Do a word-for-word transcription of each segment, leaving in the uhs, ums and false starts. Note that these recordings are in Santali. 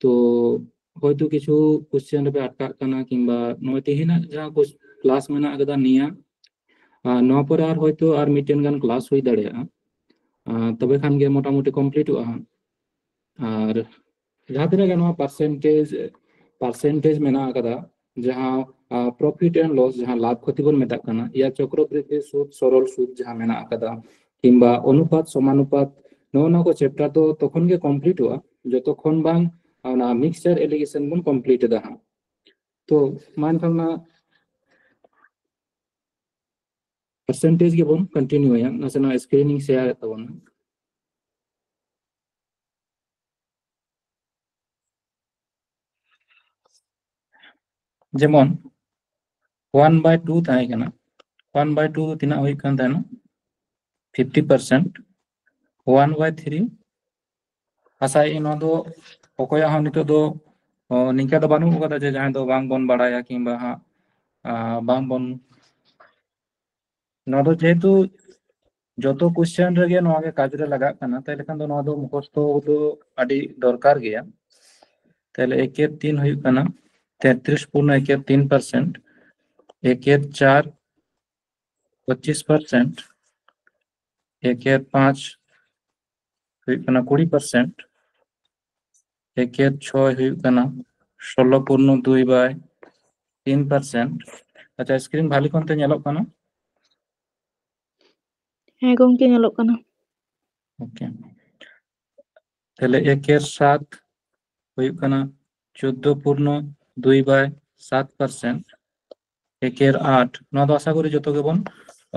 ᱛᱚ ᱦᱚᱭᱛᱳ ᱠᱤᱪᱷᱩ ᱠᱚᱥᱪᱮᱱ ᱨᱮᱯᱮ ᱟᱴᱠᱟᱜ ᱠᱟᱱᱟ, ᱠᱤᱝᱵᱟ ᱱᱚᱜᱼᱚᱭ ᱛᱮᱦᱮᱧᱟᱜ ᱡᱟᱦᱟᱸ ᱠᱞᱟᱥ ᱢᱮᱱᱟᱜ ᱟᱠᱟᱫᱟ ᱱᱤᱭᱟᱹ, ᱟᱨ ᱱᱚᱣᱟ ᱯᱚᱨᱮ ᱟᱨ ᱦᱚᱭᱛᱳ ᱟᱨ ᱢᱤᱫᱴᱮᱱ ᱜᱟᱱ ᱠᱞᱟᱥ ᱦᱩᱭ ᱫᱟᱲᱮᱭᱟᱜᱼᱟ᱾ ᱟᱨ ᱛᱚᱵᱮ ᱠᱷᱟᱱ ᱜᱮ ᱢᱚᱴᱟᱢᱩᱴᱤ ᱠᱚᱢᱯᱞᱤᱴᱚᱜᱼᱟ ᱦᱟᱸᱜ᱾ ᱟᱨ ᱡᱟᱦᱟᱸ ᱛᱤᱱᱟᱹᱜ ᱜᱮ ᱱᱚᱣᱟ ᱯᱟᱨᱥᱮᱱᱴᱮᱡᱽ ᱯᱟᱨᱥᱮᱱᱴᱮᱡᱽ ᱢᱮᱱᱟᱜ ᱟᱠᱟᱫᱟ, ᱡᱟᱦᱟᱸ ᱯᱨᱚᱯᱷᱤᱴ ᱮᱱᱰ ᱞᱚᱥ, ᱡᱟᱦᱟᱸ ᱞᱟᱵᱷ ᱠᱷᱚᱛᱤ ᱵᱚᱱ ᱢᱮᱛᱟᱜ ᱠᱟᱱᱟ, ᱭᱟ ᱪᱚᱠᱨᱚᱵᱨᱤᱫᱽᱫᱷᱤ ᱥᱩᱫ, ᱥᱚᱨᱚᱞ ᱥᱩᱫ ᱡᱟᱦᱟᱸ ᱢᱮᱱᱟᱜ ᱟᱠᱟᱫᱟ, ᱠᱤᱝᱵᱟ ᱚᱱᱩᱯᱟᱛ ᱥᱚᱢᱟᱱᱩᱯᱟᱛ, ᱱᱚᱜᱼᱚ ᱱᱚᱣᱟ ᱠᱚ ᱪᱮᱯᱴᱟᱨ ᱫᱚ ᱛᱚᱠᱷᱚᱱ ᱜᱮ ᱠᱚᱢᱯᱞᱤᱴᱚᱜᱼᱟ ᱡᱚᱛᱚᱠᱷᱚᱱ ᱵᱟᱝ ᱚᱱᱟ ᱢᱤᱠᱥᱪᱟᱨ ᱮᱞᱤᱜᱮᱥᱚᱱ ᱵᱚᱱ ᱠᱚᱢᱯᱞᱤᱴ ᱮᱫᱟ ᱦᱟᱸᱜ᱾ ᱛᱚ ᱢᱟ ᱮᱱᱠᱷᱟᱱ ᱚᱱᱟ ᱯᱟᱨᱥᱮᱱᱴᱮᱡᱽ ᱜᱮᱵᱚᱱ ᱠᱚᱱᱴᱤᱱᱤᱭᱩᱭᱟ᱾ ᱱᱟᱥᱮᱱᱟᱜ ᱥᱠᱨᱤᱱ ᱤᱧ ᱥᱮᱭᱟᱨᱮᱫ ᱛᱟᱵᱚᱱᱟ᱾ ᱡᱮᱢᱚᱱ ᱳᱣᱟᱱ ᱵᱟᱭ ᱴᱩ ᱛᱟᱦᱮᱸ ᱠᱟᱱᱟ, ᱳᱣᱟᱱ ᱵᱟᱭ ᱴᱩ ᱫᱚ ᱛᱤᱱᱟᱹᱜ ᱦᱩᱭᱩᱜ ᱠᱟᱱ ᱛᱟᱦᱮᱱᱟ? Fifty percent. ᱳᱣᱟᱱ ᱵᱟᱭ ᱛᱷᱨᱤ, ᱟᱥᱟᱭᱮᱫ ᱟᱹᱧ ᱱᱚᱣᱟ ᱫᱚ ᱚᱠᱚᱭᱟᱜ ᱦᱚᱸ ᱱᱤᱛᱚᱜ ᱫᱚ ᱚ, ᱱᱤᱝᱠᱟ ᱫᱚ ᱵᱟᱹᱱᱩᱜ ᱟᱠᱟᱫᱟ ᱡᱮ ᱡᱟᱦᱟᱸᱭ ᱫᱚ ᱵᱟᱝ ᱵᱚᱱ ᱵᱟᱲᱟᱭᱟ ᱠᱤᱝᱵᱟ ᱦᱟᱸᱜ ᱟ, ᱵᱟᱝ ᱵᱚᱱ, ᱱᱚᱣᱟ ᱫᱚ ᱡᱮᱦᱮᱛᱩ ᱡᱚᱛᱚ ᱠᱚᱥᱪᱮᱱ ᱨᱮᱜᱮ ᱱᱚᱣᱟ ᱜᱮ ᱠᱟᱡᱽ ᱨᱮ ᱞᱟᱜᱟᱜ ᱠᱟᱱᱟ, ᱛᱟᱦᱞᱮ ᱠᱷᱟᱱ ᱫᱚ ᱱᱚᱣᱟ ᱫᱚ ᱢᱩᱠᱷᱚᱥᱛᱚ ᱫᱚ ᱟᱹᱰᱤ ᱫᱚᱨᱠᱟᱨ ᱜᱮᱭᱟ᱾ ᱛᱟᱦᱞᱮ ᱮᱠᱮᱨ ᱛᱤᱱ ᱦᱩᱭᱩᱜ ᱠᱟᱱᱟ ᱛᱮᱛᱨᱤᱥ ᱯᱩᱨᱱᱚ ᱮᱠᱮᱨ ᱛᱤᱱ ᱯᱟᱨᱥᱮᱱᱴ, ᱮᱠᱮᱨ ᱪᱟᱨ ᱯᱚᱸᱪᱤᱥ ᱯᱟᱨᱥᱮᱱᱴ, ᱮᱠᱮᱨ ᱯᱟᱸᱪ ᱦᱩᱭᱩᱜ ᱠᱟᱱᱟ ᱠᱩᱲᱤ ᱯᱟᱨᱥᱮᱱᱴ, ᱮᱠᱮᱨ ᱪᱷᱚᱭ ᱦᱩᱭᱩᱜ ᱠᱟᱱᱟ ᱥᱳᱞᱳ ᱯᱩᱨᱱᱚ ᱫᱩᱭ ᱵᱟᱭ ᱛᱤᱱ ᱯᱟᱨᱥᱮᱱᱴ᱾ ᱟᱪᱪᱷᱟ, ᱥᱠᱨᱤᱱ ᱵᱷᱟᱞᱤ ᱠᱚᱱᱛᱮ ᱧᱮᱞᱚᱜ ᱠᱟᱱᱟ? ᱦᱮᱸ ᱜᱚᱝᱠᱮ, ᱧᱮᱞᱚᱜ ᱠᱟᱱᱟ᱾ ᱳᱠᱮ, ᱛᱟᱦᱞᱮ ᱮᱠᱮᱨ ᱥᱟᱛ ᱦᱩᱭᱩᱜ ᱠᱟᱱᱟ ᱪᱳᱫᱫᱳ ᱯᱩᱨᱱᱚ ᱫᱩᱭ ᱵᱟᱭ ᱥᱟᱛ ᱯᱟᱨᱥᱮᱱᱴ, ᱮᱠᱮᱨ ᱟᱴ, ᱱᱚᱣᱟ ᱫᱚ ᱟᱥᱟ ᱠᱚᱨᱤ ᱡᱚᱛᱚ ᱜᱮᱵᱚᱱ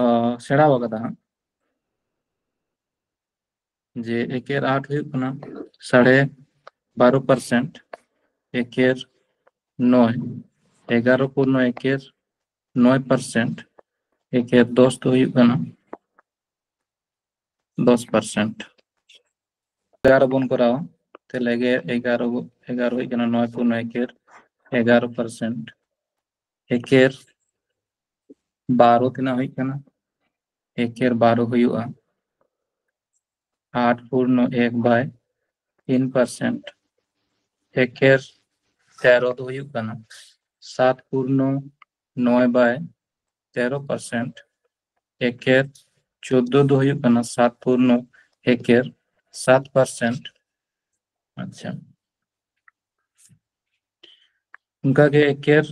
ᱟᱸ, ᱥᱮᱬᱟᱣ ᱟᱠᱟᱫᱟ ᱦᱟᱸᱜ, ᱡᱮ ᱮᱠᱮᱨ ᱟᱴ ᱦᱩᱭᱩᱜ ᱠᱟᱱᱟ ᱥᱟᱲᱮ ᱵᱟᱨᱚ ᱯᱟᱨᱥᱮᱱᱴ, ᱮᱠᱮᱨ ᱱᱚᱭ, ᱮᱜᱟᱨᱚ ᱯᱩᱨᱱᱚ ᱮᱠᱮᱨ ᱱᱚᱭ ᱯᱟᱨᱥᱮᱱᱴ, ᱮᱠᱮᱨ ᱫᱚᱥ ᱫᱚ ᱦᱩᱭᱩᱜ ᱠᱟᱱᱟ ᱫᱚᱥ ᱯᱟᱨᱥᱮᱱᱴ᱾ ᱮᱜᱟᱨᱚ ᱵᱚᱱ ᱠᱚᱨᱟᱣᱟ, ᱛᱟᱦᱞᱮ ᱜᱮ ᱮᱜᱟᱨᱚ, ᱮᱜᱟᱨᱚ ᱦᱩᱭᱩᱜ ᱠᱟᱱᱟ ᱱᱚᱭ ᱯᱩᱨᱱᱚ ᱮᱠᱮᱨ ᱮᱜᱟᱨᱚ ᱯᱟᱨᱥᱮᱱᱴ, ᱮᱠᱮᱨ ᱵᱟᱨᱚ ᱛᱤᱱᱟᱹᱜ ᱦᱩᱭᱩᱜ ᱠᱟᱱᱟ? ᱮᱠᱮᱨ ᱵᱟᱨᱚ ᱦᱩᱭᱩᱜᱼᱟ ᱟᱴ ᱯᱩᱨᱱᱚ ᱮᱠ ᱵᱟᱭ ᱛᱤᱱ ᱯᱟᱨᱥᱮᱱᱴ, ᱮᱠᱮᱨ ᱛᱮᱨᱚ ᱫᱚ ᱦᱩᱭᱩᱜ ᱠᱟᱱᱟ ᱥᱟᱛ ᱯᱩᱨᱱᱚ ᱱᱚᱭ ᱵᱟᱭ ᱛᱮᱨᱚ ᱯᱟᱨᱥᱮᱱᱴ᱾ ᱮᱠᱮᱨ ᱪᱳᱫᱫᱳ ᱫᱚ ᱦᱩᱭᱩᱜ ᱠᱟᱱᱟ ᱥᱟᱛ ᱯᱩᱨᱱᱚ ᱮᱠᱮᱨ ᱥᱟᱛ ᱯᱟᱨᱥᱮᱱᱴ᱾ ᱟᱪᱪᱷᱟ, ᱚᱱᱠᱟᱜᱮ ᱮᱠᱮᱨ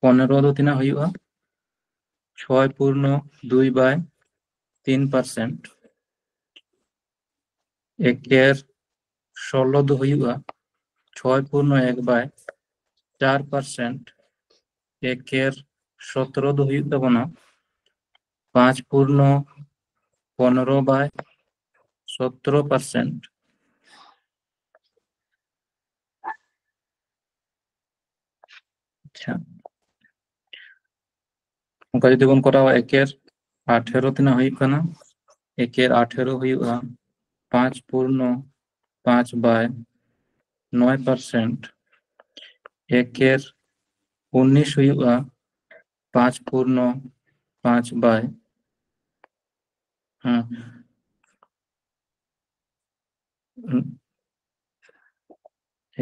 ᱯᱚᱱᱮᱨᱚ ᱫᱚ ᱛᱤᱱᱟᱹᱜ ᱦᱩᱭᱩᱜᱼᱟ? ᱪᱷᱚᱭ ᱯᱩᱨᱱᱚ ᱫᱩᱭ ᱵᱟᱭ ᱛᱤᱱ ᱯᱟᱨᱥᱮᱱᱴ᱾ ᱮᱠᱮᱨ ᱥᱳᱞᱞᱳ ᱫᱚ ᱦᱩᱭᱩᱜᱼᱟ ᱪᱷᱚᱭ ᱯᱩᱨᱱᱚ ᱮᱠ ᱵᱟᱭ ᱪᱟᱨ ᱯᱟᱨᱥᱮᱱᱴ᱾ ᱮᱠᱮᱨ ᱥᱚᱛᱨᱚ ᱫᱚ ᱦᱩᱭᱩᱜ ᱛᱟᱵᱚᱱᱟ ᱯᱟᱸᱪ ᱯᱩᱨᱱᱚ ᱯᱚᱱᱨᱚ ᱵᱟᱭ ᱥᱚᱛᱨᱚ ᱯᱟᱨᱥᱮᱱᱴ᱾ ᱟᱪᱪᱷᱟ, ᱚᱱᱠᱟ ᱡᱩᱫᱤ ᱵᱚᱱ ᱠᱚᱨᱟᱣᱟ, ᱮᱠᱮᱨ ᱟᱴᱷᱮᱨᱚ ᱛᱤᱱᱟᱹᱜ ᱦᱩᱭᱩᱜ ᱠᱟᱱᱟ? ᱮᱠᱮᱨ ᱟᱴᱷᱮᱨᱚ ᱦᱩᱭᱩᱜᱼᱟ ᱯᱟᱸᱪ ᱯᱩᱨᱱᱚ ᱯᱟᱸᱪ ᱵᱟᱭ ᱱᱚᱭ ᱯᱟᱨᱥᱮᱱᱴ᱾ ᱮᱠᱮᱨ ᱩᱱᱤᱥ ᱦᱩᱭᱩᱜᱼᱟ ᱯᱟᱸᱪ ᱯᱩᱨᱱᱚ ᱯᱟᱸᱪ ᱵᱟᱭ, ᱦᱮᱸ,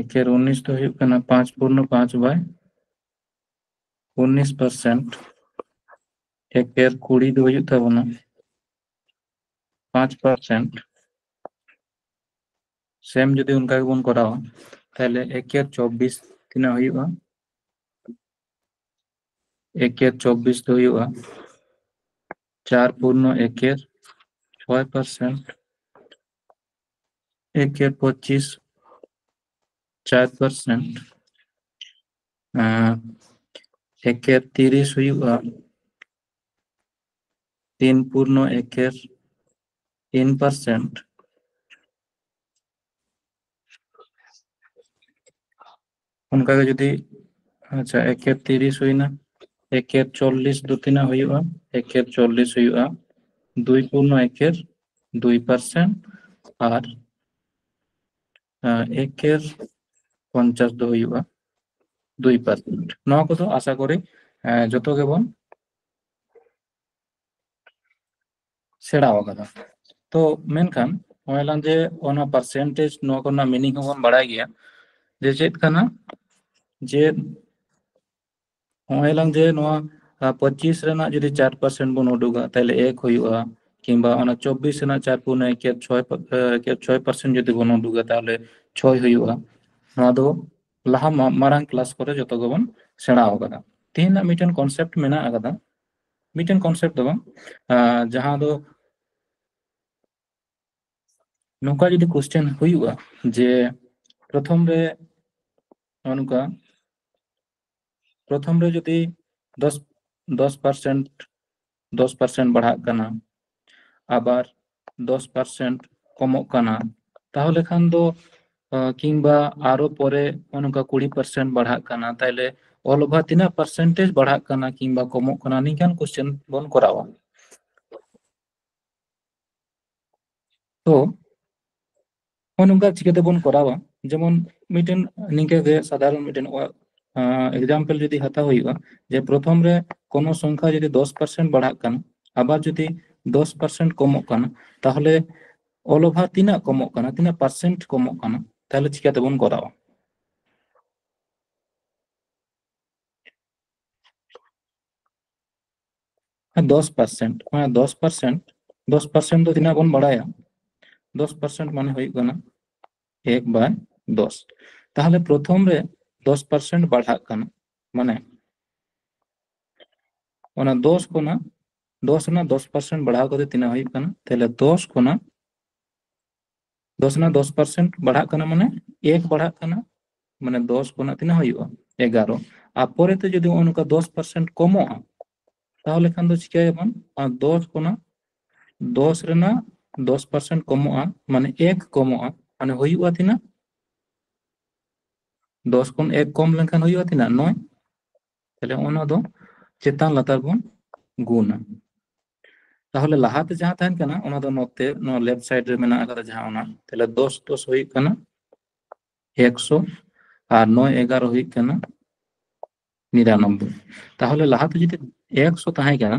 ᱮᱠᱮᱨ ᱩᱱᱤᱥ ᱫᱚ ᱦᱩᱭᱩᱜ ᱠᱟᱱᱟ ᱯᱟᱸᱪ ᱯᱩᱨᱱᱚ ᱯᱟᱸᱪ ᱵᱟᱭ ᱩᱱᱤᱥ ᱯᱟᱨᱥᱮᱱᱴ᱾ ᱮᱠᱮᱨ ᱠᱩᱲᱤ ᱫᱚ ᱦᱩᱭᱩᱜ ᱛᱟᱵᱚᱱᱟ ᱯᱟᱸᱪ ᱯᱟᱨᱥᱮᱱᱴ᱾ ᱥᱮᱢ ᱡᱩᱫᱤ ᱚᱱᱠᱟ ᱜᱮᱵᱚᱱ ᱠᱚᱨᱟᱣᱟ, ᱛᱟᱦᱞᱮ ᱮᱠᱮᱨ ᱪᱚᱵᱵᱤᱥ ᱛᱤᱱᱟᱹᱜ ᱦᱩᱭᱩᱜᱼᱟ? ᱮᱠᱮᱨ ᱪᱚᱵᱵᱤᱥ ᱫᱚ ᱦᱩᱭᱩᱜᱼᱟ ᱪᱟᱨ ᱯᱩᱨᱱᱚ ᱮᱠᱮᱨ ᱪᱷᱚᱭ ᱯᱟᱨᱥᱮᱱᱴ᱾ ᱮᱠᱮᱨ ᱯᱚᱸᱪᱤᱥ ᱪᱟᱨ ᱯᱟᱨᱥᱮᱱᱴ᱾ ᱮᱠᱮᱨ ᱛᱤᱨᱤᱥ ᱦᱩᱭᱩᱜᱼᱟ ᱛᱤᱱ ᱯᱩᱨᱱᱚ ᱮᱠᱮᱨ ᱛᱤᱱ ᱯᱟᱨᱥᱮᱱᱴ᱾ ᱚᱱᱠᱟᱜᱮ ᱡᱩᱫᱤ, ᱟᱪᱪᱷᱟ, ᱮᱠᱮᱨ ᱛᱤᱨᱤᱥ ᱦᱩᱭᱱᱟ, ᱮᱠᱮᱨ ᱪᱚᱞᱞᱤᱥ ᱫᱚ ᱛᱤᱱᱟᱹᱜ ᱦᱩᱭᱩᱜᱼᱟ? ᱮᱠᱮᱨ ᱪᱚᱞᱞᱤᱥ ᱦᱩᱭᱩᱜᱼᱟ ᱫᱩᱭ ᱯᱩᱨᱱᱚ ᱮᱠᱮᱨ ᱫᱩᱭ ᱯᱟᱨᱥᱮᱱᱴ᱾ ᱟᱨ ᱮᱠᱮᱨ ᱯᱚᱧᱪᱟᱥ ᱫᱚ ᱦᱩᱭᱩᱜᱼᱟ ᱫᱩᱭ ᱯᱟᱨᱥᱮᱱᱴ᱾ ᱱᱚᱣᱟ ᱠᱚᱫᱚ ᱟᱥᱟ ᱠᱚᱨᱮ ᱡᱚᱛᱚ ᱜᱮᱵᱚᱱ ᱥᱮᱬᱟ ᱟᱠᱟᱫᱟ᱾ ᱛᱚ ᱢᱮᱱᱠᱷᱟᱱ ᱱᱚᱜᱼᱚᱭ ᱞᱟᱝ ᱡᱮ ᱚᱱᱟ ᱯᱟᱨᱥᱮᱱᱴᱮᱡᱽ, ᱱᱚᱣᱟ ᱠᱚᱨᱮᱱᱟᱜ ᱢᱤᱱᱤᱝ ᱦᱚᱸᱵᱚᱱ ᱵᱟᱲᱟᱭ ᱜᱮᱭᱟ ᱡᱮ ᱪᱮᱫ ᱠᱟᱱᱟ, ᱡᱮ ᱱᱚᱜᱼᱚᱭ ᱞᱟᱝ ᱡᱮ ᱱᱚᱣᱟ ᱯᱚᱸᱪᱤᱥ ᱨᱮᱱᱟᱜ ᱡᱩᱫᱤ ᱪᱟᱨ ᱯᱟᱨᱥᱮᱱᱴ ᱵᱚᱱ ᱩᱰᱩᱠᱟ, ᱛᱟᱦᱚᱞᱮ ᱮᱠ ᱦᱩᱭᱩᱜᱼᱟ, ᱠᱤᱝᱵᱟ ᱚᱱᱟ ᱪᱚᱵᱵᱤᱥ ᱨᱮᱱᱟᱜ ᱪᱟᱨ ᱯᱩᱱᱮ ᱪᱷᱚᱭ ᱪᱷᱚᱭ ᱯᱟᱨᱥᱮᱱᱴ ᱡᱩᱫᱤ ᱵᱚᱱ ᱩᱰᱩᱠᱟ, ᱛᱟᱦᱚᱞᱮ ᱪᱷᱚᱭ ᱦᱩᱭᱩᱜᱼᱟ᱾ ᱱᱚᱣᱟ ᱫᱚ ᱞᱟᱦᱟ ᱢᱟᱨᱟᱝ ᱠᱞᱟᱥ ᱠᱚᱨᱮ ᱡᱚᱛᱚ ᱜᱮᱵᱚᱱ ᱥᱮᱬᱟ ᱟᱠᱟᱫᱟ᱾ ᱛᱮᱦᱮᱧ ᱨᱮᱱᱟᱜ ᱢᱤᱫᱴᱮᱱ ᱠᱚᱱᱥᱮᱯᱴ ᱢᱮᱱᱟᱜ ᱟᱠᱟᱫᱟ, ᱢᱤᱫᱴᱮᱱ ᱠᱚᱱᱥᱮᱯᱴ ᱫᱚ ᱵᱟᱝ, ᱡᱟᱦᱟᱸ ᱫᱚ ᱱᱚᱝᱠᱟ ᱡᱩᱫᱤ ᱠᱚᱥᱪᱮᱱ ᱦᱩᱭᱩᱜᱼᱟ ᱡᱮ ᱯᱨᱚᱛᱷᱚᱢ ᱨᱮ ᱱᱚᱝᱠᱟ ᱯᱨᱚᱛᱷᱚᱢ ᱨᱮ ᱡᱩᱫᱤ ᱫᱚᱥ ᱫᱚᱥ ᱯᱟᱨᱥᱮᱱᱴ ᱫᱚᱥ ᱯᱟᱨᱥᱮᱱᱴ ᱵᱟᱲᱦᱟᱜ ᱠᱟᱱᱟ, ᱟᱵᱟᱨ ᱫᱚᱥ ᱯᱟᱨᱥᱮᱱᱴ ᱠᱚᱢᱚᱜ ᱠᱟᱱᱟ, ᱛᱟᱦᱚᱞᱮ ᱠᱷᱟᱱ ᱫᱚ ᱠᱤᱝᱵᱟ ᱟᱨᱚ ᱯᱚᱨᱮ ᱱᱚᱝᱠᱟ ᱠᱩᱲᱤ ᱯᱟᱨᱥᱮᱱᱴ ᱵᱟᱲᱦᱟᱜ ᱠᱟᱱᱟ, ᱛᱟᱦᱚᱞᱮ ᱚᱞ ᱚᱵᱷᱟ ᱛᱤᱱᱟᱹᱜ ᱯᱟᱨᱥᱮᱱᱴᱮᱡᱽ ᱵᱟᱲᱦᱟᱜ ᱠᱟᱱᱟ ᱠᱤᱝᱵᱟ ᱠᱚᱢᱚᱜ ᱠᱟᱱᱟ, ᱱᱤᱝᱠᱟᱱ ᱠᱚᱥᱪᱮᱱ ᱵᱚᱱ ᱠᱚᱨᱟᱣᱟ᱾ ᱛᱚ ᱱᱚᱜᱼᱚ ᱱᱚᱝᱠᱟ ᱪᱤᱠᱟᱹ ᱛᱮᱵᱚᱱ ᱠᱚᱨᱟᱣᱟ? ᱡᱮᱢᱚᱱ ᱢᱤᱫᱴᱮᱱ ᱱᱤᱝᱠᱟᱹ ᱜᱮ ᱥᱟᱫᱷᱟᱨᱚᱱ ᱢᱤᱫᱴᱮᱱ ᱮᱠᱡᱟᱢᱯᱮᱞ ᱡᱩᱫᱤ ᱦᱟᱛᱟᱣ ᱦᱩᱭᱩᱜᱼᱟ, ᱡᱮ ᱯᱨᱚᱛᱷᱚᱢ ᱨᱮ ᱠᱳᱱᱳ ᱥᱚᱝᱠᱷᱟ ᱡᱩᱫᱤ ᱫᱚᱥ ᱯᱟᱨᱥᱮᱱᱴ ᱵᱟᱲᱦᱟᱜ ᱠᱟᱱᱟ, ᱟᱵᱟᱨ ᱡᱩᱫᱤ ᱫᱚᱥ ᱯᱟᱨᱥᱮᱱᱴ ᱠᱚᱢᱚᱜ ᱠᱟᱱᱟ, ᱛᱟᱦᱚᱞᱮ ᱚᱞ ᱚᱵᱷᱟ ᱛᱤᱱᱟᱹᱜ ᱠᱚᱢᱚᱜ ᱠᱟᱱᱟ, ᱛᱤᱱᱟᱹᱜ ᱯᱟᱨᱥᱮᱱᱴ ᱠᱚᱢᱚᱜ ᱠᱟᱱᱟ, ᱛᱟᱦᱚᱞᱮ ᱪᱤᱠᱟᱹ ᱛᱮᱵᱚᱱ ᱠᱚᱨᱟᱣᱟ? ᱫᱚᱥ ᱯᱟᱨᱥᱮᱱᱴ, ᱫᱚᱥ ᱯᱟᱨᱥᱮᱱᱴ, ᱫᱚᱥ ᱯᱟᱨᱥᱮᱱᱴ ᱫᱚ ᱛᱤᱱᱟᱹᱜ ᱵᱚᱱ ᱵᱟᱲᱟᱭᱟ? ᱫᱚᱥ ᱯᱟᱨᱥᱮᱱᱴ ᱢᱟᱱᱮ ᱦᱩᱭᱩᱜ ᱠᱟᱱᱟ ᱮᱠ ᱵᱟᱭ ᱫᱚᱥ᱾ ᱛᱟᱦᱚᱞᱮ ᱯᱨᱚᱛᱷᱚᱢ ᱨᱮ ᱫᱚᱥ ᱯᱟᱨᱥᱮᱱᱴ ᱵᱟᱲᱦᱟᱜ ᱠᱟᱱᱟ, ᱢᱟᱱᱮ ᱚᱱᱟ ᱫᱚᱥ ᱠᱷᱚᱱᱟᱜ, ᱫᱚᱥ ᱨᱮᱱᱟᱜ ᱫᱚᱥ ᱯᱟᱨᱥᱮᱱᱴ ᱵᱟᱲᱦᱟᱣ ᱠᱟᱛᱮ ᱛᱤᱱᱟᱹᱜ ᱦᱩᱭᱩᱜ ᱠᱟᱱᱟ? ᱛᱟᱦᱚᱞᱮ ᱫᱚᱥ ᱠᱷᱚᱱᱟᱜ, ᱫᱚᱥ ᱨᱮᱱᱟᱜ ᱫᱚᱥ ᱯᱟᱨᱥᱮᱱᱴ ᱵᱟᱲᱦᱟᱜ ᱠᱟᱱᱟ, ᱢᱟᱱᱮ ᱮᱠ ᱵᱟᱲᱦᱟᱜ ᱠᱟᱱᱟ, ᱢᱟᱱᱮ ᱫᱚᱥ ᱠᱷᱚᱱᱟᱜ ᱛᱤᱱᱟᱹᱜ ᱦᱩᱭᱩᱜᱼᱟ? ᱮᱜᱟᱨᱚ᱾ ᱟᱨ ᱯᱚᱨᱮᱛᱮ ᱡᱩᱫᱤ ᱱᱚᱜᱼᱚ ᱱᱚᱝᱠᱟ ᱫᱚᱥ ᱯᱟᱨᱥᱮᱱᱴ ᱠᱚᱢᱚᱜᱼᱟ, ᱛᱟᱦᱚᱞᱮ ᱠᱷᱟᱱ ᱫᱚ ᱪᱤᱠᱟᱹᱭᱟᱵᱚᱱ? ᱟᱨ ᱫᱚᱥ ᱠᱷᱚᱱᱟᱜ, ᱫᱚᱥ ᱨᱮᱱᱟᱜ ᱫᱚᱥ ᱯᱟᱨᱥᱮᱱᱴ ᱠᱚᱢᱚᱜᱼᱟ, ᱢᱟᱱᱮ ᱮᱠ ᱠᱚᱢᱚᱜᱼᱟ, ᱢᱟᱱᱮ ᱦᱩᱭᱩᱜᱼᱟ ᱛᱤᱱᱟᱹᱜ? ᱫᱚᱥ ᱠᱷᱚᱱ ᱮᱠ ᱠᱚᱢ ᱞᱮᱱᱠᱷᱟᱱ ᱦᱩᱭᱩᱜᱼᱟ ᱛᱤᱱᱟᱹᱜ? ᱱᱚᱭ᱾ ᱛᱟᱦᱞᱮ ᱚᱱᱟ ᱫᱚ ᱪᱮᱛᱟᱱ ᱞᱟᱛᱟᱨ ᱵᱚᱱ ᱜᱩᱱᱟ᱾ ᱛᱟᱦᱚᱞᱮ ᱞᱟᱦᱟᱛᱮ ᱡᱟᱦᱟᱸ ᱛᱟᱦᱮᱱ ᱠᱟᱱᱟ, ᱚᱱᱟ ᱫᱚ ᱱᱚᱛᱮ ᱱᱚᱣᱟ ᱞᱮᱯᱷᱴ ᱥᱟᱭᱤᱰ ᱨᱮ ᱢᱮᱱᱟᱜ ᱟᱠᱟᱫᱟ ᱡᱟᱦᱟᱸ, ᱚᱱᱟ᱾ ᱛᱟᱦᱞᱮ ᱫᱚᱥ ᱫᱚᱥ ᱦᱩᱭᱩᱜ ᱠᱟᱱᱟ ᱮᱠᱥᱚ, ᱟᱨ ᱱᱚᱭ ᱮᱜᱟᱨᱚ ᱦᱩᱭᱩᱜ ᱠᱟᱱᱟ ᱱᱤᱨᱟᱱᱚᱵᱵᱳᱭ᱾ ᱛᱟᱦᱚᱞᱮ ᱞᱟᱦᱟᱛᱮ ᱡᱩᱫᱤ ᱮᱠᱥᱚ ᱛᱟᱦᱮᱸ ᱠᱟᱱᱟ,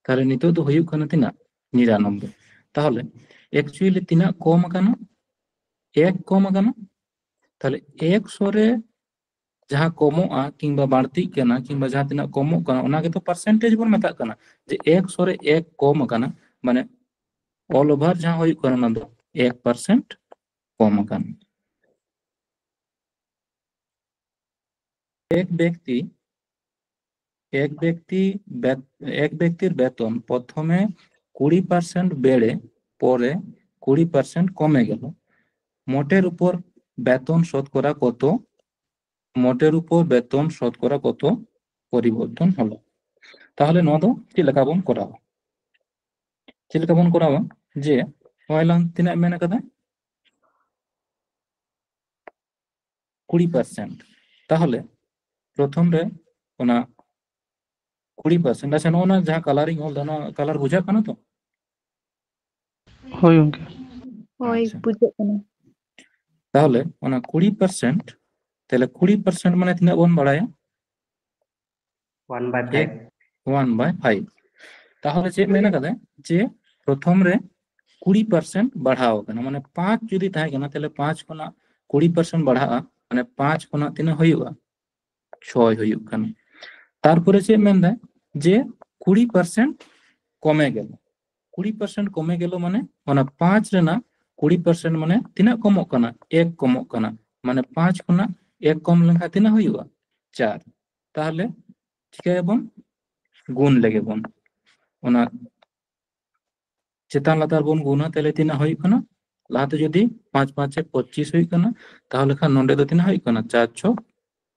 ᱛᱟᱦᱚᱞᱮ ᱱᱤᱛᱚᱜ ᱫᱚ ᱦᱩᱭᱩᱜ ᱠᱟᱱᱟ ᱛᱤᱱᱟᱹᱜ? ᱱᱤᱨᱟᱱᱚᱵᱵᱳᱭ᱾ ᱛᱟᱦᱚᱞᱮ ᱮᱠᱪᱩᱭᱮᱞᱤ ᱛᱤᱱᱟᱹᱜ ᱠᱚᱢ ᱟᱠᱟᱱᱟ? ᱮᱠ ᱠᱚᱢ ᱟᱠᱟᱱᱟ᱾ ᱛᱟᱦᱚᱞᱮ ᱮᱠᱥᱚ ᱨᱮ ᱡᱟᱦᱟᱸ ᱠᱚᱢᱚᱜᱼᱟ ᱠᱤᱝᱵᱟ ᱵᱟᱹᱲᱛᱤᱜ ᱠᱟᱱᱟ ᱠᱤᱝᱵᱟ ᱡᱟᱦᱟᱸ ᱛᱤᱱᱟᱹᱜ ᱠᱚᱢᱚᱜ ᱠᱟᱱᱟ, ᱚᱱᱟ ᱜᱮᱛᱚ ᱯᱟᱨᱥᱮᱱᱴᱮᱡᱽ ᱵᱚᱱ ᱢᱮᱛᱟᱜ ᱠᱟᱱᱟ᱾ ᱡᱮ ᱮᱠᱥᱚ ᱨᱮ ᱮᱠ ᱠᱚᱢ ᱟᱠᱟᱱᱟ, ᱢᱟᱱᱮ ᱚᱞ ᱳᱵᱷᱟᱨ ᱡᱟᱦᱟᱸ ᱦᱩᱭᱩᱜ ᱠᱟᱱᱟ, ᱚᱱᱟ ᱫᱚ ᱮᱠ ᱯᱟᱨᱥᱮᱱᱴ ᱠᱚᱢ ᱟᱠᱟᱱᱟ᱾ এক ব্যক্তি এক ব্যক্তি বেত- এক ব্যক্তির বেতন প্রথমে কুড়ি পার্সেন্ট বেড়ে পরে কুড়ি পার্সেন্ট কমে গেল। মোটের উপর বেতন শতকরা কত? মোটের উপর বেতন শতকরা কত পরিবর্তন হলো? ᱛᱟᱦᱚᱞᱮ ᱱᱚᱣᱟ ᱫᱚ ᱪᱮᱫ ᱞᱮᱠᱟ ᱵᱚᱱ ᱠᱚᱨᱟᱣᱟ? ᱪᱮᱫ ᱞᱮᱠᱟ ᱵᱚᱱ ᱠᱚᱨᱟᱣᱟ? ᱡᱮ ᱱᱚᱜᱼᱚᱭ ᱞᱟᱝ ᱛᱤᱱᱟᱹᱜ ᱢᱮᱱ ᱟᱠᱟᱫᱟ? ᱠᱩᱲᱤ ᱯᱟᱨᱥᱮᱱᱴ᱾ ᱛᱟᱦᱚᱞᱮ ᱯᱨᱚᱛᱷᱚᱢ ᱨᱮ ᱚᱱᱟ ᱠᱩᱲᱤ ᱯᱟᱨᱥᱮᱱᱴ, ᱟᱪᱪᱷᱟ, ᱱᱚᱜᱼᱚ ᱱᱟ ᱡᱟᱦᱟᱸ ᱠᱟᱞᱟᱨᱤᱧ ᱚᱞ ᱮᱫᱟ, ᱱᱚᱣᱟ ᱠᱟᱞᱟᱨ ᱵᱩᱡᱷᱟᱹᱜ ᱠᱟᱱᱟ ᱛᱚ? ᱦᱳᱭ ᱜᱚᱝᱠᱮ᱾ ᱦᱳᱭ, ᱟᱪᱪᱷᱟ᱾ ᱵᱩᱡᱷᱟᱹᱜ ᱠᱟᱱᱟ᱾ ᱛᱟᱦᱚᱞᱮ ᱚᱱᱟ ᱠᱩᱲᱤ ᱯᱟᱨᱥᱮᱱᱴ, ᱛᱟᱦᱚᱞᱮ ᱠᱩᱲᱤ ᱯᱟᱨᱥᱮᱱᱴ ᱢᱟᱱᱮ ᱛᱤᱱᱟᱹᱜ ᱵᱚᱱ ᱵᱟᱲᱟᱭᱟ? one by ᱮᱠ five. ᱳᱣᱟᱱ ᱵᱟᱭ ᱯᱷᱟᱭᱤᱵᱷ᱾ ᱛᱟᱦᱚᱞᱮ ᱪᱮᱫ ᱢᱮᱱ ᱠᱟᱫᱟᱭ? ᱡᱮ ᱯᱨᱚᱛᱷᱚᱢ ᱨᱮ ᱠᱩᱲᱤ ᱯᱟᱨᱥᱮᱱᱴ ᱵᱟᱲᱦᱟᱣ ᱟᱠᱟᱱᱟ, ᱢᱟᱱᱮ ᱯᱟᱸᱪ ᱡᱩᱫᱤ ᱛᱟᱦᱮᱸ ᱠᱟᱱᱟ, ᱛᱟᱦᱚᱞᱮ ᱯᱟᱸᱪ ᱠᱷᱚᱱᱟᱜ ᱠᱩᱲᱤ ᱯᱟᱨᱥᱮᱱᱴ ᱵᱟᱲᱦᱟᱜᱼᱟ, ᱢᱟᱱᱮ ᱯᱟᱸᱪ ᱠᱷᱚᱱᱟᱜ ᱛᱤᱱᱟᱹᱜ ᱦᱩᱭᱩᱜᱼᱟ? ᱪᱷᱚᱭ ᱦᱩᱭᱩᱜ ᱠᱟᱱᱟ᱾ ᱛᱟᱨᱯᱚᱨᱮ ᱪᱮᱫ ᱢᱮᱱᱫᱟᱭ? ᱡᱮ ᱠᱩᱲᱤ ᱯᱟᱨᱥᱮᱱᱴ ᱠᱚᱢᱮ ᱜᱮᱞᱚ᱾ ᱠᱩᱲᱤ ᱯᱟᱨᱥᱮᱱᱴ ᱠᱚᱢᱮ ᱜᱮᱞᱚ ᱢᱟᱱᱮ ᱚᱱᱟ ᱯᱟᱸᱪ ᱨᱮᱱᱟᱜ ᱠᱩᱲᱤ ᱯᱟᱨᱥᱮᱱᱴ ᱢᱟᱱᱮ ᱛᱤᱱᱟᱹᱜ ᱠᱚᱢᱚᱜ ᱠᱟᱱᱟ? ᱮᱠ ᱠᱚᱢᱚᱜ ᱠᱟᱱᱟ᱾ ᱢᱟᱱᱮ ᱯᱟᱸᱪ ᱠᱷᱚᱱᱟᱜ ᱮᱠ ᱠᱚᱢ ᱞᱮᱱᱠᱷᱟᱱ ᱛᱤᱱᱟᱹᱜ ᱦᱩᱭᱩᱜᱼᱟ? ᱪᱟᱨ᱾ ᱛᱟᱦᱚᱞᱮ ᱪᱤᱠᱟᱹᱭᱟᱵᱚᱱ? ᱜᱩᱱ ᱞᱮᱜᱮ ᱵᱚᱱ᱾ ᱚᱱᱟ ᱪᱮᱛᱟᱱ ᱞᱟᱛᱟᱨ ᱵᱚᱱ ᱜᱩᱱᱟ, ᱛᱟᱦᱚᱞᱮ ᱛᱤᱱᱟᱹᱜ ᱦᱩᱭᱩᱜ ᱠᱟᱱᱟ? ᱞᱟᱦᱟᱛᱮ ᱡᱩᱫᱤ ᱯᱟᱸᱪ ᱯᱟᱸᱪᱮ ᱯᱚᱸᱪᱤᱥ ᱦᱩᱭᱩᱜ ᱠᱟᱱᱟ, ᱛᱟᱦᱚᱞᱮ ᱠᱷᱟᱱ ᱱᱚᱰᱮ ᱫᱚ ᱛᱤᱱᱟᱹᱜ ᱦᱩᱭᱩᱜ ᱠᱟᱱᱟ? ᱪᱟᱨ ᱪᱷᱚ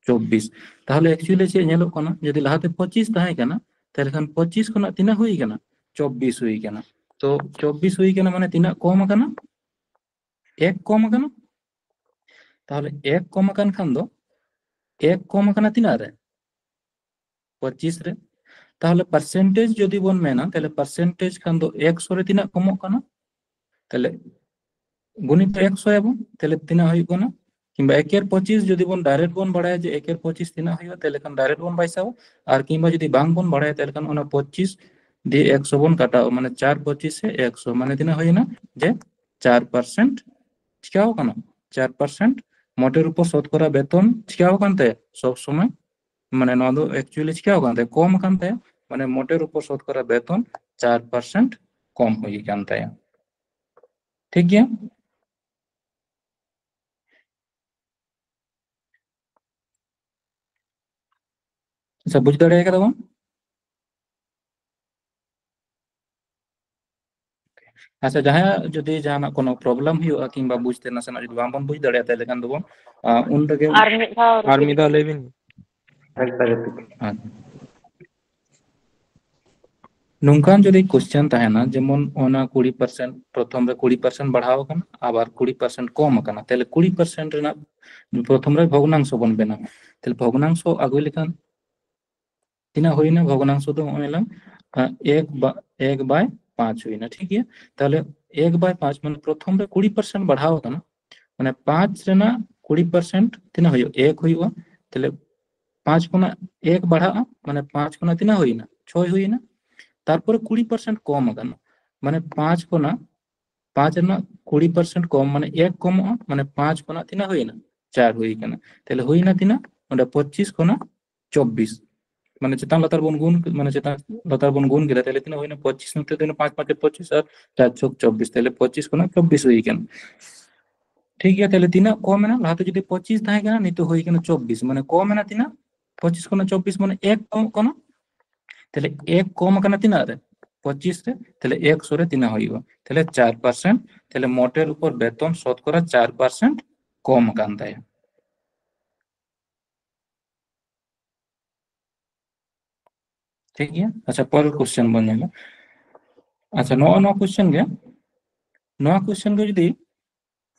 ᱪᱚᱵᱵᱤᱥ᱾ ᱛᱟᱦᱚᱞᱮ ᱮᱠᱪᱩᱭᱮᱞᱤ ᱪᱮᱫ ᱧᱮᱞᱚᱜ ᱠᱟᱱᱟ? ᱡᱩᱫᱤ ᱞᱟᱦᱟᱛᱮ ᱯᱚᱸᱪᱤᱥ ᱛᱟᱦᱮᱸ ᱠᱟᱱᱟ, ᱛᱟᱦᱚᱞᱮ ᱠᱷᱟᱱ ᱯᱚᱸᱪᱤᱥ ᱠᱷᱚᱱᱟᱜ ᱛᱤᱱᱟᱹᱜ ᱦᱩᱭ ᱠᱟᱱᱟ? ᱪᱚᱵᱵᱤᱥ ᱦᱩᱭ ᱠᱟᱱᱟ᱾ ᱛᱚ ᱪᱚᱵᱵᱤᱥ ᱦᱩᱭ ᱠᱟᱱᱟ, ᱢᱟᱱᱮ ᱛᱤᱱᱟᱹᱜ ᱠᱚᱢ ᱟᱠᱟᱱᱟ? ᱮᱠ ᱠᱚᱢ ᱟᱠᱟᱱᱟ᱾ ᱛᱟᱦᱚᱞᱮ ᱮᱠ ᱠᱚᱢ ᱟᱠᱟᱱ ᱠᱷᱟᱱ ᱫᱚ ᱮᱠ ᱠᱚᱢ ᱟᱠᱟᱱᱟ ᱛᱤᱱᱟᱹᱜ ᱨᱮ? ᱯᱚᱸᱪᱤᱥ ᱨᱮ᱾ ᱛᱟᱦᱚᱞᱮ ᱯᱟᱨᱥᱮᱱᱴᱮᱡᱽ ᱡᱩᱫᱤ ᱵᱚᱱ ᱢᱮᱱᱟ, ᱛᱟᱦᱚᱞᱮ ᱯᱟᱨᱥᱮᱱᱴᱮᱡᱽ ᱠᱷᱟᱱ ᱫᱚ ᱮᱠᱥᱚ ᱨᱮ ᱛᱤᱱᱟᱹᱜ ᱠᱚᱢᱚᱜ ᱠᱟᱱᱟ? ᱛᱟᱦᱚᱞᱮ ᱜᱩᱱᱤᱛ ᱮᱠᱥᱚ ᱭᱟᱵᱚᱱ, ᱛᱟᱦᱚᱞᱮ ᱛᱤᱱᱟᱹᱜ ᱦᱩᱭᱩᱜ ᱠᱟᱱᱟ? ᱠᱤᱝᱵᱟ ᱮᱠᱮᱨ ᱯᱚᱸᱪᱤᱥ ᱡᱩᱫᱤ ᱵᱚᱱ ᱰᱟᱭᱨᱮᱠᱴ ᱵᱚᱱ ᱵᱟᱲᱟᱭᱟ ᱡᱮ ᱮᱠᱮᱨ ᱯᱚᱸᱪᱤᱥ ᱛᱤᱱᱟᱹᱜ ᱦᱩᱭᱩᱜᱼᱟ, ᱛᱟᱦᱚᱞᱮ ᱠᱷᱟᱱ ᱰᱟᱭᱨᱮᱠᱴ ᱵᱚᱱ ᱵᱟᱭᱥᱟᱣᱟ᱾ ᱟᱨ ᱠᱤᱝᱵᱟ ᱡᱩᱫᱤ ᱵᱟᱝ ᱵᱚᱱ ᱵᱟᱲᱟᱭᱟ, ᱛᱟᱦᱚᱞᱮ ᱠᱷᱟᱱ ᱚᱱᱟ ᱯᱚᱸᱪᱤᱥ ᱫᱤᱭᱮ ᱮᱠᱥᱚ ᱵᱚᱱ ᱠᱟᱴᱟᱣ, ᱢᱟᱱᱮ ᱪᱟᱨ ᱯᱚᱸᱪᱤᱥᱮ ᱮᱠᱥᱚ, ᱢᱟᱱᱮ ᱛᱤᱱᱟᱹᱜ ᱦᱩᱭᱱᱟ? ᱡᱮ ᱪᱟᱨ ᱯᱟᱨᱥᱮᱱᱴ ᱪᱤᱠᱟᱣ ᱠᱟᱱᱟ? ᱪᱟᱨ ᱯᱟᱨᱥᱮᱱᱴ ᱢᱳᱴᱮᱨ ᱩᱯᱚᱨ ᱥᱚᱛᱠᱚᱨᱟ ᱵᱮᱛᱚᱱ ᱪᱤᱠᱟᱣ ᱠᱟᱱ ᱛᱟᱭᱟ? ᱥᱚᱵ ᱥᱚᱢᱚᱭ, ᱢᱟᱱᱮ ᱱᱚᱣᱟ ᱫᱚ actually ᱪᱤᱠᱟᱣ ᱠᱟᱱ ᱛᱟᱭᱟ? ᱠᱚᱢ ᱠᱟᱱ ᱛᱟᱭᱟ᱾ ᱢᱟᱱᱮ ᱢᱳᱴᱮᱨ ᱩᱯᱚᱨ ᱥᱚᱛᱠᱚᱨᱟ ᱵᱮᱛᱚᱱ ᱪᱟᱨ ᱯᱟᱨᱥᱮᱱᱴ ᱠᱚᱢ ᱦᱩᱭ ᱠᱟᱱ ᱛᱟᱭᱟ᱾ ᱴᱷᱤᱠ ᱜᱮᱭᱟ? ᱟᱪᱪᱷᱟ, ᱵᱩᱡᱽ ᱫᱟᱲᱮ ᱠᱟᱫᱟ ᱵᱚᱱ? ᱟᱪᱪᱷᱟ, ᱡᱟᱦᱟᱸᱭᱟᱜ ᱡᱩᱫᱤ ᱡᱟᱦᱟᱱᱟᱜ ᱠᱳᱱᱳ problem ᱦᱩᱭᱩᱜᱼᱟ ᱠᱤᱝᱵᱟ ᱵᱩᱡᱽ ᱛᱮ ᱱᱟᱥᱮᱱᱟᱜ ᱡᱩᱫᱤ ᱵᱟᱝᱵᱚᱱ ᱵᱩᱡᱽ ᱫᱟᱲᱮᱭᱟᱜᱼᱟ, ᱛᱟᱦᱞᱮ ᱠᱷᱟᱱ ᱫᱚᱵᱚᱱ, ᱟᱸ, ᱩᱱ ᱨᱮᱜᱮ ᱟᱨ ᱢᱤᱫ ᱫᱷᱟᱣ ᱟᱨ ᱢᱤᱫ ᱫᱷᱟᱣ ᱞᱟᱹᱭ ᱵᱤᱱ᱾ ᱟᱪᱪᱷᱟ᱾ ᱱᱚᱝᱠᱟᱱ ᱡᱩᱫᱤ question ᱛᱟᱦᱮᱱᱟ, ᱡᱮᱢᱚᱱ ᱚᱱᱟ ᱠᱩᱲᱤ percent, ᱯᱨᱚᱛᱷᱚᱢ ᱨᱮ ᱠᱩᱲᱤ percent ᱵᱟᱲᱦᱟᱣ ᱟᱠᱟᱱᱟ, ᱟᱵᱟᱨ ᱠᱩᱲᱤ percent ᱠᱚᱢ ᱟᱠᱟᱱᱟ, ᱛᱟᱦᱞᱮ ᱠᱩᱲᱤ percent ᱨᱮᱱᱟᱜ ᱯᱨᱚᱛᱷᱚᱢ ᱨᱮ ᱵᱷᱚᱜᱽᱱᱟᱝᱥᱚ ᱵᱚᱱ ᱵᱮᱱᱟᱣᱟ᱾ ᱛᱟᱦᱞᱮ ᱵᱷᱚᱜᱽᱱᱟᱝᱥᱚ ᱟᱹᱜᱩᱭ ᱞᱮᱠᱷᱟᱱ ᱛᱤᱱᱟᱹᱜ ᱦᱩᱭᱱᱟ? ᱵᱷᱚᱜᱽᱱᱟᱝᱥᱚ ᱫᱚ ᱱᱚᱜᱼᱚᱭ ᱞᱟᱝ, ᱟ, ᱮᱠ ᱵᱟ-, ᱮᱠ by ᱯᱟᱸᱪ ᱦᱩᱭᱱᱟ, ᱴᱷᱤᱠ ᱜᱮᱭᱟ᱾ ᱛᱟᱦᱞᱮ ᱮᱠ by ᱯᱟᱸᱪ, ᱢᱟᱱᱮ ᱯᱨᱚᱛᱷᱚᱢ ᱨᱮ ᱠᱩᱲᱤ percent ᱵᱟᱲᱦᱟᱣ ᱟᱠᱟᱱᱟ, ᱢᱟᱱᱮ ᱯᱟᱸᱪ ᱨᱮᱱᱟᱜ ᱠᱩᱲᱤ percent ᱛᱤᱱᱟᱹᱜ ᱦᱩᱭᱩᱜᱼᱟ? ᱮᱠ ᱦᱩᱭᱩᱜᱼᱟ᱾ ᱛᱟᱦᱞᱮ ᱯᱟᱸᱪ ᱠᱷᱚᱱᱟᱜ ᱮᱠ ᱵᱟᱲᱦᱟᱜᱼᱟ, ᱢᱟᱱᱮ ᱯᱟᱸᱪ ᱠᱷᱚᱱᱟᱜ ᱛᱤᱱᱟᱹᱜ ᱦᱩᱭᱱᱟ? ᱪᱷᱚᱭ ᱦᱩᱭᱱᱟ᱾ ᱛᱟᱨᱯᱚᱨᱮ ᱠᱩᱲᱤ percent ᱠᱚᱢ ᱟᱠᱟᱱᱟ, ᱢᱟᱱᱮ ᱯᱟᱸᱪ ᱠᱷᱚᱱᱟᱜ, ᱯᱟᱸᱪ ᱨᱮᱱᱟᱜ ᱠᱩᱲᱤ percent ᱠᱚᱢ, ᱢᱟᱱᱮ ᱮᱠ ᱠᱚᱢᱚᱜᱼᱟ, ᱢᱟᱱᱮ ᱯᱟᱸᱪ ᱠᱷᱚᱱᱟᱜ ᱛᱤᱱᱟᱹᱜ ᱦᱩᱭᱱᱟ? ᱪᱟᱨ ᱦᱩᱭ ᱠᱟᱱᱟ᱾ ᱛᱟᱦᱞᱮ ᱦᱩᱭᱱᱟ ᱛᱤᱱᱟᱹᱜ? ᱚᱸᱰᱮ ᱯᱚᱸᱪᱤᱥ ᱠᱷᱚᱱᱟᱜ ᱪᱚᱵᱵᱤᱥ, ᱢᱟᱱᱮ ᱪᱮᱛᱟᱱ ᱞᱟᱛᱟᱨ ᱵᱚᱱ ᱜᱩᱱ, ᱢᱟᱱᱮ ᱪᱮᱛᱟᱱ ᱞᱟᱛᱟᱨ ᱵᱚᱱ ᱜᱩᱱ ᱠᱮᱫᱟ, ᱛᱟᱦᱞᱮ ᱛᱤᱱᱟᱹᱜ ᱦᱩᱭᱱᱟ? ᱯᱚᱸᱪᱤᱥ ᱱᱚᱛᱮ ᱫᱚ ᱯᱟᱸᱪ ᱯᱟᱸᱪᱮ ᱯᱚᱸᱪᱤᱥ ᱟᱨ ᱪᱟᱨ ᱪᱷᱚᱠ ᱪᱚᱵᱵᱤᱥ, ᱛᱟᱦᱞᱮ ᱯᱚᱸᱪᱤᱥ ᱠᱷᱚᱱᱟᱜ ᱪᱚᱵᱵᱤᱥ ᱦᱩᱭ ᱠᱟᱱᱟ᱾ ᱴᱷᱤᱠ ᱜᱮᱭᱟ, ᱛᱟᱦᱞᱮ ᱛᱤᱱᱟᱹᱜ ᱠᱚᱢ ᱮᱱᱟ? ᱞᱟᱦᱟᱛᱮ ᱡᱩᱫᱤ ᱯᱚᱸᱪᱤᱥ ᱛᱟᱦᱮᱸ ᱠᱟᱱᱟ, ᱱᱤᱛᱚᱜ ᱦᱩᱭ ᱠᱟᱱᱟ ᱪᱚᱵᱵᱤᱥ, ᱢᱟᱱᱮ ᱠᱚᱢ ᱮᱱᱟ ᱛᱤᱱᱟᱹᱜ? ᱯᱚᱸᱪᱤᱥ ᱠᱷᱚᱱᱟᱜ ᱪᱚᱵᱵᱤᱥ, ᱢᱟᱱᱮ ᱮᱠ ᱠᱚᱢᱚᱜ ᱠᱟᱱᱟ᱾ ᱛᱟᱦᱞᱮ ᱮᱠ ᱠᱚᱢ ᱟᱠᱟᱱᱟ ᱛᱤᱱᱟᱹᱜ ᱨᱮ? ᱯᱚᱸᱪᱤᱥ ᱨᱮ᱾ ᱛᱟᱦᱞᱮ ᱮᱠᱥᱚ ᱨᱮ ᱛᱤᱱᱟᱹᱜ ᱦᱩᱭᱩᱜᱼᱟ? ᱛᱟᱦᱞᱮ ᱪᱟᱨ percent᱾ ᱛᱟᱦᱞᱮ ᱢᱳᱴᱮᱨ ᱩᱯᱚᱨ ᱵᱮᱛᱚᱱ ᱥᱚᱛᱠᱚᱨᱟ ᱪᱟᱨ percent ᱠᱚᱢ ᱟᱠᱟᱱ ᱛᱟᱭᱟ᱾ ᱴᱷᱤᱠ ᱜᱮᱭᱟ, ᱟᱪᱪᱷᱟ, ᱯᱚᱨᱮᱨ question ᱵᱚᱱ ᱧᱮᱞᱟ᱾ ᱟᱪᱪᱷᱟ, ᱱᱚᱜᱼᱚ ᱱᱚᱣᱟ question ᱜᱮ, ᱱᱚᱣᱟ question ᱜᱮ ᱡᱩᱫᱤ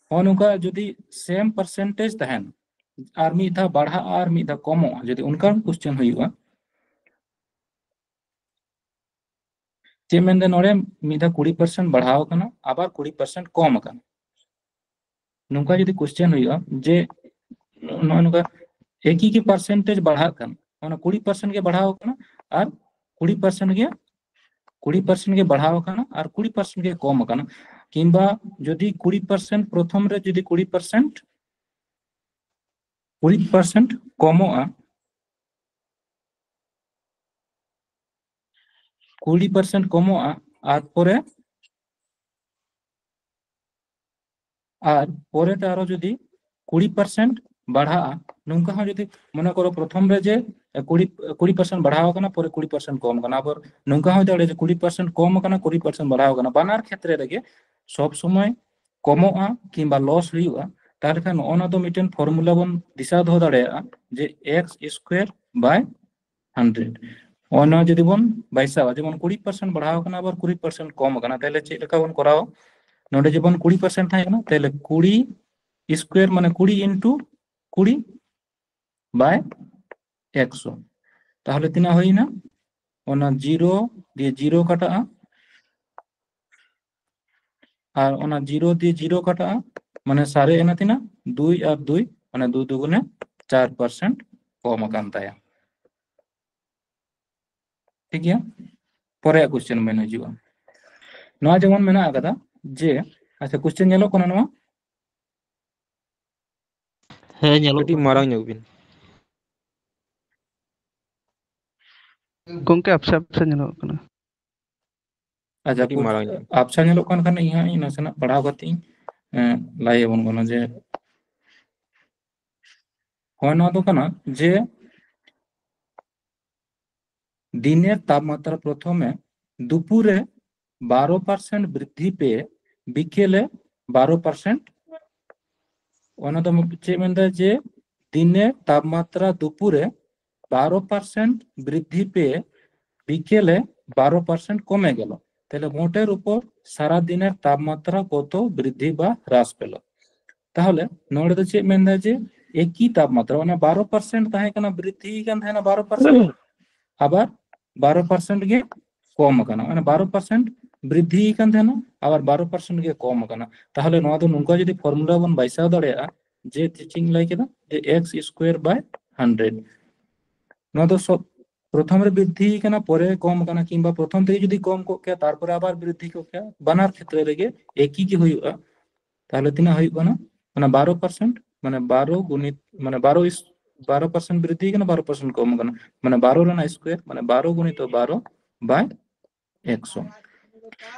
ᱱᱚᱜᱼᱚ ᱱᱚᱝᱠᱟ ᱡᱩᱫᱤ same percentage ᱛᱟᱦᱮᱱ, ᱟᱨ ᱢᱤᱫ ᱫᱷᱟᱣ ᱵᱟᱲᱦᱟᱜᱼᱟ ᱟᱨ ᱢᱤᱫ ᱫᱷᱟᱣ ᱠᱚᱢᱚᱜᱼᱟ, ᱡᱩᱫᱤ ᱚᱱᱠᱟᱱ question ᱦᱩᱭᱩᱜᱼᱟ, ᱪᱮᱫ ᱢᱮᱱᱫᱟ ᱱᱚᱰᱮ? ᱢᱤᱫ ᱫᱷᱟᱣ ᱠᱩᱲᱤ percent ᱵᱟᱲᱦᱟᱣ ᱟᱠᱟᱱᱟ, ᱟᱵᱟᱨ ᱠᱩᱲᱤ percent ᱠᱚᱢ ᱟᱠᱟᱱᱟ᱾ ᱱᱚᱝᱠᱟ ᱡᱩᱫᱤ question ᱦᱩᱭᱩᱜᱼᱟ ᱡᱮ ᱱᱚᱜᱼᱚ ᱱᱚᱝᱠᱟ ᱮᱠᱤ ᱜᱮ percentage ᱵᱟᱲᱦᱟᱜ ᱠᱟᱱᱟ, ᱚᱱᱟ ᱠᱩᱲᱤ percent ᱜᱮ ᱵᱟᱲᱦᱟᱣ ᱟᱠᱟᱱᱟ ᱟᱨ ᱠᱩᱲᱤ percent ᱜᱮ ᱠᱩᱲᱤ ᱯᱟᱨᱥᱮᱱᱴ ᱜᱮ ᱵᱟᱲᱦᱟᱣ ᱟᱠᱟᱱᱟ ᱟᱨ ᱠᱩᱲᱤ ᱯᱟᱨᱥᱮᱱᱴ ᱜᱮ ᱠᱚᱢ ᱟᱠᱟᱱᱟ᱾ ᱠᱤᱝᱵᱟ ᱡᱩᱫᱤ ᱠᱩᱲᱤ ᱯᱟᱨᱥᱮᱱᱴ ᱯᱨᱚᱛᱷᱚᱢ ᱨᱮ ᱡᱩᱫᱤ ᱠᱩᱲᱤ ᱯᱟᱨᱥᱮᱱᱴ ᱠᱩᱲᱤ ᱯᱟᱨᱥᱮᱱᱴ ᱠᱚᱢᱚᱜᱼᱟ, ᱠᱩᱲᱤ ᱯᱟᱨᱥᱮᱱᱴ ᱠᱚᱢᱚᱜᱼᱟ, ᱟᱨ ᱯᱚᱨᱮ ᱟᱨ ᱯᱚᱨᱮᱛᱮ ᱟᱨᱚ ᱡᱩᱫᱤ ᱠᱩᱲᱤ ᱯᱟᱨᱥᱮᱱᱴ ᱵᱟᱲᱦᱟᱜᱼᱟ, ᱱᱚᱝᱠᱟ ᱦᱚᱸ ᱡᱩᱫᱤ ᱢᱚᱱᱮ ᱠᱚᱨᱚ ᱯᱨᱚᱛᱷᱚᱢ ᱨᱮ ᱡᱮ ᱠᱩᱲᱤ ᱠᱩᱲᱤ ᱯᱟᱨᱥᱮᱱᱴ ᱵᱟᱲᱦᱟᱣ ᱟᱠᱟᱱᱟ, ᱯᱚᱨᱮ ᱠᱩᱲᱤ ᱯᱟᱨᱥᱮᱱᱴ ᱠᱚᱢ ᱟᱠᱟᱱᱟ, ᱟᱵᱟᱨ ᱱᱚᱝᱠᱟ ᱦᱚᱸ ᱦᱩᱭ ᱫᱟᱲᱮᱭᱟᱜᱼᱟ ᱡᱮ ᱠᱩᱲᱤ ᱯᱟᱨᱥᱮᱱᱴ ᱠᱚᱢ ᱟᱠᱟᱱᱟ, ᱠᱩᱲᱤ ᱯᱟᱨᱥᱮᱱᱴ ᱵᱟᱲᱦᱟᱣ ᱟᱠᱟᱱᱟ, ᱵᱟᱱᱟᱨ ᱠᱷᱮᱛᱨᱮ ᱨᱮᱜᱮ ᱥᱚᱵ ᱥᱚᱢᱚᱭ ᱠᱚᱢᱚᱜᱼᱟ ᱠᱤᱝᱵᱟ ᱞᱚᱥ ᱦᱩᱭᱩᱜᱼᱟ᱾ ᱛᱟᱦᱚᱞᱮ ᱠᱷᱟᱱ ᱱᱚᱜᱼᱚ ᱱᱚᱣᱟ ᱫᱚ ᱢᱤᱫᱴᱮᱱ ᱯᱷᱚᱨᱢᱩᱞᱟ ᱵᱚᱱ ᱫᱤᱥᱟᱹ ᱫᱚᱦᱚ ᱫᱟᱲᱮᱭᱟᱜᱼᱟ ᱡᱮ x square by hundred᱾ ᱱᱚᱜᱼᱚ ᱱᱚᱣᱟ ᱡᱩᱫᱤ ᱵᱚᱱ ᱵᱟᱭᱥᱟᱣᱟ, ᱡᱮᱢᱚᱱ ᱠᱩᱲᱤ ᱯᱟᱨᱥᱮᱱᱴ ᱵᱟᱲᱦᱟᱣ ᱟᱠᱟᱱᱟ, ᱟᱵᱟᱨ ᱠᱩᱲᱤ ᱯᱟᱨᱥᱮᱱᱴ ᱠᱚᱢ ᱟᱠᱟᱱᱟ, ᱛᱟᱦᱚᱞᱮ ᱪᱮᱫ ᱞᱮᱠᱟ ᱵᱚᱱ ᱠᱚᱨᱟᱣᱟ? ᱱᱚᱰᱮ ᱡᱮᱢᱚᱱ ᱠᱩᱲᱤ ᱯᱟᱨᱥᱮᱱᱴ ᱛᱟᱦᱮᱸ ᱠᱟᱱᱟ, ᱛᱟᱦᱚᱞᱮ ᱠᱩᱲᱤ ᱥᱠᱚᱭᱟᱨ ᱢᱟᱱᱮ ᱠᱩᱲᱤ into ᱠᱩᱲᱤ by ᱮᱠᱥᱚ, ᱛᱟᱦᱚᱞᱮ ᱛᱤᱱᱟᱹᱜ ᱦᱩᱭᱱᱟ? ᱚᱱᱟ ᱡᱤᱨᱳ ᱫᱤᱭᱮ ᱡᱤᱨᱳ ᱠᱟᱴᱟᱜᱼᱟ, ᱟᱨ ᱚᱱᱟ ᱡᱤᱨᱳ ᱫᱤᱭᱮ ᱡᱤᱨᱳ ᱠᱟᱴᱟᱜᱼᱟ, ᱢᱟᱱᱮ ᱥᱟᱨᱮᱡ ᱮᱱᱟ ᱛᱤᱱᱟᱹᱜ? ᱫᱩᱭ ᱟᱨ ᱫᱩᱭ, ᱢᱟᱱᱮ ᱫᱩᱭ ᱫᱩᱜᱩᱱᱮ ᱪᱟᱨ ᱯᱟᱨᱥᱮᱱᱴ ᱠᱚᱢ ᱟᱠᱟᱱ ᱛᱟᱭᱟ᱾ ᱴᱷᱤᱠ ᱜᱮᱭᱟ, ᱯᱚᱨᱮᱭᱟᱜ ᱠᱚᱥᱪᱮᱱ ᱢᱮᱱ ᱦᱤᱡᱩᱜᱼᱟ᱾ ᱱᱚᱣᱟ ᱡᱮᱢᱚᱱ ᱢᱮᱱᱟᱜ ᱟᱠᱟᱫᱟ ᱡᱮ, ᱟᱪᱪᱷᱟ, ᱠᱚᱥᱪᱮᱱ ᱧᱮᱞᱚᱜ ᱠᱟᱱᱟ ᱱᱚᱣᱟ? ᱦᱮᱸ, ᱧᱮᱞᱚᱜ ᱠᱟᱹᱴᱤᱡ ᱠᱟᱱᱟ᱾ ᱢᱟᱨᱟᱝ ᱧᱚᱜ ᱵᱤᱱ᱾ ᱜᱚᱝᱠᱮ, ᱟᱯᱥᱟ ᱟᱯᱥᱟ ᱧᱮᱞᱚᱜ ᱠᱟᱱᱟ᱾ ᱟᱪᱪᱷᱟ, ᱠᱟᱹᱴᱤᱡ ᱠᱩ- ᱢᱟᱨᱟᱝ ᱧᱚᱜ᱾ ᱟᱯᱥᱟ ᱧᱮᱞᱚᱜ ᱠᱟᱱ ᱠᱷᱟᱱ ᱤᱧ ᱦᱟᱸᱜ ᱤᱧ ᱱᱟᱥᱮᱱᱟᱜ ᱯᱟᱲᱦᱟᱣ ᱠᱟᱛᱮ ᱤᱧ, ᱮᱸ, ᱞᱟᱹᱭ ᱟᱵᱚᱱ ᱠᱟᱱᱟ ᱡᱮ, ᱦᱳᱭ, ᱱᱚᱣᱟ ᱫᱚ ᱠᱟᱱᱟ ᱡᱮ ᱫᱤᱱᱮᱨ ᱛᱟᱯᱢᱟᱛᱨᱟ ᱯᱨᱚᱛᱷᱚᱢᱮ ᱫᱩᱯᱩᱨᱮ ᱵᱟᱨᱚ ᱯᱟᱨᱥᱮᱱᱴ ᱵᱨᱤᱫᱽᱫᱷᱤ ᱯᱮ ᱵᱤᱠᱮᱞᱮ ᱵᱟᱨᱚ ᱯᱟᱨᱥᱮᱱᱴ᱾ ᱚᱱᱟ ᱫᱚ ᱪᱮᱫ ᱢᱮᱱᱫᱟ ᱡᱮ ᱫᱤᱱᱮᱨ ᱛᱟᱯᱢᱟᱛᱨᱟ ᱫᱩᱯᱩᱨᱮ ᱵᱟᱨᱚ ᱯᱟᱨᱥᱮᱱᱴ ᱵᱨᱤᱫᱽᱫᱷᱤ ᱯᱮ ᱵᱤᱠᱮᱞᱮ ᱵᱟᱨᱚ ᱯᱟᱨᱥᱮᱱᱴ ᱠᱚᱢᱮ ᱜᱮᱞ᱾ ᱛᱟᱦᱞᱮ ᱢᱳᱴᱮᱨ ᱩᱯᱚᱨ ᱥᱟᱨᱟ ᱫᱤᱱᱮᱨ ᱛᱟᱯᱢᱟᱛᱨᱟ ᱠᱚᱛᱚ ᱵᱨᱤᱫᱽᱫᱷᱤ ᱵᱟ ᱦᱨᱟᱥ ᱯᱮᱞ? ᱛᱟᱦᱚᱞᱮ ᱱᱚᱰᱮ ᱫᱚ ᱪᱮᱫ ᱢᱮᱱᱫᱟ ᱡᱮ ᱮᱠᱤ ᱛᱟᱯᱢᱟᱛᱨᱟ, ᱚᱱᱟ ᱵᱟᱨᱚ ᱯᱟᱨᱥᱮᱱᱴ ᱛᱟᱦᱮᱸ ᱠᱟᱱᱟ, ᱵᱨᱤᱫᱽᱫᱷᱤ ᱠᱟᱱ ᱛᱟᱦᱮᱱᱟ ᱵᱟᱨᱚ ᱯᱟᱨᱥᱮᱱᱴ, ᱟᱵᱟᱨ ᱵᱟᱨᱚ ᱯᱟᱨᱥᱮᱱᱴ ᱜᱮ ᱠᱚᱢ ᱟᱠᱟᱱᱟ, ᱢᱟᱱᱮ ᱵᱟᱨᱚ ᱯᱟᱨᱥᱮᱱᱴ ᱵᱨᱤᱫᱽᱫᱷᱤ ᱠᱟᱱ ᱛᱟᱦᱮᱱᱟ, ᱟᱵᱟᱨ ᱵᱟᱨᱚ ᱯᱟᱨᱥᱮᱱᱴ ᱜᱮ ᱠᱚᱢ ᱟᱠᱟᱱᱟ᱾ ᱛᱟᱦᱚᱞᱮ ᱱᱚᱣᱟ ᱫᱚ ᱱᱚᱝᱠᱟ ᱡᱩᱫᱤ ᱯᱷᱚᱨᱢᱩᱞᱟ ᱵᱚᱱ ᱵᱟᱭᱥᱟᱣ ᱫᱟᱲᱮᱭᱟᱜᱼᱟ ᱡᱮ ᱪᱮᱫ ᱤᱧ ᱞᱟᱹᱭ ᱠᱮᱫᱟ, ᱡᱮ x square by hundred, ᱱᱚᱣᱟ ᱫᱚ ᱥᱚᱵ ᱯᱨᱚᱛᱷᱚᱢ ᱨᱮ ᱵᱨᱤᱫᱽᱫᱷᱤ ᱠᱟᱱᱟ, ᱯᱚᱨᱮ ᱠᱚᱢ ᱠᱟᱱᱟ, ᱠᱤᱝᱵᱟ ᱯᱨᱚᱛᱷᱚᱢ ᱛᱮᱜᱮ ᱡᱩᱫᱤ ᱠᱚᱢ ᱠᱚᱜ ᱠᱮᱭᱟ, ᱛᱟᱨᱯᱚᱨᱮ ᱟᱵᱟᱨ ᱵᱨᱤᱫᱽᱫᱷᱤ ᱠᱚᱜ ᱠᱮᱭᱟ, ᱵᱟᱱᱟᱨ ᱠᱷᱮᱛᱨᱮ ᱨᱮᱜᱮ ᱮᱠᱤ ᱜᱮ ᱦᱩᱭᱩᱜᱼᱟ᱾ ᱛᱟᱦᱚᱞᱮ ᱛᱤᱱᱟᱹᱜ ᱦᱩᱭᱩᱜ ᱠᱟᱱᱟ? ᱢᱟᱱᱮ ᱵᱟᱨᱚ ᱯᱟᱨᱥᱮᱱᱴ, ᱢᱟᱱᱮ ᱵᱟᱨᱚ ᱜᱩᱱᱤᱛ, ᱢᱟᱱᱮ ᱵᱟᱨᱚ ᱤᱥ-, ᱵᱟᱨᱚ ᱯᱟᱨᱥᱮᱱᱴ ᱵᱨᱤᱫᱽᱫᱷᱤ ᱠᱟᱱᱟ, ᱵᱟᱨᱚ ᱯᱟᱨᱥᱮᱱᱴ ᱠᱚᱢ ᱠᱟᱱᱟ, ᱢᱟᱱᱮ ᱵᱟᱨᱚ ᱨᱮᱱᱟᱜ ᱥᱠᱚᱭᱟᱨ, ᱢᱟᱱᱮ ᱵᱟᱨᱚ ᱜᱩᱱᱤᱛᱚ ᱵᱟᱨᱚ by ᱮᱠᱥᱚ᱾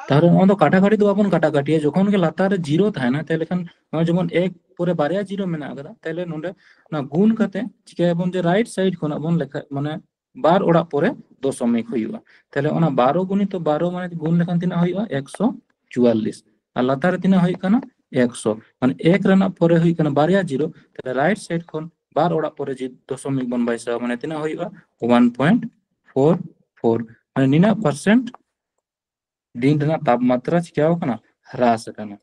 ᱛᱟᱦᱚᱞᱮ ᱱᱚᱣᱟ ᱫᱚ ᱠᱟᱴᱟᱠᱟᱴᱤ ᱫᱚ ᱵᱟᱵᱚᱱ ᱠᱟᱴᱟᱠᱟᱴᱤᱭᱟ, ᱡᱚᱠᱷᱚᱱ ᱜᱮ ᱞᱟᱛᱟᱨ ᱨᱮ ᱡᱤᱨᱳ ᱛᱟᱦᱮᱱᱟ, ᱛᱟᱦᱚᱞᱮ ᱠᱷᱟᱱ ᱱᱚᱣᱟ ᱡᱮᱢᱚᱱ ᱮᱠ ᱯᱚᱨᱮ ᱵᱟᱨᱭᱟ ᱡᱤᱨᱳ ᱢᱮᱱᱟᱜ ᱟᱠᱟᱫᱟ, ᱛᱟᱦᱚᱞᱮ ᱱᱚᱰᱮ ᱚᱱᱟ ᱜᱩᱱ ᱠᱟᱛᱮ ᱪᱤᱠᱟᱹᱭᱟᱵᱚᱱ ᱡᱮ ᱨᱟᱭᱤᱴ ᱥᱟᱭᱤᱰ ᱠᱷᱚᱱᱟᱜ ᱵᱚᱱ ᱞᱮᱠᱷᱟ, ᱢᱟᱱᱮ ᱵᱟᱨ ᱚᱲᱟᱜ ᱯᱚᱨᱮ ᱫᱚᱥᱚᱢᱤᱠ ᱦᱩᱭᱩᱜᱼᱟ᱾ ᱛᱟᱦᱚᱞᱮ ᱚᱱᱟ ᱵᱟᱨᱚ ᱜᱩᱱᱤᱛᱚ ᱵᱟᱨᱚ ᱢᱟᱱᱮ ᱜᱩᱱ ᱞᱮᱠᱷᱟᱱ ᱛᱤᱱᱟᱹᱜ ᱦᱩᱭᱩᱜᱼᱟ? ᱮᱠᱥᱚ ᱪᱩᱣᱟᱞᱞᱤᱥ᱾ ᱟᱨ ᱞᱟᱛᱟᱨ ᱨᱮ ᱛᱤᱱᱟᱹᱜ ᱦᱩᱭᱩᱜ ᱠᱟᱱᱟ? ᱮᱠᱥᱚ᱾ ᱢᱟᱱᱮ ᱮᱠ ᱨᱮᱱᱟᱜ ᱯᱚᱨᱮ ᱦᱩᱭᱩᱜ ᱠᱟᱱᱟ ᱵᱟᱨᱭᱟ ᱡᱤᱨᱳ, ᱛᱟᱦᱚᱞᱮ ᱨᱟᱭᱤᱴ ᱥᱟᱭᱤᱰ ᱠᱷᱚᱱ ᱵᱟᱨ ᱚᱲᱟᱜ ᱯᱚᱨᱮ ᱡᱩᱫᱤ ᱫᱚᱥᱚᱢᱤᱠ ᱵᱚᱱ ᱵᱟᱭᱥᱟᱣᱟ, ᱢᱟᱱᱮ ᱛᱤᱱᱟᱹᱜ ᱦᱩᱭᱩᱜᱼᱟ? One point four four. ᱢᱟᱱᱮ ᱱᱤᱱᱟᱹᱜ ᱯᱟᱨᱥᱮᱱᱴ ᱫᱤᱱ ᱨᱮᱱᱟᱜ ᱛᱟᱯᱢᱟᱛᱨᱟ ᱪᱤᱠᱟᱹᱣ ᱠᱟᱱᱟ? ᱦᱨᱟᱥ ᱟᱠᱟᱱᱟ᱾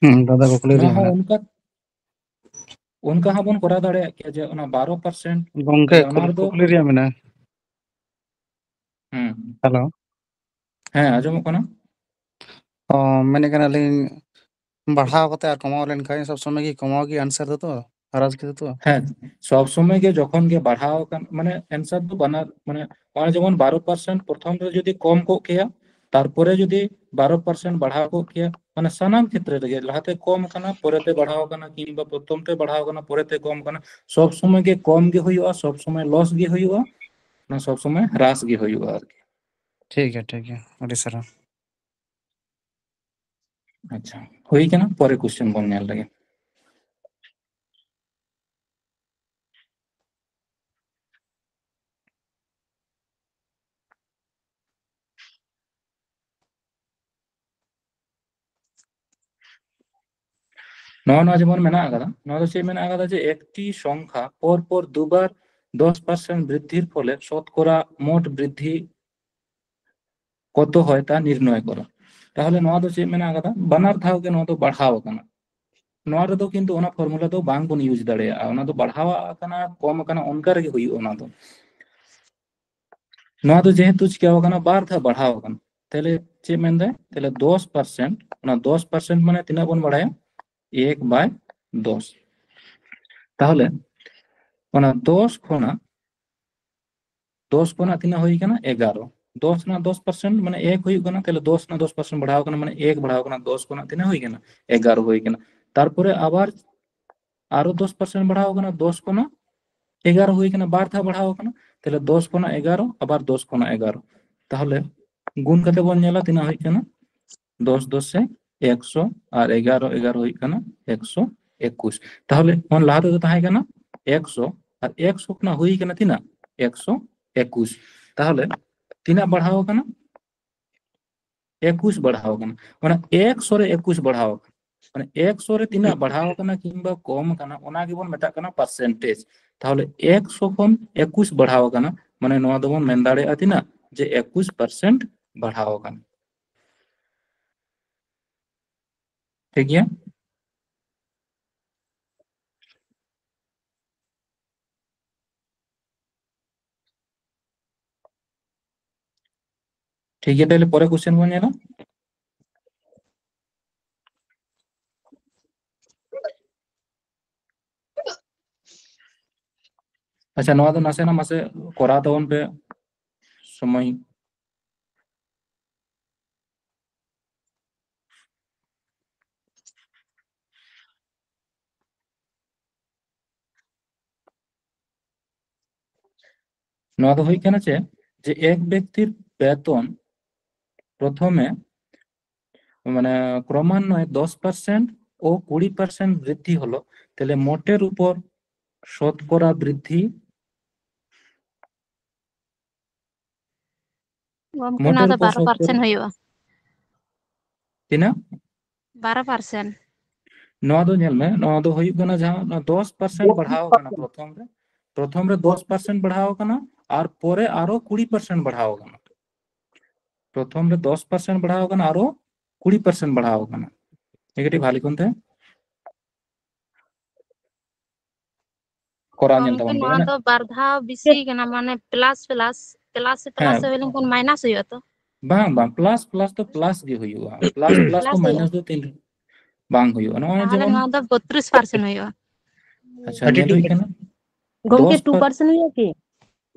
ᱦᱩᱸ, ᱫᱟᱫᱟ ᱠᱩᱠᱞᱤ ᱱᱚᱣᱟ ᱨᱮᱭᱟᱜ ᱦᱚᱸ ᱢᱮᱱᱟᱜ᱾ ᱚᱱᱠᱟ, ᱚᱱᱠᱟ ᱦᱚᱸ ᱵᱚᱱ ᱠᱚᱨᱟᱣ ᱫᱟᱲᱮᱭᱟᱜ ᱜᱮᱭᱟ ᱡᱮ ᱚᱱᱟ ᱵᱟᱨᱚ ᱯᱟᱨᱥᱮᱱᱴ, ᱜᱚᱝᱠᱮ, ᱮ, ᱚᱱᱟ ᱠᱩᱞ-, ᱨᱮᱫᱚ ᱠᱩᱠᱞᱤ ᱨᱮᱭᱟᱜ ᱢᱮᱱᱟᱜᱼᱟ᱾ ᱦᱩᱸ᱾ ᱦᱮᱞᱳ᱾ ᱦᱮᱸ, ᱟᱸᱡᱚᱢᱚᱜ ᱠᱟᱱᱟ᱾ ᱚ, ᱢᱮᱱᱮᱫ ᱠᱟᱱᱟᱞᱤᱧ, ᱵᱟᱲᱦᱟᱣ ᱠᱟᱛᱮ ᱟᱨ ᱠᱚᱢᱟᱣ ᱞᱮᱱᱠᱷᱟᱱ ᱥᱚᱵ ᱥᱚᱢᱚᱭ ᱜᱮ ᱠᱚᱢᱟᱣ ᱜᱮ ᱟᱱᱥᱟᱨ ᱫᱚ ᱛᱚ, ᱦᱨᱟᱥ ᱜᱮ ᱛᱚ᱾ ᱦᱮᱸ, ᱥᱚᱵ ᱥᱚᱢᱚᱭ ᱜᱮ ᱡᱚᱠᱷᱚᱱ ᱜᱮ ᱵᱟᱲᱦᱟᱣ ᱟᱠᱟᱱ, ᱢᱟᱱᱮ ᱟᱱᱥᱟᱨ ᱫᱚ ᱵᱟᱱᱟᱨ, ᱢᱟᱱᱮ ᱱᱚᱜᱼᱚᱭ ᱡᱮᱢᱚᱱ ᱵᱟᱨᱚ ᱯᱟᱨᱥᱮᱱᱴ ᱯᱨᱚᱛᱷᱚᱢ ᱨᱮ ᱡᱩᱫᱤ ᱠᱚᱢ ᱠᱚᱜ ᱠᱮᱭᱟ, ᱛᱟᱨᱯᱚᱨᱮ ᱡᱩᱫᱤ ᱵᱟᱨᱚ ᱯᱟᱨᱥᱮᱱᱴ ᱵᱟᱲᱦᱟᱣ ᱠᱚᱜ ᱠᱮᱭᱟ, ᱢᱟᱱᱮ ᱥᱟᱱᱟᱢ ᱠᱷᱮᱛᱨᱮ ᱨᱮᱜᱮ ᱞᱟᱦᱟᱛᱮ ᱠᱚᱢ ᱟᱠᱟᱱᱟ, ᱯᱚᱨᱮᱛᱮ ᱵᱟᱲᱦᱟᱣ ᱟᱠᱟᱱᱟ, ᱠᱤᱝᱵᱟ ᱯᱨᱚᱛᱷᱚᱢ ᱛᱮ ᱵᱟᱲᱦᱟᱣ ᱟᱠᱟᱱᱟ, ᱯᱚᱨᱮᱛᱮ ᱠᱚᱢ ᱟᱠᱟᱱᱟ, ᱥᱚᱵ ᱥᱚᱢᱚᱭ ᱜᱮ ᱠᱚᱢ ᱜᱮ ᱦᱩᱭᱩᱜᱼᱟ, ᱥᱚᱵ ᱥᱚᱢᱚᱭ ᱞᱚᱥ ᱜᱮ ᱦᱩᱭᱩᱜᱼᱟ, ᱚᱱᱟ ᱥᱚᱵ ᱥᱚᱢᱚᱭ ᱦᱨᱟᱥ ᱜᱮ ᱦᱩᱭᱩᱜᱼᱟ ᱟᱨᱠᱤ᱾ ᱴᱷᱤᱠ ᱜᱮᱭᱟ, ᱴᱷᱤᱠ ᱜᱮᱭᱟ, ᱟᱹᱰᱤ ᱥᱟᱨᱦᱟᱣ᱾ ᱟᱪᱪᱷᱟ, ᱦᱩᱭ ᱠᱟᱱᱟ, ᱯᱚᱨᱮ ᱠᱚᱥᱪᱮᱱ ᱵᱚᱱ ᱧᱮᱞ ᱞᱮᱜᱮ᱾ ᱱᱚᱣᱟ, ᱱᱚᱣᱟ ᱡᱮᱢᱚᱱ ᱢᱮᱱᱟᱜ ᱟᱠᱟᱫᱟ, ᱱᱚᱣᱟ ᱫᱚ ᱪᱮᱫ ᱢᱮᱱᱟᱜ ᱟᱠᱟᱫᱟ ᱡᱮ ᱮᱠᱴᱤ ᱥᱚᱝᱠᱷᱟ ᱯᱚᱨ ᱯᱚᱨ ᱫᱩᱵᱟᱨ ᱫᱚᱥ ᱯᱟᱨᱥᱮᱱᱴ ᱵᱨᱤᱫᱽᱫᱷᱤᱨ ᱯᱷᱚᱞᱮ ᱥᱚᱛᱠᱚᱨᱟ ᱢᱳᱴ ᱵᱨᱤᱫᱽᱫᱷᱤ ᱠᱚᱛᱚ ᱦᱚᱭ ᱛᱟ ᱱᱤᱨᱱᱚᱭ ᱠᱚᱨᱚ᱾ ᱛᱟᱦᱚᱞᱮ ᱱᱚᱣᱟ ᱫᱚ ᱪᱮᱫ ᱢᱮᱱᱟᱜ ᱟᱠᱟᱫᱟ? ᱵᱟᱱᱟᱨ ᱫᱷᱟᱣ ᱜᱮ ᱱᱚᱣᱟ ᱫᱚ ᱵᱟᱲᱦᱟᱣ ᱟᱠᱟᱱᱟ᱾ ᱱᱚᱣᱟ ᱨᱮᱫᱚ ᱠᱤᱱᱛᱩ ᱚᱱᱟ ᱯᱷᱚᱨᱢᱩᱞᱟ ᱫᱚ ᱵᱟᱝ ᱵᱚᱱ ᱤᱭᱩᱡᱽ ᱫᱟᱲᱮᱭᱟᱜᱼᱟ᱾ ᱚᱱᱟ ᱫᱚ ᱵᱟᱲᱦᱟᱣ ᱟᱠᱟᱱᱟ, ᱠᱚᱢ ᱟᱠᱟᱱᱟ, ᱚᱱᱠᱟ ᱨᱮᱜᱮ ᱦᱩᱭᱩᱜᱼᱟ ᱚᱱᱟ ᱫᱚ᱾ ᱱᱚᱣᱟ ᱫᱚ ᱡᱮᱦᱮᱛᱩ ᱪᱤᱠᱟᱹᱣ ᱟᱠᱟᱱᱟ, ᱵᱟᱨ ᱫᱷᱟᱣ ᱵᱟᱲᱦᱟᱣ ᱟᱠᱟᱱᱟ, ᱛᱟᱦᱞᱮ ᱪᱮᱫ ᱢᱮᱱᱫᱟᱭ? ᱛᱟᱦᱞᱮ ᱫᱚᱥ ᱯᱟᱨᱥᱮᱱᱴ, ᱚᱱᱟ ᱫᱚᱥ ᱯᱟᱨᱥᱮᱱᱴ ᱢᱟᱱᱮ ᱛᱤᱱᱟᱹᱜ ᱵᱚᱱ ᱵᱟᱲᱟᱭᱟ? ᱮᱠ ᱵᱟᱭ ᱫᱚᱥ᱾ ᱛᱟᱦᱚᱞᱮ ᱚᱱᱟ ᱫᱚᱥ ᱠᱷᱚᱱᱟᱜ ᱫᱚᱥ ᱠᱷᱚᱱᱟᱜ ᱛᱤᱱᱟᱹᱜ ᱦᱩᱭ ᱠᱟᱱᱟ? ᱮᱜᱟᱨᱚ᱾ ᱫᱚᱥ ᱨᱮᱱᱟᱜ ᱫᱚᱥ ᱯᱟᱨᱥᱮᱱᱴ ᱢᱟᱱᱮ ᱮᱠ ᱦᱩᱭᱩᱜ ᱠᱟᱱᱟ, ᱛᱟᱦᱚᱞᱮ ᱫᱚᱥ ᱨᱮᱱᱟᱜ ᱫᱚᱥ ᱯᱟᱨᱥᱮᱱᱴ ᱵᱟᱲᱦᱟᱣ ᱠᱟᱱᱟ, ᱢᱟᱱᱮ ᱮᱠ ᱵᱟᱲᱦᱟᱣ ᱠᱟᱱᱟ, ᱫᱚᱥ ᱠᱷᱚᱱᱟᱜ ᱛᱤᱱᱟᱹᱜ ᱦᱩᱭ ᱠᱟᱱᱟ? ᱮᱜᱟᱨᱚ ᱦᱩᱭ ᱠᱟᱱᱟ᱾ ᱛᱟᱨᱯᱚᱨᱮ ᱟᱵᱟᱨ ᱟᱨᱚ ᱫᱚᱥ ᱯᱟᱨᱥᱮᱱᱴ ᱵᱟᱲᱦᱟᱣ ᱠᱟᱱᱟ, ᱫᱚᱥ ᱠᱷᱚᱱᱟᱜ ᱮᱜᱟᱨᱚ ᱦᱩᱭ ᱠᱟᱱᱟ, ᱵᱟᱨ ᱫᱷᱟᱣ ᱵᱟᱲᱦᱟᱣ ᱠᱟᱱᱟ, ᱛᱟᱦᱚᱞᱮ ᱫᱚᱥ ᱠᱷᱚᱱᱟᱜ ᱮᱜᱟᱨᱚ, ᱟᱵᱟᱨ ᱫᱚᱥ ᱠᱷᱚᱱᱟᱜ ᱮᱜᱟᱨᱚ᱾ ᱛᱟᱦᱚᱞᱮ ᱜᱩᱱ ᱠᱟᱛᱮ ᱵᱚᱱ ᱧᱮᱞᱟ ᱛᱤᱱᱟᱹᱜ ᱦᱩᱭᱩᱜ ᱠᱟᱱᱟ? ᱫᱚᱥ ᱫᱚᱥᱮ ᱮᱠᱥᱚ ᱟᱨ ᱮᱜᱟᱨᱚ ᱮᱜᱟᱨᱚ ᱦᱩᱭᱩᱜ ᱠᱟᱱᱟ ᱮᱠᱥᱚ ᱮᱠᱩᱥ᱾ ᱛᱟᱦᱚᱞᱮ ᱚᱱᱟ ᱞᱟᱦᱟ ᱛᱮᱫᱚ ᱛᱟᱦᱮᱸ ᱠᱟᱱᱟ ᱮᱠᱥᱚ, ᱟᱨ ᱮᱠᱥᱚ ᱠᱷᱚᱱᱟᱜ ᱦᱩᱭ ᱠᱟᱱᱟ ᱛᱤᱱᱟᱹᱜ? ᱮᱠᱥᱚ ᱮᱠᱩᱥ᱾ ᱛᱟᱦᱚᱞᱮ ᱛᱤᱱᱟᱹᱜ ᱵᱟᱲᱦᱟᱣ ᱠᱟᱱᱟ? ᱮᱠᱩᱥ ᱵᱟᱲᱦᱟᱣ ᱠᱟᱱᱟ᱾ ᱢᱟᱱᱮ ᱮᱠᱥᱚ ᱨᱮ ᱮᱠᱩᱥ ᱵᱟᱲᱦᱟᱣ ᱠᱟᱱᱟ᱾ ᱢᱟᱱᱮ ᱮᱠᱥᱚ ᱨᱮ ᱛᱤᱱᱟᱹᱜ ᱵᱟᱲᱦᱟᱣ ᱠᱟᱱᱟ ᱠᱤᱝᱵᱟ ᱠᱚᱢ ᱠᱟᱱᱟ, ᱚᱱᱟ ᱜᱮᱵᱚᱱ ᱢᱮᱛᱟᱜ ᱠᱟᱱᱟ ᱯᱟᱨᱥᱮᱱᱴᱮᱡᱽ᱾ ᱛᱟᱦᱚᱞᱮ ᱮᱠᱥᱚ ᱠᱷᱚᱱ ᱮᱠᱩᱥ ᱵᱟᱲᱦᱟᱣ ᱠᱟᱱᱟ, ᱢᱟᱱᱮ ᱱᱚᱣᱟ ᱫᱚᱵᱚᱱ ᱢᱮᱱ ᱫᱟᱲᱮᱭᱟᱜᱼᱟ ᱛᱤᱱᱟᱹᱜ? ᱡᱮ ᱮᱠᱩᱥ ᱯᱟᱨᱥᱮᱱᱴ ᱵᱟᱲᱦᱟᱣ ᱠᱟᱱᱟ᱾ ᱴᱷᱤᱠ ᱜᱮᱭᱟ? ᱴᱷᱤᱠ ᱜᱮᱭᱟ, ᱛᱟᱦᱞᱮ ᱯᱚᱨᱮ ᱠᱚᱥᱪᱮᱱ ᱵᱚᱱ ᱧᱮᱞᱟ᱾ ᱟᱪᱪᱷᱟ, ᱱᱚᱣᱟ ᱫᱚ ᱱᱟᱥᱮᱱᱟᱜ ᱢᱟᱥᱮ ᱠᱚᱨᱟᱣ ᱛᱟᱵᱚᱱ ᱯᱮ, ᱥᱚᱢᱚᱭ᱾ ᱱᱚᱣᱟ ᱫᱚ ᱦᱩᱭᱩᱜ ᱠᱟᱱᱟ ᱪᱮ, ᱡᱮ ᱮᱠ ᱵᱮᱠᱛᱤᱨ ᱵᱮᱛᱚᱱ ᱯᱨᱚᱛᱷᱚᱢᱮ, ᱢᱟᱱᱮ, ক্রমান্বয়ে দশ পার্সেন্ট ও কুড়ি পার্সেন্ট বৃদ্ধি হলো, তাহলে মোটের উপর শতকরা বৃদ্ধি ᱜᱚᱢᱠᱮ, ᱱᱚᱣᱟ ᱫᱚ ᱵᱟᱨᱚ ᱯᱟᱨᱥᱮᱱᱴ ᱦᱩᱭᱩᱜᱼᱟ᱾ ᱛᱤᱱᱟᱹᱜ? ᱵᱟᱨᱚ ᱯᱟᱨᱥᱮᱱᱴ᱾ ᱱᱚᱣᱟ ᱫᱚ ᱧᱮᱞ ᱢᱮ, ᱱᱚᱣᱟ ᱫᱚ ᱦᱩᱭᱩᱜ ᱠᱟᱱᱟ ᱡᱟᱦᱟᱸ ᱚᱱᱟ ᱫᱚᱥ ᱯᱟᱨᱥᱮᱱᱴ ᱵᱟᱲᱦᱟᱣ ᱠᱟᱱᱟ ᱯᱨᱚᱛᱷᱚᱢ ᱨᱮ, ᱯᱨᱚᱛᱷᱚᱢ ᱨᱮ ᱫᱚᱥ ᱯᱟᱨᱥᱮᱱᱴ ᱵᱟᱲᱦᱟᱣ ᱠᱟᱱᱟ ᱟᱨ ᱯᱚᱨᱮ ᱟᱨᱚ ᱠᱩᱲᱤ ᱯᱟᱨᱥᱮᱱᱴ ᱵᱟᱲᱦᱟᱣ ᱠᱟᱱᱟ᱾ ᱯᱨᱚᱛᱷᱚᱢ ᱨᱮ ᱫᱚᱥ ᱯᱟᱨᱥᱮᱱᱴ ᱵᱟᱲᱦᱟᱣ ᱠᱟᱱᱟ, ᱟᱨᱚ ᱠᱩᱲᱤ ᱯᱟᱨᱥᱮᱱᱴ ᱵᱟᱲᱦᱟᱣ ᱠᱟᱱᱟ᱾ ᱱᱮᱜᱮᱴᱤᱵᱷ ᱦᱟᱞᱤ ᱠᱚᱱᱛᱮ ᱠᱚᱨᱟᱣ ᱧᱮᱞ ᱜᱚᱢᱠᱮ, ᱛᱟᱵᱚᱱ ᱯᱮ, ᱱᱚᱣᱟ ᱢᱟᱱᱮ ᱫᱚ ᱵᱟᱨ ᱫᱷᱟᱣ ᱵᱮᱥᱤ ᱠᱟᱱᱟ, ᱢᱟᱱᱮ ᱯᱞᱟᱥ ᱯᱞᱟᱥ, ᱯᱞᱟᱥ ᱥᱮ ᱯᱞᱟᱥ ᱦᱮᱸ᱾ ᱦᱩᱭ ᱞᱮᱱᱠᱷᱟᱱ ᱢᱟᱭᱱᱟᱥ ᱦᱩᱭᱩᱜᱼᱟ ᱛᱚ? ᱵᱟᱝ, ᱵᱟᱝ, ᱯᱞᱟᱥ ᱯᱞᱟᱥ ᱫᱚ ᱯᱞᱟᱥ ᱜᱮ ᱦᱩᱭᱩᱜᱼᱟ᱾ ᱯᱞᱟᱥ ᱯᱞᱟᱥ ᱫᱚ ᱯᱞᱟᱥ ᱦᱩᱭᱩᱜᱼᱟ᱾ ᱢᱟᱭᱱᱟᱥ ᱫᱚ ᱛᱤᱱ ᱨᱮ? ᱵᱟᱝ ᱦᱩᱭᱩᱜᱼᱟ᱾ ᱱᱚᱜᱼᱚᱭ ᱛᱟᱦᱚᱞᱮ ᱡᱮᱢᱚᱱ ᱱᱚᱣᱟ ᱫᱚ ᱵᱚᱛᱨᱤᱥ ᱯᱟᱨᱥᱮᱱ ᱦᱩᱭᱩᱜᱼᱟ᱾ ᱟᱪᱪᱷᱟ, ᱧᱮᱞ ᱦᱩᱭ ᱠᱟᱱᱟ ᱫᱚᱥ ᱯᱟᱨᱥᱮᱱ ᱦᱩᱭᱩᱜᱼᱟ ᱠᱤ?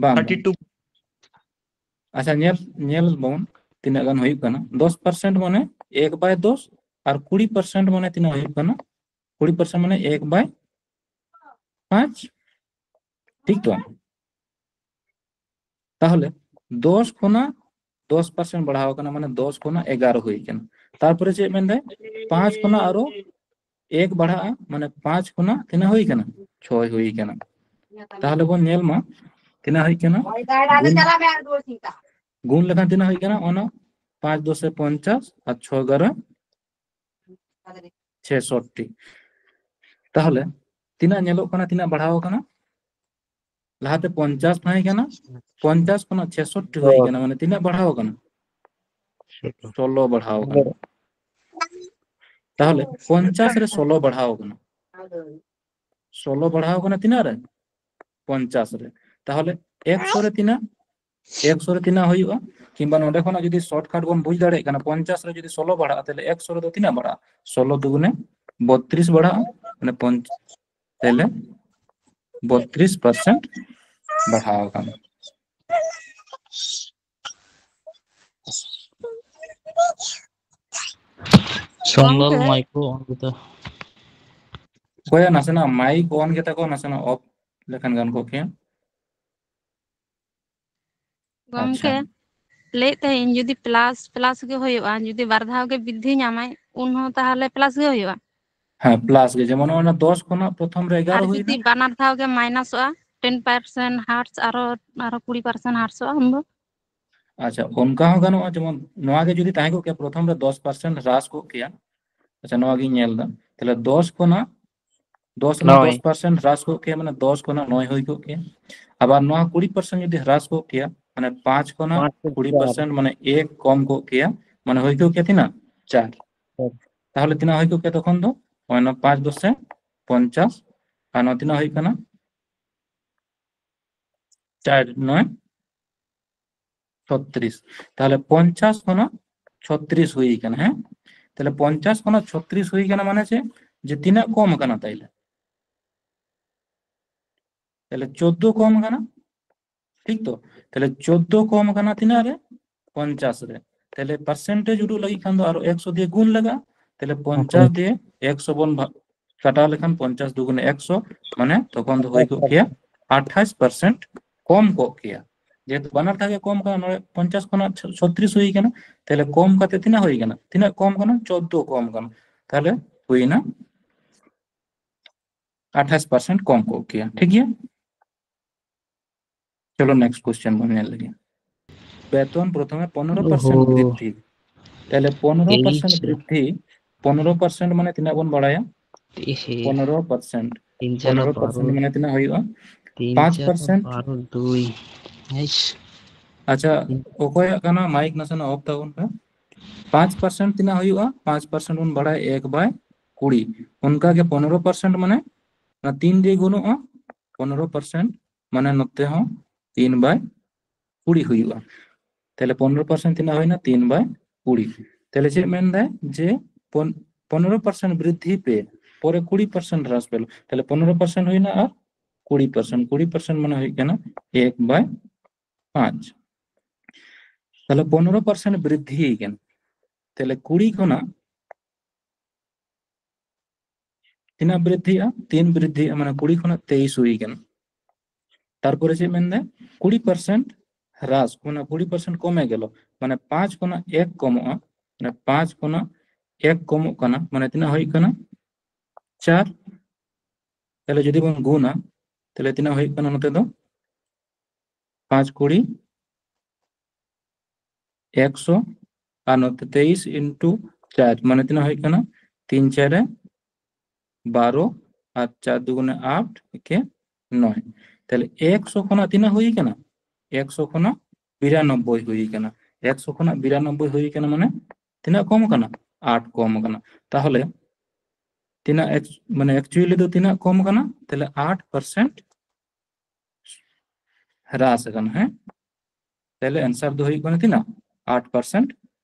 ᱵᱟᱝ, ᱵᱟᱝ᱾ ᱟᱪᱪᱷᱟ, ᱧᱮᱞ, ᱧᱮᱞ ᱵᱚᱱ ᱛᱤᱱᱟᱹᱜ ᱜᱟᱱ ᱦᱩᱭᱩᱜ ᱠᱟᱱᱟ᱾ ᱫᱚᱥ ᱯᱟᱨᱥᱮᱱᱴ ᱢᱟᱱᱮ ᱮᱠ ᱵᱟᱭ ᱫᱚᱥ, ᱟᱨ ᱠᱩᱲᱤ ᱯᱟᱨᱥᱮᱱᱴ ᱢᱟᱱᱮ ᱛᱤᱱᱟᱹᱜ ᱦᱩᱭᱩᱜ ᱠᱟᱱᱟ? ᱠᱩᱲᱤ ᱯᱟᱨᱥᱮᱱᱴ ᱢᱟᱱᱮ ᱮᱠ ᱵᱟᱭ ᱯᱟᱸᱪ, ᱴᱷᱤᱠ ᱛᱚ? ᱛᱟᱦᱚᱞᱮ ᱫᱚᱥ ᱠᱷᱚᱱᱟᱜ ᱫᱚᱥ ᱯᱟᱨᱥᱮᱱᱴ ᱵᱟᱲᱦᱟᱣ ᱠᱟᱱᱟ, ᱢᱟᱱᱮ ᱫᱚᱥ ᱠᱷᱚᱱᱟᱜ ᱮᱜᱟᱨᱚ ᱦᱩᱭ ᱠᱟᱱᱟ᱾ ᱛᱟᱨᱯᱚᱨᱮ ᱪᱮᱫ ᱢᱮᱱᱫᱟᱭ? ᱯᱟᱸᱪ ᱠᱷᱚᱱᱟᱜ ᱟᱨᱚ ᱮᱠ ᱵᱟᱲᱦᱟᱜᱼᱟ, ᱢᱟᱱᱮ ᱯᱟᱸᱪ ᱠᱷᱚᱱᱟᱜ ᱛᱤᱱᱟᱹᱜ ᱦᱩᱭ ᱠᱟᱱᱟ? ᱪᱷᱚᱭ ᱦᱩᱭ ᱠᱟᱱᱟ᱾ ᱛᱟᱦᱚᱞᱮ ᱵᱚᱱ ᱧᱮᱞ ᱢᱟ ᱛᱤᱱᱟᱹᱜ ᱦᱩᱭ ᱠᱟᱱᱟ᱾ ᱜᱩᱱ, ᱜᱩᱱ ᱞᱮᱠᱷᱟᱱ ᱛᱤᱱᱟᱹᱜ ᱦᱩᱭ ᱠᱟᱱᱟ? ᱚᱱᱟ ᱯᱟᱸᱪ ᱫᱚᱥᱮ ᱯᱚᱧᱪᱟᱥ ᱟᱨ ᱪᱷᱚᱭ ᱮᱜᱟᱨᱚ ᱪᱷᱮᱥᱚᱴᱴᱤ᱾ ᱛᱟᱦᱚᱞᱮ ᱛᱤᱱᱟᱹᱜ ᱧᱮᱞᱚᱜ ᱠᱟᱱᱟ, ᱛᱤᱱᱟᱹᱜ ᱵᱟᱲᱦᱟᱣ ᱠᱟᱱᱟ? ᱞᱟᱦᱟᱛᱮ ᱯᱚᱧᱪᱟᱥ ᱛᱟᱦᱮᱸ ᱠᱟᱱᱟ, ᱯᱚᱧᱪᱟᱥ ᱠᱷᱚᱱᱟᱜ ᱪᱷᱮᱥᱚᱴᱴᱤ ᱦᱩᱭ ᱠᱟᱱᱟ, ᱢᱟᱱᱮ ᱛᱤᱱᱟᱹᱜ ᱵᱟᱲᱦᱟᱣ ᱠᱟᱱᱟ? ᱥᱳᱞᱳ ᱵᱟᱲᱦᱟᱣ ᱠᱟᱱᱟ᱾ ᱛᱟᱦᱚᱞᱮ ᱯᱚᱧᱪᱟᱥ ᱨᱮ ᱥᱳᱞᱳ ᱵᱟᱲᱦᱟᱣ ᱠᱟᱱᱟ, ᱥᱳᱞᱳ ᱵᱟᱲᱦᱟᱣ ᱠᱟᱱᱟ ᱛᱤᱱᱟᱹᱜ ᱨᱮ? ᱯᱚᱧᱪᱟᱥ ᱨᱮ᱾ ᱛᱟᱦᱚᱞᱮ ᱮᱠᱥᱚ ᱨᱮ ᱛᱤᱱᱟᱹᱜ? ᱮᱠᱥᱚ ᱨᱮ ᱛᱤᱱᱟᱹᱜ ᱦᱩᱭᱩᱜᱼᱟ? ᱠᱤᱝᱵᱟ ᱱᱚᱰᱮ ᱠᱷᱚᱱᱟᱜ ᱡᱩᱫᱤ ᱥᱚᱨᱴᱠᱟᱴ ᱵᱚᱱ ᱵᱩᱡᱽ ᱫᱟᱲᱮᱭᱟᱜ ᱠᱟᱱᱟ, ᱯᱚᱧᱪᱟᱥ ᱨᱮ ᱡᱩᱫᱤ ᱥᱳᱞᱳ ᱵᱟᱲᱦᱟᱜᱼᱟ, ᱛᱟᱦᱚᱞᱮ ᱮᱠᱥᱚ ᱨᱮᱫᱚ ᱛᱤᱱᱟᱹᱜ ᱵᱟᱲᱦᱟᱜᱼᱟ? ᱥᱳᱞᱳ ᱫᱩᱜᱩᱱᱮ ᱵᱚᱛᱨᱤᱥ ᱵᱟᱲᱦᱟᱜᱼᱟ, ᱢᱟᱱᱮ ᱯᱚᱧᱪ-, ᱛᱟᱦᱚᱞᱮ ᱵᱚᱛᱨᱤᱥ ᱯᱟᱨᱥᱮᱱᱴ ᱵᱟᱲᱦᱟᱣ ᱟᱠᱟᱱᱟ᱾ ᱥᱚᱱᱫᱚᱞ, ᱜᱚᱢᱠᱮ᱾ ᱢᱟᱭᱤᱠ ᱠᱚ ᱚᱱ ᱠᱟᱛᱮ᱾ ᱚᱠᱚᱭᱟᱜ ᱱᱟᱥᱮᱱᱟᱜ ᱢᱟᱭᱤᱠ ᱚᱱ ᱜᱮᱛᱟ ᱠᱚ, ᱱᱟᱥᱮᱱᱟᱜ ᱚᱯᱷ ᱞᱮᱠᱷᱟᱱ ᱜᱟᱱ ᱠᱚᱜ ᱠᱮᱭᱟ᱾ ᱟᱪᱪᱷᱟ᱾ ᱜᱚᱢᱠᱮ, ᱞᱟᱹᱭᱮᱫ ᱛᱟᱦᱮᱸᱫ ᱤᱧ, ᱡᱩᱫᱤ ᱯᱞᱟᱥ ᱯᱞᱟᱥ ᱜᱮ ᱦᱩᱭᱩᱜᱼᱟ, ᱡᱩᱫᱤ ᱵᱟᱨ ᱫᱷᱟᱣ ᱜᱮ ᱵᱨᱤᱫᱽᱫᱷᱤ ᱧᱟᱢᱟᱭ, ᱩᱱ ᱦᱚᱸ ᱛᱟᱦᱚᱞᱮ ᱯᱞᱟᱥ ᱜᱮ ᱦᱩᱭᱩᱜᱼᱟ? ᱦᱮᱸ, ᱯᱞᱟᱥ ᱜᱮ᱾ ᱡᱮᱢᱚᱱ ᱚᱱᱟ ᱫᱚᱥ ᱠᱷᱚᱱᱟᱜ ᱯᱨᱚᱛᱷᱚᱢ ᱨᱮ ᱟᱨ ᱮᱜᱟᱨᱚ ᱡᱩᱫᱤ ᱦᱩᱭᱱᱟ᱾ ᱵᱟᱱᱟᱨ ᱫᱷᱟᱣ ᱜᱮ ᱢᱟᱭᱱᱟᱥᱚᱜᱼᱟ, ᱴᱮᱱ ᱯᱟᱨᱥᱮᱱᱴ ᱦᱟᱨᱥ, ᱟᱨᱚ, ᱟᱨᱚ ᱠᱩᱲᱤ ᱯᱟᱨᱥᱮᱱᱴ ᱦᱟᱨᱥᱚᱜᱼᱟ ᱩᱱᱫᱚ? ᱟᱪᱪᱷᱟ, ᱚᱱᱠᱟ ᱦᱚᱸ ᱜᱟᱱᱚᱜᱼᱟ᱾ ᱡᱮᱢᱚᱱ ᱱᱚᱣᱟ ᱜᱮ ᱡᱩᱫᱤ ᱛᱟᱦᱮᱸ ᱠᱚᱜ ᱠᱮᱭᱟ, ᱯᱨᱚᱛᱷᱚᱢ ᱨᱮ ᱫᱚᱥ ᱯᱟᱨᱥᱮᱱᱴ ᱦᱨᱟᱥ ᱠᱚᱜ ᱠᱮᱭᱟ᱾ ᱟᱪᱪᱷᱟ, ᱱᱚᱣᱟ ᱜᱤᱧ ᱧᱮᱞ ᱮᱫᱟ᱾ ᱛᱟᱦᱞᱮ ᱫᱚᱥ ᱠᱷᱚᱱᱟᱜ, ᱫᱚᱥ ᱨᱮᱱᱟᱜ ᱱᱚᱭ᱾ ᱫᱚᱥ ᱯᱟᱨᱥᱮᱱᱴ ᱦᱨᱟᱥ ᱠᱚᱜ ᱠᱮᱭᱟ, ᱢᱟᱱᱮ ᱫᱚᱥ ᱠᱷᱚᱱᱟᱜ ᱱᱚᱭ ᱦᱩᱭ ᱠᱚᱜ ᱠᱮᱭᱟ᱾ ᱟᱵᱟᱨ ᱱᱚᱣᱟ ᱠᱩᱲᱤ ᱯᱟᱨᱥᱮᱱᱴ ᱡᱩᱫᱤ ᱦᱨᱟᱥ ᱠᱚᱜ ᱠᱮᱭᱟ, ᱢᱟᱱᱮ ᱯᱟᱸᱪ ᱠᱷᱚᱱᱟᱜ ᱯᱟᱸᱪ ᱠᱷᱚᱱ ᱠᱩᱲᱤ ᱯᱟᱨᱥᱮᱱᱴ, ᱢᱟᱱᱮ ᱮᱠ ᱠᱚᱢ ᱠᱚᱜ ᱠᱮᱭᱟ, ᱢᱟᱱᱮ ᱦᱩᱭ ᱠᱚᱜ ᱠᱮᱭᱟ ᱛᱤᱱᱟᱹᱜ? ᱪᱟᱨ᱾ ᱪᱟᱨ᱾ ᱛᱟᱦᱞᱮ ᱛᱤᱱᱟᱹᱜ ᱦᱩᱭ ᱠᱚᱜ ᱠᱮᱭᱟ ᱛᱚᱠᱷᱚᱱ ᱫᱚ? ᱱᱚᱜᱼᱚᱭ ᱱᱚᱣᱟ ᱯᱟᱸᱪ ᱫᱚᱥᱮ ᱯᱚᱧᱪᱟᱥ, ᱟᱨ ᱱᱚᱣᱟ ᱛᱤᱱᱟᱹᱜ ᱦᱩᱭᱩᱜ ᱠᱟᱱᱟ? ᱪᱟᱨ ᱱᱚᱭ ᱪᱷᱚᱛᱨᱤᱥ᱾ ᱛᱟᱦᱞᱮ ᱯᱚᱧᱪᱟᱥ ᱠᱷᱚᱱᱟᱜ ᱪᱷᱚᱛᱨᱤᱥ ᱦᱩᱭ ᱠᱟᱱᱟ, ᱦᱮᱸ? ᱛᱟᱦᱞᱮ ᱯᱚᱧᱪᱟᱥ ᱠᱷᱚᱱᱟᱜ ᱪᱷᱚᱛᱨᱤᱥ ᱦᱩᱭ ᱠᱟᱱᱟ, ᱢᱟᱱᱮ ᱪᱮᱫ? ᱡᱮ ᱛᱤᱱᱟᱹᱜ ᱠᱚᱢ ᱠᱟᱱᱟ ᱛᱟᱭᱞᱮ? ᱛᱟᱦᱞᱮ ᱪᱳᱫᱫᱳ ᱠᱚᱢ ᱠᱟᱱᱟ, ᱴᱷᱤᱠ ᱛᱚ? ᱛᱟᱦᱞᱮ ᱪᱳᱫᱫᱳ ᱠᱚᱢ ᱠᱟᱱᱟ ᱛᱤᱱᱟᱹᱜ ᱨᱮ? ᱯᱚᱧᱪᱟᱥ ᱨᱮ᱾ ᱛᱟᱦᱞᱮ percentage ᱩᱰᱩᱠ ᱞᱟᱹᱜᱤᱫ ᱠᱷᱟᱱ ᱫᱚ ᱟᱨᱚ ᱮᱠᱥᱚ ᱫᱤᱭᱮ ᱜᱩᱱ ᱞᱟᱜᱟᱜᱼᱟ᱾ ᱛᱟᱦᱞᱮ ᱯᱚᱧᱪᱟᱥ ᱫᱤᱭᱮ ᱮᱠᱥᱚ ᱵᱚᱱ ᱵᱷᱟ-, ᱠᱟᱴᱟᱣ ᱞᱮᱠᱷᱟᱱ ᱯᱚᱧᱪᱟᱥ ᱫᱩᱜᱩᱱᱮ ᱮᱠᱥᱚ, ᱢᱟᱱᱮ ᱛᱚᱠᱷᱚᱱ ᱫᱚ ᱦᱩᱭ ᱠᱚᱜ ᱠᱮᱭᱟ ᱟᱴᱷᱟᱥ percent ᱠᱚᱢ ᱠᱚᱜ ᱠᱮᱭᱟ᱾ ᱡᱮᱦᱮᱛᱩ ᱵᱟᱱᱟᱨ ᱴᱷᱟᱠ ᱜᱮ ᱠᱚᱢ ᱠᱟᱱᱟ, ᱱᱚᱰᱮ ᱯᱚᱧᱪᱟᱥ ᱠᱷᱚᱱᱟᱜ ᱪᱷᱚ-, ᱪᱷᱚᱛᱨᱤᱥ ᱦᱩᱭ ᱠᱟᱱᱟ, ᱛᱟᱦᱞᱮ ᱠᱚᱢ ᱠᱟᱛᱮ ᱛᱤᱱᱟᱹᱜ ᱦᱩᱭ ᱠᱟᱱᱟ? ᱛᱤᱱᱟᱹᱜ ᱠᱚᱢ ᱠᱟᱱᱟ? ᱪᱳᱫᱫᱳ ᱠᱚᱢ ᱠᱟᱱᱟ᱾ ᱛᱟᱦᱞᱮ ᱦᱩᱭᱱᱟ ᱟᱴᱷᱟᱥ percent ᱠᱚᱢ ᱠᱚᱜ ᱠᱮᱭᱟ, ᱴᱷᱤᱠ ᱜᱮᱭᱟ? ᱪᱚᱞᱚ next question ᱵᱚᱱ ᱧᱮᱞ ᱞᱮᱜᱮ᱾ ᱵᱮᱛᱚᱱ ᱯᱨᱚᱛᱷᱚᱢᱮ ᱯᱚᱱᱨᱚ percent ᱳᱦᱳ᱾ ᱵᱨᱤᱫᱽᱫᱷᱤ, ᱛᱟᱦᱞᱮ ᱯᱚᱱᱨᱚ percent ᱛᱮᱭᱤᱥ᱾ ᱵᱨᱤᱫᱽᱫᱷᱤ, ᱯᱚᱱᱨᱚ percent ᱢᱟᱱᱮ ᱛᱤᱱᱟᱹᱜ ᱵᱚᱱ ᱵᱟᱲᱟᱭᱟ? ᱛᱮᱭᱤᱥ᱾ ᱯᱚᱱᱨᱚ percent, ᱛᱤᱱ ᱪᱟᱨ ᱯᱚᱱᱨᱚ percent ᱵᱟᱨᱚ᱾ ᱢᱟᱱᱮ ᱛᱤᱱᱟᱹᱜ ᱦᱩᱭᱩᱜᱼᱟ? ᱛᱤᱱ ᱯᱟᱸᱪ ᱪᱟᱨ percent᱾ ᱵᱟᱨᱚ ᱫᱩᱭ᱾ ᱦᱮᱸᱥ᱾ ᱟᱪᱪᱷᱟ, ᱛᱤᱱ ᱚᱠᱚᱭᱟᱜ ᱠᱟᱱᱟ? ᱢᱟᱭᱤᱠ ᱱᱟᱥᱮᱱᱟᱜ off ᱛᱟᱵᱚᱱ ᱯᱮ᱾ ᱯᱟᱸᱪ percent ᱛᱤᱱᱟᱹᱜ ᱦᱩᱭᱩᱜᱼᱟ? ᱯᱟᱸᱪ percent ᱵᱚᱱ ᱵᱟᱲᱟᱭᱟ ᱮᱠ by ᱠᱩᱲᱤ᱾ ᱚᱱᱠᱟᱜᱮ ᱯᱚᱱᱨᱚ percent ᱢᱟᱱᱮ ᱚᱱᱟ ᱛᱤᱱ ᱫᱤᱭᱮ ᱜᱩᱱᱚᱜᱼᱟ, ᱯᱚᱱᱨᱚ percent, ᱢᱟᱱᱮ ᱱᱚᱛᱮ ᱦᱚᱸ ᱛᱤᱱ by ᱠᱩᱲᱤ ᱦᱩᱭᱩᱜᱼᱟ᱾ ᱛᱟᱦᱞᱮ ᱯᱚᱱᱨᱚ percent ᱛᱤᱱᱟᱹᱜ ᱦᱩᱭᱱᱟ? ᱛᱤᱱ by ᱠᱩᱲᱤ᱾ ᱛᱟᱦᱞᱮ ᱪᱮᱫ ᱢᱮᱱᱫᱟᱭ? ᱡᱮ ᱯᱚᱱ-, ᱯᱚᱱᱨᱚ percent ᱵᱨᱤᱫᱽᱫᱷᱤ ᱯᱮ, ᱯᱚᱨᱮ ᱠᱩᱲᱤ percent ᱦᱨᱟᱥ ᱯᱮ᱾ ᱛᱟᱦᱞᱮ ᱯᱚᱱᱨᱚ percent ᱦᱩᱭᱱᱟ ᱟᱨ ᱠᱩᱲᱤ percent, ᱠᱩᱲᱤ percent ᱢᱟᱱᱮ ᱦᱩᱭᱩᱜ ᱠᱟᱱᱟ ᱮᱠ by ᱯᱟᱸᱪ᱾ ᱛᱟᱦᱞᱮ ᱯᱚᱱᱨᱚ percent ᱵᱨᱤᱫᱽᱫᱷᱤ ᱠᱟᱱᱟ᱾ ᱛᱟᱦᱞᱮ ᱠᱩᱲᱤ ᱠᱷᱚᱱᱟᱜ ᱛᱤᱱᱟᱹᱜ ᱵᱨᱤᱫᱽᱫᱷᱤᱜᱼᱟ? ᱛᱤᱱ ᱵᱨᱤᱫᱽᱫᱷᱤᱜᱼᱟ, ᱢᱟᱱᱮ ᱠᱩᱲᱤ ᱠᱷᱚᱱᱟᱜ ᱛᱮᱭᱤᱥ ᱦᱩᱭ ᱠᱟᱱᱟ᱾ ᱛᱟᱨᱯᱚᱨᱮ ᱪᱮᱫ ᱢᱮᱱᱫᱟᱭ? ᱠᱩᱲᱤ percent ᱦᱨᱟᱥ, ᱢᱟᱱᱮ ᱠᱩᱲᱤ percent ᱠᱚᱢᱮ ᱜᱮᱞ, ᱢᱟᱱᱮ ᱯᱟᱸᱪ ᱠᱷᱚᱱᱟᱜ ᱮᱠ ᱠᱚᱢᱚᱜᱼᱟ, ᱢᱟᱱᱮ ᱯᱟᱸᱪ ᱠᱷᱚᱱᱟᱜ ᱮᱠ ᱠᱚᱢᱚᱜ ᱠᱟᱱᱟ, ᱢᱟᱱᱮ ᱛᱤᱱᱟᱹᱜ ᱦᱩᱭᱩᱜ ᱠᱟᱱᱟ? ᱪᱟᱨ᱾ ᱛᱟᱦᱞᱮ ᱡᱩᱫᱤ ᱵᱚᱱ ᱜᱩᱱᱟ, ᱛᱟᱦᱞᱮ ᱛᱤᱱᱟᱹᱜ ᱦᱩᱭᱩᱜ ᱠᱟᱱᱟ ᱱᱚᱛᱮ ᱫᱚ? ᱯᱟᱸᱪ ᱠᱩᱲᱤ ᱮᱠᱥᱚ, ᱟᱨ ᱱᱚᱛᱮ ᱛᱮᱭᱤᱥ into ᱪᱟᱨ, ᱢᱟᱱᱮ ᱛᱤᱱᱟᱹᱜ ᱦᱩᱭᱩᱜ ᱠᱟᱱᱟ? ᱛᱤᱱ ᱪᱟᱨᱮ ᱵᱟᱨᱚ, ᱟᱨ ᱪᱟᱨ ᱫᱩᱜᱩᱱᱮ ᱟᱴ, ᱮᱠᱮ ᱱᱚᱭ᱾ ᱛᱟᱦᱞᱮ ᱮᱠᱥᱚ ᱠᱷᱚᱱᱟᱜ ᱛᱤᱱᱟᱹᱜ ᱦᱩᱭ ᱠᱟᱱᱟ? ᱮᱠᱥᱚ ᱠᱷᱚᱱᱟᱜ ᱵᱤᱨᱟᱱᱚᱵᱵᱳᱭ ᱦᱩᱭ ᱠᱟᱱᱟ᱾ ᱮᱠᱥᱚ ᱠᱷᱚᱱᱟᱜ ᱵᱤᱨᱟᱱᱚᱵᱵᱳᱭ ᱦᱩᱭ ᱠᱟᱱᱟ, ᱢᱟᱱᱮ ᱛᱤᱱᱟᱹᱜ ᱠᱚᱢ ᱠᱟᱱᱟ? ᱟᱴ ᱠᱚᱢ ᱠᱟᱱᱟ᱾ ᱛᱟᱦᱞᱮ ᱛᱤᱱᱟᱹᱜ ex-, ᱢᱟᱱᱮ actually ᱫᱚ ᱛᱤᱱᱟᱹᱜ ᱠᱚᱢ ᱠᱟᱱᱟ? ᱛᱟᱦᱞᱮ ᱟᱴ percent ᱦᱨᱟᱥ ᱟᱠᱟᱱᱟ, ᱦᱮᱸ? ᱛᱟᱦᱞᱮ answer ᱫᱚ ᱦᱩᱭᱩᱜ ᱠᱟᱱᱟ ᱛᱤᱱᱟᱹᱜ? ᱟᱴ percent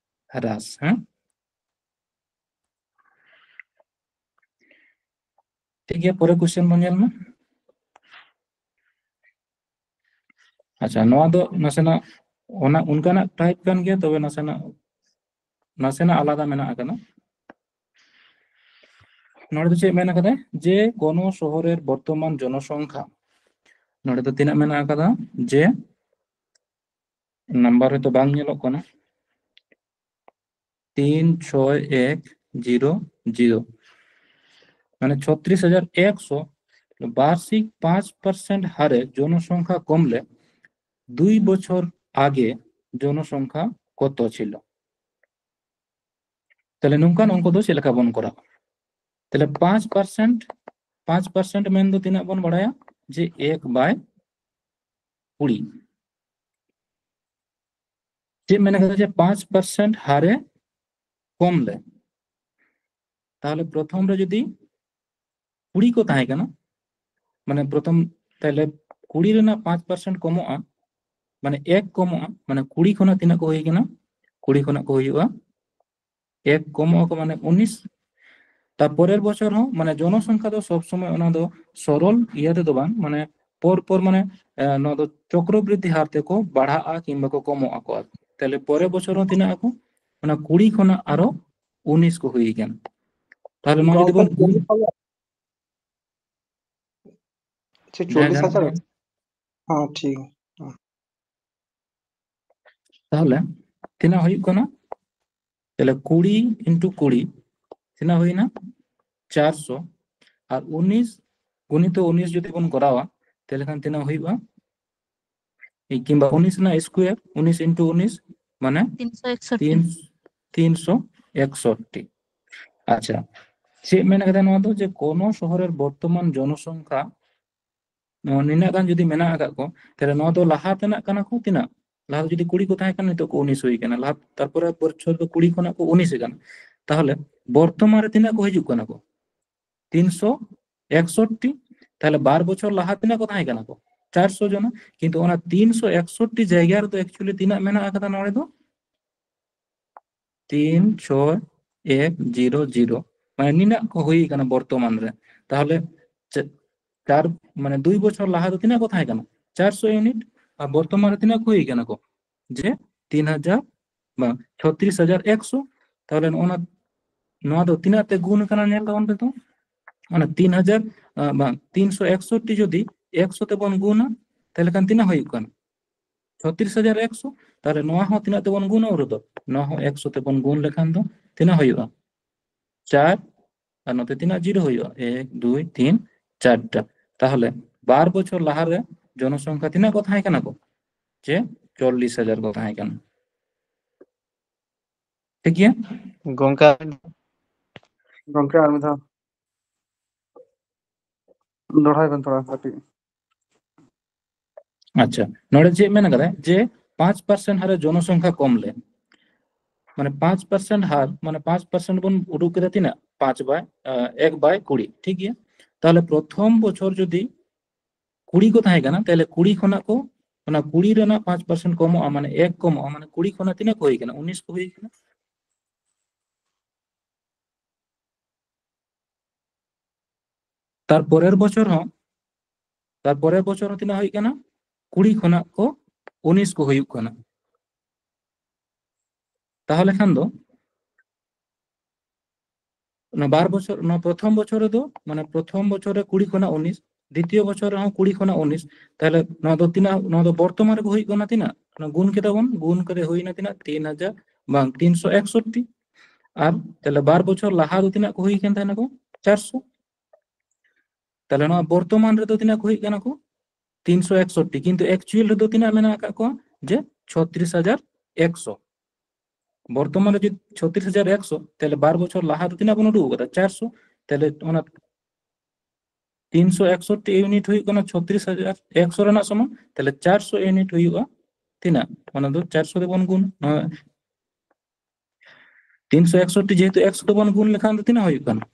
ᱦᱨᱟᱥ, ᱦᱮᱸ? ᱴᱷᱤᱠ ᱜᱮᱭᱟ, ᱯᱚᱨᱮ ᱠᱚᱥᱪᱮᱱ ᱵᱚᱱ ᱧᱮᱞ ᱢᱟ᱾ ᱟᱪᱪᱷᱟ, ᱱᱚᱣᱟ ᱫᱚ ᱱᱟᱥᱮᱱᱟᱜ ᱚᱱᱟ ᱚᱱᱠᱟᱱᱟᱜ ᱴᱟᱭᱤᱯ ᱠᱟᱱ ᱜᱮᱭᱟ, ᱛᱚᱵᱮ ᱱᱟᱥᱮᱱᱟᱜ ᱱᱟᱥᱮᱱᱟᱜ ᱟᱞᱟᱫᱟ ᱢᱮᱱᱟᱜ ᱟᱠᱟᱫᱟ᱾ ᱱᱚᱰᱮ ᱫᱚ ᱪᱮᱫ ᱢᱮᱱ ᱟᱠᱟᱫᱟᱭ? ᱡᱮ ᱠᱳᱱᱳ ᱥᱚᱦᱚᱨᱮᱨ ᱵᱚᱨᱛᱚᱢᱟᱱ ᱡᱚᱱᱚᱥᱚᱝᱠᱷᱟ, ᱱᱚᱰᱮ ᱫᱚ ᱛᱤᱱᱟᱹᱜ ᱢᱮᱱᱟᱜ ᱟᱠᱟᱫᱟ? ᱡᱮ ᱱᱟᱢᱵᱟᱨ ᱦᱚᱭᱛᱳ ᱵᱟᱝ ᱧᱮᱞᱚᱜ ᱠᱟᱱᱟ, ᱛᱤᱱ ᱪᱷᱚᱭ ᱮᱠ ᱡᱤᱨᱳ ᱡᱤᱨᱳ, ᱢᱟᱱᱮ ᱪᱷᱚᱛᱨᱤᱥ ᱦᱟᱡᱟᱨ ᱮᱠᱥᱚ, ᱵᱟᱨᱥᱤᱠ ᱯᱟᱸᱪ ᱯᱟᱨᱥᱮᱱᱴ ᱦᱟᱨᱮ ᱡᱚᱱᱚᱥᱚᱝᱠᱷᱟ ᱠᱚᱢᱞᱮ ᱫᱩᱭ ᱵᱚᱪᱷᱚᱨ ᱟᱜᱮ ᱡᱚᱱᱚᱥᱚᱝᱠᱷᱟ ᱠᱚᱛᱚ ᱪᱷᱤᱞ? ᱛᱟᱦᱞᱮ ᱱᱚᱝᱠᱟᱱ ᱚᱝᱠᱚ ᱫᱚ ᱪᱮᱫ ᱞᱮᱠᱟ ᱵᱚᱱ ᱠᱚᱨᱟᱣᱟ? ᱛᱟᱦᱞᱮ ᱯᱟᱸᱪ ᱯᱟᱨᱥᱮᱱᱴ, ᱯᱟᱸᱪ ᱯᱟᱨᱥᱮᱱᱴ ᱢᱮᱱ ᱫᱚ ᱛᱤᱱᱟᱹᱜ ᱵᱚᱱ ᱵᱟᱲᱟᱭᱟ? ᱡᱮ ᱮᱠ ᱵᱟᱭ ᱠᱩᱲᱤ᱾ ᱪᱮᱫ ᱢᱮᱱ ᱠᱟᱫᱟ? ᱡᱮ ᱯᱟᱸᱪ ᱯᱟᱨᱥᱮᱱᱴ ᱦᱟᱨᱮ ᱠᱚᱢ ᱞᱮ, ᱛᱟᱦᱞᱮ ᱯᱨᱚᱛᱷᱚᱢ ᱨᱮ ᱡᱩᱫᱤ ᱠᱩᱲᱤ ᱠᱚ ᱛᱟᱦᱮᱸ ᱠᱟᱱᱟ, ᱢᱟᱱᱮ ᱯᱨᱚᱛᱷᱚᱢ ᱛᱟᱦᱞᱮ ᱠᱩᱲᱤ ᱨᱮᱱᱟᱜ ᱯᱟᱸᱪ ᱯᱟᱨᱥᱮᱱᱴ ᱠᱚᱢᱚᱜᱼᱟ, ᱢᱟᱱᱮ ᱮᱠ ᱠᱚᱢᱚᱜᱼᱟ, ᱢᱟᱱᱮ ᱠᱩᱲᱤ ᱠᱷᱚᱱᱟᱜ ᱛᱤᱱᱟᱹᱜ ᱠᱚ ᱦᱩᱭ ᱠᱟᱱᱟ? ᱠᱩᱲᱤ ᱠᱷᱚᱱᱟᱜ ᱠᱚ ᱦᱩᱭᱩᱜᱼᱟ ᱮᱠ ᱠᱚᱢᱚᱜ ᱟᱠᱚ, ᱢᱟᱱᱮ ᱩᱱᱤᱥ᱾ ᱛᱟᱨᱯᱚᱨᱮᱨ ᱵᱚᱪᱷᱚᱨ ᱦᱚᱸ ᱢᱟᱱᱮ ᱡᱚᱱᱚᱥᱚᱝᱠᱷᱟ ᱫᱚ ᱥᱚᱵ ᱥᱚᱢᱚᱭ ᱚᱱᱟ ᱫᱚ ᱥᱚᱨᱚᱞ ᱤᱭᱟᱹ ᱛᱮᱫᱚ ᱵᱟᱝ, ᱢᱟᱱᱮ ᱯᱚᱨ ᱯᱚᱨ ᱢᱟᱱᱮ, ᱮ, ᱱᱚᱣᱟ ᱫᱚ ᱪᱚᱠᱨᱚᱵᱨᱤᱫᱽᱫᱷᱤ ᱦᱟᱨ ᱛᱮᱠᱚ ᱵᱟᱲᱦᱟᱜᱼᱟ ᱠᱤᱝᱵᱟ ᱠᱚ ᱠᱚᱢᱚᱜ ᱟᱠᱚ ᱟᱨᱠᱤ᱾ ᱛᱟᱦᱞᱮ ᱯᱚᱨᱮᱨ ᱵᱚᱪᱷᱚᱨ ᱦᱚᱸ ᱛᱤᱱᱟᱹᱜ ᱟᱠᱚ? ᱚᱱᱟ ᱠᱩᱲᱤ ᱠᱷᱚᱱᱟᱜ ᱟᱨᱚ ᱩᱱᱤᱥ ᱠᱚ ᱦᱩᱭ ᱠᱟᱱᱟ᱾ ᱛᱟᱦᱞᱮ ᱱᱚᱣᱟ ᱡᱩᱫᱤ ᱵᱚᱱ ᱜᱚᱝᱠᱮ, ᱪᱚᱞᱞᱤᱥ ᱦᱟᱡᱟᱨ᱾ ᱪᱮ ᱡᱟᱦᱟᱸ ᱪᱚᱞᱞᱤᱥ ᱦᱟᱡᱟᱨ? ᱡᱟᱦᱟᱸ ᱦᱮᱸ, ᱴᱷᱤᱠ᱾ ᱛᱟᱦᱞᱮ ᱛᱤᱱᱟᱹᱜ ᱦᱩᱭᱩᱜ ᱠᱟᱱᱟ? ᱛᱟᱦᱞᱮ ᱠᱩᱲᱤ into ᱠᱩᱲᱤ ᱛᱤᱱᱟᱹᱜ ᱦᱩᱭᱱᱟ? ᱪᱟᱨᱥᱚ᱾ ᱟᱨ ᱩᱱᱤᱥ ᱜᱩᱱᱤᱛᱚ ᱩᱱᱤᱥ ᱡᱩᱫᱤ ᱵᱚᱱ ᱠᱚᱨᱟᱣᱟ, ᱛᱟᱦᱞᱮ ᱠᱷᱟᱱ ᱛᱤᱱᱟᱹᱜ ᱦᱩᱭᱩᱜᱼᱟ? ᱠᱤᱝᱵᱟ ᱩᱱᱤᱥ ᱨᱮᱱᱟᱜ square, ᱩᱱᱤᱥ into ᱩᱱᱤᱥ ᱢᱟᱱᱮ ᱛᱤᱱᱥᱚ ᱮᱠᱥᱚᱴᱴᱤ᱾ ᱛᱤᱱ, ᱛᱤᱱᱥᱚ ᱮᱠᱥᱚᱴᱴᱤ᱾ ᱟᱪᱪᱷᱟ, ᱪᱮᱫ ᱢᱮᱱ ᱠᱟᱫᱟ ᱱᱚᱣᱟ ᱫᱚ? ᱡᱮ ᱠᱳᱱᱳ ᱥᱚᱦᱚᱨᱮᱨ ᱵᱚᱨᱛᱚᱢᱟᱱ ᱡᱚᱱᱚᱥᱚᱝᱠᱷᱟ ᱱᱚᱣᱟ ᱱᱤᱱᱟᱹᱜ ᱜᱟᱱ ᱡᱩᱫᱤ ᱢᱮᱱᱟᱜ ᱟᱠᱟᱫ ᱠᱚ, ᱛᱟᱦᱞᱮ ᱱᱚᱣᱟ ᱫᱚ ᱞᱟᱦᱟ ᱛᱮᱱᱟᱜ ᱠᱟᱱᱟ ᱠᱚ ᱛᱤᱱᱟᱹᱜ? ᱞᱟᱦᱟ ᱫᱚ ᱡᱩᱫᱤ ᱠᱩᱲᱤ ᱠᱚ ᱛᱟᱦᱮᱸ ᱠᱟᱱᱟ, ᱱᱤᱛᱚᱜ ᱠᱚ ᱩᱱᱤᱥ ᱦᱩᱭ ᱠᱟᱱᱟ᱾ ᱞᱟᱦᱟ, ᱛᱟᱨᱯᱚᱨᱮ ᱵᱚᱪᱷᱚᱨ ᱫᱚ ᱠᱩᱲᱤ ᱠᱷᱚᱱᱟᱜ ᱠᱚ ᱩᱱᱤᱥ ᱟᱠᱟᱱᱟ᱾ ᱛᱟᱦᱞᱮ ᱵᱚᱨᱛᱚᱢᱟᱱ ᱨᱮ ᱛᱤᱱᱟᱹᱜ ᱠᱚ ᱦᱤᱡᱩᱜ ᱠᱟᱱᱟ ᱠᱚ? ᱛᱤᱱᱥᱚ ᱮᱠᱥᱚᱴᱴᱤ᱾ ᱛᱟᱦᱞᱮ ᱵᱟᱨ ᱵᱚᱪᱷᱚᱨ ᱞᱟᱦᱟ ᱛᱤᱱᱟᱹᱜ ᱠᱚ ᱛᱟᱦᱮᱸ ᱠᱟᱱᱟ ᱠᱚ? ᱪᱟᱨᱥᱚ ᱡᱚᱱᱟ᱾ ᱠᱤᱱᱛᱩ ᱚᱱᱟ ᱛᱤᱱᱥᱚ ᱮᱠᱥᱚᱴᱴᱤ ᱡᱟᱭᱜᱟ ᱨᱮᱫᱚ actually ᱛᱤᱱᱟᱹᱜ ᱢᱮᱱᱟᱜ ᱟᱠᱟᱫᱟ ᱱᱚᱰᱮ ᱫᱚ? ᱛᱤᱱ ᱪᱷᱚᱭ ᱮᱠ ᱡᱤᱨᱳ ᱡᱤᱨᱳ, ᱢᱟᱱᱮ ᱱᱤᱱᱟᱹᱜ ᱠᱚ ᱦᱩᱭ ᱠᱟᱱᱟ ᱵᱚᱨᱛᱚᱢᱟᱱ ᱨᱮ᱾ ᱛᱟᱦᱚᱞᱮ ᱪᱮᱫ ᱪᱟᱨ ᱢᱟᱱᱮ ᱫᱩᱭ ᱵᱚᱪᱷᱚᱨ ᱞᱟᱦᱟ ᱫᱚ ᱛᱤᱱᱟᱹᱜ ᱠᱚ ᱛᱟᱦᱮᱸ ᱠᱟᱱᱟ? ᱪᱟᱨᱥᱚ ᱤᱭᱩᱱᱤᱴ᱾ ᱟᱨ ᱵᱚᱨᱛᱚᱢᱟᱱ ᱨᱮ ᱛᱤᱱᱟᱹᱜ ᱠᱚ ᱦᱩᱭ ᱠᱟᱱᱟ ᱠᱚ? ᱡᱮ ᱛᱤᱱ ᱦᱟᱡᱟᱨ ᱵᱟᱝ ᱪᱷᱚᱛᱨᱤᱥ ᱦᱟᱡᱟᱨ ᱮᱠᱥᱚ᱾ ᱛᱟᱦᱚᱞᱮ ᱱᱚᱜᱼᱚ ᱱᱟ ᱱᱚᱣᱟ ᱫᱚ ᱛᱤᱱᱟᱹᱜ ᱛᱮ ᱜᱩᱱ ᱠᱟᱱᱟ ᱧᱮᱞ ᱛᱟᱵᱚᱱ ᱯᱮ ᱛᱚ᱾ ᱚᱱᱟ ᱛᱤᱱ ᱦᱟᱡᱟᱨ ᱵᱟᱝ ᱛᱤᱱᱥᱚ ᱮᱠᱥᱚᱴᱴᱤ ᱡᱩᱫᱤ ᱮᱠᱥᱚ ᱛᱮᱵᱚᱱ ᱜᱩᱱᱟ, ᱛᱟᱦᱚᱞᱮ ᱠᱷᱟᱱ ᱛᱤᱱᱟᱹᱜ ᱦᱩᱭᱩᱜ ᱠᱟᱱᱟ? ᱪᱷᱚᱛᱨᱤᱥ ᱦᱟᱡᱟᱨ ᱮᱠᱥᱚ᱾ ᱛᱟᱦᱚᱞᱮ ᱱᱚᱣᱟ ᱦᱚᱸ ᱛᱤᱱᱟᱹᱜ ᱛᱮᱵᱚᱱ ᱜᱩᱱᱟ ᱩᱱ ᱨᱮᱫᱚ? ᱱᱚᱣᱟ ᱦᱚᱸ ᱮᱠᱥᱚ ᱛᱮᱵᱚᱱ ᱜᱩᱱ ᱞᱮᱠᱷᱟᱱ ᱫᱚ ᱛᱤᱱᱟᱹᱜ ᱦᱩᱭᱩᱜᱼᱟ? ᱪᱟᱨ᱾ ᱟᱨ ᱱᱚᱛᱮ ᱛᱤᱱᱟᱹᱜ ᱡᱤᱨᱳ ᱦᱩᱭᱩᱜᱼᱟ? ᱮᱠ, ᱫᱩᱭ, ᱛᱤᱱ, ᱪᱟᱨᱴᱟ᱾ ᱛᱟᱦᱚᱞᱮ ᱵᱟᱨ ᱵᱚᱪᱷᱚᱨ ᱞᱟᱦᱟᱨᱮ ᱡᱚᱱᱚᱥᱚᱝᱠᱷᱟ ᱛᱤᱱᱟᱹᱜ ᱠᱚ ᱛᱟᱦᱮᱸ ᱠᱟᱱᱟ ᱠᱚ? ᱡᱮ ᱪᱚᱞᱞᱤᱥ ᱦᱟᱡᱟᱨ ᱠᱚ ᱛᱟᱦᱮᱸ ᱠᱟᱱᱟ᱾ ᱴᱷᱤᱠ ᱜᱮᱭᱟ? ᱜᱚᱝᱠᱮ, ᱜᱚᱝᱠᱮ ᱟᱨ ᱢᱤᱫ ᱫᱷᱟᱣ ᱫᱚᱦᱲᱟᱭ ᱵᱮᱱ ᱛᱷᱚᱲᱟ ᱠᱟᱹᱴᱤᱡ᱾ ᱟᱪᱪᱷᱟ, ᱱᱚᱰᱮ ᱪᱮᱫ ᱢᱮᱱ ᱠᱟᱫᱟ ᱡᱮ ᱯᱟᱸᱪ ᱯᱟᱨᱥᱮᱱᱴ ᱦᱟᱨᱮ ᱡᱚᱱᱚᱥᱚᱝᱠᱷᱟ ᱠᱚᱢ ᱞᱮ, ᱢᱟᱱᱮ ᱯᱟᱸᱪ ᱯᱟᱨᱥᱮᱱᱴ ᱦᱟᱨ, ᱢᱟᱱᱮ ᱯᱟᱸᱪ ᱯᱟᱨᱥᱮᱱᱴ ᱵᱚᱱ ᱩᱰᱩᱠ ᱠᱮᱫᱟ ᱛᱤᱱᱟᱹᱜ? ᱯᱟᱸᱪ ᱵᱟᱭ ᱮᱠ ᱵᱟᱭ ᱠᱩᱲᱤ, ᱴᱷᱤᱠ ᱜᱮᱭᱟ᱾ ᱛᱟᱦᱚᱞᱮ ᱯᱨᱚᱛᱷᱚᱢ ᱵᱚᱪᱷᱚᱨ ᱡᱩᱫᱤ ᱠᱩᱲᱤ ᱠᱚ ᱛᱟᱦᱮᱸ ᱠᱟᱱᱟ, ᱛᱟᱦᱚᱞᱮ ᱠᱩᱲᱤ ᱠᱷᱚᱱᱟᱜ ᱠᱚ ᱚᱱᱟ ᱠᱩᱲᱤ ᱨᱮᱱᱟᱜ ᱯᱟᱸᱪ ᱯᱟᱨᱥᱮᱱᱴ ᱠᱚᱢᱚᱜᱼᱟ, ᱢᱟᱱᱮ ᱮᱠ ᱠᱚᱢᱚᱜᱼᱟ, ᱢᱟᱱᱮ ᱠᱩᱲᱤ ᱠᱷᱚᱱᱟᱜ ᱛᱤᱱᱟᱹᱜ ᱠᱚ ᱦᱩᱭ ᱠᱟᱱᱟ? ᱩᱱᱤᱥ ᱠᱚ ᱦᱩᱭ ᱠᱟᱱᱟ᱾ ᱛᱟᱨ ᱯᱚᱨᱮᱨ ᱵᱚᱪᱷᱚᱨ ᱦᱚᱸ ᱛᱟᱨ ᱯᱚᱨᱮᱨ ᱵᱚᱪᱷᱚᱨ ᱦᱚᱸ ᱛᱤᱱᱟᱹᱜ ᱦᱩᱭᱩᱜ ᱠᱟᱱᱟ? ᱠᱩᱲᱤ ᱠᱷᱚᱱᱟᱜ ᱠᱚ ᱩᱱᱤᱥ ᱠᱚ ᱦᱩᱭᱩᱜ ᱠᱟᱱᱟ᱾ ᱛᱟᱦᱚᱞᱮ ᱠᱷᱟᱱ ᱫᱚ ᱚᱱᱟ ᱵᱟᱨ ᱵᱚᱪᱷᱚᱨ, ᱚᱱᱟ ᱯᱨᱚᱛᱷᱚᱢ ᱵᱚᱪᱷᱚᱨ ᱨᱮᱫᱚ, ᱢᱟᱱᱮ ᱯᱨᱚᱛᱷᱚᱢ ᱵᱚᱪᱷᱚᱨ ᱨᱮ ᱠᱩᱲᱤ ᱠᱷᱚᱱᱟᱜ ᱩᱱᱤᱥ, ᱫᱤᱛᱤᱭᱚ ᱵᱚᱪᱷᱚᱨ ᱨᱮᱦᱚᱸ ᱠᱩᱲᱤ ᱠᱷᱚᱱᱟᱜ ᱩᱱᱤᱥ᱾ ᱛᱟᱦᱚᱞᱮ ᱱᱚᱣᱟ ᱫᱚ ᱛᱤᱱᱟᱹᱜ, ᱱᱚᱣᱟ ᱫᱚ ᱵᱚᱨᱛᱚᱢᱟᱱ ᱨᱮᱠᱚ ᱦᱩᱭᱩᱜ ᱠᱟᱱᱟ ᱛᱤᱱᱟᱹᱜ? ᱚᱱᱟ ᱜᱩᱱ ᱠᱮᱫᱟ ᱵᱚᱱ, ᱜᱩᱱ ᱠᱟᱛᱮ ᱦᱩᱭᱱᱟ ᱛᱤᱱᱟᱹᱜ? ᱛᱤᱱ ᱦᱟᱡᱟᱨ ᱵᱟᱝ ᱛᱤᱱᱥᱚ ᱮᱠᱥᱚᱴᱴᱤ᱾ ᱟᱨ ᱛᱟᱦᱚᱞᱮ ᱵᱟᱨ ᱵᱚᱪᱷᱚᱨ ᱞᱟᱦᱟ ᱫᱚ ᱛᱤᱱᱟᱹᱜ ᱠᱚ ᱦᱩᱭ ᱠᱟᱱ ᱛᱟᱦᱮᱱᱟ ᱠᱚ? ᱪᱟᱨᱥᱚ᱾ ᱛᱟᱦᱚᱞᱮ ᱱᱚᱣᱟ ᱵᱚᱨᱛᱚᱢᱟᱱ ᱨᱮᱫᱚ ᱛᱤᱱᱟᱹᱜ ᱠᱚ ᱦᱩᱭᱩᱜ ᱠᱟᱱᱟ ᱠᱚ? ᱛᱤᱱᱥᱚ ᱮᱠᱥᱚᱴᱴᱤ, ᱠᱤᱱᱛᱩ ᱮᱠᱪᱩᱭᱮᱞ ᱨᱮᱫᱚ ᱛᱤᱱᱟᱹᱜ ᱢᱮᱱᱟᱜ ᱟᱠᱟᱫ ᱠᱚᱣᱟ? ᱡᱮ ᱪᱷᱚᱛᱨᱤᱥ ᱦᱟᱡᱟᱨ ᱮᱠᱥᱚ᱾ ᱵᱚᱨᱛᱚᱢᱟᱱ ᱨᱮ ᱡᱩᱫᱤ ᱪᱷᱚᱛᱨᱤᱥ ᱦᱟᱡᱟᱨ ᱮᱠᱥᱚ, ᱛᱟᱦᱚᱞᱮ ᱵᱟᱨ ᱵᱚᱪᱷᱚᱨ ᱞᱟᱦᱟ ᱫᱚ ᱛᱤᱱᱟᱹᱜ ᱵᱚᱱ ᱩᱰᱩᱠ ᱟᱠᱟᱫᱟ? ᱪᱟᱨᱥᱚ᱾ ᱛᱟᱦᱚᱞᱮ ᱚᱱᱟ ᱛᱤᱱᱥᱚ ᱮᱠᱥᱚᱴᱴᱤ ᱤᱭᱩᱱᱤᱴ ᱦᱩᱭᱩᱜ ᱠᱟᱱᱟ ᱪᱷᱚᱛᱨᱤᱥ ᱦᱟᱡᱟᱨ ᱮᱠᱥᱚ ᱨᱮᱱᱟᱜ ᱥᱚᱢᱟᱱ, ᱛᱟᱦᱚᱞᱮ ᱪᱟᱨᱥᱚ ᱤᱭᱩᱱᱤᱴ ᱦᱩᱭᱩᱜᱼᱟ ᱛᱤᱱᱟᱹᱜ? ᱚᱱᱟ ᱫᱚ ᱪᱟᱨᱥᱚ ᱛᱮᱵᱚᱱ ᱜᱩᱱ, ᱱᱚᱣᱟ ᱛᱤᱱᱥᱚ ᱮᱠᱥᱚᱴᱴᱤ ᱡᱮᱦᱮᱛᱩ ᱮᱠᱥᱚ ᱛᱮᱵᱚᱱ ᱜᱩᱱ ᱞᱮᱠᱷᱟᱱ ᱫᱚ ᱛᱤᱱᱟᱹᱜ ᱦᱩᱭᱩᱜ ᱠᱟᱱᱟ?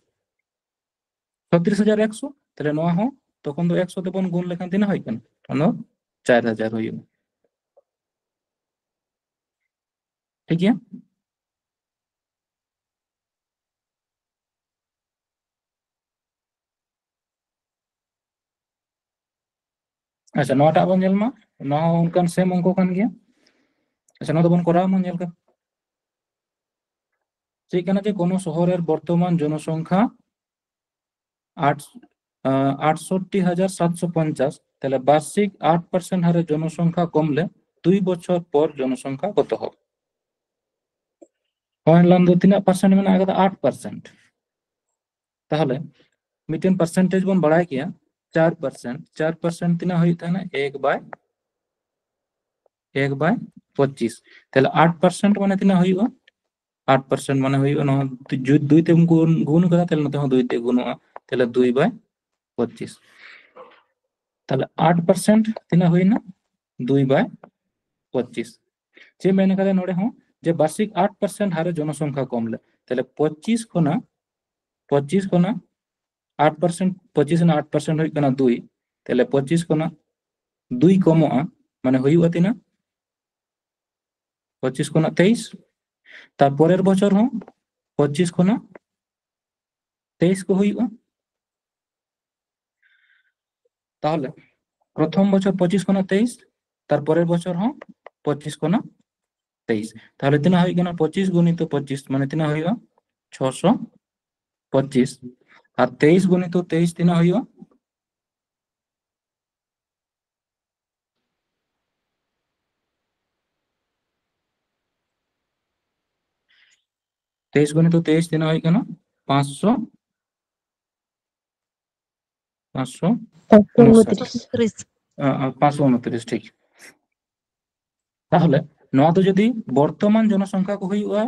ᱪᱷᱚᱛᱨᱤᱥ ᱦᱟᱡᱟᱨ ᱮᱠᱥᱚ᱾ ᱛᱟᱦᱚᱞᱮ ᱱᱚᱣᱟ ᱦᱚᱸ ᱛᱚᱠᱷᱚᱱ ᱫᱚ ᱮᱠᱥᱚ ᱛᱮᱵᱚᱱ ᱜᱩᱱ ᱞᱮᱠᱷᱟᱱ ᱛᱤᱱᱟᱹᱜ ᱦᱩᱭᱩᱜ ᱠᱟᱱᱟ? ᱚᱱᱟ ᱪᱟᱨ ᱦᱟᱡᱟᱨ ᱦᱩᱭᱩᱜᱼᱟ᱾ ᱴᱷᱤᱠ ᱜᱮᱭᱟ? ᱟᱪᱪᱷᱟ, ᱱᱚᱣᱟᱴᱟᱜ ᱵᱚᱱ ᱧᱮᱞ ᱢᱟ, ᱱᱚᱣᱟ ᱦᱚᱸ ᱚᱱᱠᱟᱱ ᱥᱮᱢ ᱚᱝᱠᱚ ᱠᱟᱱ ᱜᱮᱭᱟ᱾ ᱟᱪᱪᱷᱟ, ᱱᱚᱣᱟ ᱫᱚᱵᱚᱱ ᱠᱚᱨᱟᱣ ᱢᱟ, ᱧᱮᱞ ᱠᱟᱛᱮ᱾ ᱪᱮᱫ ᱠᱟᱱᱟ ᱡᱮ ᱠᱳᱱᱳ ᱥᱚᱦᱚᱨᱮᱨ ᱵᱚᱨᱛᱚᱢᱟᱱ ᱡᱚᱱᱚᱥᱚᱝᱠᱷᱟ ᱟᱴ, ᱟᱴᱥᱚᱴᱴᱤ ᱦᱟᱡᱟᱨ ᱥᱟᱛᱥᱚ ᱯᱚᱧᱪᱟᱥ, ᱛᱟᱦᱞᱮ ᱵᱟᱨᱥᱤᱠ ᱟᱴ ᱯᱟᱨᱥᱮᱱᱴ ᱦᱟᱨᱮ ᱡᱚᱱᱚᱥᱚᱝᱠᱷᱟ ᱠᱚᱢ ᱞᱮ ᱫᱩᱭ ᱵᱚᱪᱷᱚᱨ ᱯᱚᱨ ᱡᱚᱱᱚᱥᱚᱝᱠᱷᱟ ᱠᱚᱛᱚ ᱦᱚᱵ? ᱯᱚᱭᱮᱱᱴ ᱞᱟᱢ ᱫᱚ ᱛᱤᱱᱟᱹᱜ ᱯᱟᱨᱥᱮᱱᱴ ᱢᱮᱱᱟᱜ ᱟᱠᱟᱫᱟ? ᱟᱴ ᱯᱟᱨᱥᱮᱱᱴ᱾ ᱛᱟᱦᱚᱞᱮ ᱢᱤᱫᱴᱮᱱ ᱯᱟᱨᱥᱮᱱᱴᱮᱡᱽ ᱵᱚᱱ ᱵᱟᱲᱟᱭ ᱠᱮᱭᱟ, ᱪᱟᱨ ᱯᱟᱨᱥᱮᱱᱴ᱾ ᱪᱟᱨ ᱯᱟᱨᱥᱮᱱᱴ ᱛᱤᱱᱟᱹᱜ ᱦᱩᱭᱩᱜ ᱛᱟᱦᱮᱱᱟ? ᱮᱠ ᱵᱟᱭ, ᱮᱠ ᱵᱟᱭ ᱯᱚᱸᱪᱤᱥ᱾ ᱛᱟᱦᱞᱮ ᱟᱴ ᱯᱟᱨᱥᱮᱱᱴ ᱢᱟᱱᱮ ᱛᱤᱱᱟᱹᱜ ᱦᱩᱭᱩᱜᱼᱟ? ᱟᱴ ᱯᱟᱨᱥᱮᱱᱴ ᱢᱟᱱᱮ ᱦᱩᱭᱩᱜᱼᱟ, ᱱᱚᱣᱟ ᱡᱩᱫᱤ ᱫᱩᱭ ᱛᱮᱢ ᱜᱩᱱ, ᱜᱩᱱ ᱠᱟᱫᱟ, ᱛᱟᱦᱞᱮ ᱱᱚᱛᱮ ᱦᱚᱸ ᱫᱩᱭ ᱛᱮ ᱜᱩᱱᱚᱜᱼᱟ, ᱛᱟᱦᱞᱮ ᱫᱩᱭ ᱵᱟᱭ ᱯᱚᱸᱪᱤᱥ᱾ ᱛᱟᱦᱞᱮ ᱟᱴ ᱯᱟᱨᱥᱮᱱᱴ ᱛᱤᱱᱟᱹᱜ ᱦᱩᱭᱱᱟ? ᱫᱩᱭ ᱵᱟᱭ ᱯᱚᱸᱪᱤᱥ᱾ ᱪᱮᱫ ᱢᱮᱱ ᱠᱟᱫᱟ ᱱᱚᱰᱮ ᱦᱚᱸ, ᱡᱮ ᱵᱟᱨᱥᱤᱠ ᱟᱴ ᱯᱟᱨᱥᱮᱱᱴ ᱦᱟᱨᱮ ᱡᱚᱱᱚᱥᱚᱝᱠᱷᱟ ᱠᱚᱢ ᱞᱮ, ᱛᱟᱦᱞᱮ ᱯᱚᱸᱪᱤᱥ ᱠᱷᱚᱱᱟᱜ, ᱯᱚᱸᱪᱤᱥ ᱠᱷᱚᱱᱟᱜ ᱟᱴ ᱯᱟᱨᱥᱮᱱᱴ, ᱯᱚᱸᱪᱤᱥ ᱨᱮᱱᱟᱜ ᱟᱴ ᱯᱟᱨᱥᱮᱱᱴ ᱦᱩᱭᱩᱜ ᱠᱟᱱᱟ ᱫᱩᱭ, ᱛᱟᱦᱞᱮ ᱯᱚᱸᱪᱤᱥ ᱠᱷᱚᱱᱟᱜ ᱫᱩᱭ ᱠᱚᱢᱚᱜᱼᱟ, ᱢᱟᱱᱮ ᱦᱩᱭᱩᱜᱼᱟ ᱛᱤᱱᱟᱹᱜ? ᱯᱚᱸᱪᱤᱥ ᱠᱷᱚᱱᱟᱜ ᱛᱮᱭᱤᱥ᱾ ᱛᱟᱨᱯᱚᱨᱮᱨ ᱵᱚᱪᱷᱚᱨ ᱦᱚᱸ ᱯᱚᱸᱪᱤᱥ ᱠᱷᱚᱱᱟᱜ ᱛᱮᱭᱤᱥ ᱠᱚ ᱦᱩᱭᱩᱜᱼᱟ᱾ ᱛᱟᱦᱚᱞᱮ ᱯᱨᱚᱛᱷᱚᱢ ᱵᱚᱪᱷᱚᱨ ᱯᱚᱸᱪᱤᱥ ᱠᱷᱚᱱᱟᱜ ᱛᱮᱭᱤᱥ, ᱛᱟᱨᱯᱚᱨᱮᱨ ᱵᱚᱪᱷᱚᱨ ᱦᱚᱸ ᱯᱚᱸᱪᱤᱥ ᱠᱷᱚᱱᱟᱜ ᱛᱮᱭᱤᱥ᱾ ᱛᱟᱦᱚᱞᱮ ᱛᱤᱱᱟᱹᱜ ᱦᱩᱭᱩᱜ ᱠᱟᱱᱟ? ᱯᱚᱸᱪᱤᱥ ᱜᱩᱱᱤᱛᱚ ᱯᱚᱸᱪᱤᱥ, ᱢᱟᱱᱮ ᱛᱤᱱᱟᱹᱜ ᱦᱩᱭᱩᱜᱼᱟ? ᱪᱷᱚᱥᱚ ᱯᱚᱸᱪᱤᱥ᱾ ᱟᱨ ᱛᱮᱭᱤᱥ ᱜᱩᱱᱤᱛᱚ ᱛᱮᱭᱤᱥ ᱛᱤᱱᱟᱹᱜ ᱦᱩᱭᱩᱜᱼᱟ? ᱛᱮᱭᱤᱥ ᱜᱩᱱᱤᱛᱚ ᱛᱮᱭᱤᱥ ᱛᱤᱱᱟᱹᱜ ᱦᱩᱭᱩᱜ ᱠᱟᱱᱟ? ᱯᱟᱸᱪᱥᱚ, ᱯᱟᱸᱪᱥᱚ ᱯᱟᱸᱪᱥᱚ ᱩᱱᱩᱥᱟᱴ᱾ ᱩᱱᱩᱛᱨᱤᱥ᱾ ᱟᱸ, ᱟᱸ, ᱯᱟᱸᱪᱥᱚ ᱩᱱᱩᱛᱨᱤᱥ, ᱴᱷᱤᱠ᱾ ᱛᱟᱦᱚᱞᱮ ᱱᱚᱣᱟ ᱫᱚ ᱡᱩᱫᱤ ᱵᱚᱨᱛᱚᱢᱟᱱ ᱡᱚᱱᱚᱥᱚᱝᱠᱷᱟ ᱠᱚ ᱦᱩᱭᱩᱜᱼᱟ,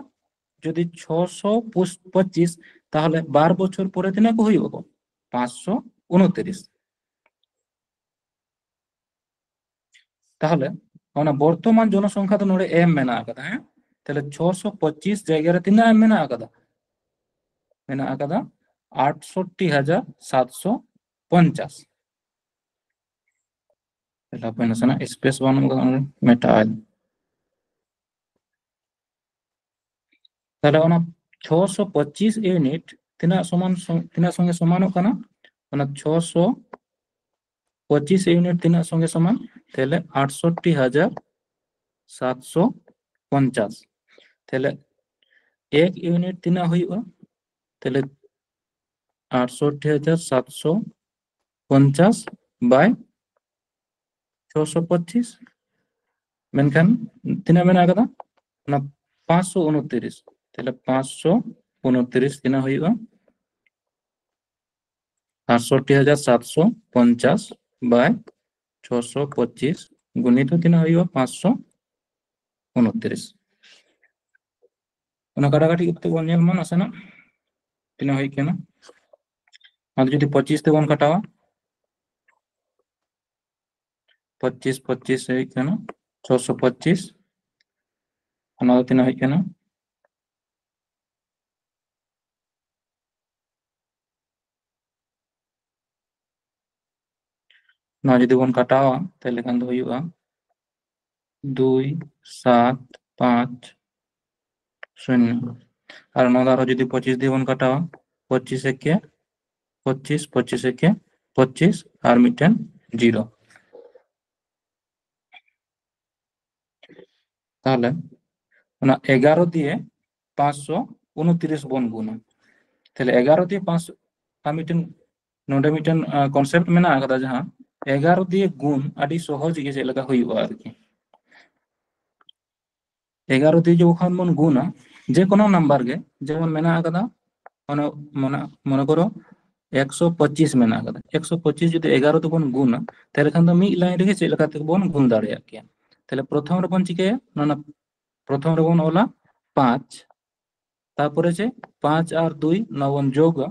ᱡᱩᱫᱤ ᱪᱷᱚᱥᱚ ᱯᱚᱸᱪᱤᱥ, ᱛᱟᱦᱚᱞᱮ ᱵᱟᱨ ᱵᱚᱪᱷᱚᱨ ᱯᱚᱨᱮ ᱛᱤᱱᱟᱹᱜ ᱠᱚ ᱦᱩᱭᱩᱜᱼᱟ ᱠᱚ? ᱯᱟᱸᱪᱥᱚ ᱩᱱᱩᱛᱨᱤᱥ᱾ ᱛᱟᱦᱚᱞᱮ ᱚᱱᱟ ᱵᱚᱨᱛᱚᱢᱟᱱ ᱡᱚᱱᱚᱥᱚᱝᱠᱷᱟ ᱫᱚ ᱱᱚᱰᱮ ᱮᱢ ᱢᱮᱱᱟᱜ ᱟᱠᱟᱫᱟ, ᱦᱮᱸ? ᱛᱟᱦᱚᱞᱮ ᱪᱷᱚᱥᱚ ᱯᱚᱸᱪᱤᱥ ᱡᱟᱭᱜᱟ ᱨᱮ ᱛᱤᱱᱟᱹᱜ ᱮᱢ ᱢᱮᱱᱟᱜ ᱟᱠᱟᱫᱟ? ᱢᱮᱱᱟᱜ ᱟᱠᱟᱫᱟ ᱟᱴᱥᱚᱴᱴᱤ ᱦᱟᱡᱟᱨ ᱥᱟᱛᱥᱚ ᱯᱚᱧᱪᱟᱥ᱾ ᱛᱟᱦᱚᱞᱮ ᱦᱟᱯᱮ ᱱᱟᱥᱮᱱᱟᱜ space ᱵᱟᱹᱱᱩᱜ ᱟᱠᱟᱫᱟ, ᱚᱱᱟ ᱢᱮᱴᱟᱣ ᱟᱹᱧ᱾ ᱛᱟᱦᱚᱞᱮ ᱚᱱᱟ ᱪᱷᱚᱥᱚ ᱯᱚᱸᱪᱤᱥ ᱤᱭᱩᱱᱤᱴ ᱛᱤᱱᱟᱹᱜ ᱥᱚᱢᱟᱱ ᱥᱚ-, ᱛᱤᱱᱟᱹᱜ ᱥᱚᱸᱜᱮ ᱥᱚᱢᱟᱱᱚᱜ ᱠᱟᱱᱟ? ᱚᱱᱟ ᱪᱷᱚᱥᱚ ᱯᱚᱸᱪᱤᱥ ᱤᱭᱩᱱᱤᱴ ᱛᱤᱱᱟᱹᱜ ᱥᱚᱸᱜᱮ ᱥᱚᱢᱟᱱ? ᱛᱟᱦᱞᱮ ᱟᱴᱥᱚᱴᱴᱤ ᱦᱟᱡᱟᱨ ᱥᱟᱛᱥᱚ ᱯᱚᱧᱪᱟᱥ᱾ ᱛᱟᱦᱞᱮ ᱮᱠ ᱤᱭᱩᱱᱤᱴ ᱛᱤᱱᱟᱹᱜ ᱦᱩᱭᱩᱜᱼᱟ? ᱛᱟᱦᱞᱮ ᱟᱴᱥᱚᱴᱴᱤ ᱦᱟᱡᱟᱨ ᱥᱟᱛᱥᱚ ᱯᱚᱧᱪᱟᱥ ᱵᱟᱭ ᱪᱷᱚᱥᱚ ᱯᱚᱸᱪᱤᱥ᱾ ᱢᱮᱱᱠᱷᱟᱱ ᱛᱤᱱᱟᱹᱜ ᱢᱮᱱᱟᱜ ᱟᱠᱟᱫᱟ? ᱚᱱᱟ ᱯᱟᱸᱪᱥᱚ ᱩᱱᱛᱤᱨᱤᱥ᱾ ᱛᱟᱦᱞᱮ ᱯᱟᱸᱪᱥᱚ ᱩᱱᱛᱤᱨᱤᱥ ᱛᱤᱱᱟᱹᱜ ᱦᱩᱭᱩᱜᱼᱟ? ᱟᱴᱥᱚᱴᱴᱤ ᱦᱟᱡᱟᱨ ᱥᱟᱛᱥᱚ ᱯᱚᱧᱪᱟᱥ ᱵᱟᱭ ᱪᱷᱚᱥᱚ ᱯᱚᱸᱪᱤᱥ ᱜᱩᱱᱤᱛᱚ ᱛᱤᱱᱟᱹᱜ ᱦᱩᱭᱩᱜᱼᱟ? ᱯᱟᱸᱪᱥᱚ ᱩᱱᱛᱤᱨᱤᱥ᱾ ᱚᱱᱟ ᱠᱟᱴᱟᱠᱟᱴᱤ ᱠᱟᱛᱮ ᱵᱚᱱ ᱧᱮᱞ ᱢᱟ ᱱᱟᱥᱮᱱᱟᱜ ᱛᱤᱱᱟᱹᱜ ᱦᱩᱭᱩᱜ ᱠᱟᱱᱟ᱾ ᱟᱫᱚ ᱡᱩᱫᱤ ᱯᱚᱸᱪᱤᱥ ᱛᱮᱵᱚᱱ ᱠᱟᱴᱟᱣᱟ, ᱯᱚᱸᱪᱤᱥ ᱯᱚᱸᱪᱤᱥ ᱦᱩᱭᱩᱜ ᱠᱟᱱᱟ ᱪᱷᱚᱥᱚ ᱯᱚᱸᱪᱤᱥ᱾ ᱚᱱᱟ ᱫᱚ ᱛᱤᱱᱟᱹᱜ ᱦᱩᱭᱩᱜ ᱠᱟᱱᱟ? ᱱᱚᱣᱟ ᱡᱩᱫᱤ ᱵᱚᱱ ᱠᱟᱴᱟᱣᱟ, ᱛᱟᱦᱞᱮ ᱠᱷᱟᱱ ᱫᱚ ᱦᱩᱭᱩᱜᱼᱟ ᱫᱩᱭ ᱥᱟᱛ ᱯᱟᱸᱪ ᱥᱩᱱᱱᱚ᱾ ᱟᱨ ᱱᱚᱣᱟ ᱫᱚ ᱟᱨᱦᱚᱸ ᱡᱩᱫᱤ ᱯᱚᱸᱪᱤᱥ ᱫᱤᱭᱮ ᱵᱚᱱ ᱠᱟᱴᱟᱣᱟ, ᱯᱚᱸᱪᱤᱥ ᱮᱠᱮ ᱯᱚᱸᱪᱤᱥ, ᱯᱚᱸᱪᱤᱥ ᱮᱠᱮ ᱯᱚᱸᱪᱤᱥ, ᱟᱨ ᱢᱤᱫᱴᱮᱱ ᱡᱤᱨᱳ᱾ ᱛᱟᱦᱞᱮ ᱚᱱᱟ ᱮᱜᱟᱨᱚ ᱫᱤᱭᱮ ᱯᱟᱸᱪᱥᱚ ᱩᱱᱛᱤᱨᱤᱥ ᱵᱚᱱ ᱜᱩᱱᱟ᱾ ᱛᱟᱦᱞᱮ ᱮᱜᱟᱨᱚ ᱫᱤᱭᱮ ᱯᱟᱸᱪᱥᱚ, ᱟᱨ ᱢᱤᱫᱴᱮᱱ, ᱱᱚᱰᱮ ᱢᱤᱫᱴᱮᱱ, ᱟᱸ, concept ᱢᱮᱱᱟᱜ ᱟᱠᱟᱫᱟ, ᱡᱟᱦᱟᱸ ᱮᱜᱟᱨᱚ ᱫᱤᱭᱮ ᱜᱩᱱ ᱟᱹᱰᱤ ᱥᱚᱦᱚᱡ ᱜᱮ ᱪᱮᱫ ᱞᱮᱠᱟ ᱦᱩᱭᱩᱜᱼᱟ ᱟᱨᱠᱤ᱾ ᱮᱜᱟᱨᱚ ᱫᱤᱭᱮ ᱡᱚᱠᱷᱚᱱ ᱵᱚᱱ ᱜᱩᱱᱟ, ᱡᱮ ᱠᱳᱱᱳ ᱱᱟᱢᱵᱟᱨ ᱜᱮ, ᱡᱮᱢᱚᱱ ᱢᱮᱱᱟᱜ ᱟᱠᱟᱫᱟ, ᱚᱱᱟ ᱢᱚᱱᱮ, ᱢᱚᱱᱮ ᱠᱚᱨᱚ ᱮᱠᱥᱚ ᱯᱚᱸᱪᱤᱥ ᱢᱮᱱᱟᱜ ᱟᱠᱟᱫᱟ, ᱮᱠᱥᱚ ᱯᱚᱸᱪᱤᱥ ᱡᱩᱫᱤ ᱮᱜᱟᱨᱚ ᱛᱮᱵᱚᱱ ᱜᱩᱱᱟ, ᱛᱟᱦᱞᱮ ᱠᱷᱟᱱ ᱫᱚ ᱢᱤᱫ line ᱨᱮᱜᱮ ᱪᱮᱫ ᱞᱮᱠᱟ ᱛᱮᱵᱚᱱ ᱜᱩᱱ ᱫᱟᱲᱮᱭᱟᱜ ᱜᱮᱭᱟ᱾ ᱛᱟᱦᱞᱮ ᱯᱨᱚᱛᱷᱚᱢ ᱨᱮᱵᱚᱱ ᱪᱤᱠᱟᱹᱭᱟ, ᱚᱱᱟ ᱯᱨᱚᱛᱷᱚᱢ ᱨᱮᱵᱚᱱ ᱚᱞᱟ ᱯᱟᱸᱪ, ᱛᱟᱨᱯᱚᱨᱮ ᱪᱮᱫ, ᱯᱟᱸᱪ ᱟᱨ ᱫᱩᱭ ᱱᱚᱣᱟ ᱵᱚᱱ ᱡᱳᱜᱟ,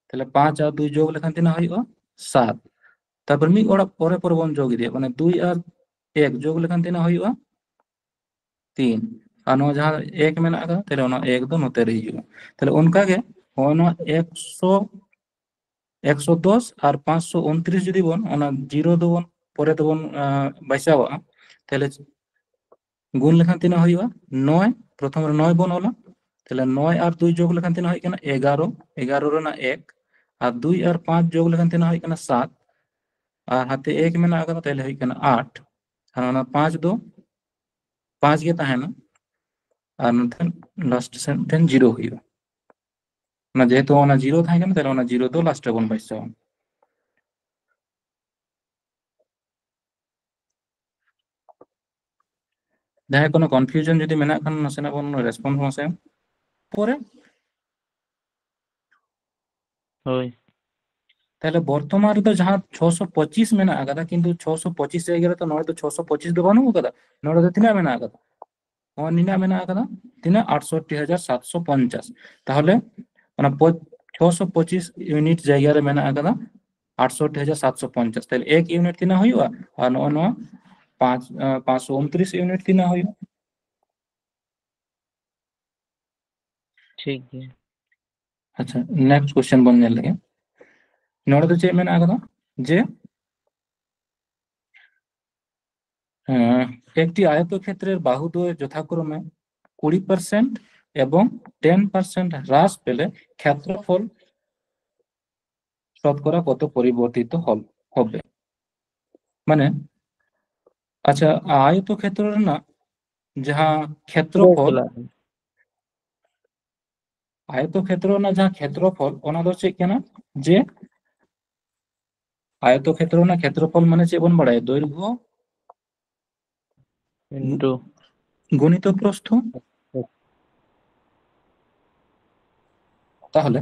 ᱛᱟᱦᱞᱮ ᱯᱟᱸᱪ ᱟᱨ ᱫᱩᱭ ᱡᱳᱜ ᱞᱮᱠᱷᱟᱱ ᱛᱤᱱᱟᱹᱜ ᱦᱩᱭᱩᱜᱼᱟ? ᱥᱟᱛ᱾ ᱛᱟᱨᱯᱚᱨ ᱢᱤᱫ ᱚᱲᱟᱜ ᱯᱚᱨᱮ ᱯᱚᱨᱮ ᱵᱚᱱ ᱡᱳᱜ ᱤᱫᱤᱭᱟ, ᱢᱟᱱᱮ ᱫᱩᱭ ᱟᱨ ᱮᱠ ᱡᱳᱜ ᱞᱮᱠᱷᱟᱱ ᱛᱤᱱᱟᱹᱜ ᱦᱩᱭᱩᱜᱼᱟ? ᱛᱤᱱ᱾ ᱟᱨ ᱱᱚᱣᱟ ᱡᱟᱦᱟᱸ ᱮᱠ ᱢᱮᱱᱟᱜ ᱟᱠᱟᱫᱟ, ᱛᱟᱦᱞᱮ ᱚᱱᱟ ᱮᱠ ᱫᱚ ᱱᱚᱛᱮ ᱨᱮ ᱦᱤᱡᱩᱜᱼᱟ᱾ ᱛᱟᱦᱞᱮ ᱚᱱᱠᱟᱜᱮ ᱱᱚᱜᱼᱚᱭ ᱱᱚᱣᱟ ᱮᱠᱥᱚ, ᱮᱠᱥᱚ ᱫᱚᱥ ᱟᱨ ᱯᱟᱸᱪᱥᱚ ᱩᱱᱛᱨᱤᱥ ᱡᱩᱫᱤ ᱵᱚᱱ, ᱚᱱᱟ ᱡᱤᱨᱳ ᱫᱚᱵᱚᱱ ᱯᱚᱨᱮ ᱛᱮᱵᱚᱱ, ᱟᱸ, ᱵᱟᱭᱥᱟᱣᱟᱜᱼᱟ, ᱛᱟᱦᱞᱮ ᱜᱩᱱ ᱞᱮᱠᱷᱟᱱ ᱛᱤᱱᱟᱹᱜ ᱦᱩᱭᱩᱜᱼᱟ? ᱱᱚᱭ᱾ ᱯᱨᱚᱛᱷᱚᱢ ᱨᱮ ᱱᱚᱭ ᱵᱚᱱ ᱚᱞᱟ, ᱛᱟᱦᱞᱮ ᱱᱚᱭ ᱟᱨ ᱫᱩᱭ ᱡᱳᱜ ᱞᱮᱠᱷᱟᱱ ᱛᱤᱱᱟᱹᱜ ᱦᱩᱭᱩᱜ ᱠᱟᱱᱟ? ᱮᱜᱟᱨᱚ᱾ ᱮᱜᱟᱨᱚ ᱨᱮᱱᱟᱜ ᱮᱠ, ᱟᱨ ᱫᱩᱭ ᱟᱨ ᱯᱟᱸᱪ ᱡᱳᱜ ᱞᱮᱠᱷᱟᱱ ᱛᱤᱱᱟᱹᱜ ᱦᱩᱭᱩᱜ ᱠᱟᱱᱟ? ᱥᱟᱛ᱾ ᱟᱨ ᱦᱟᱱᱛᱮ ᱮᱠ ᱢᱮᱱᱟᱜ ᱟᱠᱟᱫᱟ, ᱛᱟᱦᱞᱮ ᱦᱩᱭᱩᱜ ᱠᱟᱱᱟ ᱟᱴ᱾ ᱟᱨ ᱚᱱᱟ ᱯᱟᱸᱪ ᱫᱚ ᱯᱟᱸᱪ ᱜᱮ ᱛᱟᱦᱮᱱᱟ, ᱟᱨ ᱱᱚᱛᱮ ᱞᱟᱥᱴ ᱥᱮᱫ ᱢᱤᱫᱴᱮᱱ ᱡᱤᱨᱳ ᱦᱩᱭᱩᱜᱼᱟ᱾ ᱚᱱᱟ ᱡᱮᱦᱮᱛᱩ ᱚᱱᱟ ᱡᱤᱨᱳ ᱛᱟᱦᱮᱸ ᱠᱟᱱᱟ, ᱛᱟᱦᱞᱮ ᱚᱱᱟ ᱡᱤᱨᱳ ᱫᱚ ᱞᱟᱥᱴ ᱨᱮᱵᱚᱱ ᱵᱟᱹᱭᱥᱟᱹᱣᱟ᱾ ᱡᱟᱦᱟᱸᱭ ᱠᱳᱱᱳ ᱠᱚᱱᱯᱷᱤᱭᱩᱡᱚᱱ ᱡᱩᱫᱤ ᱢᱮᱱᱟᱜ ᱠᱷᱟᱱ, ᱱᱟᱥᱮᱱᱟᱜ ᱵᱚᱱ ᱨᱮᱥᱯᱚᱱᱥ ᱢᱟᱥᱮ ᱯᱚᱨᱮ᱾ ᱦᱳᱭ᱾ ᱛᱟᱦᱞᱮ ᱵᱚᱨᱛᱚᱢᱟᱱ ᱨᱮᱫᱚ ᱡᱟᱦᱟᱸ ᱪᱷᱚᱥᱚ ᱯᱚᱸᱪᱤᱥ ᱢᱮᱱᱟᱜ ᱟᱠᱟᱫᱟ, ᱠᱤᱱᱛᱩ ᱪᱷᱚᱥᱚ ᱯᱚᱸᱪᱤᱥ ᱡᱟᱭᱜᱟ ᱨᱮ ᱛᱚ ᱱᱚᱰᱮ ᱫᱚ ᱪᱷᱚᱥᱚ ᱯᱚᱸᱪᱤᱥ ᱫᱚ ᱵᱟᱹᱱᱩᱜ ᱟᱠᱟᱫᱟ᱾ ᱱᱚᱰᱮ ᱫᱚ ᱛᱤᱱᱟᱹᱜ ᱢᱮᱱᱟᱜ ᱟᱠᱟᱫᱟ? ᱱᱚᱣᱟ ᱱᱤᱱᱟᱹᱜ ᱢᱮᱱᱟᱜ ᱟᱠᱟᱫᱟ, ᱛᱤᱱᱟᱹᱜ? ᱟᱴᱥᱚᱴᱴᱤ ᱦᱟᱡᱟᱨ ᱥᱟᱛᱥᱚ ᱯᱚᱧᱪᱟᱥ᱾ ᱛᱟᱦᱞᱮ ᱚᱱᱟ ᱯᱚ-, ᱪᱷᱚᱥᱚ ᱯᱚᱸᱪᱤᱥ ᱤᱭᱩᱱᱤᱴ ᱡᱟᱭᱜᱟ ᱨᱮ ᱢᱮᱱᱟᱜ ᱟᱠᱟᱫᱟ ᱟᱴᱥᱚᱴᱴᱤ ᱦᱟᱡᱟᱨ ᱥᱟᱛᱥᱚ ᱯᱚᱧᱪᱟᱥ᱾ ᱛᱟᱦᱞᱮ ᱮᱠ ᱤᱭᱩᱱᱤᱴ ᱛᱤᱱᱟᱹᱜ ᱦᱩᱭᱩᱜᱼᱟ? ᱟᱨ ᱱᱚᱜᱼᱚ ᱱᱚᱣᱟ ᱯᱟᱸᱪ, ᱟᱸ, ᱯᱟᱸᱪᱥᱚ ᱩᱱᱛᱨᱤᱥ ᱤᱭᱩᱱᱤᱴ ᱛᱤᱱᱟᱹᱜ ᱦᱩᱭᱩᱜᱼᱟ? ᱴᱷᱤᱠ ᱜᱮᱭᱟ᱾ ᱟᱪᱪᱷᱟ, ᱱᱮᱠᱥᱴ ᱠᱚᱥᱪᱮᱱ ᱵᱚᱱ ᱧᱮᱞ ᱞᱮᱜᱮ᱾ ᱱᱚᱰᱮ ᱫᱚ ᱪᱮᱫ ᱢᱮᱱᱟᱜ ᱟᱠᱟᱫᱟ? ᱡᱮ, ᱮᱸ, একটি আয়তক্ষেত্রের বাহুদ্বয় যথাক্রমে কুড়ি পার্সেন্ট এবং টেন পার্সেন্ট হ্রাস পেলে ক্ষেত্রফল শতকরা কত পরিবর্তিত হল-, হবে? মানে, আচ্ছা, আয়তক্ষেত্র ᱨᱮᱱᱟᱜ ᱡᱟᱦᱟᱸ ᱠᱷᱮᱛᱨᱚᱯᱷᱚᱞ, ᱟᱭᱚᱛᱚ ᱠᱷᱮᱛᱨᱚ ᱨᱮᱱᱟᱜ ᱡᱟᱦᱟᱸ ᱠᱷᱮᱛᱨᱚᱯᱷᱚᱞ, ᱚᱱᱟ ᱫᱚ ᱪᱮᱫ ᱠᱟᱱᱟ? ᱡᱮ ᱟᱭᱚᱛᱚ ᱠᱷᱮᱛᱨᱚ ᱨᱮᱱᱟᱜ ᱠᱷᱮᱛᱨᱚᱯᱷᱚᱞ ᱢᱟᱱᱮ ᱪᱮᱫ ᱵᱚᱱ ᱵᱟᱲᱟᱭᱟ? ᱫᱳᱭᱨᱜᱷᱚ ᱤᱱᱴᱩ ᱜᱩᱱᱤᱛᱚ ᱯᱨᱚᱥᱛᱷᱚ᱾ ᱛᱟᱦᱚᱞᱮ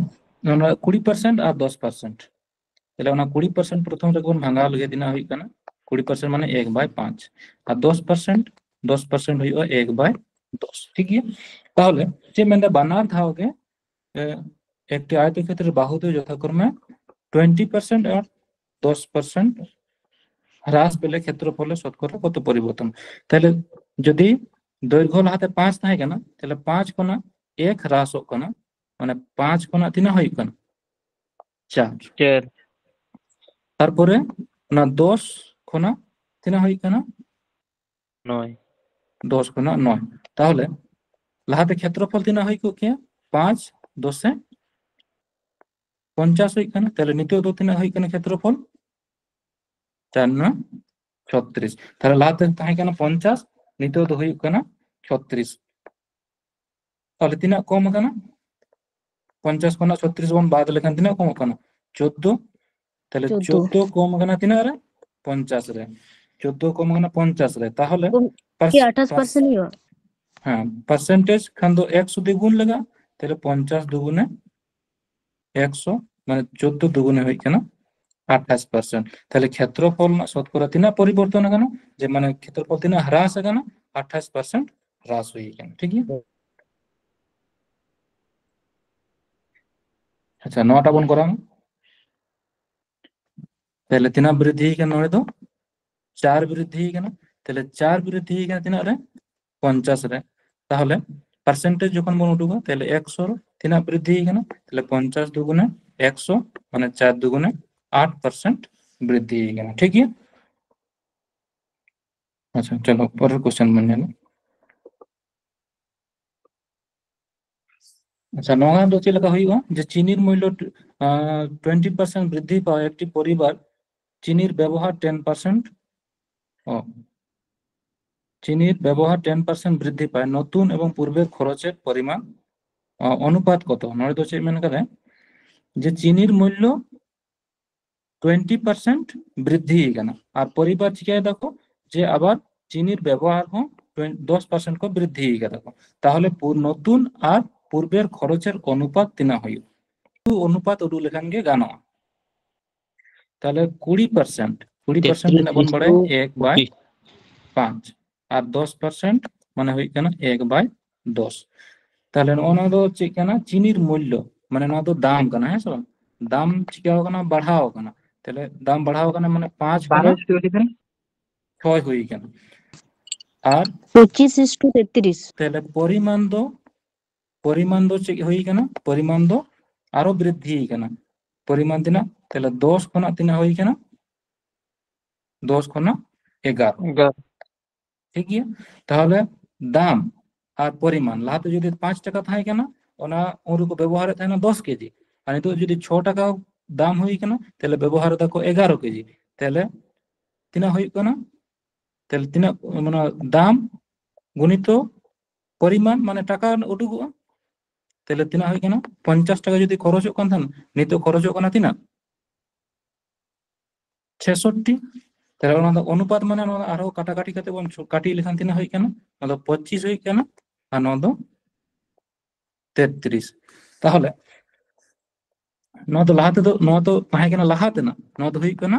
ᱚᱱᱟ ᱠᱩᱲᱤ ᱯᱟᱨᱥᱮᱱᱴ ᱟᱨ ᱫᱚᱥ ᱯᱟᱨᱥᱮᱱᱴ, ᱛᱟᱦᱞᱮ ᱚᱱᱟ ᱠᱩᱲᱤ ᱯᱟᱨᱥᱮᱱᱴ ᱯᱨᱚᱛᱷᱚᱢ ᱨᱮᱜᱮ ᱵᱚᱱ ᱵᱷᱟᱜᱟᱣ ᱞᱮᱜᱮ, ᱛᱤᱱᱟᱹᱜ ᱦᱩᱭᱩᱜ ᱠᱟᱱᱟ? ᱠᱩᱲᱤ ᱯᱟᱨᱥᱮᱱᱴ ᱢᱟᱱᱮ ᱮᱠ ᱵᱟᱭ ᱯᱟᱸᱪ, ᱟᱨ ᱫᱚᱥ ᱯᱟᱨᱥᱮᱱᱴ, ᱫᱚᱥ ᱯᱟᱨᱥᱮᱱᱴ ᱦᱩᱭᱩᱜᱼᱟ ᱮᱠ ᱵᱟᱭ ᱫᱚᱥ᱾ ᱴᱷᱤᱠ ᱜᱮᱭᱟ? ᱛᱟᱦᱚᱞᱮ ᱪᱮᱫ ᱢᱮᱱᱫᱟ? ᱵᱟᱱᱟᱨ ᱫᱷᱟᱣ ᱜᱮ, ᱮ, একটি আয়তক্ষেত্রের বাহুদ্বয় যথাক্রমে টোয়েন্টি পার্সেন্ট আর ᱫᱚᱥ ᱯᱟᱨᱥᱮᱱᱴ ᱦᱨᱟᱥ ᱯᱮᱞᱮ ᱠᱷᱮᱛᱨᱚᱯᱷᱚᱞᱮ ᱥᱚᱛᱠᱚᱨᱟ ᱠᱚᱛᱚ ᱯᱚᱨᱤᱵᱚᱨᱛᱚᱱ᱾ ᱛᱟᱦᱞᱮ ᱡᱩᱫᱤ ᱫᱳᱭᱨᱜᱷᱚ ᱞᱟᱦᱟᱛᱮ ᱯᱟᱸᱪ ᱛᱟᱦᱮᱸ ᱠᱟᱱᱟ, ᱛᱟᱦᱞᱮ ᱯᱟᱸᱪ ᱠᱷᱚᱱᱟᱜ ᱮᱠ ᱦᱨᱟᱥᱚᱜ ᱠᱟᱱᱟ, ᱢᱟᱱᱮ ᱯᱟᱸᱪ ᱠᱷᱚᱱᱟᱜ ᱛᱤᱱᱟᱹᱜ ᱦᱩᱭᱩᱜ ᱠᱟᱱᱟ? ᱪᱟᱨ᱾ ᱪᱟᱨ᱾ ᱛᱟᱨᱯᱚᱨᱮ ᱚᱱᱟ ᱫᱚᱥ ᱠᱷᱚᱱᱟᱜ ᱛᱤᱱᱟᱹᱜ ᱦᱩᱭᱩᱜ ᱠᱟᱱᱟ? ᱱᱚᱭ᱾ ᱫᱚᱥ ᱠᱷᱚᱱᱟᱜ ᱱᱚᱭ᱾ ᱛᱟᱦᱚᱞᱮ ᱞᱟᱦᱟᱛᱮ ᱠᱷᱮᱛᱨᱚᱯᱷᱚᱞ ᱛᱤᱱᱟᱹᱜ ᱦᱩᱭ ᱠᱚᱜ ᱠᱮᱭᱟ? ᱯᱟᱸᱪ ᱫᱚᱥᱮ ᱯᱚᱧᱪᱟᱥ ᱦᱩᱭᱩᱜ ᱠᱟᱱᱟ᱾ ᱛᱟᱦᱞᱮ ᱱᱤᱛᱚᱜ ᱫᱚ ᱛᱤᱱᱟᱹᱜ ᱦᱩᱭᱩᱜ ᱠᱟᱱᱟ ᱠᱷᱮᱛᱨᱚᱯᱷᱚᱞ? ᱪᱟᱨ ᱱᱚᱭ ᱪᱷᱚᱛᱨᱤᱥ᱾ ᱛᱟᱦᱞᱮ ᱞᱟᱦᱟᱛᱮ ᱛᱟᱦᱮᱸ ᱠᱟᱱᱟ ᱯᱚᱧᱪᱟᱥ, ᱱᱤᱛᱚᱜ ᱫᱚ ᱦᱩᱭᱩᱜ ᱠᱟᱱᱟ ᱪᱷᱚᱛᱨᱤᱥ᱾ ᱛᱟᱦᱞᱮ ᱛᱤᱱᱟᱹᱜ ᱠᱚᱢ ᱟᱠᱟᱱᱟ? ᱯᱚᱧᱪᱟᱥ ᱠᱷᱚᱱᱟᱜ ᱪᱷᱚᱛᱨᱤᱥ ᱵᱚᱱ ᱵᱟᱫ ᱞᱮᱠᱷᱟᱱ ᱛᱤᱱᱟᱹᱜ ᱠᱚᱢᱚᱜ ᱠᱟᱱᱟ? ᱪᱳᱫᱫᱳ᱾ ᱛᱟᱦᱞᱮ ᱪᱳᱫᱫᱳ᱾ ᱪᱳᱫᱫᱳ ᱠᱚᱢ ᱟᱠᱟᱱᱟ ᱛᱤᱱᱟᱹᱜ ᱨᱮ? ᱯᱚᱧᱪᱟᱥ ᱨᱮ᱾ ᱪᱳᱫᱫᱳ ᱠᱚᱢ ᱟᱠᱟᱱᱟ ᱯᱚᱧᱪᱟᱥ ᱨᱮ, ᱛᱟᱦᱚᱞᱮ ᱠᱚᱢ- ᱯᱟᱨᱥ- ᱠᱤ ᱟᱴᱷᱟᱥ ᱯᱟᱨᱥᱮᱱᱴ ᱦᱩᱭᱩᱜᱼᱟ? ᱦᱮᱸ, ᱯᱟᱨᱥᱮᱱᱴᱮᱡᱽ ᱠᱷᱟᱱ ᱫᱚ ᱮᱠᱥᱚ ᱫᱩᱜᱩᱱ ᱞᱟᱜᱟᱜᱼᱟ, ᱛᱟᱦᱞᱮ ᱯᱚᱧᱪᱟᱥ ᱫᱩᱜᱩᱱᱮ ᱮᱠᱥᱚ, ᱢᱟᱱᱮ ᱪᱳᱫᱫᱳ ᱫᱩᱜᱩᱱᱮ ᱦᱩᱭᱩᱜ ᱠᱟᱱᱟ ᱟᱴᱷᱟᱥ ᱯᱟᱨᱥᱮᱱᱴ᱾ ᱛᱟᱦᱞᱮ ᱠᱷᱮᱛᱨᱚᱯᱷᱚᱞ ᱨᱮᱱᱟᱜ ᱥᱚᱛᱠᱚᱨᱟ ᱛᱤᱱᱟᱹᱜ ᱯᱚᱨᱤᱵᱚᱨᱛᱚᱱ ᱟᱠᱟᱱᱟ? ᱡᱮ ᱢᱟᱱᱮ ᱠᱷᱮᱛᱨᱚᱯᱷᱚᱞ ᱛᱤᱱᱟᱹᱜ ᱦᱨᱟᱥ ᱟᱠᱟᱱᱟ? ᱟᱴᱷᱟᱥ ᱯᱟᱨᱥᱮᱱᱴ ᱦᱨᱟᱥ ᱦᱩᱭ ᱟᱠᱟᱱᱟ, ᱴᱷᱤᱠ ᱜᱮᱭᱟ? ᱟᱪᱪᱷᱟ, ᱱᱚᱣᱟᱴᱟᱜ ᱵᱚᱱ ᱠᱚᱨᱟᱣᱟ᱾ ᱛᱟᱦᱞᱮ ᱛᱤᱱᱟᱹᱜ ᱵᱨᱤᱫᱽᱫᱷᱤ ᱟᱠᱟᱱᱟ ᱱᱚᱰᱮ ᱫᱚ? ᱪᱟᱨ ᱵᱨᱤᱫᱽᱫᱷᱤ ᱟᱠᱟᱱᱟ᱾ ᱛᱟᱦᱞᱮ ᱪᱟᱨ ᱵᱨᱤᱫᱽᱫᱷᱤ ᱟᱠᱟᱱᱟ ᱛᱤᱱᱟᱹᱜ ᱨᱮ? ᱯᱚᱧᱪᱟᱥ ᱨᱮ᱾ ᱛᱟᱦᱚᱞᱮ ᱯᱟᱨᱥᱮᱱᱴᱮᱡᱽ ᱡᱚᱠᱷᱚᱱ ᱵᱚᱱ ᱩᱰᱩᱠᱟ, ᱛᱟᱦᱞᱮ ᱮᱠᱥᱚ ᱨᱮ ᱛᱤᱱᱟᱹᱜ ᱵᱨᱤᱫᱽᱫᱷᱤ ᱟᱠᱟᱱᱟ? ᱛᱟᱦᱞᱮ ᱯᱚᱧᱪᱟᱥ ᱫᱩᱜᱩᱱᱮ ᱮᱠᱥᱚ, ᱢᱟᱱᱮ ᱪᱟᱨ ᱫᱩᱜᱩᱱᱮ ᱟᱴ ᱯᱟᱨᱥᱮᱱᱴ ᱵᱨᱤᱫᱽᱫᱷᱤ ᱟᱠᱟᱱᱟ, ᱴᱷᱤᱠ ᱜᱮᱭᱟ? ᱟᱪᱪᱷᱟ, ᱪᱚᱞᱚ ᱯᱚᱨᱮᱨ ᱠᱚᱥᱪᱮᱱ ᱵᱚᱱ ᱧᱮᱞᱟ᱾ ᱟᱪᱪᱷᱟ, ᱱᱚᱣᱟ ᱫᱚ ᱪᱮᱫ ᱞᱮᱠᱟ ᱦᱩᱭᱩᱜᱼᱟ? ᱡᱮ ᱪᱤᱱᱤᱨ ᱢᱩᱞᱞᱚ, ᱟᱸ, ᱴᱩᱭᱮᱱᱴᱤ ᱯᱟᱨᱥᱮᱱᱴ ᱵᱨᱤᱫᱽᱫᱷᱤ ᱯᱟᱣᱟ ᱮᱠᱴᱤ ᱯᱚᱨᱤᱵᱟᱨ, ᱪᱤᱱᱤᱨ ᱵᱮᱵᱚᱦᱟᱨ ᱴᱮᱱ ᱯᱟᱨᱥᱮᱱᱴ, ᱚ, ᱪᱤᱱᱤᱨ ᱵᱮᱵᱚᱦᱟᱨ ᱴᱮᱱ ᱯᱟᱨᱥᱮᱱᱴ ᱵᱨᱤᱫᱽᱫᱷᱤ ᱯᱟᱭ, ᱱᱚᱛᱩᱱ ᱮᱵᱚᱝ ᱯᱩᱨᱵᱮᱨ ᱠᱷᱚᱨᱚᱪᱮᱨ ᱯᱚᱨᱤᱢᱟᱱ, ᱚ, ᱚᱱᱩᱯᱟᱛ ᱠᱚᱛᱚ? ᱱᱚᱰᱮ ᱫᱚ ᱪᱮᱫ ᱢᱮᱱ ᱠᱟᱫᱟᱭ? ᱡᱮ ᱪᱤᱱᱤᱨ ᱢᱩᱞᱞᱚ ᱴᱩᱭᱮᱱᱴᱤ ᱯᱟᱨᱥᱮᱱᱴ ᱵᱨᱤᱫᱽᱫᱷᱤ ᱟᱠᱟᱱᱟ, ᱟᱨ ᱯᱚᱨᱤᱵᱟᱨ ᱪᱤᱠᱟᱹᱭ ᱫᱟᱠᱚ? ᱡᱮ ᱟᱵᱟᱨ ᱪᱤᱱᱤᱨ ᱵᱮᱵᱚᱦᱟᱨ ᱦᱚᱸ ᱴᱩᱭᱮᱱ-, ᱫᱚᱥ ᱯᱟᱨᱥᱮᱱᱴ ᱠᱚ ᱵᱨᱤᱫᱽᱫᱷᱤ ᱟᱠᱟᱫᱟ ᱠᱚ᱾ ᱛᱟᱦᱚᱞᱮ ᱯᱩᱨ-, ᱱᱚᱛᱩᱱ ᱟᱨ ᱯᱩᱨᱵᱮᱨ ᱠᱷᱚᱨᱚᱪᱮᱨ ᱚᱱᱩᱯᱟᱛ ᱛᱤᱱᱟᱹᱜ ᱦᱩᱭᱩᱜᱼᱟ? ᱚᱱᱩᱯᱟᱛ ᱩᱰᱩᱠ ᱞᱮᱠᱷᱟᱱ ᱜᱮ ᱜᱟᱱᱚᱜᱼᱟ᱾ ᱛᱟᱦᱚᱞᱮ ᱠᱩᱲᱤ ᱯᱟᱨᱥᱮᱱᱴ, ᱠᱩᱲᱤ ᱯᱟᱨᱥᱮᱱᱴ ᱛᱤᱱᱟᱹᱜ ᱵᱚᱱ ᱵᱟᱲᱟᱭᱟ? ᱮᱠ ᱵᱟᱭ ᱯᱟᱸᱪ᱾ ᱟᱨ ᱫᱚᱥ ᱯᱟᱨᱥᱮᱱᱴ ᱢᱟᱱᱮ ᱦᱩᱭᱩᱜ ᱠᱟᱱᱟ ᱮᱠ ᱵᱟᱭ ᱫᱚᱥ᱾ ᱛᱟᱦᱚᱞᱮ ᱱᱚᱜᱼᱚ ᱱᱚᱣᱟ ᱫᱚ ᱪᱮᱫ ᱠᱟᱱᱟ? ᱪᱤᱱᱤᱨ ᱢᱩᱞᱞᱚ, ᱢᱟᱱᱮ ᱱᱚᱣᱟ ᱫᱚ ᱫᱟᱢ ᱠᱟᱱᱟ, ᱦᱮᱸ ᱥᱮ ᱵᱟᱝ? ᱫᱟᱢ ᱪᱤᱠᱟᱹᱣ ᱠᱟᱱᱟ? ᱵᱟᱲᱦᱟᱣ ᱠᱟᱱᱟ᱾ ᱛᱟᱦᱚᱞᱮ ᱫᱟᱢ ᱵᱟᱲᱦᱟᱣ ᱠᱟᱱᱟ, ᱢᱟᱱᱮ ᱯᱟᱸᱪ ᱵᱟᱨᱚ ᱠᱷᱚᱱᱟᱜ ᱤᱥᱴᱩ ᱛᱤᱱᱟᱹᱜ? ᱪᱷᱚᱭ ᱦᱩᱭ ᱠᱟᱱᱟ᱾ ᱟᱨ ᱯᱚᱸᱪᱤᱥ ᱤᱥᱴᱩ ᱛᱮᱛᱨᱤᱥ᱾ ᱛᱟᱦᱚᱞᱮ ᱯᱚᱨᱤᱢᱟᱱ ᱫᱚ, ᱯᱚᱨᱤᱢᱟᱱ ᱫᱚ ᱪᱮᱫ ᱦᱩᱭ ᱠᱟᱱᱟ? ᱯᱚᱨᱤᱢᱟᱱ ᱫᱚ ᱟᱨᱚ ᱵᱨᱤᱫᱽᱫᱷᱤ ᱠᱟᱱᱟ᱾ ᱯᱚᱨᱤᱢᱟᱱ ᱛᱤᱱᱟᱹᱜ? ᱛᱟᱦᱚᱞᱮ ᱫᱚᱥ ᱠᱷᱚᱱᱟᱜ ᱛᱤᱱᱟᱹᱜ ᱦᱩᱭ ᱠᱟᱱᱟ? ᱫᱚᱥ ᱠᱷᱚᱱᱟᱜ ᱮᱜᱟᱨᱚ᱾ ᱮᱜᱟᱨᱚ᱾ ᱴᱷᱤᱠ ᱜᱮᱭᱟ? ᱛᱟᱦᱚᱞᱮ ᱫᱟᱢ ᱟᱨ ᱯᱚᱨᱤᱢᱟᱱ, ᱞᱟᱦᱟᱛᱮ ᱡᱩᱫᱤ ᱯᱟᱸᱪ ᱴᱟᱠᱟ ᱛᱟᱦᱮᱸ ᱠᱟᱱᱟ, ᱚᱱᱟ ᱩᱱ ᱨᱮᱠᱚ ᱵᱮᱵᱚᱦᱟᱨᱮᱫ ᱛᱟᱦᱮᱱᱟ ᱫᱚᱥ ᱠᱮᱡᱤ, ᱟᱨ ᱱᱤᱛᱚᱜ ᱡᱩᱫᱤ ᱪᱷᱚ ᱴᱟᱠᱟ ᱫᱟᱢ ᱦᱩᱭ ᱠᱟᱱᱟ, ᱛᱟᱦᱚᱞᱮ ᱵᱮᱵᱚᱦᱟᱨ ᱫᱟᱠᱚ ᱮᱜᱟᱨᱚ ᱠᱮᱡᱤ᱾ ᱛᱟᱦᱚᱞᱮ ᱛᱤᱱᱟᱹᱜ ᱦᱩᱭᱩᱜ ᱠᱟᱱᱟ? ᱛᱟᱦᱞᱮ ᱛᱤᱱᱟᱹᱜ, ᱢᱟᱱᱮ ᱫᱟᱢ ᱜᱩᱱᱤᱛᱚ ᱯᱚᱨᱤᱢᱟᱱ, ᱢᱟᱱᱮ ᱴᱟᱠᱟ ᱩᱰᱩᱠᱚᱜᱼᱟ᱾ ᱛᱟᱦᱞᱮ ᱛᱤᱱᱟᱹᱜ ᱦᱩᱭᱩᱜ ᱠᱟᱱᱟ? ᱯᱚᱧᱪᱟᱥ ᱴᱟᱠᱟ ᱡᱩᱫᱤ ᱠᱷᱚᱨᱚᱪᱚᱜ ᱠᱟᱱ ᱛᱟᱦᱮᱱ, ᱱᱤᱛᱚᱜ ᱠᱷᱚᱨᱚᱪᱚᱜ ᱠᱟᱱᱟ ᱛᱤᱱᱟᱹᱜ? ᱪᱷᱮᱥᱚᱴᱴᱤ᱾ ᱛᱟᱦᱞᱮ ᱚᱱᱟ ᱫᱚ ᱚᱱᱩᱯᱟᱛ, ᱢᱟᱱᱮ ᱱᱚᱣᱟ ᱫᱚ ᱟᱨᱦᱚᱸ ᱠᱟᱴᱟᱠᱟᱴᱤ ᱠᱟᱛᱮ ᱵᱚᱱ ᱪᱷᱩ-, ᱠᱟᱹᱴᱤ ᱞᱮᱠᱷᱟᱱ ᱛᱤᱱᱟᱹᱜ ᱦᱩᱭᱩᱜ ᱠᱟᱱᱟ? ᱚᱱᱟ ᱫᱚ ᱯᱚᱸᱪᱤᱥ ᱦᱩᱭᱩᱜ ᱠᱟᱱᱟ ᱟᱨ ᱱᱚᱣᱟ ᱫᱚ ᱛᱮᱛᱨᱤᱥ᱾ ᱛᱟᱦᱚᱞᱮ ᱱᱚᱣᱟ ᱫᱚ ᱞᱟᱦᱟ ᱛᱮᱫᱚ, ᱱᱚᱣᱟ ᱫᱚ ᱛᱟᱦᱮᱸ ᱠᱟᱱᱟ ᱞᱟᱦᱟ ᱛᱮᱱᱟᱜ, ᱱᱚᱣᱟ ᱫᱚ ᱦᱩᱭᱩᱜ ᱠᱟᱱᱟ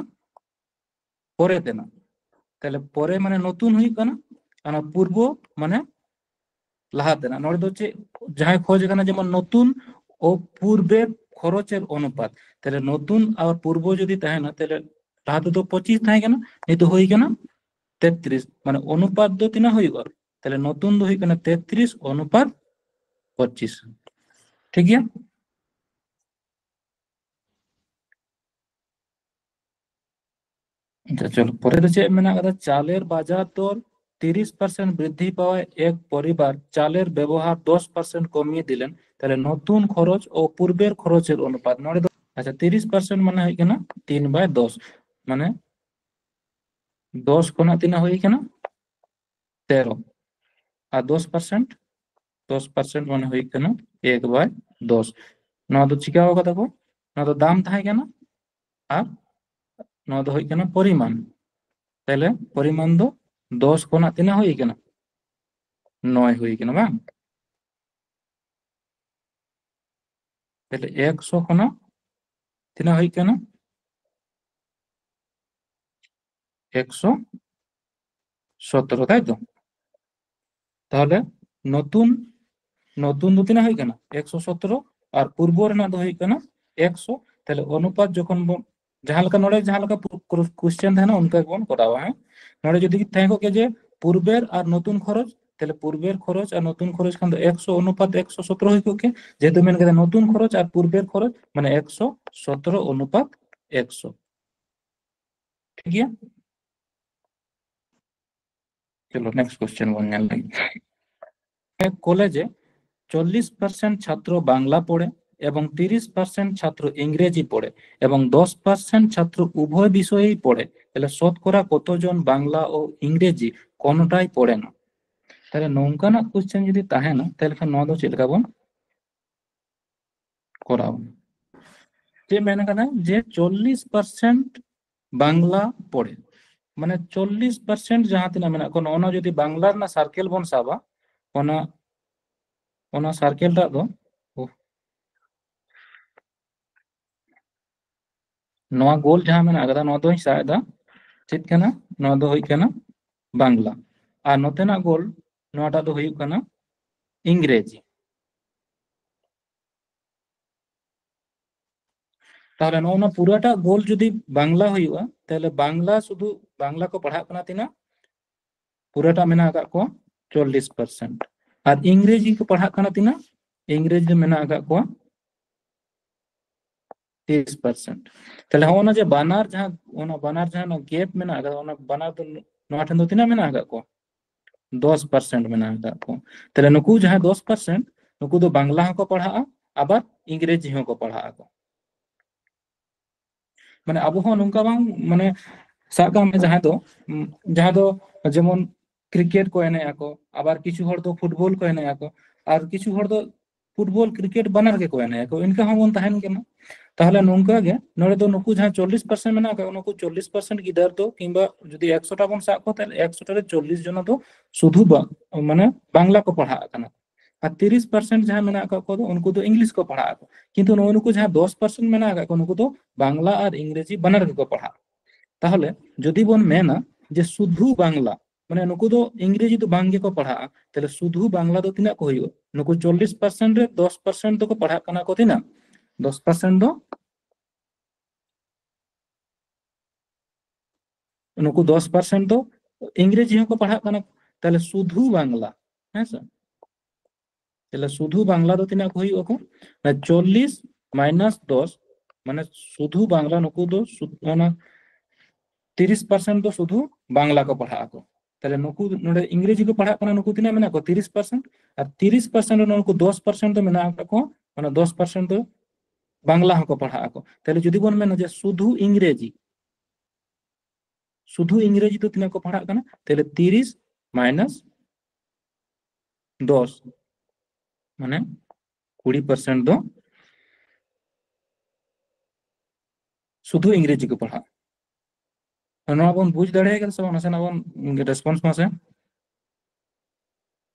ᱯᱚᱨᱮ ᱛᱮᱱᱟᱜ᱾ ᱛᱟᱦᱞᱮ ᱯᱚᱨᱮ ᱢᱟᱱᱮ ᱱᱚᱛᱩᱱ ᱦᱩᱭᱩᱜ ᱠᱟᱱᱟ, ᱟᱨ ᱚᱱᱟ ᱯᱩᱨᱵᱚ ᱢᱟᱱᱮ ᱞᱟᱦᱟ ᱛᱮᱱᱟᱜ᱾ ᱱᱚᱰᱮ ᱫᱚ ᱪᱮᱫ ᱡᱟᱦᱟᱸᱭ ᱠᱷᱚᱡ ᱠᱟᱱᱟ, ᱡᱮᱢᱚᱱ ᱱᱚᱛᱩᱱ ᱚ ᱯᱩᱨᱵᱮᱨ ᱠᱷᱚᱨᱚᱪᱮᱨ ᱚᱱᱩᱯᱟᱛ᱾ ᱛᱟᱦᱞᱮ ᱱᱚᱛᱩᱱ ᱟᱨ ᱯᱩᱨᱵᱚ ᱡᱩᱫᱤ ᱛᱟᱦᱮᱱᱟ, ᱛᱟᱦᱞᱮ ᱞᱟᱦᱟ ᱛᱮᱫᱚ ᱯᱚᱸᱪᱤᱥ ᱛᱟᱦᱮᱸ ᱠᱟᱱᱟ, ᱱᱤᱛᱚᱜ ᱦᱩᱭ ᱠᱟᱱᱟ ᱛᱮᱛᱨᱤᱥ᱾ ᱢᱟᱱᱮ ᱚᱱᱩᱯᱟᱛ ᱫᱚ ᱛᱤᱱᱟᱹᱜ ᱦᱩᱭᱩᱜᱼᱟ? ᱛᱟᱦᱞᱮ ᱱᱚᱛᱩᱱ ᱫᱚ ᱦᱩᱭᱩᱜ ᱠᱟᱱᱟ ᱛᱮᱛᱨᱤᱥ ᱚᱱᱩᱯᱟᱛ ᱯᱚᱸᱪᱤᱥ᱾ ᱴᱷᱤᱠ ᱜᱮᱭᱟ? আচ্ছা, চলো, পরে তো চেয়ে মেনা কথা, চালের বাজার দর তিরিশ পার্সেন্ট বৃদ্ধি পাওয়ায় এক পরিবার চালের ব্যবহার দশ পার্সেন্ট কমিয়ে দিলেন, তাহলে নতুন খরচ ও পূর্বের খরচের অনুপাত। ᱱᱚᱰᱮ ᱫᱚ, ᱟᱪᱪᱷᱟ, ᱛᱤᱨᱤᱥ ᱯᱟᱨᱥᱮᱱᱴ ᱢᱟᱱᱮ ᱦᱩᱭᱩᱜ ᱠᱟᱱᱟ ᱛᱤᱱ ᱵᱟᱭ ᱫᱚᱥ, ᱢᱟᱱᱮ ᱫᱚᱥ ᱠᱷᱚᱱᱟᱜ ᱛᱤᱱᱟᱹᱜ ᱦᱩᱭ ᱠᱟᱱᱟ? ᱛᱮᱨᱚ᱾ ᱟᱨ ᱫᱚᱥ ᱯᱟᱨᱥᱮᱱᱴ, ᱫᱚᱥ ᱯᱟᱨᱥᱮᱱᱴ ᱢᱟᱱᱮ ᱦᱩᱭᱩᱜ ᱠᱟᱱᱟ ᱮᱠ ᱵᱟᱭ ᱫᱚᱥ᱾ ᱱᱚᱣᱟ ᱫᱚ ᱪᱤᱠᱟᱹᱣ ᱠᱟᱫᱟ ᱠᱚ? ᱱᱚᱣᱟ ᱫᱚ ᱫᱟᱢ ᱛᱟᱦᱮᱸ ᱠᱟᱱᱟ ᱟᱨ ᱱᱚᱣᱟ ᱫᱚ ᱦᱩᱭᱩᱜ ᱠᱟᱱᱟ ᱯᱚᱨᱤᱢᱟᱱ᱾ ᱛᱟᱦᱞᱮ ᱯᱚᱨᱤᱢᱟᱱ ᱫᱚ ᱫᱚᱥ ᱠᱷᱚᱱᱟᱜ ᱛᱤᱱᱟᱹᱜ ᱦᱩᱭ ᱠᱟᱱᱟ? ᱱᱚᱭ ᱦᱩᱭ ᱠᱟᱱᱟ, ᱵᱟᱝ? ᱛᱟᱦᱞᱮ ᱮᱠᱥᱚ ᱠᱷᱚᱱᱟᱜ ᱛᱤᱱᱟᱹᱜ ᱦᱩᱭ ᱠᱟᱱᱟ? ᱮᱠᱥᱚ ᱥᱚᱛᱨᱚ, ᱛᱟᱭ ᱛᱚ? ᱛᱟᱦᱞᱮ ᱱᱚᱛᱩᱱ, ᱱᱚᱛᱩᱱ ᱫᱚ ᱛᱤᱱᱟᱹᱜ ᱦᱩᱭᱩᱜ ᱠᱟᱱᱟ? ᱮᱠᱥᱚ ᱥᱚᱛᱨᱚ, ᱟᱨ ᱯᱩᱨᱵᱚ ᱨᱮᱱᱟᱜ ᱫᱚ ᱦᱩᱭᱩᱜ ᱠᱟᱱᱟ ᱮᱠᱥᱚ᱾ ᱛᱟᱦᱞᱮ ᱚᱱᱩᱯᱟᱛ ᱡᱚᱠᱷᱚᱱ ᱵᱚᱱ, ᱡᱟᱦᱟᱸ ᱞᱮᱠᱟ ᱱᱚᱰᱮ ᱡᱟᱦᱟᱸ ᱞᱮᱠᱟ question ᱛᱟᱦᱮᱱᱟ, ᱚᱱᱠᱟ ᱜᱮᱵᱚᱱ ᱠᱚᱨᱟᱣᱟ, ᱦᱮᱸ? ᱱᱚᱰᱮ ᱡᱩᱫᱤ ᱛᱟᱦᱮᱸ ᱠᱚᱜ ᱜᱮᱭᱟ ᱡᱮ ᱯᱩᱨᱵᱮᱨ ᱟᱨ ᱱᱚᱛᱩᱱ ᱠᱷᱚᱨᱚᱪ, ᱛᱟᱦᱞᱮ ᱯᱩᱨᱵᱮᱨ ᱠᱷᱚᱨᱚᱪ ᱟᱨ ᱱᱚᱛᱩᱱ ᱠᱷᱚᱨᱚᱪ ᱠᱷᱟᱱ ᱫᱚ ᱮᱠᱥᱚ ᱚᱱᱩᱯᱟᱛ ᱮᱠᱥᱚ ᱥᱚᱛᱨᱚ ᱦᱩᱭ ᱠᱚᱜ ᱜᱮᱭᱟ, ᱡᱮᱦᱮᱛᱩ ᱢᱮᱱ ᱠᱮᱫᱟ ᱱᱚᱛᱩᱱ ᱠᱷᱚᱨᱚᱪ ᱟᱨ ᱯᱩᱨᱵᱮᱨ ᱠᱷᱚᱨᱚᱪ, ᱢᱟᱱᱮ ᱮᱠᱥᱚ ᱥᱚᱛᱨᱚ ᱚᱱᱩᱯᱟᱛ ᱮᱠᱥᱚ᱾ ᱴᱷᱤᱠ ᱜᱮᱭᱟ? ᱪᱚᱞᱚ, next question ᱵᱚᱱ ᱧᱮᱞ ᱞᱮᱜᱮ᱾ ᱠᱚᱞᱮᱡᱽ ᱮ ᱪᱚᱞᱞᱤᱥ ᱯᱟᱨᱥᱮᱱᱴ ᱪᱷᱟᱛᱨᱚ ᱵᱟᱝᱞᱟ ᱯᱚᱲᱮ ᱮᱵᱚᱝ ᱛᱤᱨᱤᱥ ᱯᱟᱨᱥᱮᱱᱴ ᱪᱷᱟᱛᱨᱚ ᱤᱝᱨᱮᱡᱤ ᱯᱚᱲᱮ ᱮᱵᱚᱝ ᱫᱚᱥ ᱯᱟᱨᱥᱮᱱᱴ ᱪᱷᱟᱛᱨᱚ ᱩᱵᱷᱚᱭ ᱵᱤᱥᱚᱭᱮᱭ ᱯᱚᱲᱮ, ᱛᱟᱦᱞᱮ ᱥᱚᱛᱠᱚᱨᱟ ᱠᱚᱛᱚ ᱡᱚᱱ ᱵᱟᱝᱞᱟ ᱳ ᱤᱝᱨᱮᱡᱤ ᱠᱳᱱᱳᱴᱟᱭ ᱯᱚᱲᱮᱱᱟ? ᱛᱟᱦᱞᱮ ᱱᱚᱝᱠᱟᱱᱟᱜ ᱠᱚᱥᱪᱮᱱ ᱡᱩᱫᱤ ᱛᱟᱦᱮᱱᱟ, ᱛᱟᱦᱞᱮ ᱠᱷᱟᱱ ᱱᱚᱣᱟ ᱫᱚ ᱪᱮᱫ ᱞᱮᱠᱟ ᱵᱚᱱ ᱠᱚᱨᱟᱣᱟ? ᱪᱮᱫ ᱢᱮᱱ ᱠᱟᱫᱟ ᱡᱮ ᱪᱚᱞᱞᱤᱥ ᱯᱟᱨᱥᱮᱱᱴ ᱵᱟᱝᱞᱟ ᱯᱚᱲᱮ, ᱢᱟᱱᱮ ᱪᱚᱞᱞᱤᱥ ᱯᱟᱨᱥᱮᱱᱴ ᱡᱟᱦᱟᱸ ᱛᱤᱱᱟᱹᱜ ᱢᱮᱱᱟᱜ ᱠᱚᱣᱟ, ᱱᱚᱜᱼᱚ ᱱᱚᱣᱟ ᱡᱩᱫᱤ ᱵᱟᱝᱞᱟ ᱨᱮᱱᱟᱜ ᱥᱟᱨᱠᱮᱞ ᱵᱚᱱ ᱥᱟᱵᱟ, ᱚᱱᱟ ᱚᱱᱟ ᱥᱟᱨᱠᱮᱞ ᱴᱟᱜ ᱫᱚ, ᱳᱦ, ᱱᱚᱣᱟ ᱜᱳᱞ ᱡᱟᱦᱟᱸ ᱢᱮᱱᱟᱜ ᱟᱠᱟᱫᱟ, ᱱᱚᱣᱟ ᱫᱚᱧ ᱥᱟᱵ ᱮᱫᱟ, ᱪᱮᱫ ᱠᱟᱱᱟ? ᱱᱚᱣᱟ ᱫᱚ ᱦᱩᱭᱩᱜ ᱠᱟᱱᱟ ᱵᱟᱝᱞᱟ, ᱟᱨ ᱱᱚᱛᱮᱱᱟᱜ ᱜᱳᱞ ᱱᱚᱣᱟᱴᱟᱜ ᱫᱚ ᱦᱩᱭᱩᱜ ᱠᱟᱱᱟ ᱤᱝᱨᱮᱡᱤ᱾ ᱛᱟᱦᱞᱮ ᱱᱚᱜᱼᱚ ᱱᱚᱣᱟ ᱯᱩᱨᱟᱹᱴᱟᱜ ᱜᱳᱞ ᱡᱩᱫᱤ ᱵᱟᱝᱞᱟ ᱦᱩᱭᱩᱜᱼᱟ, ᱛᱟᱦᱞᱮ ᱵᱟᱝᱞᱟ, ᱥᱩᱫᱷᱩ ᱵᱟᱝᱞᱟ ᱠᱚ ᱯᱟᱲᱦᱟᱜ ᱠᱟᱱᱟ ᱛᱤᱱᱟᱹᱜ? ᱯᱩᱨᱟᱹᱴᱟᱜ ᱢᱮᱱᱟᱜ ᱟᱠᱟᱫ ᱠᱚᱣᱟ ᱪᱚᱞᱞᱤᱥ ᱯᱟᱨᱥᱮᱱᱴ, ᱟᱨ ᱤᱝᱨᱮᱡᱤ ᱠᱚ ᱯᱟᱲᱦᱟᱜ ᱠᱟᱱᱟ ᱛᱤᱱᱟᱹᱜ? ᱤᱝᱨᱮᱡᱤ ᱫᱚ ᱢᱮᱱᱟᱜ ᱟᱠᱟᱫ ᱠᱚᱣᱟ ᱛᱤᱨᱤᱥ ᱯᱟᱨᱥᱮᱱᱴ᱾ ᱛᱟᱦᱞᱮ ᱦᱚᱸᱜᱼᱚ ᱱᱟ ᱡᱮ ᱵᱟᱱᱟᱨ ᱡᱟᱦᱟᱸ, ᱚᱱᱟ ᱵᱟᱱᱟᱨ ᱡᱟᱦᱟᱸ ᱜᱮᱯ ᱢᱮᱱᱟᱜ ᱟᱠᱟᱫᱟ, ᱚᱱᱟ ᱵᱟᱱᱟᱨ ᱫᱚ ᱱᱚᱣᱟ ᱴᱷᱮᱱ ᱫᱚ ᱛᱤᱱᱟᱹᱜ ᱢᱮᱱᱟᱜ ᱟᱠᱟᱫ ᱠᱚᱣᱟ? ᱫᱚᱥ ᱯᱟᱨᱥᱮᱱᱴ ᱢᱮᱱᱟᱜ ᱟᱠᱟᱫ ᱠᱚᱣᱟ᱾ ᱛᱟᱦᱞᱮ ᱱᱩᱠᱩ ᱡᱟᱦᱟᱸᱭ ᱫᱚᱥ ᱯᱟᱨᱥᱮᱱᱴ, ᱱᱩᱠᱩ ᱫᱚ ᱵᱟᱝᱞᱟ ᱦᱚᱸᱠᱚ ᱯᱟᱲᱦᱟᱜᱼᱟ, ᱟᱵᱟᱨ ᱤᱝᱨᱮᱡᱤ ᱦᱚᱸᱠᱚ ᱯᱟᱲᱦᱟᱜ ᱟᱠᱚ᱾ ᱢᱟᱱᱮ ᱟᱵᱚ ᱦᱚᱸ ᱱᱚᱝᱠᱟ ᱵᱟᱝ, ᱢᱟᱱᱮ ᱥᱟᱵ ᱠᱟᱜ ᱢᱮ ᱡᱟᱦᱟᱸᱭ ᱫᱚ, ᱩᱢ, ᱡᱟᱦᱟᱸᱭ ᱫᱚ ᱡᱮᱢᱚᱱ ᱠᱨᱤᱠᱮᱴ ᱠᱚ ᱮᱱᱮᱡ ᱟᱠᱚ, ᱟᱵᱟᱨ ᱠᱤᱪᱷᱩ ᱦᱚᱲ ᱫᱚ ᱯᱷᱩᱴᱵᱚᱞ ᱠᱚ ᱮᱱᱮᱡ ᱟᱠᱚ, ᱟᱨ ᱠᱤᱪᱷᱩ ᱦᱚᱲ ᱫᱚ ᱯᱷᱩᱴᱵᱚᱞ, ᱠᱨᱤᱠᱮᱴ ᱵᱟᱱᱟᱨ ᱜᱮᱠᱚ ᱮᱱᱮᱡ ᱟᱠᱚ, ᱤᱱᱠᱟ ᱦᱚᱸᱵᱚᱱ ᱛᱟᱦᱮᱱ ᱠᱟᱱᱟ᱾ ᱛᱟᱦᱚᱞᱮ ᱱᱚᱝᱠᱟ ᱜᱮ ᱱᱚᱰᱮ ᱫᱚ ᱱᱩᱠᱩ ᱡᱟᱦᱟᱸ ᱪᱚᱞᱞᱤᱥ ᱯᱟᱨᱥᱮᱱᱴ ᱢᱮᱱᱟᱜ ᱟᱠᱟᱫ, ᱱᱩᱠᱩ ᱪᱚᱞᱞᱤᱥ ᱯᱟᱨᱥᱮᱱᱴ ᱜᱤᱫᱟᱹᱨ ᱫᱚ, ᱠᱤᱝᱵᱟ ᱡᱩᱫᱤ ᱮᱠᱥᱚ ᱴᱟ ᱵᱚᱱ ᱥᱟᱵ ᱠᱚᱣᱟ, ᱛᱟᱦᱚᱞᱮ ᱮᱠᱥᱚ ᱴᱟ ᱨᱮ ᱪᱚᱞᱞᱤᱥ ᱡᱚᱱᱟ ᱫᱚ ᱥᱩᱫᱷᱩ ᱵᱟ-, ᱢᱟᱱᱮ ᱵᱟᱝᱞᱟ ᱠᱚ ᱯᱟᱲᱦᱟᱜ ᱠᱟᱱᱟ᱾ ᱟᱨ ᱛᱤᱨᱤᱥ ᱯᱟᱨᱥᱮᱱᱴ ᱡᱟᱦᱟᱸ ᱢᱮᱱᱟᱜ ᱟᱠᱟᱫ ᱠᱚᱣᱟ ᱫᱚ, ᱩᱱᱠᱩ ᱫᱚ ᱤᱝᱞᱤᱥ ᱠᱚ ᱯᱟᱲᱦᱟᱜ ᱟᱠᱚ᱾ ᱠᱤᱱᱛᱩ ᱱᱚᱜᱼᱚᱭ ᱱᱩᱠᱩ ᱡᱟᱦᱟᱸ ᱫᱚᱥ ᱯᱟᱨᱥᱮᱱᱴ ᱢᱮᱱᱟᱜ ᱟᱠᱟᱫ ᱠᱚᱣᱟ, ᱱᱩᱠᱩ ᱫᱚ ᱵᱟᱝᱞᱟ ᱟᱨ ᱤᱝᱨᱮᱡᱤ ᱵᱟᱱᱟᱨ ᱜᱮᱠᱚ ᱯᱟᱲᱦᱟᱜᱼᱟ᱾ ᱛᱟᱦᱚᱞᱮ ᱡᱩᱫᱤ ᱵᱚᱱ ᱢᱮᱱᱟ ᱡᱮ ᱥᱩᱫᱷᱩ ᱵᱟᱝᱞᱟ, ᱢᱟᱱᱮ ᱱᱩᱠᱩ ᱫᱚ ᱤᱝᱨᱮᱡᱤ ᱫᱚ ᱵᱟᱝ ᱜᱮᱠᱚ ᱯᱟᱲᱦᱟᱜᱼᱟ, ᱛᱟᱦᱞᱮ ᱥᱩᱫᱷᱩ ᱵᱟᱝᱞᱟ ᱫᱚ ᱛᱤᱱᱟᱹᱜ ᱠᱚ ᱦᱩᱭᱩᱜᱼᱟ? ᱱᱩᱠᱩ ᱪᱚᱞᱞᱤᱥ ᱯᱟᱨᱥᱮᱱᱴ ᱨᱮ ᱫᱚᱥ ᱯᱟᱨᱥᱮᱱᱴ ᱫᱚᱠᱚ ᱯᱟᱲᱦᱟᱜ ᱠᱟᱱᱟ ᱠᱚ ᱛᱤᱱᱟᱹᱜ? ᱫᱚᱥ ᱯᱟᱨᱥᱮᱱᱴ ᱫᱚ, ᱱᱩᱠᱩ ᱫᱚᱥ ᱯᱟᱨᱥᱮᱱᱴ ᱫᱚ ᱤᱝᱨᱮᱡᱤ ᱦᱚᱸᱠᱚ ᱯᱟᱲᱦᱟᱜ ᱠᱟᱱᱟ, ᱛᱟᱦᱞᱮ ᱥᱩᱫᱷᱩ ᱵᱟᱝᱞᱟ, ᱦᱮᱸ ᱥᱮ? ᱛᱟᱦᱞᱮ ᱥᱩᱫᱷᱩ ᱵᱟᱝᱞᱟ ᱫᱚ ᱛᱤᱱᱟᱹᱜ ᱠᱚ ᱦᱩᱭᱩᱜ ᱟᱠᱚ? ᱚᱱᱟ ᱪᱚᱞᱞᱤᱥ ᱢᱟᱭᱱᱟᱥ ᱫᱚᱥ, ᱢᱟᱱᱮ ᱥᱩᱫᱷᱩ ᱵᱟᱝᱞᱟ, ᱱᱩᱠᱩ ᱫᱚ ᱥᱩ-, ᱚᱱᱟ ᱛᱤᱨᱤᱥ ᱯᱟᱨᱥᱮᱱᱴ ᱫᱚ ᱥᱩᱫᱷᱩ ᱵᱟᱝᱞᱟ ᱠᱚ ᱯᱟᱲᱦᱟᱜ ᱟᱠᱚ᱾ ᱛᱟᱦᱞᱮ ᱱᱩᱠᱩ ᱱᱚᱰᱮ ᱤᱝᱨᱮᱡᱤ ᱠᱚ ᱯᱟᱲᱦᱟᱜ ᱠᱟᱱᱟ, ᱱᱩᱠᱩ ᱛᱤᱱᱟᱹᱜ ᱢᱮᱱᱟᱜ ᱠᱚᱣᱟ? ᱛᱤᱨᱤᱥ ᱯᱟᱨᱥᱮᱱᱴ᱾ ᱟᱨ ᱛᱤᱨᱤᱥ ᱯᱟᱨᱥᱮᱱᱴ ᱨᱮ ᱱᱩᱠᱩ ᱫᱚᱥ ᱯᱟᱨᱥᱮᱱᱴ ᱫᱚ ᱢᱮᱱᱟᱜ ᱟᱠᱟᱫ ᱠᱚᱣᱟ, ᱚᱱᱟ ᱫᱚᱥ ᱯᱟᱨᱥᱮᱱᱴ ᱫᱚ ᱵᱟᱝᱞᱟ ᱦᱚᱸᱠᱚ ᱯᱟᱲᱦᱟᱜ ᱟᱠᱚ᱾ ᱛᱟᱦᱞᱮ ᱡᱩᱫᱤ ᱵᱚᱱ ᱢᱮᱱᱟ ᱡᱮ ᱥᱩᱫᱷᱩ ᱤᱝᱨᱮᱡᱤ, ᱥᱩᱫᱷᱩ ᱤᱝᱨᱮᱡᱤ ᱫᱚ ᱛᱤᱱᱟᱹᱜ ᱠᱚ ᱯᱟᱲᱦᱟᱜ ᱠᱟᱱᱟ? ᱛᱟᱦᱞᱮ ᱛᱤᱨᱤᱥ ᱢᱟᱭᱱᱟᱥ ᱫᱚᱥ, ᱢᱟᱱᱮ ᱠᱩᱲᱤ ᱯᱟᱨᱥᱮᱱᱴ ᱫᱚ ᱥᱩᱫᱷᱩ ᱤᱝᱨᱮᱡᱤ ᱠᱚ ᱯᱟᱲᱦᱟᱜᱼᱟ᱾ ᱱᱚᱣᱟ ᱵᱚᱱ ᱵᱩᱡᱽ ᱫᱟᱲᱮᱭᱟᱜ ᱠᱟᱱᱟ ᱥᱮ ᱵᱟᱝ? ᱱᱟᱥᱮᱱᱟᱜ ᱵᱚᱱ ᱨᱮᱥᱯᱚᱱᱥ ᱢᱟᱥᱮ᱾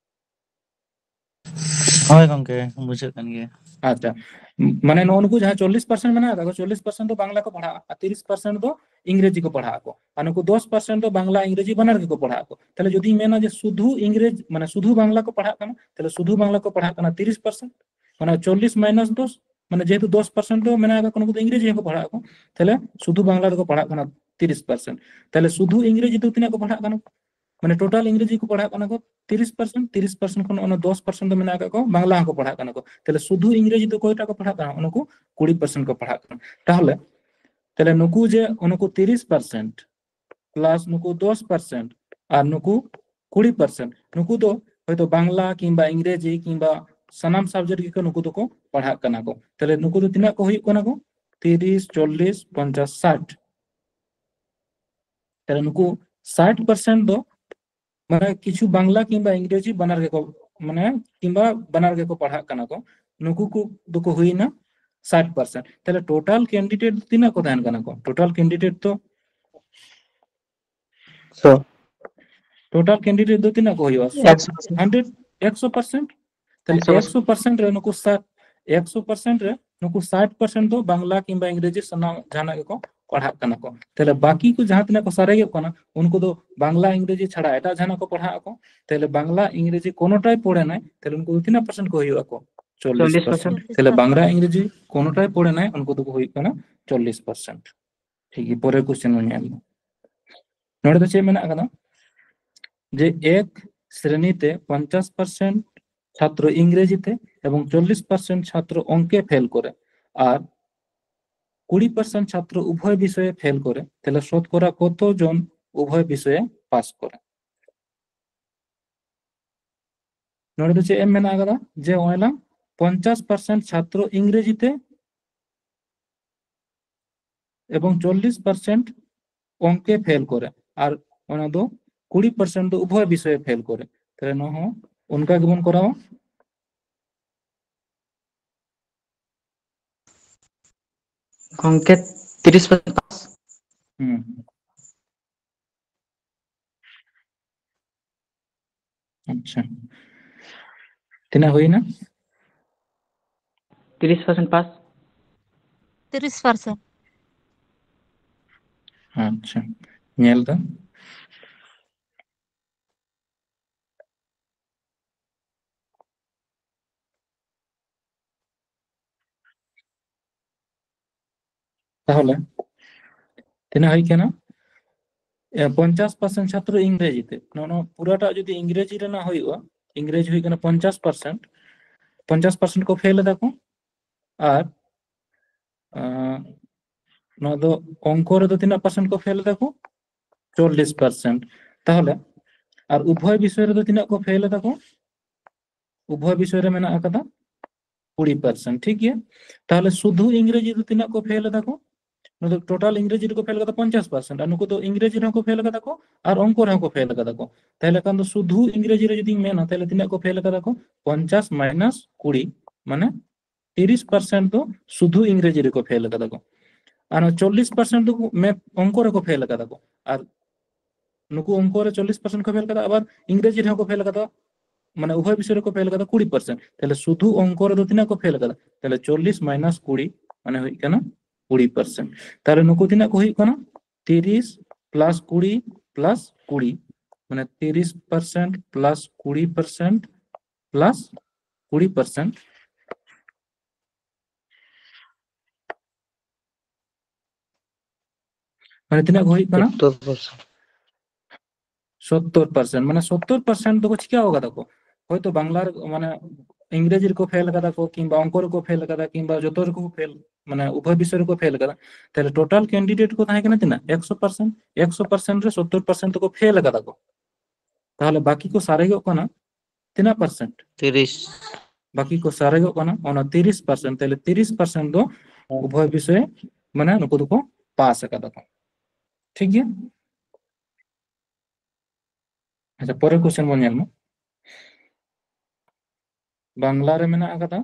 ᱦᱳᱭ ᱜᱚᱝᱠᱮ, ᱵᱩᱡᱷᱟᱹᱜ ᱠᱟᱱ ᱜᱮᱭᱟ᱾ ᱟᱪᱪᱷᱟ, ᱢᱟᱱᱮ ᱱᱚᱜᱼᱚ ᱱᱩᱠᱩ ᱡᱟᱦᱟᱸ ᱪᱚᱞᱞᱤᱥ ᱯᱟᱨᱥᱮᱱᱴ ᱢᱮᱱᱟᱜ ᱟᱠᱟᱫ ᱠᱚ, ᱪᱚᱞᱞᱤᱥ ᱯᱟᱨᱥᱮᱱᱴ ᱫᱚ ᱵᱟᱝᱞᱟ ᱠᱚ ᱯᱟᱲᱦᱟᱜᱼᱟ ᱟᱨ ᱛᱤᱨᱤᱥ ᱯᱟᱨᱥᱮᱱᱴ ᱫᱚ ᱤᱝᱨᱮᱡᱤ ᱠᱚ ᱯᱟᱲᱦᱟᱜ ᱟᱠᱚ᱾ ᱟᱨ ᱱᱩᱠᱩ ᱫᱚᱥ ᱯᱟᱨᱥᱮᱱᱴ ᱫᱚ ᱵᱟᱝᱞᱟ ᱤᱝᱨᱮᱡᱤ ᱵᱟᱱᱟᱨ ᱜᱮᱠᱚ ᱯᱟᱲᱦᱟᱜ ᱟᱠᱚ᱾ ᱛᱟᱦᱞᱮ ᱡᱩᱫᱤᱧ ᱢᱮᱱᱟ ᱡᱮ ᱥᱩᱫᱷᱩ ᱤᱝᱨᱮᱡᱽ, ᱢᱟᱱᱮ ᱥᱩᱫᱷᱩ ᱵᱟᱝᱞᱟ ᱠᱚ ᱯᱟᱲᱦᱟᱜ ᱠᱟᱱᱟ, ᱛᱟᱦᱞᱮ ᱥᱩᱫᱷᱩ ᱵᱟᱝᱞᱟ ᱠᱚ ᱯᱟᱲᱦᱟᱜ ᱠᱟᱱᱟ ᱛᱤᱨᱤᱥ ᱯᱟᱨᱥᱮᱱᱴ, ᱢᱟᱱᱮ ᱪᱚᱞᱞᱤᱥ ᱢᱟᱭᱱᱟᱥ ᱫᱚᱥ, ᱢᱟᱱᱮ ᱡᱮᱦᱮᱛᱩ ᱫᱚᱥ ᱯᱟᱨᱥᱮᱱᱴ ᱫᱚ ᱢᱮᱱᱟᱜ ᱟᱠᱟᱫ ᱠᱚ, ᱱᱩᱠᱩ ᱫᱚ ᱤᱝᱨᱮᱡᱤ ᱦᱚᱸᱠᱚ ᱯᱟᱲᱦᱟᱜ ᱟᱠᱚ, ᱛᱟᱦᱞᱮ ᱥᱩᱫᱷᱩ ᱵᱟᱝᱞᱟ ᱫᱚᱠᱚ ᱯᱟᱲᱦᱟᱜ ᱠᱟᱱᱟ ᱛᱤᱨᱤᱥ ᱯᱟᱨᱥᱮᱱᱴ᱾ ᱛᱟᱦᱞᱮ ᱥᱩᱫᱷᱩ ᱤᱝᱨᱮᱡᱤ ᱫᱚ ᱛᱤᱱᱟᱹᱜ ᱠᱚ ᱯᱟᱲᱦᱟᱜ ᱠᱟᱱᱟ? ᱢᱟᱱᱮ ᱴᱳᱴᱟᱞ ᱤᱝᱨᱮᱡᱤ ᱠᱚ ᱯᱟᱲᱦᱟᱜ ᱠᱟᱱᱟ ᱠᱚ ᱛᱤᱨᱤᱥ ᱯᱟᱨᱥᱮᱱᱴ, ᱛᱤᱨᱤᱥ ᱯᱟᱨᱥᱮᱱᱴ ᱠᱷᱚᱱ ᱚᱱᱟ ᱫᱚᱥ ᱯᱟᱨᱥᱮᱱᱴ ᱫᱚ ᱢᱮᱱᱟᱜ ᱟᱠᱟᱫ ᱠᱚ ᱵᱟᱝᱞᱟ ᱦᱚᱸᱠᱚ ᱯᱟᱲᱦᱟᱜ ᱠᱟᱱᱟ ᱠᱚ᱾ ᱛᱟᱦᱞᱮ ᱥᱩᱫᱷᱩ ᱤᱝᱨᱮᱡᱤ ᱫᱚ ᱚᱠᱚᱭᱴᱟᱜ ᱠᱚ ᱯᱟᱲᱦᱟᱜ ᱠᱟᱱᱟ? ᱩᱱᱠᱩ ᱠᱩᱲᱤ ᱯᱟᱨᱥᱮᱱᱴ ᱠᱚ ᱯᱟᱲᱦᱟᱜ ᱠᱟᱱᱟ᱾ ᱛᱟᱦᱞᱮ, ᱛᱟᱦᱞᱮ ᱱᱩᱠᱩ ᱡᱮ ᱩᱱᱠᱩ ᱛᱤᱨᱤᱥ ᱯᱟᱨᱥᱮᱱᱴ ᱯᱞᱟᱥ ᱱᱩᱠᱩ ᱫᱚᱥ ᱯᱟᱨᱥᱮᱱᱴ ᱟᱨ ᱱᱩᱠᱩ ᱠᱩᱲᱤ ᱯᱟᱨᱥᱮᱱᱴ, ᱱᱩᱠᱩ ᱫᱚ ᱦᱚᱭᱛᱳ ᱵᱟᱝᱞᱟ ᱠᱤᱝᱵᱟ ᱤᱝᱨᱮᱡᱤ ᱠᱤᱝᱵᱟ ᱥᱟᱱᱟᱢ ᱥᱟᱵᱡᱮᱠᱴ ᱜᱮᱠᱚ ᱱᱩᱠᱩ ᱫᱚᱠᱚ ᱯᱟᱲᱦᱟᱜ ᱠᱟᱱᱟ ᱠᱚ᱾ ᱛᱟᱦᱞᱮ ᱱᱩᱠᱩ ᱫᱚ ᱛᱤᱱᱟᱹᱜ ᱠᱚ ᱦᱩᱭᱩᱜ ᱠᱟᱱᱟ ᱠᱚ? ᱛᱤᱨᱤᱥ, ᱪᱚᱞᱞᱤᱥ, ᱯᱚᱧᱪᱟᱥ, ᱥᱟᱴ᱾ ᱛᱟᱦᱞᱮ ᱱᱩᱠᱩ ᱥᱟᱴ ᱯᱟᱨᱥᱮᱱᱴ ᱫᱚ ᱢᱟᱱᱮ ᱠᱤᱪᱷᱩ ᱵᱟᱝᱞᱟ ᱠᱤᱝᱵᱟ ᱤᱝᱨᱮᱡᱤ ᱵᱟᱱᱟᱨ ᱜᱮᱠᱚ, ᱢᱟᱱᱮ ᱠᱤᱝᱵᱟ ᱵᱟᱱᱟᱨ ᱜᱮᱠᱚ ᱯᱟᱲᱦᱟᱜ ᱠᱟᱱᱟ ᱠᱚ, ᱱᱩᱠᱩ ᱠᱚ ᱫᱚᱠᱚ ᱦᱩᱭᱱᱟ ᱥᱟᱴ ᱯᱟᱨᱥᱮᱱᱴ᱾ ᱛᱟᱦᱞᱮ ᱴᱳᱴᱟᱞ ᱠᱮᱱᱰᱤᱰᱮᱴ ᱛᱤᱱᱟᱹᱜ ᱠᱚ ᱛᱟᱦᱮᱱ ᱠᱟᱱᱟ ᱠᱚ? ᱴᱳᱴᱟᱞ ᱠᱮᱱᱰᱤᱰᱮᱴ ᱫᱚ ᱥᱚ ᱴᱳᱴᱟᱞ ᱠᱮᱱᱰᱤᱰᱮᱴ ᱫᱚ ᱛᱤᱱᱟᱹᱜ ᱠᱚ ᱦᱩᱭᱩᱜᱼᱟ? ᱦᱟᱱᱰᱨᱮᱰ, ᱮᱠᱥᱚ ᱯᱟᱨᱥᱮᱱᱴ᱾ ᱛᱟᱦᱞᱮ ᱮᱠᱥᱚ ᱯᱟᱨᱥᱮᱱᱴ ᱨᱮ ᱱᱩᱠᱩ ᱥᱟᱴ, ᱮᱠᱥᱚ ᱯᱟᱨᱥᱮᱱᱴ ᱨᱮ ᱱᱩᱠᱩ ᱥᱟᱴ ᱯᱟᱨᱥᱮᱱᱴ ᱫᱚ ᱵᱟᱝᱞᱟ ᱠᱤᱝᱵᱟ ᱤᱝᱨᱮᱡᱤ ᱥᱟᱱᱟᱢ ᱡᱟᱦᱟᱱᱟᱜ ᱜᱮᱠᱚ ᱯᱟᱲᱦᱟᱜ ᱠᱟᱱᱟ ᱠᱚ᱾ ᱛᱟᱦᱞᱮ ᱵᱟᱹᱠᱤ ᱠᱚ ᱡᱟᱦᱟᱸ ᱛᱤᱱᱟᱹᱜ ᱠᱚ ᱥᱟᱨᱮᱡᱚᱜ ᱠᱟᱱᱟ, ᱩᱱᱠᱩ ᱫᱚ ᱵᱟᱝᱞᱟ ᱤᱝᱨᱮᱡᱤ ᱪᱷᱟᱲᱟ ᱮᱴᱟᱜ ᱡᱟᱦᱟᱱᱟᱜ ᱠᱚ ᱯᱟᱲᱦᱟᱜ ᱟᱠᱚ᱾ ᱛᱟᱦᱞᱮ ᱵᱟᱝᱞᱟ ᱤᱝᱨᱮᱡᱤ ᱠᱳᱱᱳᱴᱟᱭ ᱯᱚᱲᱮᱱᱟᱭ, ᱛᱟᱦᱞᱮ ᱩᱱᱠᱩ ᱫᱚ ᱛᱤᱱᱟᱹᱜ ᱯᱟᱨᱥᱮᱱᱴ ᱠᱚ ᱦᱩᱭᱩᱜ ᱟᱠᱚ? ᱪᱚᱞᱞᱤᱥ ᱯᱟᱨᱥᱮᱱᱴ᱾ ᱛᱟᱦᱞᱮ ᱵᱟᱝᱞᱟ ᱤᱝᱨᱮᱡᱤ ᱠᱳᱱᱳᱴᱟᱭ ᱯᱚᱲᱮᱱᱟᱭ, ᱩᱱᱠᱩ ᱫᱚᱠᱚ ᱦᱩᱭᱩᱜ ᱠᱟᱱᱟ ᱪᱚᱞᱞᱤᱥ ᱯᱟᱨᱥᱮᱱᱴ᱾ ᱴᱷᱤᱠ ᱜᱮᱭᱟ, ᱯᱚᱨᱮᱨ ᱠᱚᱥᱪᱮᱱ ᱵᱚᱱ ᱧᱮᱞ ᱮᱫᱟ᱾ ᱱᱚᱰᱮ ᱫᱚ ᱪᱮᱫ ᱢᱮᱱᱟᱜ ᱟᱠᱟᱫᱟ? ᱡᱮ ᱮᱠ ᱥᱨᱮᱱᱤ ᱛᱮ ᱯᱚᱧᱪᱟᱥ ᱯᱟᱨᱥᱮᱱᱴ ᱪᱷᱟᱛᱨᱚ ᱤᱝᱨᱮᱡᱤ ᱛᱮ ᱮᱵᱚᱝ ᱪᱚᱞᱞᱤᱥ ᱯᱟᱨᱥᱮᱱᱴ ᱪᱷᱟᱛᱨᱚ ᱚᱝᱠᱮ ᱯᱷᱮᱞ ᱠᱚᱨᱮ, ᱟᱨ ᱠᱩᱲᱤ ᱯᱟᱨᱥᱮᱱᱴ ᱪᱷᱟᱛᱨᱚ ᱩᱵᱷᱚᱭ ᱵᱤᱥᱚᱭᱮ ᱯᱷᱮᱞ ᱠᱚᱨᱮ, ᱛᱟᱦᱞᱮ ᱥᱚᱛᱠᱚᱨᱟ ᱠᱚᱛᱚ ᱡᱚᱱ ᱩᱵᱷᱚᱭ ᱵᱤᱥᱚᱭᱮ ᱯᱟᱥ ᱠᱚᱨᱮ? ᱱᱚᱰᱮ ᱫᱚ ᱪᱮᱫ ᱮᱢ ᱢᱮᱱᱟᱜ ᱟᱠᱟᱫᱟ? ᱡᱮ ᱱᱚᱜᱼᱚᱭ ᱞᱟᱝ ᱯᱚᱧᱪᱟᱥ ᱯᱟᱨᱥᱮᱱᱴ ᱪᱷᱟᱛᱨᱚ ᱤᱝᱨᱮᱡᱤ ᱛᱮ ᱮᱵᱚᱝ ᱪᱚᱞᱞᱤᱥ ᱯᱟᱨᱥᱮᱱᱴ ᱚᱝᱠᱮ ᱯᱷᱮᱞ ᱠᱚᱨᱮ, ᱟᱨ ᱚᱱᱟ ᱫᱚ ᱠᱩᱲᱤ ᱯᱟᱨᱥᱮᱱᱴ ᱫᱚ ᱩᱵᱷᱚᱭ ᱵᱤᱥᱚᱭᱮ ᱯᱷᱮᱞ ᱠᱚᱨᱮ᱾ ᱛᱟᱦᱞᱮ ᱱᱚᱣᱟ ᱦᱚᱸ ᱚᱱᱠᱟ ᱜᱮᱵᱚᱱ ᱠᱚᱨᱟᱣᱟ᱾ ᱜᱚᱝᱠᱮ, ᱛᱤᱨᱤᱥ ᱯᱟᱨᱥᱮᱱᱴ ᱯᱟᱥ᱾ ᱦᱩᱸ᱾ ᱟᱪᱪᱷᱟ, ᱛᱤᱱᱟᱹᱜ ᱦᱩᱭᱱᱟ? ᱛᱤᱨᱤᱥ ᱯᱟᱨᱥᱮᱱᱴ ᱯᱟᱥ᱾ ᱛᱤᱨᱤᱥ ᱯᱟᱨᱥᱮᱱᱴ᱾ ᱟᱪᱪᱷᱟ, ᱧᱮᱞ ᱫᱟ᱾ ᱛᱟᱦᱚᱞᱮ ᱛᱤᱱᱟᱹᱜ ᱦᱩᱭ ᱠᱟᱱᱟ? ᱮ, ᱯᱚᱧᱪᱟᱥ ᱯᱟᱨᱥᱮᱱᱴ ᱪᱷᱟᱛᱨᱚ ᱤᱝᱨᱮᱡᱤ ᱛᱮ᱾ ᱱᱚᱜᱼᱚ ᱱᱚᱣᱟ ᱯᱩᱨᱟᱹᱴᱟᱜ ᱡᱩᱫᱤ ᱤᱝᱨᱮᱡᱤ ᱨᱮᱱᱟᱜ ᱦᱩᱭᱩᱜᱼᱟ, ᱤᱝᱨᱮᱡᱤ ᱦᱩᱭᱩᱜ ᱠᱟᱱᱟ ᱯᱚᱧᱪᱟᱥ ᱯᱟᱨᱥᱮᱱᱴ, ᱯᱚᱧᱪᱟᱥ ᱯᱟᱨᱥᱮᱱᱴ ᱠᱚ ᱯᱷᱮᱞ ᱮᱫᱟ ᱠᱚ᱾ ᱟᱨ ᱟᱸ, ᱱᱚᱣᱟ ᱫᱚ ᱚᱝᱠᱚ ᱨᱮᱫᱚ ᱛᱤᱱᱟᱹᱜ ᱯᱟᱨᱥᱮᱱᱴ ᱠᱚ ᱯᱷᱮᱞ ᱮᱫᱟ ᱠᱚ? ᱪᱚᱞᱞᱤᱥ ᱯᱟᱨᱥᱮᱱᱴ᱾ ᱛᱟᱦᱚᱞᱮ ᱟᱨ ᱩᱵᱷᱚᱭ ᱵᱤᱥᱚᱭ ᱨᱮᱫᱚ ᱛᱤᱱᱟᱹᱜ ᱠᱚ ᱯᱷᱮᱞ ᱮᱫᱟ ᱠᱚ? ᱩᱵᱷᱚᱭ ᱵᱤᱥᱚᱭ ᱨᱮ ᱢᱮᱱᱟᱜ ᱟᱠᱟᱫᱟ ᱠᱩᱲᱤ ᱯᱟᱨᱥᱮᱱᱴ᱾ ᱴᱷᱤᱠ ᱜᱮᱭᱟ, ᱛᱟᱦᱚᱞᱮ ᱥᱩᱫᱷᱩ ᱤᱝᱨᱮᱡᱤ ᱫᱚ ᱛᱤᱱᱟᱹᱜ ᱠᱚ ᱯᱷᱮᱞ ᱮᱫᱟ ᱠᱚ? ᱱᱚᱣᱟ ᱫᱚ ᱴᱳᱴᱟᱞ ᱤᱝᱨᱮᱡᱤ ᱨᱮᱠᱚ ᱯᱷᱮᱞ ᱠᱟᱫᱟ ᱯᱚᱧᱪᱟᱥ ᱯᱟᱨᱥᱮᱱᱴ, ᱟᱨ ᱱᱩᱠᱩ ᱫᱚ ᱤᱝᱨᱮᱡᱤ ᱨᱮᱦᱚᱸ ᱠᱚ ᱯᱷᱮᱞ ᱠᱟᱫᱟ ᱠᱚ ᱟᱨ ᱚᱝᱠᱚ ᱨᱮᱦᱚᱸ ᱠᱚ ᱯᱷᱮᱞ ᱠᱟᱫᱟ ᱠᱚ᱾ ᱛᱟᱦᱚᱞᱮ ᱠᱷᱟᱱ ᱫᱚ ᱥᱩᱫᱷᱩ ᱤᱝᱨᱮᱡᱤ ᱨᱮ ᱡᱩᱫᱤᱧ ᱢᱮᱱᱟ, ᱛᱟᱦᱚᱞᱮ ᱛᱤᱱᱟᱹᱜ ᱠᱚ ᱯᱷᱮᱞ ᱠᱟᱫᱟ ᱠᱚ? ᱯᱚᱧᱪᱟᱥ ᱢᱟᱭᱱᱟᱥ ᱠᱩᱲᱤ, ᱢᱟᱱᱮ ᱛᱤᱨᱤᱥ ᱯᱟᱨᱥᱮᱱᱴ ᱫᱚ ᱥᱩᱫᱷᱩ ᱤᱝᱨᱮᱡᱤ ᱨᱮᱠᱚ ᱯᱷᱮᱞ ᱠᱟᱫᱟ ᱠᱚ᱾ ᱟᱨ ᱱᱚᱣᱟ ᱪᱚᱞᱞᱤᱥ ᱯᱟᱨᱥᱮᱱᱴ ᱫᱚ ᱢᱮᱛᱷ ᱚᱝᱠᱚ ᱨᱮᱠᱚ ᱯᱷᱮᱞ ᱠᱟᱫᱟ ᱠᱚ᱾ ᱟᱨ ᱱᱩᱠᱩ ᱚᱝᱠᱚ ᱨᱮ ᱪᱚᱞᱞᱤᱥ ᱯᱟᱨᱥᱮᱱᱴ ᱠᱚ ᱯᱷᱮᱞ ᱠᱟᱫᱟ, ᱟᱵᱟᱨ ᱤᱝᱨᱮᱡᱤ ᱨᱮᱦᱚᱸ ᱠᱚ ᱯᱷᱮᱞ ᱠᱟᱫᱟ, ᱢᱟᱱᱮ ᱩᱵᱷᱚᱭ ᱵᱤᱥᱚᱭ ᱨᱮᱠᱚ ᱯᱷᱮᱞ ᱠᱟᱫᱟ ᱠᱩᱲᱤ ᱯᱟᱨᱥᱮᱱᱴ᱾ ᱛᱟᱦᱞᱮ ᱥᱩᱫᱷᱩ ᱚᱝᱠᱚ ᱨᱮᱫᱚ ᱛᱤᱱᱟᱹᱜ ᱠᱚ ᱯᱷᱮᱞ ᱠᱟᱫᱟ? ᱛᱟᱦᱞᱮ ᱪᱚᱞᱞᱤᱥ ᱢᱟᱭᱱᱟᱥ ᱠᱩᱲᱤ, ᱢᱟᱱᱮ ᱦᱩᱭᱩᱜ ᱠᱟᱱᱟ ᱠᱩᱲᱤ ᱯᱟᱨᱥᱮᱱᱴ᱾ ᱛᱟᱦᱞᱮ ᱱᱩᱠᱩ ᱛᱤᱱᱟᱹᱜ ᱠᱚ ᱦᱩᱭᱩᱜ ᱠᱟᱱᱟ? ᱛᱤᱨᱤᱥ ᱯᱞᱟᱥ ᱠᱩᱲᱤ ᱯᱞᱟᱥ ᱠᱩᱲᱤ, ᱢᱟᱱᱮ ᱛᱤᱨᱤᱥ ᱯᱟᱨᱥᱮᱱᱴ ᱯᱞᱟᱥ ᱠᱩᱲᱤ ᱯᱟᱨᱥᱮᱱᱴ ᱯᱞᱟᱥ ᱠᱩᱲᱤ ᱯᱟᱨᱥᱮᱱᱴ᱾ ᱢᱟᱱᱮ ᱛᱤᱱᱟᱹᱜ ᱠᱚ ᱦᱩᱭᱩᱜ ᱠᱟᱱᱟ? ᱥᱳᱛᱛᱳᱨ ᱯᱟᱨᱥᱮᱱᱴ᱾ ᱥᱳᱛᱛᱳᱨ ᱯᱟᱨᱥᱮᱱᱴ᱾ ᱢᱟᱱᱮ ᱥᱳᱛᱛᱳᱨ ᱯᱟᱨᱥᱮᱱᱴ ᱫᱚᱠᱚ ᱪᱤᱠᱟᱹᱣ ᱠᱟᱫᱟ ᱠᱚ? ᱦᱚᱭᱛᱳ ᱵᱟᱝᱞᱟ ᱨᱮ, ᱢᱟᱱᱮ ᱤᱝᱨᱮᱡᱤ ᱨᱮᱠᱚ ᱯᱷᱮᱞ ᱠᱟᱫᱟ ᱠᱚ, ᱠᱤᱝᱵᱟ ᱚᱝᱠᱚ ᱨᱮᱠᱚ ᱯᱷᱮᱞ ᱠᱟᱫᱟ, ᱠᱤᱝᱵᱟ ᱡᱚᱛᱚ ᱨᱮᱠᱚ ᱯᱷᱮᱞ, ᱢᱟᱱᱮ ᱩᱵᱷᱚᱭ ᱵᱤᱥᱚᱭ ᱨᱮᱠᱚ ᱯᱷᱮᱞ ᱠᱟᱫᱟ᱾ ᱛᱟᱦᱞᱮ ᱴᱳᱴᱟᱞ ᱠᱮᱱᱰᱤᱰᱮᱴ ᱠᱚ ᱛᱟᱦᱮᱸ ᱠᱟᱱᱟ ᱛᱤᱱᱟᱹᱜ? ᱮᱠᱥᱚ ᱯᱟᱨᱥᱮᱱᱴ᱾ ᱮᱠᱥᱚ ᱯᱟᱨᱥᱮᱱᱴ ᱨᱮ ᱥᱳᱛᱛᱳᱨ ᱯᱟᱨᱥᱮᱱᱴ ᱫᱚᱠᱚ ᱯᱷᱮᱞ ᱠᱟᱫᱟ ᱠᱚ᱾ ᱛᱟᱦᱞᱮ ᱵᱟᱹᱠᱤ ᱠᱚ ᱥᱟᱨᱮᱡᱚᱜ ᱠᱟᱱᱟ ᱛᱤᱱᱟᱹᱜ ᱯᱟᱨᱥᱮᱱᱴ? ᱛᱤᱨᱤᱥ᱾ ᱵᱟᱹᱠᱤ ᱠᱚ ᱥᱟᱨᱮᱡᱚᱜ ᱠᱟᱱᱟ ᱚᱱᱟ ᱛᱤᱨᱤᱥ ᱯᱟᱨᱥᱮᱱᱴ᱾ ᱛᱟᱦᱞᱮ ᱛᱤᱨᱤᱥ ᱯᱟᱨᱥᱮᱱᱴ ᱫᱚ ᱩᱵᱷᱚᱭ ᱵᱤᱥᱚᱭ, ᱢᱟᱱᱮ ᱱᱩᱠᱩ ᱫᱚᱠᱚ ᱯᱟᱥ ᱟᱠᱟᱫᱟ ᱠᱚ᱾ ᱴᱷᱤᱠ ᱜᱮᱭᱟ᱾ ᱟᱪᱪᱷᱟ, ᱯᱚᱨᱮᱨ ᱠᱚᱥᱪᱮᱱ ᱵᱚᱱ ᱧᱮᱞ ᱢᱟ᱾ ᱵᱟᱝᱞᱟ ᱨᱮ ᱢᱮᱱᱟᱜ ᱟᱠᱟᱫᱟ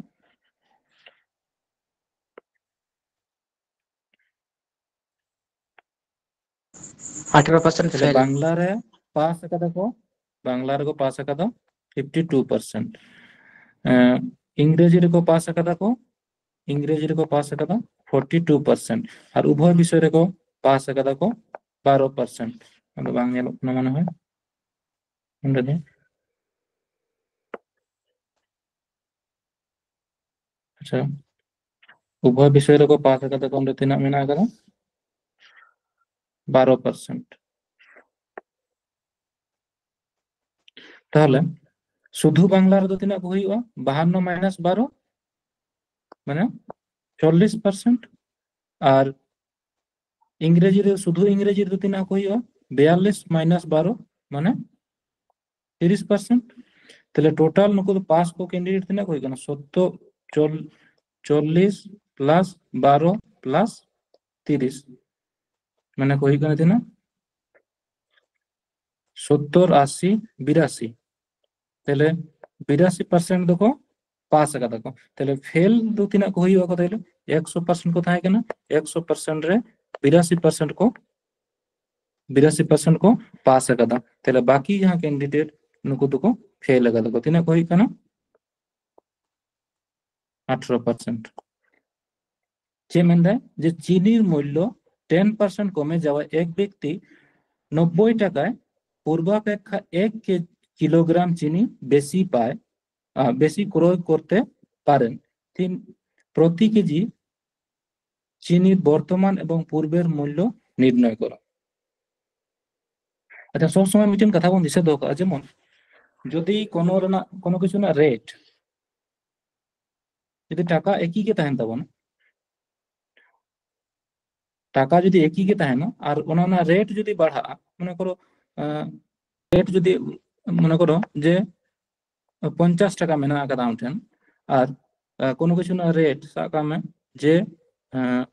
ᱟᱴᱷᱟᱨᱚ ᱯᱟᱨᱥᱮᱱᱴ ᱛᱟᱦᱞᱮ ᱵᱟᱝᱞᱟ ᱨᱮ ᱯᱟᱥ ᱟᱠᱟᱫᱟ ᱠᱚ, ᱵᱟᱝᱞᱟ ᱨᱮᱠᱚ ᱯᱟᱥ ᱟᱠᱟᱫᱟ ᱯᱷᱤᱯᱴᱤ ᱴᱩ ᱯᱟᱨᱥᱮᱱᱴ᱾ ᱤᱝᱨᱮᱡᱤ ᱨᱮᱠᱚ ᱯᱟᱥ ᱟᱠᱟᱫᱟ ᱠᱚ, ᱤᱝᱨᱮᱡᱤ ᱨᱮᱠᱚ ᱯᱟᱥ ᱟᱠᱟᱫᱟ ᱯᱷᱳᱨᱴᱤ ᱴᱩ ᱯᱟᱨᱥᱮᱱᱴ, ᱟᱨ ᱩᱵᱷᱚᱭ ᱵᱤᱥᱚᱭ ᱨᱮᱠᱚ ᱯᱟᱥ ᱟᱠᱟᱫᱟ ᱠᱚ ᱵᱟᱨᱚ ᱯᱟᱨᱥᱮᱱᱴ᱾ ᱟᱫᱚ ᱵᱟᱝ ᱧᱮᱞᱚᱜ ᱠᱟᱱᱟ ᱢᱚᱱᱮ ᱦᱚᱭ ᱚᱸᱰᱮ ᱫᱚ᱾ ᱟᱪᱪᱷᱟ, ᱩᱵᱷᱚᱭ ᱵᱤᱥᱚᱭ ᱨᱮᱠᱚ ᱯᱟᱥ ᱟᱠᱟᱫᱟ ᱠᱚ, ᱚᱸᱰᱮ ᱛᱤᱱᱟᱹᱜ ᱢᱮᱱᱟᱜ ᱟᱠᱟᱫᱟ? ᱵᱟᱨᱚ ᱯᱟᱨᱥᱮᱱᱴ᱾ ᱛᱟᱦᱚᱞᱮ ᱥᱩᱫᱷᱩ ᱵᱟᱝᱞᱟ ᱨᱮᱫᱚ ᱛᱤᱱᱟᱹᱜ ᱠᱚ ᱦᱩᱭᱩᱜᱼᱟ? ᱵᱟᱦᱟᱱᱱᱚ ᱢᱟᱭᱱᱟᱥ ᱵᱟᱨᱚ, ᱢᱟᱱᱮ ᱪᱚᱞᱞᱤᱥ ᱯᱟᱨᱥᱮᱱᱴ᱾ ᱟᱨ ᱤᱝᱨᱮᱡᱤ ᱨᱮ, ᱥᱩᱫᱷᱩ ᱤᱝᱨᱮᱡᱤ ᱨᱮᱫᱚ ᱛᱤᱱᱟᱹᱜ ᱠᱚ ᱦᱩᱭᱩᱜᱼᱟ? ᱵᱤᱭᱟᱞᱞᱤᱥ ᱢᱟᱭᱱᱟᱥ ᱵᱟᱨᱚ, ᱢᱟᱱᱮ ᱛᱤᱨᱤᱥ ᱯᱟᱨᱥᱮᱱᱴ᱾ ᱛᱟᱦᱞᱮ ᱴᱳᱴᱟᱞ ᱱᱩᱠᱩ ᱫᱚ ᱯᱟᱥ ᱠᱚ ᱠᱮᱱᱰᱤᱰᱮᱴ ᱛᱤᱱᱟᱹᱜ ᱠᱚ ᱦᱩᱭᱩᱜ ᱠᱟᱱᱟ? ᱥᱚᱛᱛᱚᱨ, ᱪᱚᱞ-, ᱪᱚᱞᱞᱤᱥ ᱯᱞᱟᱥ ᱵᱟᱨᱚ ᱯᱞᱟᱥ ᱛᱤᱨᱤᱥ, ᱢᱟᱱᱮ ᱠᱚ ᱦᱩᱭᱩᱜ ᱠᱟᱱᱟ ᱛᱤᱱᱟᱹᱜ? ᱥᱚᱛᱛᱚᱨ, ᱟᱥᱤ, ᱵᱤᱨᱟᱥᱤ᱾ ᱛᱟᱦᱞᱮ ᱵᱤᱨᱟᱥᱤ ᱯᱟᱨᱥᱮᱱᱴ ᱫᱚᱠᱚ ᱯᱟᱥ ᱟᱠᱟᱫᱟ ᱠᱚ᱾ ᱛᱟᱦᱞᱮ ᱯᱷᱮᱞ ᱫᱚ ᱛᱤᱱᱟᱹᱜ ᱠᱚ ᱦᱩᱭᱩᱜᱼᱟ ᱠᱚ? ᱛᱟᱦᱞᱮ ᱮᱠᱥᱚ ᱯᱟᱨᱥᱮᱱᱴ ᱠᱚ ᱛᱟᱦᱮᱸ ᱠᱟᱱᱟ, ᱮᱠᱥᱚ ᱯᱟᱨᱥᱮᱱᱴ ᱨᱮ ᱵᱤᱨᱟᱥᱤ ᱯᱟᱨᱥᱮᱱᱴ ᱠᱚ, ᱵᱤᱨᱟᱥᱤ ᱯᱟᱨᱥᱮᱱᱴ ᱠᱚ ᱯᱟᱥ ᱟᱠᱟᱫᱟ᱾ ᱛᱟᱦᱞᱮ ᱵᱟᱠᱤ ᱡᱟᱦᱟᱸ ᱠᱮᱱᱰᱤᱰᱮᱴ, ᱱᱩᱠᱩ ᱫᱚᱠᱚ ᱯᱷᱮᱞ ᱟᱠᱟᱫᱟ ᱠᱚ᱾ ᱛᱤᱱᱟᱹᱜ ᱠᱚ ᱦᱩᱭᱩᱜ ᱠᱟᱱᱟ? ᱟᱴᱷᱨᱚ ᱯᱟᱨᱥᱮᱱᱴ᱾ ᱪᱮᱫ ᱢᱮᱱᱫᱟᱭ? ᱡᱮ ᱪᱤᱱᱤᱨ ᱢᱩᱞᱞᱚ ᱴᱮᱱ ᱯᱟᱨᱥᱮᱱᱴ ᱠᱚᱢᱮ ᱡᱟᱣᱟ ᱮᱠ ᱵᱮᱠᱛᱤ ᱱᱚᱵᱵᱳᱭ ᱴᱟᱠᱟᱭ ᱯᱩᱨᱵᱟᱯᱮᱠᱠᱷᱟ ᱮᱠ ᱠᱮ-, ᱠᱤᱞᱳᱜᱨᱟᱢ ᱪᱤᱱᱤ ᱵᱮᱥᱤ ᱯᱟᱭ, ᱟ, ᱵᱮᱥᱤ ᱠᱨᱚᱭ ᱠᱚᱨᱛᱮ ᱯᱟᱨᱮᱱ᱾ ᱛᱤᱱ, ᱯᱨᱚᱛᱤ ᱠᱮᱡᱤ ᱪᱤᱱᱤ ᱵᱚᱨᱛᱚᱢᱟᱱ ᱮᱵᱚᱝ ᱯᱩᱨᱵᱮᱨ ᱢᱩᱞᱞᱚ ᱱᱤᱨᱱᱚᱭ ᱠᱚᱨᱚ᱾ ᱟᱪᱪᱷᱟ, ᱥᱚᱵ ᱥᱚᱢᱚᱭ ᱢᱤᱫᱴᱮᱱ ᱠᱟᱛᱷᱟ ᱵᱚᱱ ᱫᱤᱥᱟᱹ ᱫᱚᱦᱚ ᱠᱟᱜᱼᱟ, ᱡᱮᱢᱚᱱ ᱡᱩᱫᱤ ᱠᱳᱱᱳ ᱨᱮᱱᱟᱜ, ᱠᱳᱱᱳ ᱠᱤᱪᱷᱩ ᱨᱮᱱᱟᱜ ᱨᱮᱴ ᱡᱩᱫᱤ ᱴᱟᱠᱟ ᱮᱠᱤ ᱜᱮ ᱛᱟᱦᱮᱱ ᱛᱟᱵᱚᱱᱟ, ᱴᱟᱠᱟ ᱡᱩᱫᱤ ᱮᱠᱤ ᱜᱮ ᱛᱟᱦᱮᱱᱟ ᱟᱨ ᱚᱱᱟ ᱨᱮᱱᱟᱜ ᱨᱮᱴ ᱡᱩᱫᱤ ᱵᱟᱲᱦᱟᱜᱼᱟ, ᱢᱚᱱᱮ ᱠᱚᱨᱚ, ᱟᱸ, ᱨᱮᱴ ᱡᱩᱫᱤ, ᱢᱚᱱᱮ ᱠᱚᱨᱚ ᱡᱮ ᱯᱚᱧᱪᱟᱥ ᱴᱟᱠᱟ ᱢᱮᱱᱟᱜ ᱟᱠᱟᱫᱟ ᱟᱢ ᱴᱷᱮᱱ, ᱟᱨ, ᱟᱸ, ᱠᱳᱱᱳ ᱠᱤᱪᱷᱩ ᱨᱮᱱᱟᱜ ᱨᱮᱴ ᱥᱟᱵ ᱠᱟᱜ ᱢᱮ ᱡᱮ, ᱟᱸ,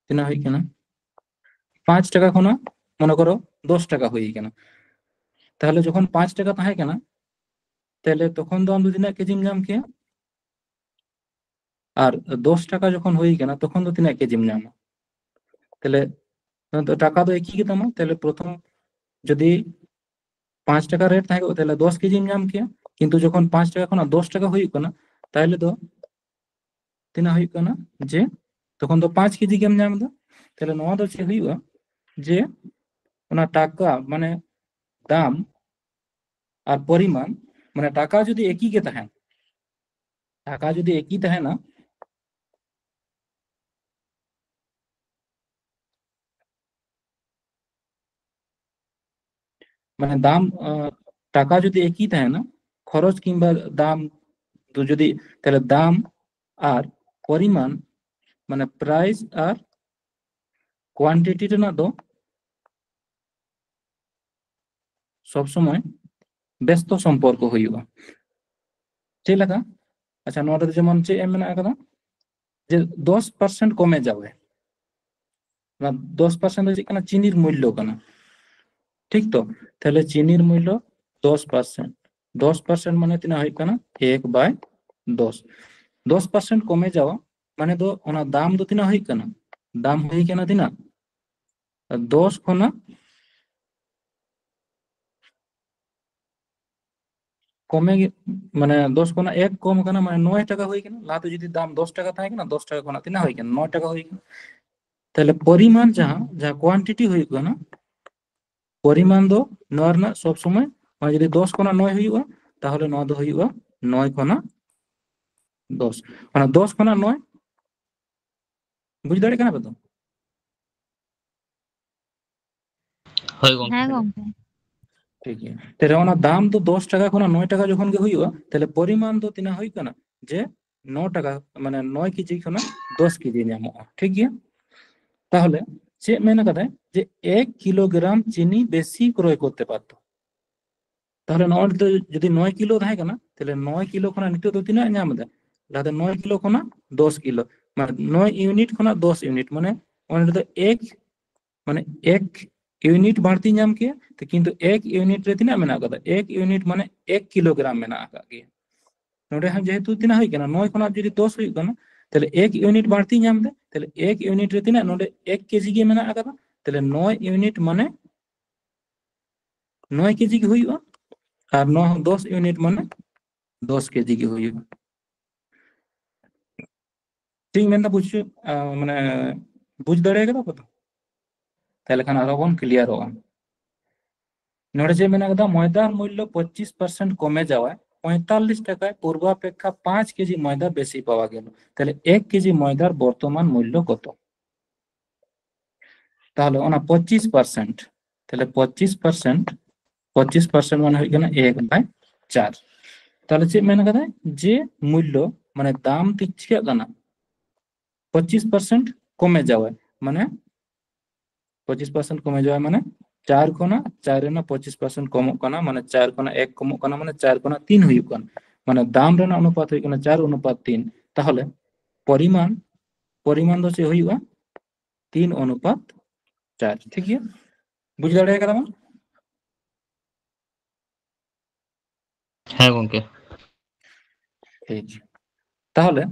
ᱛᱤᱱᱟᱹᱜ ᱦᱩᱭᱩᱜ ᱠᱟᱱᱟ? ᱯᱟᱸᱪ ᱴᱟᱠᱟ ᱠᱷᱚᱱᱟᱜ ᱢᱚᱱᱮ ᱠᱚᱨᱚ ᱫᱚᱥ ᱴᱟᱠᱟ ᱦᱩᱭ ᱠᱟᱱᱟ᱾ ᱛᱟᱦᱚᱞᱮ ᱡᱚᱠᱷᱚᱱ ᱯᱟᱸᱪ ᱴᱟᱠᱟ ᱛᱟᱦᱮᱸ ᱠᱟᱱᱟ, ᱛᱟᱦᱚᱞᱮ ᱛᱚᱠᱷᱚᱱ ᱫᱚ ᱟᱢ ᱫᱚ ᱛᱤᱱᱟᱹᱜ ᱠᱮᱡᱤᱢ ᱧᱟᱢ ᱠᱮᱭᱟ? ᱟᱨ ᱫᱚᱥ ᱴᱟᱠᱟ ᱡᱚᱠᱷᱚᱱ ᱦᱩᱭ ᱠᱟᱱᱟ, ᱛᱚᱠᱷᱚᱱ ᱫᱚ ᱛᱤᱱᱟᱹᱜ ᱠᱮᱡᱤᱢ ᱧᱟᱢᱟ? ᱛᱟᱦᱚᱞᱮ ᱱᱚᱣᱟ ᱫᱚ ᱴᱟᱠᱟ ᱫᱚ ᱮᱠᱤ ᱜᱮᱛᱟᱢᱟ᱾ ᱛᱟᱦᱚᱞᱮ ᱯᱨᱚᱛᱷᱚᱢ ᱡᱩᱫᱤ ᱯᱟᱸᱪ ᱴᱟᱠᱟ ᱨᱮᱴ ᱛᱟᱦᱮᱸ ᱠᱚᱜᱼᱟ, ᱛᱟᱦᱚᱞᱮ ᱫᱚᱥ ᱠᱮᱡᱤᱢ ᱧᱟᱢ ᱠᱮᱭᱟ᱾ ᱠᱤᱱᱛᱩ ᱡᱚᱠᱷᱚᱱ ᱯᱟᱸᱪ ᱴᱟᱠᱟ ᱠᱷᱚᱱᱟᱜ ᱫᱚᱥ ᱴᱟᱠᱟ ᱦᱩᱭᱩᱜ ᱠᱟᱱᱟ, ᱛᱟᱦᱚᱞᱮ ᱫᱚ ᱛᱤᱱᱟᱹᱜ ᱦᱩᱭᱩᱜ ᱠᱟᱱᱟ? ᱡᱮ ᱛᱚᱠᱷᱚᱱ ᱫᱚ ᱯᱟᱸᱪ ᱠᱮᱡᱤ ᱜᱮᱢ ᱧᱟᱢ ᱮᱫᱟ᱾ ᱛᱟᱦᱚᱞᱮ ᱱᱚᱣᱟ ᱫᱚ ᱪᱮᱫ ᱦᱩᱭᱩᱜᱼᱟ? ᱡᱮ ᱚᱱᱟ ᱴᱟᱠᱟ, ᱢᱟᱱᱮ ᱫᱟᱢ ᱟᱨ ᱯᱚᱨᱤᱢᱟᱱ, ᱢᱟᱱᱮ ᱴᱟᱠᱟ ᱡᱩᱫᱤ ᱮᱠᱤ ᱜᱮ ᱛᱟᱦᱮᱱ, ᱴᱟᱠᱟ ᱡᱩᱫᱤ ᱮᱠᱤ ᱛᱟᱦᱮᱱᱟ, ᱢᱟᱱᱮ ᱫᱟᱢ, ᱟᱸ, ᱴᱟᱠᱟ ᱡᱩᱫᱤ ᱮᱠᱤ ᱛᱟᱦᱮᱱᱟ, ᱠᱷᱚᱨᱚᱪ ᱠᱤᱝᱵᱟ ᱫᱟᱢ ᱫᱚ ᱡᱩᱫᱤ, ᱛᱟᱦᱞᱮ ᱫᱟᱢ ᱟᱨ ᱯᱚᱨᱤᱢᱟᱱ, ᱢᱟᱱᱮ ᱯᱨᱟᱭᱤᱥ ᱟᱨ ᱠᱳᱣᱟᱱᱴᱤᱴᱤ ᱨᱮᱱᱟᱜ ᱫᱚ ᱥᱚᱵ ᱥᱚᱢᱚᱭ ᱵᱮᱥᱛᱚ ᱥᱚᱢᱯᱚᱨᱠᱚ ᱦᱩᱭᱩᱜᱼᱟ᱾ ᱪᱮᱫ ᱞᱮᱠᱟ? ᱟᱪᱪᱷᱟ, ᱱᱚᱣᱟ ᱨᱮᱫᱚ ᱡᱮᱢᱚᱱ ᱪᱮᱫ ᱮᱢ ᱢᱮᱱᱟᱜ ᱟᱠᱟᱫᱟ? ᱡᱮ ᱫᱚᱥ ᱯᱟᱨᱥᱮᱱᱴ ᱠᱚᱢᱮ ᱡᱟᱣᱮ᱾ ᱚᱱᱟ ᱫᱚᱥ ᱯᱟᱨᱥᱮᱱᱴ ᱫᱚ ᱪᱮᱫ ᱠᱟᱱᱟ? ᱪᱤᱱᱤᱨ ᱢᱩᱞᱞᱚ ᱠᱟᱱᱟ, ᱴᱷᱤᱠ ᱛᱚ? ᱛᱟᱦᱞᱮ ᱪᱤᱱᱤᱨ ᱢᱩᱞᱞᱚ ᱫᱚᱥ ᱯᱟᱨᱥᱮᱱᱴ᱾ ᱫᱚᱥ ᱯᱟᱨᱥᱮᱱᱴ ᱢᱟᱱᱮ ᱛᱤᱱᱟᱹᱜ ᱦᱩᱭᱩᱜ ᱠᱟᱱᱟ? ᱮᱠ ᱵᱟᱭ ᱫᱚᱥ᱾ ᱫᱚᱥ ᱯᱟᱨᱥᱮᱱᱴ ᱠᱚᱢᱮ ᱡᱟᱣᱟ ᱢᱟᱱᱮ ᱫᱚ ᱚᱱᱟ ᱫᱟᱢ ᱫᱚ ᱛᱤᱱᱟᱹᱜ ᱦᱩᱭᱩᱜ ᱠᱟᱱᱟ? ᱫᱟᱢ ᱦᱩᱭ ᱠᱟᱱᱟ ᱛᱤᱱᱟᱹᱜ? ᱫᱚᱥ ᱠᱷᱚᱱᱟᱜ ᱠᱚᱢᱮ ᱜᱮ, ᱢᱟᱱᱮ ᱫᱚᱥ ᱠᱷᱚᱱᱟᱜ ᱮᱠ ᱠᱚᱢ ᱠᱟᱱᱟ, ᱢᱟᱱᱮ ᱱᱚᱭ ᱴᱟᱠᱟ ᱦᱩᱭ ᱠᱟᱱᱟ᱾ ᱞᱟᱦᱟᱛᱮ ᱡᱩᱫᱤ ᱫᱟᱢ ᱫᱚᱥ ᱴᱟᱠᱟ ᱛᱟᱦᱮᱸ ᱠᱟᱱᱟ, ᱫᱚᱥ ᱴᱟᱠᱟ ᱠᱷᱚᱱᱟᱜ ᱛᱤᱱᱟᱹᱜ ᱦᱩᱭ ᱠᱟᱱᱟ? ᱱᱚᱭ ᱴᱟᱠᱟ ᱦᱩᱭ ᱠᱟᱱᱟ᱾ ᱛᱟᱦᱞᱮ ᱯᱚᱨᱤᱢᱟᱱ ᱡᱟᱦᱟᱸ, ᱡᱟᱦᱟᱸ ᱠᱳᱣᱟᱱᱴᱤᱴᱤ ᱦᱩᱭᱩᱜ ᱠᱟᱱᱟ, ᱯᱚᱨᱤᱢᱟᱱ ᱫᱚ ᱱᱚᱣᱟ ᱨᱮᱱᱟᱜ ᱥᱚᱵ ᱥᱚᱢᱚᱭ, ᱢᱟᱱᱮ ᱡᱩᱫᱤ ᱫᱚᱥ ᱠᱷᱚᱱᱟᱜ ᱱᱚᱭ ᱦᱩᱭᱩᱜᱼᱟ, ᱛᱟᱦᱚᱞᱮ ᱱᱚᱣᱟ ᱫᱚ ᱦᱩᱭᱩᱜᱼᱟ ᱱᱚᱭ ᱠᱷᱚᱱᱟᱜ ᱫᱚᱥ᱾ ᱚᱱᱟ ᱫᱚᱥ ᱠᱷᱚᱱᱟᱜ ᱱᱚᱭ, ᱵᱩᱡᱽ ᱫᱟᱲᱮᱭᱟᱜ ᱠᱟᱱᱟ ᱯᱮ ᱛᱚ? ᱦᱳᱭ ᱜᱚᱝᱠᱮ᱾ ᱦᱮᱸ ᱜᱚᱝᱠᱮ᱾ ᱴᱷᱤᱠ ᱜᱮᱭᱟ᱾ ᱛᱟᱦᱞᱮ ᱚᱱᱟ ᱫᱟᱢ ᱫᱚ ᱫᱚᱥ ᱴᱟᱠᱟ ᱠᱷᱚᱱᱟᱜ ᱱᱚᱭ ᱴᱟᱠᱟ ᱡᱚᱠᱷᱚᱱ ᱜᱮ ᱦᱩᱭᱩᱜᱼᱟ, ᱛᱟᱦᱞᱮ ᱯᱚᱨᱤᱢᱟᱱ ᱫᱚ ᱛᱤᱱᱟᱹᱜ ᱦᱩᱭᱩᱜ ᱠᱟᱱᱟ? ᱡᱮ ᱱᱚ ᱴᱟᱠᱟ, ᱢᱟᱱᱮ ᱱᱚᱭ ᱠᱮᱡᱤ ᱠᱷᱚᱱᱟᱜ ᱫᱚᱥ ᱠᱮᱡᱤ ᱧᱟᱢᱚᱜᱼᱟ᱾ ᱴᱷᱤᱠ ᱜᱮᱭᱟ? ᱛᱟᱦᱚᱞᱮ ᱪᱮᱫ ᱢᱮᱱ ᱠᱟᱫᱟᱭ? ᱡᱮ ᱮᱠ ᱠᱤᱞᱳᱜᱨᱟᱢ ᱪᱤᱱᱤ ᱵᱮᱥᱤ ᱠᱨᱚᱭ ᱠᱚᱨᱛᱮ ᱯᱟᱨᱛᱚ᱾ ᱛᱟᱦᱚᱞᱮ ᱱᱚᱜᱼᱚᱭ ᱱᱤᱛᱚᱜ ᱡᱩᱫᱤ ᱱᱚᱭ ᱠᱤᱞᱳ ᱛᱟᱦᱮᱸ ᱠᱟᱱᱟ, ᱛᱟᱦᱚᱞᱮ ᱱᱚᱭ ᱠᱤᱞᱳ ᱠᱷᱚᱱᱟᱜ ᱱᱤᱛᱚᱜ ᱫᱚ ᱛᱤᱱᱟᱹᱜ ᱧᱟᱢ ᱮᱫᱟ? ᱞᱟᱦᱟᱛᱮ ᱱᱚᱭ ᱠᱤᱞᱳ ᱠᱷᱚᱱᱟᱜ ᱫᱚᱥ ᱠᱤᱞᱳ, ᱢᱟᱱᱮ ᱱᱚᱭ ᱤᱭᱩᱱᱤᱴ ᱠᱷᱚᱱᱟᱜ ᱫᱚᱥ ᱤᱭᱩᱱᱤᱴ, ᱢᱟᱱᱮ ᱚᱸᱰᱮ ᱫᱚ ᱮᱠ ᱢᱟᱱᱮ ᱮᱠ ᱤᱭᱩᱱᱤᱴ ᱵᱟᱹᱲᱛᱤ ᱧᱟᱢ ᱠᱮᱭᱟ, ᱛᱚ ᱠᱤᱱᱛᱩ ᱮᱠ ᱤᱭᱩᱱᱤᱴ ᱨᱮ ᱛᱤᱱᱟᱹᱜ ᱢᱮᱱᱟᱜ ᱟᱠᱟᱫᱟ? ᱮᱠ ᱤᱭᱩᱱᱤᱴ ᱢᱟᱱᱮ ᱮᱠ ᱠᱤᱞᱳᱜᱨᱟᱢ ᱢᱮᱱᱟᱜ ᱟᱠᱟᱫ ᱜᱮᱭᱟ᱾ ᱱᱚᱰᱮ ᱦᱚᱸ ᱡᱮᱦᱮᱛᱩ ᱛᱤᱱᱟᱹᱜ ᱦᱩᱭᱩᱜ ᱠᱟᱱᱟ, ᱱᱚᱭ ᱠᱷᱚᱱᱟᱜ ᱡᱩᱫᱤ ᱫᱚᱥ ᱦᱩᱭᱩᱜ ᱠᱟᱱᱟ, ᱛᱟᱦᱞᱮ ᱮᱠ ᱤᱭᱩᱱᱤᱴ ᱵᱟᱹᱲᱛᱤ ᱧᱟᱢ ᱮᱫᱟ᱾ ᱛᱟᱦᱞᱮ ᱮᱠ ᱤᱭᱩᱱᱤᱴ ᱨᱮ ᱛᱤᱱᱟᱹᱜ? ᱱᱚᱰᱮ ᱮᱠ ᱠᱮᱡᱤ ᱜᱮ ᱢᱮᱱᱟᱜ ᱟᱠᱟᱫᱟ᱾ ᱛᱟᱦᱞᱮ ᱱᱚᱭ ᱤᱭᱩᱱᱤᱴ ᱢᱟᱱᱮ ᱱᱚᱭ ᱠᱮᱡᱤ ᱜᱮ ᱦᱩᱭᱩᱜᱼᱟ, ᱟᱨ ᱱᱚᱣᱟ ᱦᱚᱸ ᱫᱚᱥ ᱤᱭᱩᱱᱤᱴ ᱢᱟᱱᱮ ᱫᱚᱥ ᱠᱮᱡᱤ ᱜᱮ ᱦᱩᱭᱩᱜᱼᱟ᱾ ᱴᱷᱤᱠ ᱢᱮᱱᱫᱟ, ᱵᱩᱡᱽ, ᱟᱸ, ᱢᱟᱱᱮ ᱵᱩᱡᱽ ᱫᱟᱲᱮ ᱠᱟᱫᱟ ᱠᱚ ᱛᱚ? ᱛᱟᱦᱞᱮ ᱠᱷᱟᱱ ᱟᱨᱦᱚᱸ ᱵᱚᱱ ᱠᱞᱤᱭᱟᱨᱚᱜᱼᱟ᱾ ᱱᱚᱰᱮ ᱪᱮᱫ ᱢᱮᱱᱟᱜ ᱠᱟᱫᱟ? ময়দার মূল্য পঁচিশ পার্সেন্ট কমে যাওয়ায় পঁয়তাল্লিশ টাকায় পূর্বাপেক্ষা পাঁচ কেজি ময়দা বেশি পাওয়া গেল। তাহলে এক কেজি ময়দার বর্তমান মূল্য কত? তাহলে ᱚᱱᱟ ᱯᱚᱸᱪᱤᱥ ᱯᱟᱨᱥᱮᱱᱴ, ᱛᱟᱦᱞᱮ ᱯᱚᱸᱪᱤᱥ ᱯᱟᱨᱥᱮᱱᱴ, ᱯᱚᱸᱪᱤᱥ ᱯᱟᱨᱥᱮᱱᱴ ᱢᱟᱱᱮ ᱦᱩᱭᱩᱜ ᱠᱟᱱᱟ ᱮᱠ ᱵᱟᱭ ᱪᱟᱨ᱾ ᱛᱟᱦᱞᱮ ᱪᱮᱫ ᱢᱮᱱ ᱠᱟᱫᱟᱭ? ᱡᱮ ᱢᱩᱞᱞᱚ ᱢᱟᱱᱮ ᱫᱟᱢ ᱛᱤ ᱪᱤᱠᱟᱹᱜ ᱠᱟᱱᱟ? ᱯᱚᱸᱪᱤᱥ ᱯᱟᱨᱥᱮᱱᱴ ᱠᱚᱢᱮ ᱡᱟᱣᱟᱭ, ᱢᱟᱱᱮ ᱯᱚᱸᱪᱤᱥ ᱯᱟᱨᱥᱮᱱᱴ ᱠᱚᱢᱮ ᱡᱟᱣᱟᱭ ᱢᱟᱱᱮ ᱪᱟᱨ ᱠᱷᱚᱱᱟᱜ ᱪᱟᱨ ᱨᱮᱱᱟᱜ ᱯᱚᱸᱪᱤᱥ ᱯᱟᱨᱥᱮᱱᱴ ᱠᱚᱢᱚᱜ ᱠᱟᱱᱟ, ᱢᱟᱱᱮ ᱪᱟᱨ ᱠᱷᱚᱱᱟᱜ ᱮᱠ ᱠᱚᱢᱚᱜ ᱠᱟᱱᱟ, ᱢᱟᱱᱮ ᱪᱟᱨ ᱠᱷᱚᱱᱟᱜ ᱛᱤᱱ ᱦᱩᱭᱩᱜ ᱠᱟᱱᱟ, ᱢᱟᱱᱮ ᱫᱟᱢ ᱨᱮᱱᱟᱜ ᱚᱱᱩᱯᱟᱛ ᱦᱩᱭᱩᱜ ᱠᱟᱱᱟ ᱪᱟᱨ ᱚᱱᱩᱯᱟᱛ ᱛᱤᱱ᱾ ᱛᱟᱦᱚᱞᱮ ᱯᱚᱨᱤᱢᱟᱱ, ᱯᱚᱨᱤᱢᱟᱱ ᱫᱚ ᱪᱮᱫ ᱦᱩᱭᱩᱜᱼᱟ? ᱛᱤᱱ ᱚᱱᱩᱯᱟᱛ ᱪᱟᱨ᱾ ᱴᱷᱤᱠ ᱜᱮᱭᱟ, ᱵᱩᱡᱽ ᱫᱟᱲᱮ ᱠᱟᱫᱟ ᱵᱚᱱ? ᱦᱮᱸ ᱜᱚᱝᱠᱮ᱾ ᱴᱷᱤᱠ, ᱛᱟᱦᱚᱞᱮ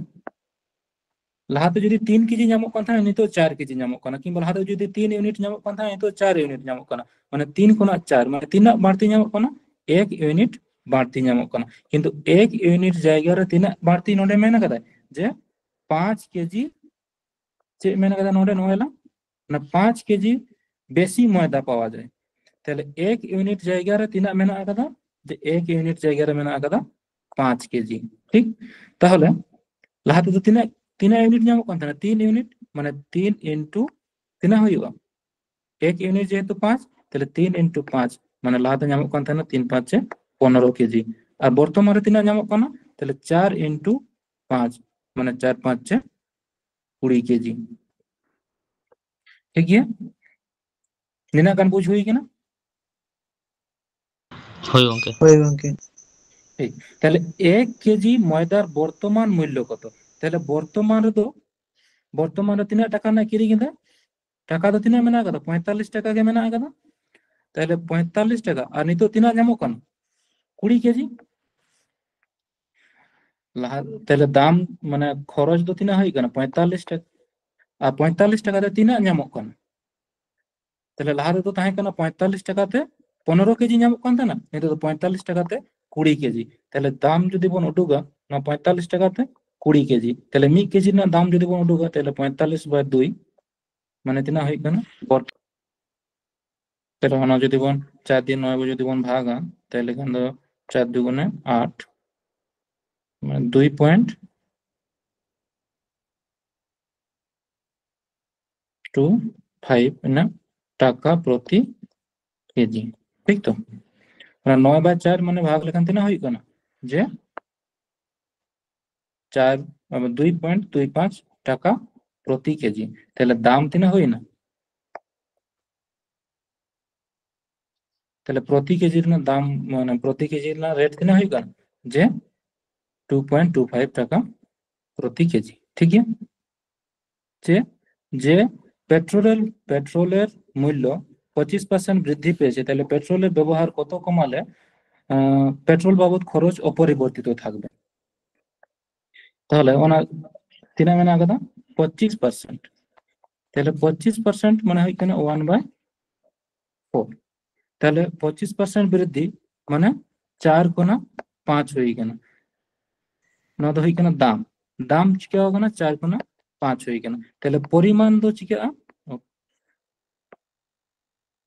ᱞᱟᱦᱟᱛᱮ ᱡᱩᱫᱤ ᱛᱤᱱ ᱠᱮᱡᱤ ᱧᱟᱢᱚᱜ ᱠᱟᱱ ᱛᱟᱦᱮᱸᱫ, ᱱᱤᱛᱚᱜ ᱪᱟᱨ ᱠᱮᱡᱤ ᱧᱟᱢᱚᱜ ᱠᱟᱱᱟ, ᱠᱤᱝᱵᱟ ᱞᱟᱦᱟᱛᱮ ᱡᱩᱫᱤ ᱛᱤᱱ ᱤᱭᱩᱱᱤᱴ ᱧᱟᱢᱚᱜ ᱠᱟᱱ ᱛᱟᱦᱮᱸᱫ, ᱱᱤᱛᱚᱜ ᱪᱟᱨ ᱤᱭᱩᱱᱤᱴ ᱧᱟᱢᱚᱜ ᱠᱟᱱᱟ, ᱢᱟᱱᱮ ᱛᱤᱱ ᱠᱷᱚᱱᱟᱜ ᱪᱟᱨ, ᱢᱟᱱᱮ ᱛᱤᱱᱟᱹᱜ ᱵᱟᱹᱲᱛᱤ ᱧᱟᱢᱚᱜ ᱠᱟᱱᱟ? ᱮᱠ ᱤᱭᱩᱱᱤᱴ ᱵᱟᱹᱲᱛᱤ ᱧᱟᱢᱚᱜ ᱠᱟᱱᱟ᱾ ᱠᱤᱱᱛᱩ ᱮᱠ ᱤᱭᱩᱱᱤᱴ ᱡᱟᱭᱜᱟ ᱨᱮ ᱛᱤᱱᱟᱹᱜ ᱵᱟᱹᱲᱛᱤ ᱱᱚᱰᱮ ᱢᱮᱱ ᱠᱟᱫᱟᱭ? ᱡᱮ ᱯᱟᱸᱪ ᱠᱮᱡᱤ, ᱪᱮᱫ ᱢᱮᱱ ᱠᱟᱫᱟ ᱱᱚᱰᱮ? ᱱᱚᱜᱼᱚᱭ ᱞᱟᱝ, ᱚᱱᱟ ᱯᱟᱸᱪ ᱠᱮᱡᱤ ᱵᱮᱥᱤ ᱢᱚᱭᱫᱟ ᱯᱟᱣᱟ ᱡᱟᱭ᱾ ᱛᱟᱦᱞᱮ ᱮᱠ ᱤᱭᱩᱱᱤᱴ ᱡᱟᱭᱜᱟ ᱨᱮ ᱛᱤᱱᱟᱹᱜ ᱢᱮᱱᱟᱜ ᱟᱠᱟᱫᱟ? ᱡᱮ ᱮᱠ ᱤᱭᱩᱱᱤᱴ ᱡᱟᱭᱜᱟ ᱨᱮ ᱢᱮᱱᱟᱜ ᱟᱠᱟᱫᱟ ᱯᱟᱸᱪ ᱠᱮᱡᱤ᱾ ᱴᱷᱤᱠ, ᱛᱟᱦᱚᱞᱮ ᱞᱟᱦᱟ ᱛᱮᱫᱚ ᱛᱤᱱᱟᱹᱜ, ᱛᱤᱱᱟᱹᱜ ᱤᱭᱩᱱᱤᱴ ᱧᱟᱢᱚᱜ ᱠᱟᱱ ᱛᱟᱦᱮᱱᱟ? ᱛᱤᱱ ᱤᱭᱩᱱᱤᱴ, ᱢᱟᱱᱮ ᱛᱤᱱ ᱤᱱᱴᱩ ᱛᱤᱱᱟᱹᱜ ᱦᱩᱭᱩᱜᱼᱟ? ᱮᱠ ᱤᱭᱩᱱᱤᱴ ᱡᱮᱦᱮᱛᱩ ᱯᱟᱸᱪ, ᱛᱟᱦᱞᱮ ᱛᱤᱱ ᱤᱱᱴᱩ ᱯᱟᱸᱪ, ᱢᱟᱱᱮ ᱞᱟᱦᱟ ᱛᱮ ᱧᱟᱢᱚᱜ ᱠᱟᱱ ᱛᱟᱦᱮᱱᱟ ᱛᱤᱱ ᱯᱟᱸᱪᱮ ᱯᱚᱱᱨᱚ ᱠᱮᱡᱤ, ᱟᱨ ᱵᱚᱨᱛᱚᱢᱟᱱ ᱨᱮ ᱛᱤᱱᱟᱹᱜ ᱧᱟᱢᱚᱜ ᱠᱟᱱᱟ? ᱛᱟᱦᱞᱮ ᱪᱟᱨ ᱤᱱᱴᱩ ᱯᱟᱸᱪ, ᱢᱟᱱᱮ ᱪᱟᱨ ᱯᱟᱸᱪᱮ ᱠᱩᱲᱤ ᱠᱮᱡᱤ᱾ ᱴᱷᱤᱠ ᱜᱮᱭᱟ, ᱱᱤᱱᱟᱹᱜ ᱜᱟᱱ ᱵᱩᱡᱽ ᱦᱩᱭ ᱠᱟᱱᱟ? ᱦᱳᱭ ᱜᱚᱝᱠᱮ᱾ ᱦᱳᱭ ᱜᱚᱝᱠᱮ᱾ ᱴᱷᱤᱠ, ᱛᱟᱦᱞᱮ ᱮᱠ ᱠᱮᱡᱤ ᱢᱚᱭᱫᱟᱨ ᱵᱚᱨᱛᱚᱢᱟᱱ ᱢᱩᱞᱞᱚ ᱠᱚᱛᱚ? ᱛᱟᱦᱞᱮ ᱵᱚᱨᱛᱚᱢᱟᱱ ᱨᱮᱫᱚ, ᱵᱚᱨᱛᱚᱢᱟᱱ ᱨᱮ ᱛᱤᱱᱟᱹᱜ ᱴᱟᱠᱟ ᱨᱮᱱᱟᱜ ᱠᱤᱨᱤᱧ ᱮᱫᱟ? ᱴᱟᱠᱟ ᱫᱚ ᱛᱤᱱᱟᱹᱜ ᱢᱮᱱᱟᱜ ᱟᱠᱟᱫᱟ? ᱯᱚᱸᱭᱛᱟᱞᱞᱤᱥ ᱴᱟᱠᱟ ᱜᱮ ᱢᱮᱱᱟᱜ ᱟᱠᱟᱫᱟ᱾ ᱛᱟᱦᱞᱮ ᱯᱚᱸᱭᱛᱟᱞᱞᱤᱥ ᱴᱟᱠᱟ, ᱟᱨ ᱱᱤᱛᱚᱜ ᱛᱤᱱᱟᱹᱜ ᱧᱟᱢᱚᱜ ᱠᱟᱱᱟ? ᱠᱩᱲᱤ ᱠᱮᱡᱤ᱾ ᱞᱟᱦᱟ ᱛᱟᱦᱞᱮ ᱫᱟᱢ, ᱢᱟᱱᱮ ᱠᱷᱚᱨᱚᱪ ᱫᱚ ᱛᱤᱱᱟᱹᱜ ᱦᱩᱭᱩᱜ ᱠᱟᱱᱟ? ᱯᱚᱸᱭᱛᱟᱞᱞᱤᱥ ᱴᱟᱠᱟ᱾ ᱟᱨ ᱯᱚᱸᱭᱛᱟᱞᱞᱤᱥ ᱴᱟᱠᱟ ᱛᱮ ᱛᱤᱱᱟᱹᱜ ᱧᱟᱢᱚᱜ ᱠᱟᱱᱟ? ᱛᱟᱦᱞᱮ ᱞᱟᱦᱟ ᱛᱮᱫᱚ ᱛᱟᱦᱮᱸ ᱠᱟᱱᱟ ᱯᱚᱸᱭᱛᱟᱞᱞᱤᱥ ᱴᱟᱠᱟ ᱛᱮ ᱯᱚᱱᱨᱚ ᱠᱮᱡᱤ ᱧᱟᱢᱚᱜ ᱠᱟᱱ ᱛᱟᱦᱮᱱᱟ, ᱱᱤᱛᱚᱜ ᱫᱚ ᱯᱚᱸᱭᱛᱟᱞᱞᱤᱥ ᱴᱟᱠᱟ ᱛᱮ ᱠᱩᱲᱤ ᱠᱮᱡᱤ᱾ ᱛᱟᱦᱞᱮ ᱫᱟᱢ ᱡᱩᱫᱤ ᱵᱚᱱ ᱩᱰᱩᱠᱟ ᱱᱚᱣᱟ ᱯᱚᱸᱭᱛᱟᱞᱞᱤᱥ ᱴᱟᱠᱟ ᱛᱮ ᱠᱩᱲᱤ ᱠᱮᱡᱤ, ᱛᱟᱦᱞᱮ ᱢᱤᱫ ᱠᱮᱡᱤ ᱨᱮᱱᱟᱜ ᱫᱟᱢ ᱡᱩᱫᱤ ᱵᱚᱱ ᱩᱰᱩᱠᱟ, ᱛᱟᱦᱞᱮ ᱯᱚᱸᱭᱛᱟᱞᱞᱤᱥ by ᱫᱩᱭ, ᱢᱟᱱᱮ ᱛᱤᱱᱟᱹᱜ ᱦᱩᱭᱩᱜ ᱠᱟᱱᱟ? ᱛᱟᱦᱞᱮ ᱚᱱᱟ ᱡᱩᱫᱤ ᱵᱚᱱ ᱪᱟᱨ ᱫᱤᱱ ᱱᱚᱭ ᱵᱚ ᱡᱩᱫᱤ ᱵᱚᱱ ᱵᱷᱟᱜᱟ, ᱛᱟᱦᱞᱮ ᱠᱷᱟᱱ ᱫᱚ ᱪᱟᱨ ᱫᱩᱜᱩᱱᱮ ᱟᱴ, ᱢᱟᱱᱮ ᱫᱩᱭ point two five ᱨᱮᱱᱟᱜ ᱴᱟᱠᱟ ᱯᱨᱚᱛᱤ ᱠᱮᱡᱤ᱾ ᱴᱷᱤᱠ ᱛᱚ? ᱚᱱᱟ ᱱᱚᱭ by ᱪᱟᱨ ᱢᱟᱱᱮ ᱵᱷᱟᱜᱽ ᱞᱮᱠᱷᱟᱱ ᱛᱤᱱᱟᱹᱜ ᱦᱩᱭᱩᱜ ᱠᱟᱱᱟ? ᱡᱮ ᱪᱟᱨ, ᱫᱩᱭ point ᱫᱩᱭ ᱯᱟᱸᱪ ᱴᱟᱠᱟ ᱯᱨᱚᱛᱤ ᱠᱮᱡᱤ᱾ ᱛᱟᱦᱞᱮ ᱫᱟᱢ ᱛᱤᱱᱟᱹᱜ ᱦᱩᱭᱱᱟ? ᱛᱟᱦᱞᱮ ᱯᱨᱚᱛᱤ ᱠᱮᱡᱤ ᱨᱮᱱᱟᱜ ᱫᱟᱢ, ᱢᱟᱱᱮ ᱯᱨᱚᱛᱤ ᱠᱮᱡᱤ ᱨᱮᱱᱟᱜ ᱨᱮᱴ ᱛᱤᱱᱟᱹᱜ ᱦᱩᱭᱩᱜ ᱠᱟᱱᱟ? ᱡᱮ two point two five ᱴᱟᱠᱟ ᱯᱨᱚᱛᱤ ᱠᱮᱡᱤ᱾ ᱴᱷᱤᱠ ᱜᱮᱭᱟ? ᱡᱮ, ᱡᱮ ᱯᱮᱴᱨᱳᱞᱮᱨ, ᱯᱮᱴᱨᱳᱞᱮᱨ ᱢᱩᱞᱞᱚ ᱯᱚᱸᱪᱤᱥ percent ᱵᱨᱤᱫᱽᱫᱷᱤ পেয়েছে, ᱛᱟᱦᱞᱮ ᱯᱮᱴᱨᱳᱞᱮᱨ ᱵᱮᱵᱚᱦᱟᱨ ᱠᱚᱛᱚ কমালে, আহ, পেট্রোল বাবদ খরচ অপরিবর্তিত থাকবে। তাহলে ওনার তিনা মেনা কথা পঁচিশ পার্সেন্ট, তাহলে পঁচিশ পার্সেন্ট মানে ᱦᱩᱭᱩᱜ ᱠᱟᱱᱟ one by four᱾ ᱛᱟᱦᱞᱮ ᱯᱚᱸᱪᱤᱥ percent ᱵᱨᱤᱫᱽᱫᱷᱤ ᱢᱟᱱᱮ ᱪᱟᱨ ᱠᱷᱚᱱᱟᱜ ᱯᱟᱸᱪ ᱦᱩᱭ ᱠᱟᱱᱟ᱾ ᱱᱚᱣᱟ ᱫᱚ ᱦᱩᱭᱩᱜ ᱠᱟᱱᱟ ᱫᱟᱢ᱾ ᱫᱟᱢ ᱪᱤᱠᱟᱹᱣ ᱠᱟᱱᱟ? ᱪᱟᱨ ᱠᱷᱚᱱᱟᱜ ᱯᱟᱸᱪ ᱦᱩᱭ ᱠᱟᱱᱟ᱾ ᱛᱟᱦᱞᱮ ᱯᱚᱨᱤᱢᱟᱱ ᱫᱚ ᱪᱤᱠᱟᱹᱜᱼᱟ?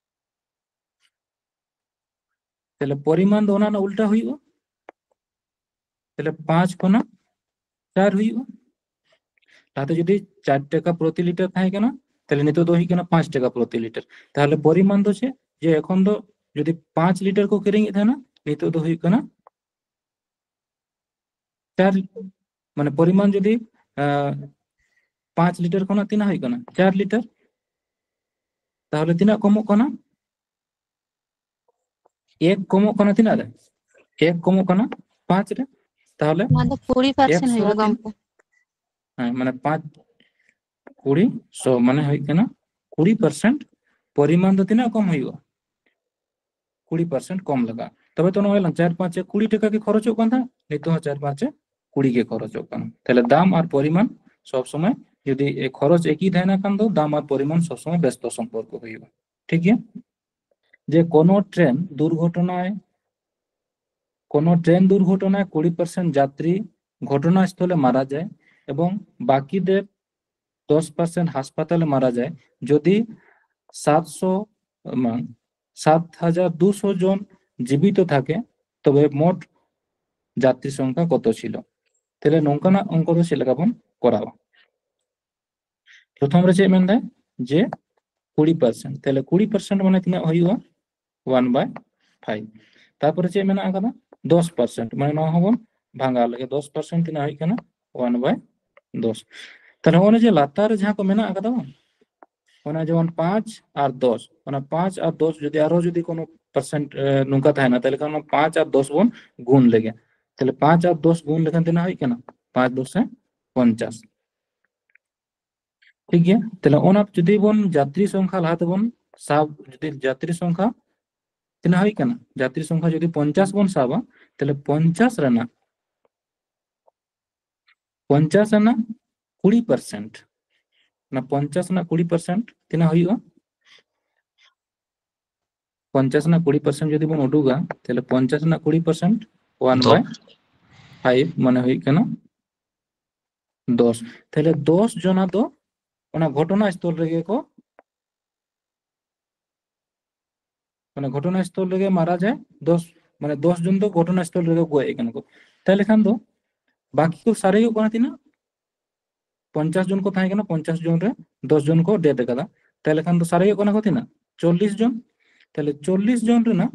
ᱛᱟᱦᱞᱮ ᱯᱚᱨᱤᱢᱟᱱ ᱫᱚ ᱚᱱᱟ ᱨᱮᱱᱟᱜ ᱩᱞᱴᱟ ᱦᱩᱭᱩᱜᱼᱟ᱾ ᱛᱟᱦᱞᱮ ᱯᱟᱸᱪ ᱠᱷᱚᱱᱟᱜ ᱪᱟᱨ ᱦᱩᱭᱩᱜᱼᱟ᱾ ᱞᱟᱦᱟᱛᱮ ᱡᱩᱫᱤ ᱪᱟᱨ ᱴᱟᱠᱟ ᱯᱨᱚᱛᱤ ᱞᱤᱴᱟᱨ ᱛᱟᱦᱮᱸ ᱠᱟᱱᱟ, ᱛᱟᱦᱞᱮ ᱱᱤᱛᱚᱜ ᱫᱚ ᱦᱩᱭᱩᱜ ᱠᱟᱱᱟ ᱯᱟᱸᱪ ᱴᱟᱠᱟ ᱯᱨᱚᱛᱤ ᱞᱤᱴᱟᱨ᱾ ᱛᱟᱦᱞᱮ ᱯᱚᱨᱤᱢᱟᱱ ᱫᱚ ᱪᱮᱫ? ᱡᱮ ᱮᱠᱷᱚᱱ ᱫᱚ ᱡᱩᱫᱤ ᱯᱟᱸᱪ ᱞᱤᱴᱟᱨ ᱠᱚ ᱠᱤᱨᱤᱧᱮᱫ ᱛᱟᱦᱮᱱᱟ, ᱱᱤᱛᱚᱜ ᱫᱚ ᱦᱩᱭᱩᱜ ᱠᱟᱱᱟ ᱪᱟᱨ, ᱢᱟᱱᱮ ᱯᱚᱨᱤᱢᱟᱱ ᱡᱩᱫᱤ, ᱟᱸ, ᱯᱟᱸᱪ ᱞᱤᱴᱟᱨ ᱠᱷᱚᱱᱟᱜ ᱛᱤᱱᱟᱹᱜ ᱦᱩᱭᱩᱜ ᱠᱟᱱᱟ? ᱪᱟᱨ ᱞᱤᱴᱟᱨ᱾ ᱛᱟᱦᱞᱮ ᱛᱤᱱᱟᱹᱜ ᱠᱚᱢᱚᱜ ᱠᱟᱱᱟ? ᱮᱠ ᱠᱚᱢᱚᱜ ᱠᱟᱱᱟ ᱛᱤᱱᱟᱹᱜ ᱨᱮ? ᱮᱠ ᱠᱚᱢᱚᱜ ᱠᱟᱱᱟ ᱯᱟᱸᱪ ᱨᱮ᱾ ᱛᱟᱦᱞᱮ ᱱᱚᱣᱟ ᱫᱚ ᱠᱩᱲᱤ percent ᱮᱠᱥᱚ ᱦᱩᱭᱩᱜᱼᱟ, ᱨᱮ ᱛᱤᱱ-, ᱜᱚᱢᱠᱮ᱾ ᱦᱮᱸ, ᱢᱟᱱᱮ ᱯᱟᱸᱪ, ᱠᱩᱲᱤ, ᱥᱚ, ᱢᱟᱱᱮ ᱦᱩᱭᱩᱜ ᱠᱟᱱᱟ ᱠᱩᱲᱤ ᱯᱟᱨᱥᱮᱱᱴ ᱯᱚᱨᱤᱢᱟᱱ ᱫᱚ ᱛᱤᱱᱟᱹᱜ ᱠᱚᱢ ᱦᱩᱭᱩᱜᱼᱟ? ᱠᱩᱲᱤ ᱯᱟᱨᱥᱮᱱᱴ ᱠᱚᱢ ᱞᱟᱜᱟᱜᱼᱟ᱾ ᱛᱚᱵᱮ ᱛᱚ ᱱᱚᱜᱼᱚᱭ ᱞᱟᱝ ᱪᱟᱨ ᱯᱟᱸᱪᱮ ᱠᱩᱲᱤ ᱴᱟᱠᱟ ᱜᱮ ᱠᱷᱚᱨᱚᱪᱚᱜ ᱠᱟᱱ ᱛᱟᱦᱮᱸᱫ, ᱱᱤᱛᱚᱜ ᱦᱚᱸ ᱪᱟᱨ ᱯᱟᱸᱪᱮ ᱠᱩᱲᱤ ᱜᱮ ᱠᱷᱚᱨᱚᱪᱚᱜ ᱠᱟᱱᱟ᱾ ᱛᱟᱦᱞᱮ ᱫᱟᱢ ᱟᱨ ᱯᱚᱨᱤᱢᱟᱱ ᱥᱚᱵ ᱥᱚᱢᱚᱭ ᱡᱩᱫᱤ ᱮ ᱠᱷᱚᱨᱚᱪ ᱮᱠᱤ ᱛᱟᱦᱮᱱᱟ ᱠᱷᱟᱱ ᱫᱚ ᱫᱟᱢ ᱟᱨ ᱯᱚᱨᱤᱢᱟᱱ ᱥᱚᱵ ᱥᱚᱢᱚᱭ ᱵᱮᱥᱛᱚ ᱥᱚᱢᱯᱚᱨᱠᱚ ᱦᱩᱭᱩᱜᱼᱟ᱾ ᱴᱷᱤᱠ ᱜᱮᱭᱟ? ᱡᱮ ᱠᱳᱱᱳ ᱴᱨᱮᱱ ᱫᱩᱨᱜᱷᱚᱴᱚᱱᱟয়, ᱠᱳᱱᱳ ট্রেন দুর্ঘটনায় কুড়ি পার্সেন্ট যাত্রী ঘটনাস্থলে মারা যায় এবং বাকিদের দশ পার্সেন্ট হাসপাতালে মারা যায়। যদি সাতশো, উম, সাত হাজার দুশো জন জীবিত থাকে, তবে মোট যাত্রী সংখ্যা কত ছিল? তাহলে ᱱᱚᱝᱠᱟᱱᱟᱜ ᱚᱝᱠᱚ ᱫᱚ ᱪᱮᱫ ᱞᱮᱠᱟ ᱵᱚᱱ ᱠᱚᱨᱟᱣᱟ? ᱯᱨᱚᱛᱷᱚᱢ ᱨᱮ ᱪᱮᱫ ᱢᱮᱱᱫᱟᱭ? ᱡᱮ ᱠᱩᱲᱤ ᱯᱟᱨᱥᱮᱱᱴ᱾ ᱛᱟᱦᱞᱮ ᱠᱩᱲᱤ ᱯᱟᱨᱥᱮᱱᱴ ᱢᱟᱱᱮ ᱛᱤᱱᱟᱹᱜ ᱦᱩᱭᱩᱜᱼᱟ? ᱚᱣᱟᱱ ᱵᱟᱭ ᱯᱷᱟᱭᱤᱵᱷ᱾ ᱛᱟᱨᱯᱚᱨᱮ ᱪᱮᱫ ᱢᱮᱱᱟᱜ ᱟᱠᱟᱫᱟ? ᱫᱚᱥ ᱯᱟᱨᱥᱮᱱᱴ᱾ ᱢᱟᱱᱮ ᱱᱚᱣᱟ ᱦᱚᱸᱵᱚᱱ ᱵᱷᱟᱜᱟᱣ ᱞᱮᱜᱮ᱾ ᱫᱚᱥ ᱯᱟᱨᱥᱮᱱᱴ ᱛᱤᱱᱟᱹᱜ ᱦᱩᱭᱩᱜ ᱠᱟᱱᱟ? ᱚᱣᱟᱱ ᱵᱟᱭ ᱫᱚᱥ᱾ ᱛᱟᱦᱞᱮ ᱚᱱᱮ ᱡᱮ ᱞᱟᱛᱟᱨ ᱨᱮ ᱡᱟᱦᱟᱸ ᱠᱚ ᱢᱮᱱᱟᱜ ᱟᱠᱟᱫᱟ ᱵᱟᱝ, ᱚᱱᱟ ᱡᱮᱢᱚᱱ ᱯᱟᱸᱪ ᱟᱨ ᱫᱚᱥ, ᱚᱱᱟ ᱯᱟᱸᱪ ᱟᱨ ᱫᱚᱥ ᱡᱩᱫᱤ ᱟᱨᱦᱚᱸ ᱡᱩᱫᱤ ᱠᱳᱱᱳ ᱯᱟᱨᱥᱮᱱᱴ, ᱮ, ᱱᱚᱝᱠᱟ ᱛᱟᱦᱮᱱᱟ, ᱛᱟᱦᱞᱮ ᱠᱷᱟᱱ ᱚᱱᱟ ᱯᱟᱸᱪ ᱟᱨ ᱫᱚᱥ ᱵᱚᱱ ᱜᱩᱱ ᱞᱮᱜᱮ᱾ ᱛᱟᱦᱞᱮ ᱯᱟᱸᱪ ᱟᱨ ᱫᱚᱥ ᱜᱩᱱ ᱞᱮᱠᱷᱟᱱ ᱛᱤᱱᱟᱹᱜ ᱦᱩᱭᱩᱜ ᱠᱟᱱᱟ? ᱯᱟᱸᱪ ᱫᱚᱥᱮ ᱯᱚᱧᱪᱟᱥ᱾ ᱴᱷᱤᱠ ᱜᱮᱭᱟ? ᱛᱟᱦᱞᱮ ᱚᱱᱟ ᱡᱩᱫᱤ ᱵᱚᱱ ᱡᱟᱛᱨᱤ ᱥᱚᱝᱠᱷᱟ ᱞᱟᱦᱟ ᱛᱮᱵᱚᱱ ᱥᱟᱵ, ᱡᱩᱫᱤ ᱡᱟᱛᱨᱤ ᱥᱚᱝᱠᱷᱟ ᱛᱤᱱᱟᱹᱜ ᱦᱩᱭᱩᱜ ᱠᱟᱱᱟ? ᱡᱟᱛᱨᱤ ᱥᱚᱝᱠᱷᱟ ᱡᱩᱫᱤ ᱯᱚᱧᱪᱟᱥ ᱵᱚᱱ ᱥᱟᱵᱟ, ᱛᱟᱦᱞᱮ ᱯᱚᱧᱪᱟᱥ ᱨᱮᱱᱟᱜ, ᱯᱚᱧᱪᱟᱥ ᱨᱮᱱᱟᱜ ᱠᱩᱲᱤ ᱯᱟᱨᱥᱮᱱᱴ, ᱚᱱᱟ ᱯᱚᱧᱪᱟᱥ ᱨᱮᱱᱟᱜ ᱠᱩᱲᱤ ᱯᱟᱨᱥᱮᱱᱴ ᱛᱤᱱᱟᱹᱜ ᱦᱩᱭᱩᱜᱼᱟ? ᱯᱚᱧᱪᱟᱥ ᱨᱮᱱᱟᱜ ᱠᱩᱲᱤ ᱯᱟᱨᱥᱮᱱᱴ ᱡᱩᱫᱤ ᱵᱚᱱ ᱩᱰᱩᱠᱟ, ᱛᱟᱦᱞᱮ ᱯᱚᱧᱪᱟᱥ ᱨᱮᱱᱟᱜ ᱠᱩᱲᱤ ᱯᱟᱨᱥᱮᱱᱴ ᱚᱣᱟᱱ ᱫᱚ- ᱵᱟᱭ ᱯᱷᱟᱭᱤᱵᱷ, ᱢᱟᱱᱮ ᱦᱩᱭᱩᱜ ᱠᱟᱱᱟ ᱫᱚᱥ᱾ ᱛᱟᱦᱞᱮ ᱫᱚᱥ ᱡᱚᱱᱟ ᱫᱚ ᱚᱱᱟ ᱜᱷᱚᱴᱚᱱᱟ ᱥᱛᱷᱚᱞ ᱨᱮᱜᱮ ᱠᱚ, ᱢᱟᱱᱮ ᱜᱷᱚᱴᱚᱱᱟ ᱥᱛᱷᱚᱞ ᱨᱮᱜᱮ ᱢᱟᱨᱟ ᱡᱟᱭ ᱫᱚᱥ, ᱢᱟᱱᱮ ᱫᱚᱥ ᱡᱚᱱ ᱫᱚ ᱜᱷᱚᱴᱚᱱᱟ ᱥᱛᱷᱚᱞ ᱨᱮᱜᱮ ᱜᱚᱡ ᱟᱠᱟᱱᱟ ᱠᱚ᱾ ᱛᱟᱦᱞᱮ ᱠᱷᱟᱱ ᱫᱚ ᱵᱟᱹᱠᱤ ᱠᱚ ᱥᱟᱨᱮᱡᱚᱜ ᱠᱟᱱᱟ ᱛᱤᱱᱟᱹᱜ? ᱯᱚᱧᱪᱟᱥ ᱡᱚᱱ ᱠᱚ ᱛᱟᱦᱮᱸ ᱠᱟᱱᱟ, ᱯᱚᱧᱪᱟᱥ ᱡᱚᱱ ᱨᱮ ᱫᱚᱥ ᱡᱚᱱ ᱠᱚ ᱰᱮᱛᱷ ᱟᱠᱟᱫᱟ᱾ ᱛᱟᱦᱞᱮ ᱠᱷᱟᱱ ᱫᱚ ᱥᱟᱨᱮᱡᱚᱜ ᱠᱟᱱᱟ ᱠᱚ ᱛᱤᱱᱟᱹᱜ? ᱪᱚᱞᱞᱤᱥ ᱡᱚᱱ᱾ ᱛᱟᱦᱞᱮ ᱪᱚᱞᱞᱤᱥ ᱡᱚᱱ ᱨᱮᱱᱟᱜ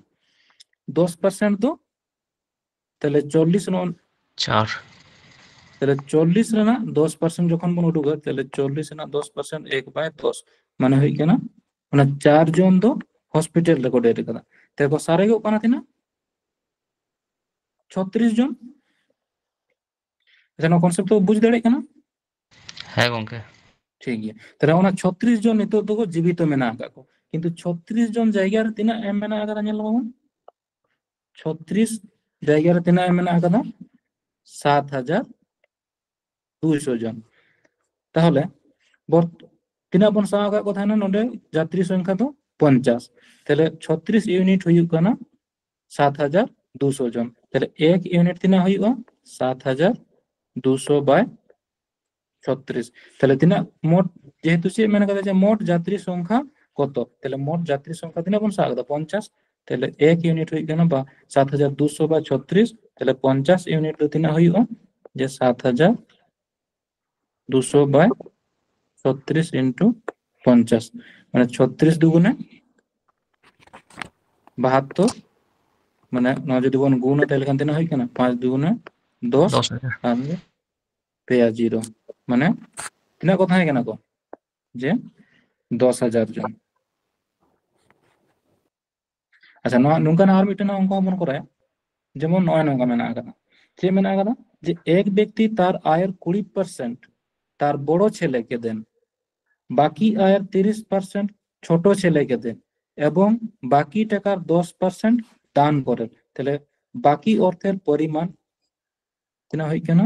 ᱫᱚᱥ ᱯᱟᱨᱥᱮᱱᱴ ᱫᱚ, ᱛᱟᱦᱞᱮ ᱪᱚᱞᱞᱤᱥ ᱱᱚᱜᱼᱚ, ᱪᱟᱨ᱾ ᱛᱟᱦᱞᱮ ᱪᱚᱞᱞᱤᱥ ᱨᱮᱱᱟᱜ ᱫᱚᱥ ᱯᱟᱨᱥᱮᱱᱴ ᱡᱚᱠᱷᱚᱱ ᱵᱚᱱ ᱩᱰᱩᱠᱟ, ᱛᱟᱦᱞᱮ ᱪᱚᱞᱞᱤᱥ ᱨᱮᱱᱟᱜ ᱫᱚᱥ ᱯᱟᱨᱥᱮᱱᱴ ᱮᱠ ᱵᱟᱭ ᱫᱚᱥ, ᱢᱟᱱᱮ ᱦᱩᱭᱩᱜ ᱠᱟᱱᱟ ᱚᱱᱟ ᱪᱟᱨ ᱡᱚᱱ ᱫᱚ ᱦᱚᱥᱯᱤᱴᱟᱞ ᱨᱮᱠᱚ ᱰᱮᱛᱷ ᱟᱠᱟᱫᱟ᱾ ᱛᱟᱦᱞᱮ ᱠᱚ ᱥᱟᱨᱮᱡᱚᱜ ᱠᱟᱱᱟ ᱛᱤᱱᱟᱹᱜ? ᱪᱷᱚᱛᱨᱤᱥ ᱡᱚᱱ᱾ ᱟᱪᱪᱷᱟ, ᱱᱚᱣᱟ ᱠᱚᱱᱥᱮᱯᱴ ᱫᱚ ᱵᱩᱡᱽ ᱫᱟᱲᱮᱭᱟᱜ ᱠᱟᱱᱟ? ᱦᱮᱸ ᱜᱚᱝᱠᱮ᱾ ᱴᱷᱤᱠ ᱜᱮᱭᱟ, ᱛᱟᱦᱞᱮ ᱚᱱᱟ ᱪᱷᱚᱛᱨᱤᱥ ᱡᱚᱱ ᱱᱤᱛᱚᱜ ᱫᱚᱠᱚ ᱡᱤᱵᱤᱛᱚ ᱢᱮᱱᱟᱜ ᱟᱠᱟᱫ ᱠᱚ, ᱠᱤᱱᱛᱩ ᱪᱷᱚᱛᱨᱤᱥ ᱡᱚᱱ ᱡᱟᱭᱜᱟ ᱨᱮ ᱛᱤᱱᱟᱹᱜ ᱮᱢ ᱢᱮᱱᱟᱜ ᱟᱠᱟᱫᱟ? ᱧᱮᱞ ᱞᱮᱠᱚ ᱵᱚᱱ, ᱪᱷᱚᱛᱨᱤᱥ ᱡᱟᱭᱜᱟ ᱨᱮ ᱛᱤᱱᱟᱹᱜ ᱮᱢ ᱢᱮᱱᱟᱜ ᱟᱠᱟᱫᱟ? ᱥᱟᱛ ᱦᱟᱡᱟᱨ ᱫᱩᱥᱚ ᱡᱚᱱ᱾ ᱛᱟᱦᱚᱞᱮ ᱵᱚᱨ-, ᱛᱤᱱᱟᱹᱜ ᱵᱚᱱ ᱥᱟᱵ ᱟᱠᱟᱫ ᱠᱚ ᱛᱟᱦᱮᱱᱟ ᱱᱚᱰᱮ? ᱡᱟᱛᱨᱤ ᱥᱚᱝᱠᱷᱟ ᱫᱚ ᱯᱚᱧᱪᱟᱥ᱾ ᱛᱟᱦᱞᱮ ᱪᱷᱚᱛᱨᱤᱥ ᱤᱭᱩᱱᱤᱴ ᱦᱩᱭᱩᱜ ᱠᱟᱱᱟ ᱥᱟᱛ ᱦᱟᱡᱟᱨ ᱫᱩᱥᱚ ᱡᱚᱱ᱾ ᱛᱟᱦᱞᱮ ᱮᱠ ᱤᱭᱩᱱᱤᱴ ᱛᱤᱱᱟᱹᱜ ᱦᱩᱭᱩᱜᱼᱟ? ᱥᱟᱛ ᱦᱟᱡᱟᱨ ᱫᱩᱥᱚ by ᱪᱷᱚᱛᱨᱤᱥ᱾ ᱛᱟᱦᱞᱮ ᱛᱤᱱᱟᱹᱜ ᱢᱳᱴ, ᱡᱮᱦᱮᱛᱩ ᱪᱮᱫ ᱢᱮᱱ ᱠᱟᱫᱟ ᱡᱮ ᱢᱳᱴ ᱡᱟᱛᱨᱤ ᱥᱚᱝᱠᱷᱟ ᱠᱚᱛᱚ, ᱛᱟᱦᱞᱮ ᱢᱳᱴ ᱡᱟᱛᱨᱤ ᱥᱚᱝᱠᱷᱟ ᱛᱤᱱᱟᱹᱜ ᱵᱚᱱ ᱥᱟᱵ ᱠᱟᱫᱟ? ᱯᱚᱧᱪᱟᱥ᱾ ᱛᱟᱦᱞᱮ ᱮᱠ ᱤᱭᱩᱱᱤᱴ ᱦᱩᱭᱩᱜ ᱠᱟᱱᱟ ᱵᱟ ᱥᱟᱛ ᱦᱟᱡᱟᱨ ᱫᱩᱥᱚ by ᱪᱷᱚᱛᱨᱤᱥ, ᱛᱟᱦᱞᱮ ᱯᱚᱧᱪᱟᱥ ᱤᱭᱩᱱᱤᱴ ᱫᱚ ᱛᱤᱱᱟᱹᱜ ᱦᱩᱭᱩᱜᱼᱟ? ᱡᱮ ᱥᱟᱛ ᱦᱟᱡᱟᱨ ᱫᱩᱥᱚ by ᱪᱷᱚᱛᱨᱤᱥ into ᱯᱚᱧᱪᱟᱥ, ᱢᱟᱱᱮ ᱪᱷᱚᱛᱨᱤᱥ ᱫᱩᱜᱩᱱᱮ ᱵᱟᱦᱟᱛᱛᱚᱨ, ᱢᱟᱱᱮ ᱱᱚᱣᱟ ᱡᱩᱫᱤ ᱵᱚᱱ ᱜᱩᱱᱟ ᱛᱟᱦᱞᱮ ᱠᱷᱟᱱ ᱛᱤᱱᱟᱹᱜ ᱦᱩᱭᱩᱜ ᱠᱟᱱᱟ? ᱯᱟᱸᱪ ᱫᱩᱜᱩᱱᱮ ᱫᱚᱥ, ᱫᱚᱥ ᱦᱟᱡᱟᱨ᱾ ᱟᱨ ᱯᱮᱭᱟ ᱡᱤᱨᱳ, ᱢᱟᱱᱮ ᱛᱤᱱᱟᱹᱜ ᱠᱚ ᱛᱟᱦᱮᱸ ᱠᱟᱱᱟ ᱠᱚ? ᱡᱮ ᱫᱚᱥ ᱦᱟᱡᱟᱨ ᱡᱚᱱ᱾ ᱟᱪᱪᱷᱟ, ᱱᱚᱣᱟ ᱱᱚᱝᱠᱟᱱᱟᱜ ᱟᱨ ᱢᱤᱫᱴᱮᱱ ᱚᱝᱠᱚ ᱦᱚᱸᱵᱚᱱ ᱠᱚᱨᱟᱭᱟ, ᱡᱮᱢᱚᱱ ᱱᱚᱜᱼᱚᱭ ᱱᱚᱝᱠᱟ ᱢᱮᱱᱟᱜ ᱟᱠᱟᱫᱟ᱾ ᱪᱮᱫ ᱢᱮᱱᱟᱜ ᱟᱠᱟᱫᱟ? ᱡᱮ ᱮᱠ ᱵᱮᱠᱛᱤ ᱛᱟᱨ ᱟᱭᱮᱨ ᱠᱩᱲᱤ ᱯᱟᱨᱥᱮᱱᱴ ᱛᱟᱨ ᱵᱚᱲᱚ ᱪᱷᱮᱞᱮ ᱠᱮ ᱫᱮᱱ, ᱵᱟᱠᱤ ᱟᱭᱮᱨ ᱛᱤᱨᱤᱥ ᱯᱟᱨᱥᱮᱱᱴ ᱪᱷᱳᱴᱳ ᱪᱷᱮᱞᱮ ᱠᱮ ᱫᱮᱱ, ᱮᱵᱚᱝ ᱵᱟᱠᱤ ᱴᱟᱠᱟᱨ ᱫᱚᱥ ᱯᱟᱨᱥᱮᱱᱴ ᱫᱟᱱ ᱠᱚᱨᱮ᱾ ᱛᱟᱦᱞᱮ ᱵᱟᱠᱤ ᱚᱨᱛᱷᱮᱨ ᱯᱚᱨᱤᱢᱟᱱ ᱛᱤᱱᱟᱹᱜ ᱦᱩᱭᱩᱜ ᱠᱟᱱᱟ?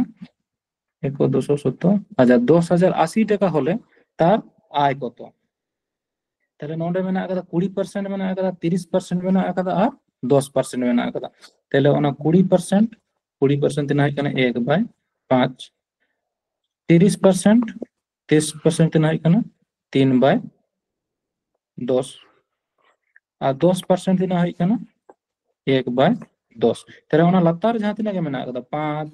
ᱮᱠ ᱫᱩᱥᱚ ᱥᱚᱛᱛᱚᱨ ᱦᱟᱡᱟᱨ, ᱫᱚᱥ ᱦᱟᱡᱟᱨ ᱟᱥᱤ ᱴᱟᱠᱟ ᱦᱚᱞᱮ ᱛᱟᱨ ᱟᱭ ᱠᱚᱛᱚ? ᱛᱟᱦᱞᱮ ᱱᱚᱰᱮ ᱢᱮᱱᱟᱜ ᱟᱠᱟᱫᱟ ᱠᱩᱲᱤ ᱯᱟᱨᱥᱮᱱᱴ ᱢᱮᱱᱟᱜ ᱟᱠᱟᱫᱟ, ᱛᱤᱨᱤᱥ ᱯᱟᱨᱥᱮᱱᱴ ᱢᱮᱱᱟᱜ ᱟᱠᱟᱫᱟ ᱟᱨ ᱫᱚᱥ ᱯᱟᱨᱥᱮᱱᱴ ᱢᱮᱱᱟᱜ ᱟᱠᱟᱫᱟ᱾ ᱛᱟᱦᱞᱮ ᱚᱱᱟ ᱠᱩᱲᱤ ᱯᱟᱨᱥᱮᱱᱴ, ᱠᱩᱲᱤ ᱯᱟᱨᱥᱮᱱᱴ ᱛᱤᱱᱟᱹᱜ ᱦᱩᱭᱩᱜ ᱠᱟᱱᱟ? ᱮᱠ by ᱯᱟᱸᱪ᱾ ᱛᱤᱨᱤᱥ ᱯᱟᱨᱥᱮᱱᱴ, ᱛᱤᱨᱤᱥ ᱯᱟᱨᱥᱮᱱᱴ ᱛᱤᱱᱟᱹᱜ ᱦᱩᱭᱩᱜ ᱠᱟᱱᱟ? ᱛᱤᱱ by ᱫᱚᱥ᱾ ᱟᱨ ᱫᱚᱥ ᱯᱟᱨᱥᱮᱱᱴ ᱛᱤᱱᱟᱹᱜ ᱦᱩᱭᱩᱜ ᱠᱟᱱᱟ? ᱮᱠ by ᱫᱚᱥ᱾ ᱛᱟᱦᱞᱮ ᱚᱱᱟ ᱞᱟᱛᱟᱨ ᱡᱟᱦᱟᱸ ᱛᱤᱱᱟᱹᱜ ᱜᱮ ᱢᱮᱱᱟᱜ ᱟᱠᱟᱫᱟ, ᱯᱟᱸᱪ,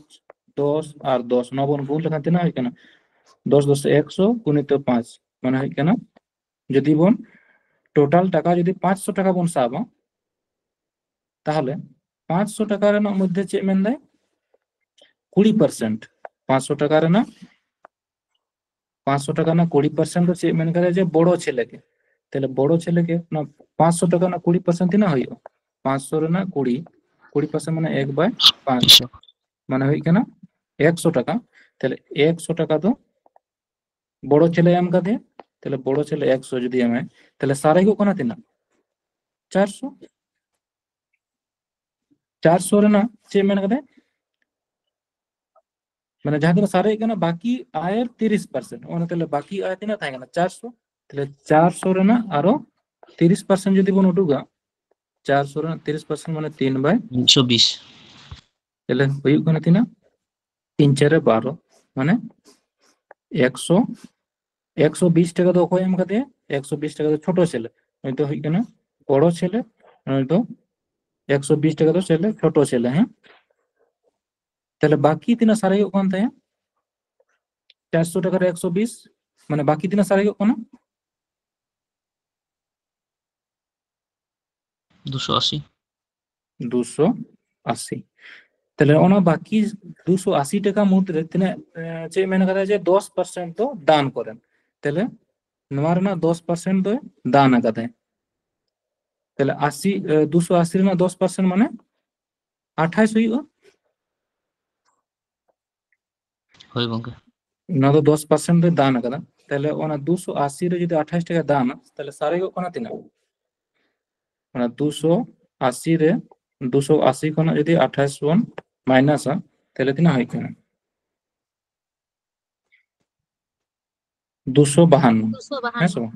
ᱫᱚᱥ ᱟᱨ ᱫᱚᱥ, ᱱᱚᱣᱟ ᱵᱚᱱ ᱜᱩᱱ ᱞᱮᱠᱷᱟᱱ ᱛᱤᱱᱟᱹᱜ ᱦᱩᱭᱩᱜ ᱠᱟᱱᱟ? ᱫᱚᱥ ᱫᱚᱥ ᱮᱠᱥᱚ ᱜᱩᱱᱤᱛᱚ ᱯᱟᱸᱪ, ᱢᱟᱱᱮ ᱦᱩᱭᱩᱜ ᱠᱟᱱᱟ, ᱡᱩᱫᱤ ᱵᱚᱱ ᱴᱳᱴᱟᱞ ᱴᱟᱠᱟ ᱡᱩᱫᱤ ᱯᱟᱸᱪᱥᱚ ᱴᱟᱠᱟ ᱵᱚᱱ ᱥᱟᱵᱟ, ᱛᱟᱦᱞᱮ ᱯᱟᱸᱪᱥᱚ ᱴᱟᱠᱟ ᱨᱮᱱᱟᱜ ᱢᱚᱫᱽᱫᱷᱮ ᱪᱮᱫ ᱢᱮᱱᱫᱟᱭ? ᱠᱩᱲᱤ ᱯᱟᱨᱥᱮᱱᱴ᱾ ᱯᱟᱸᱪᱥᱚ ᱴᱟᱠᱟ ᱨᱮᱱᱟᱜ, ᱯᱟᱸᱪᱥᱚ ᱴᱟᱠᱟ ᱨᱮᱱᱟᱜ ᱠᱩᱲᱤ ᱯᱟᱨᱥᱮᱱᱴ ᱫᱚ ᱪᱮᱫ ᱢᱮᱱ ᱠᱟᱫᱟ? ᱡᱮ ᱵᱚᱲᱚ ᱪᱷᱮᱞᱮ ᱜᱮ᱾ ᱛᱟᱦᱞᱮ ᱵᱚᱲᱚ ᱪᱷᱮᱞᱮ ᱜᱮ ᱚᱱᱟ ᱯᱟᱸᱪᱥᱚ ᱴᱟᱠᱟ ᱨᱮᱱᱟᱜ ᱠᱩᱲᱤ ᱯᱟᱨᱥᱮᱱᱴ ᱛᱤᱱᱟᱹᱜ ᱦᱩᱭᱩᱜᱼᱟ? ᱯᱟᱸᱪᱥᱚ ᱨᱮᱱᱟᱜ ᱠᱩᱲᱤ, ᱠᱩᱲᱤ ᱯᱟᱨᱥᱮᱱᱴ ᱢᱟᱱᱮ ᱮᱠ by ᱯᱟᱸᱪ, ᱢᱟᱱᱮ ᱦᱩᱭᱩᱜ ᱠᱟᱱᱟ ᱮᱠᱥᱚ ᱴᱟᱠᱟ᱾ ᱛᱟᱦᱞᱮ ᱮᱠᱥᱚ ᱴᱟᱠᱟ ᱫᱚ ᱵᱚᱲᱚ ᱪᱮᱞᱮ ᱮᱢ ᱠᱟᱫᱮᱭᱟ, ᱛᱟᱦᱞᱮ ᱵᱚᱲᱚ ᱪᱮᱞᱮ ᱮᱠᱥᱚ ᱡᱩᱫᱤ ᱮᱢᱟᱭ, ᱛᱟᱦᱞᱮ ᱥᱟᱨᱮᱡᱚᱜ ᱠᱟᱱᱟ ᱛᱤᱱᱟᱹᱜ? ᱪᱟᱨᱥᱚ᱾ ᱪᱟᱨᱥᱚ ᱨᱮᱱᱟᱜ ᱪᱮᱫ ᱢᱮᱱ ᱠᱟᱫᱟᱭ? ᱢᱟᱱᱮ ᱡᱟᱦᱟᱸ ᱛᱤᱱᱟᱹᱜ ᱥᱟᱨᱮᱡ ᱠᱟᱱᱟ, ᱵᱟᱠᱤ ᱟᱭ ᱛᱤᱨᱤᱥ ᱯᱟᱨᱥᱮᱱᱴ᱾ ᱚᱱᱟ ᱛᱟᱦᱞᱮ ᱵᱟᱠᱤ ᱟᱭ ᱛᱤᱱᱟᱹᱜ ᱛᱟᱦᱮᱸ ᱠᱟᱱᱟ? ᱪᱟᱨᱥᱚ᱾ ᱛᱟᱦᱞᱮ ᱪᱟᱨᱥᱚ ᱨᱮᱱᱟᱜ ᱟᱨᱚ ᱛᱤᱨᱤᱥ ᱯᱟᱨᱥᱮᱱᱴ ᱡᱩᱫᱤ ᱵᱚᱱ ᱩᱰᱩᱠᱟ, ᱪᱟᱨᱥᱚ ᱨᱮᱱᱟᱜ ᱛᱤᱨᱤᱥ ᱯᱟᱨᱥᱮᱱᱴ ᱢᱟᱱᱮ ᱛᱤᱱ ᱵᱟᱭ, ᱢᱤᱫᱥᱚ ᱵᱤᱥ᱾ ᱛᱟᱦᱞᱮ ᱦᱩᱭᱩᱜ ᱠᱟᱱᱟ ᱛᱤᱱᱟᱹᱜ? ᱛᱤᱱ ᱪᱟᱨᱮ ᱵᱟᱨᱚ, ᱢᱟᱱᱮ ᱮᱠᱥᱚ, ᱮᱠᱥᱚ ᱵᱤᱥ ᱴᱟᱠᱟ ᱫᱚ ᱚᱠᱚᱭ ᱮᱢ ᱠᱟᱫᱮᱭᱟ? ᱮᱠᱥᱚ ᱵᱤᱥ ᱴᱟᱠᱟ ᱫᱚ ᱪᱷᱳᱴᱳ ᱪᱮᱞᱮ, ᱩᱱᱤ ᱫᱚ ᱦᱩᱭᱩᱜ ᱠᱟᱱᱟ ᱵᱚᱲᱚ ᱪᱮᱞᱮ, ᱩᱱᱤ ᱫᱚ ᱮᱠᱥᱚ ᱵᱤᱥ ᱴᱟᱠᱟ ᱫᱚ ᱪᱮᱞᱮ? ᱪᱷᱳᱴᱳ ᱪᱮᱞᱮ, ᱦᱮᱸ᱾ ᱛᱟᱦᱞᱮ ᱵᱟᱠᱤ ᱛᱤᱱᱟᱹᱜ ᱥᱟᱨᱮᱡᱚᱜ ᱠᱟᱱ ᱛᱟᱭᱟ? ᱪᱟᱨᱥᱚ ᱴᱟᱠᱟ ᱨᱮ ᱮᱠᱥᱚ ᱵᱤᱥ, ᱢᱟᱱᱮ ᱵᱟᱠᱤ ᱛᱤᱱᱟᱹᱜ ᱥᱟᱨᱮᱡᱚᱜ ᱠᱟᱱᱟ? ᱫᱩᱥᱚ ᱟᱥᱤ᱾ ᱫᱩᱥᱚ ᱟᱥᱤ᱾ ᱛᱟᱦᱞᱮ ᱚᱱᱟ ᱵᱟᱠᱤ ᱫᱩᱥᱚ ᱟᱥᱤ ᱴᱟᱠᱟ ᱢᱩᱫᱽᱨᱮ ᱛᱤᱱᱟᱹᱜ, ᱮ, ᱪᱮᱫ ᱢᱮᱱ ᱠᱟᱫᱟ ᱡᱮ ᱫᱚᱥ ᱯᱟᱨᱥᱮᱱᱴ ᱫᱚ ᱫᱟᱱ ᱠᱚᱨᱮ᱾ ᱛᱟᱦᱞᱮ ᱱᱚᱣᱟ ᱨᱮᱱᱟᱜ ᱫᱚᱥ ᱯᱟᱨᱥᱮᱱᱴ ᱫᱚᱭ ᱫᱟᱱ ᱟᱠᱟᱫᱟᱭ᱾ ᱛᱟᱦᱞᱮ ᱟᱥᱤ, ᱮ, ᱫᱩᱥᱚ ᱟᱥᱤ ᱨᱮᱱᱟᱜ ᱫᱚᱥ ᱯᱟᱨᱥᱮᱱᱴ ᱢᱟᱱᱮ ᱟᱴᱷᱟᱥ ᱦᱩᱭᱩᱜᱼᱟ᱾ ᱦᱳᱭ ᱜᱚᱝᱠᱮ᱾ ᱚᱱᱟ ᱫᱚ ᱫᱚᱥ ᱯᱟᱨᱥᱮᱱᱴ ᱫᱚᱭ ᱫᱟᱱ ᱟᱠᱟᱫᱟ᱾ ᱛᱟᱦᱞᱮ ᱚᱱᱟ ᱫᱩᱥᱚ ᱟᱥᱤ ᱨᱮ ᱡᱩᱫᱤ ᱟᱴᱷᱟᱥ ᱴᱟᱠᱟ ᱫᱟᱱᱟ, ᱛᱟᱦᱞᱮ ᱥᱟᱨᱮᱡᱚᱜ ᱠᱟᱱᱟ ᱛᱤᱱᱟᱹᱜ? ᱚᱱᱟ ᱫᱩᱥᱚ ᱟᱥᱤ ᱨᱮ, ᱫᱩᱥᱚ ᱟᱥᱤ ᱠᱷᱚᱱᱟᱜ ᱡᱩᱫᱤ ᱟᱴᱷᱟᱥ ᱵᱚᱱ ᱢᱟᱭᱱᱟᱥᱟ, ᱛᱟᱦᱞᱮ ᱛᱤᱱᱟᱹᱜ ᱦᱩᱭᱩᱜ ᱠᱟᱱᱟ? ᱫᱩᱥᱚ ᱵᱟᱦᱟᱱᱱᱚ᱾ ᱫᱩᱥᱚ ᱦᱮᱸ ᱵᱟᱦᱟᱱᱱᱚ᱾ ᱥᱮ ᱵᱟᱝ?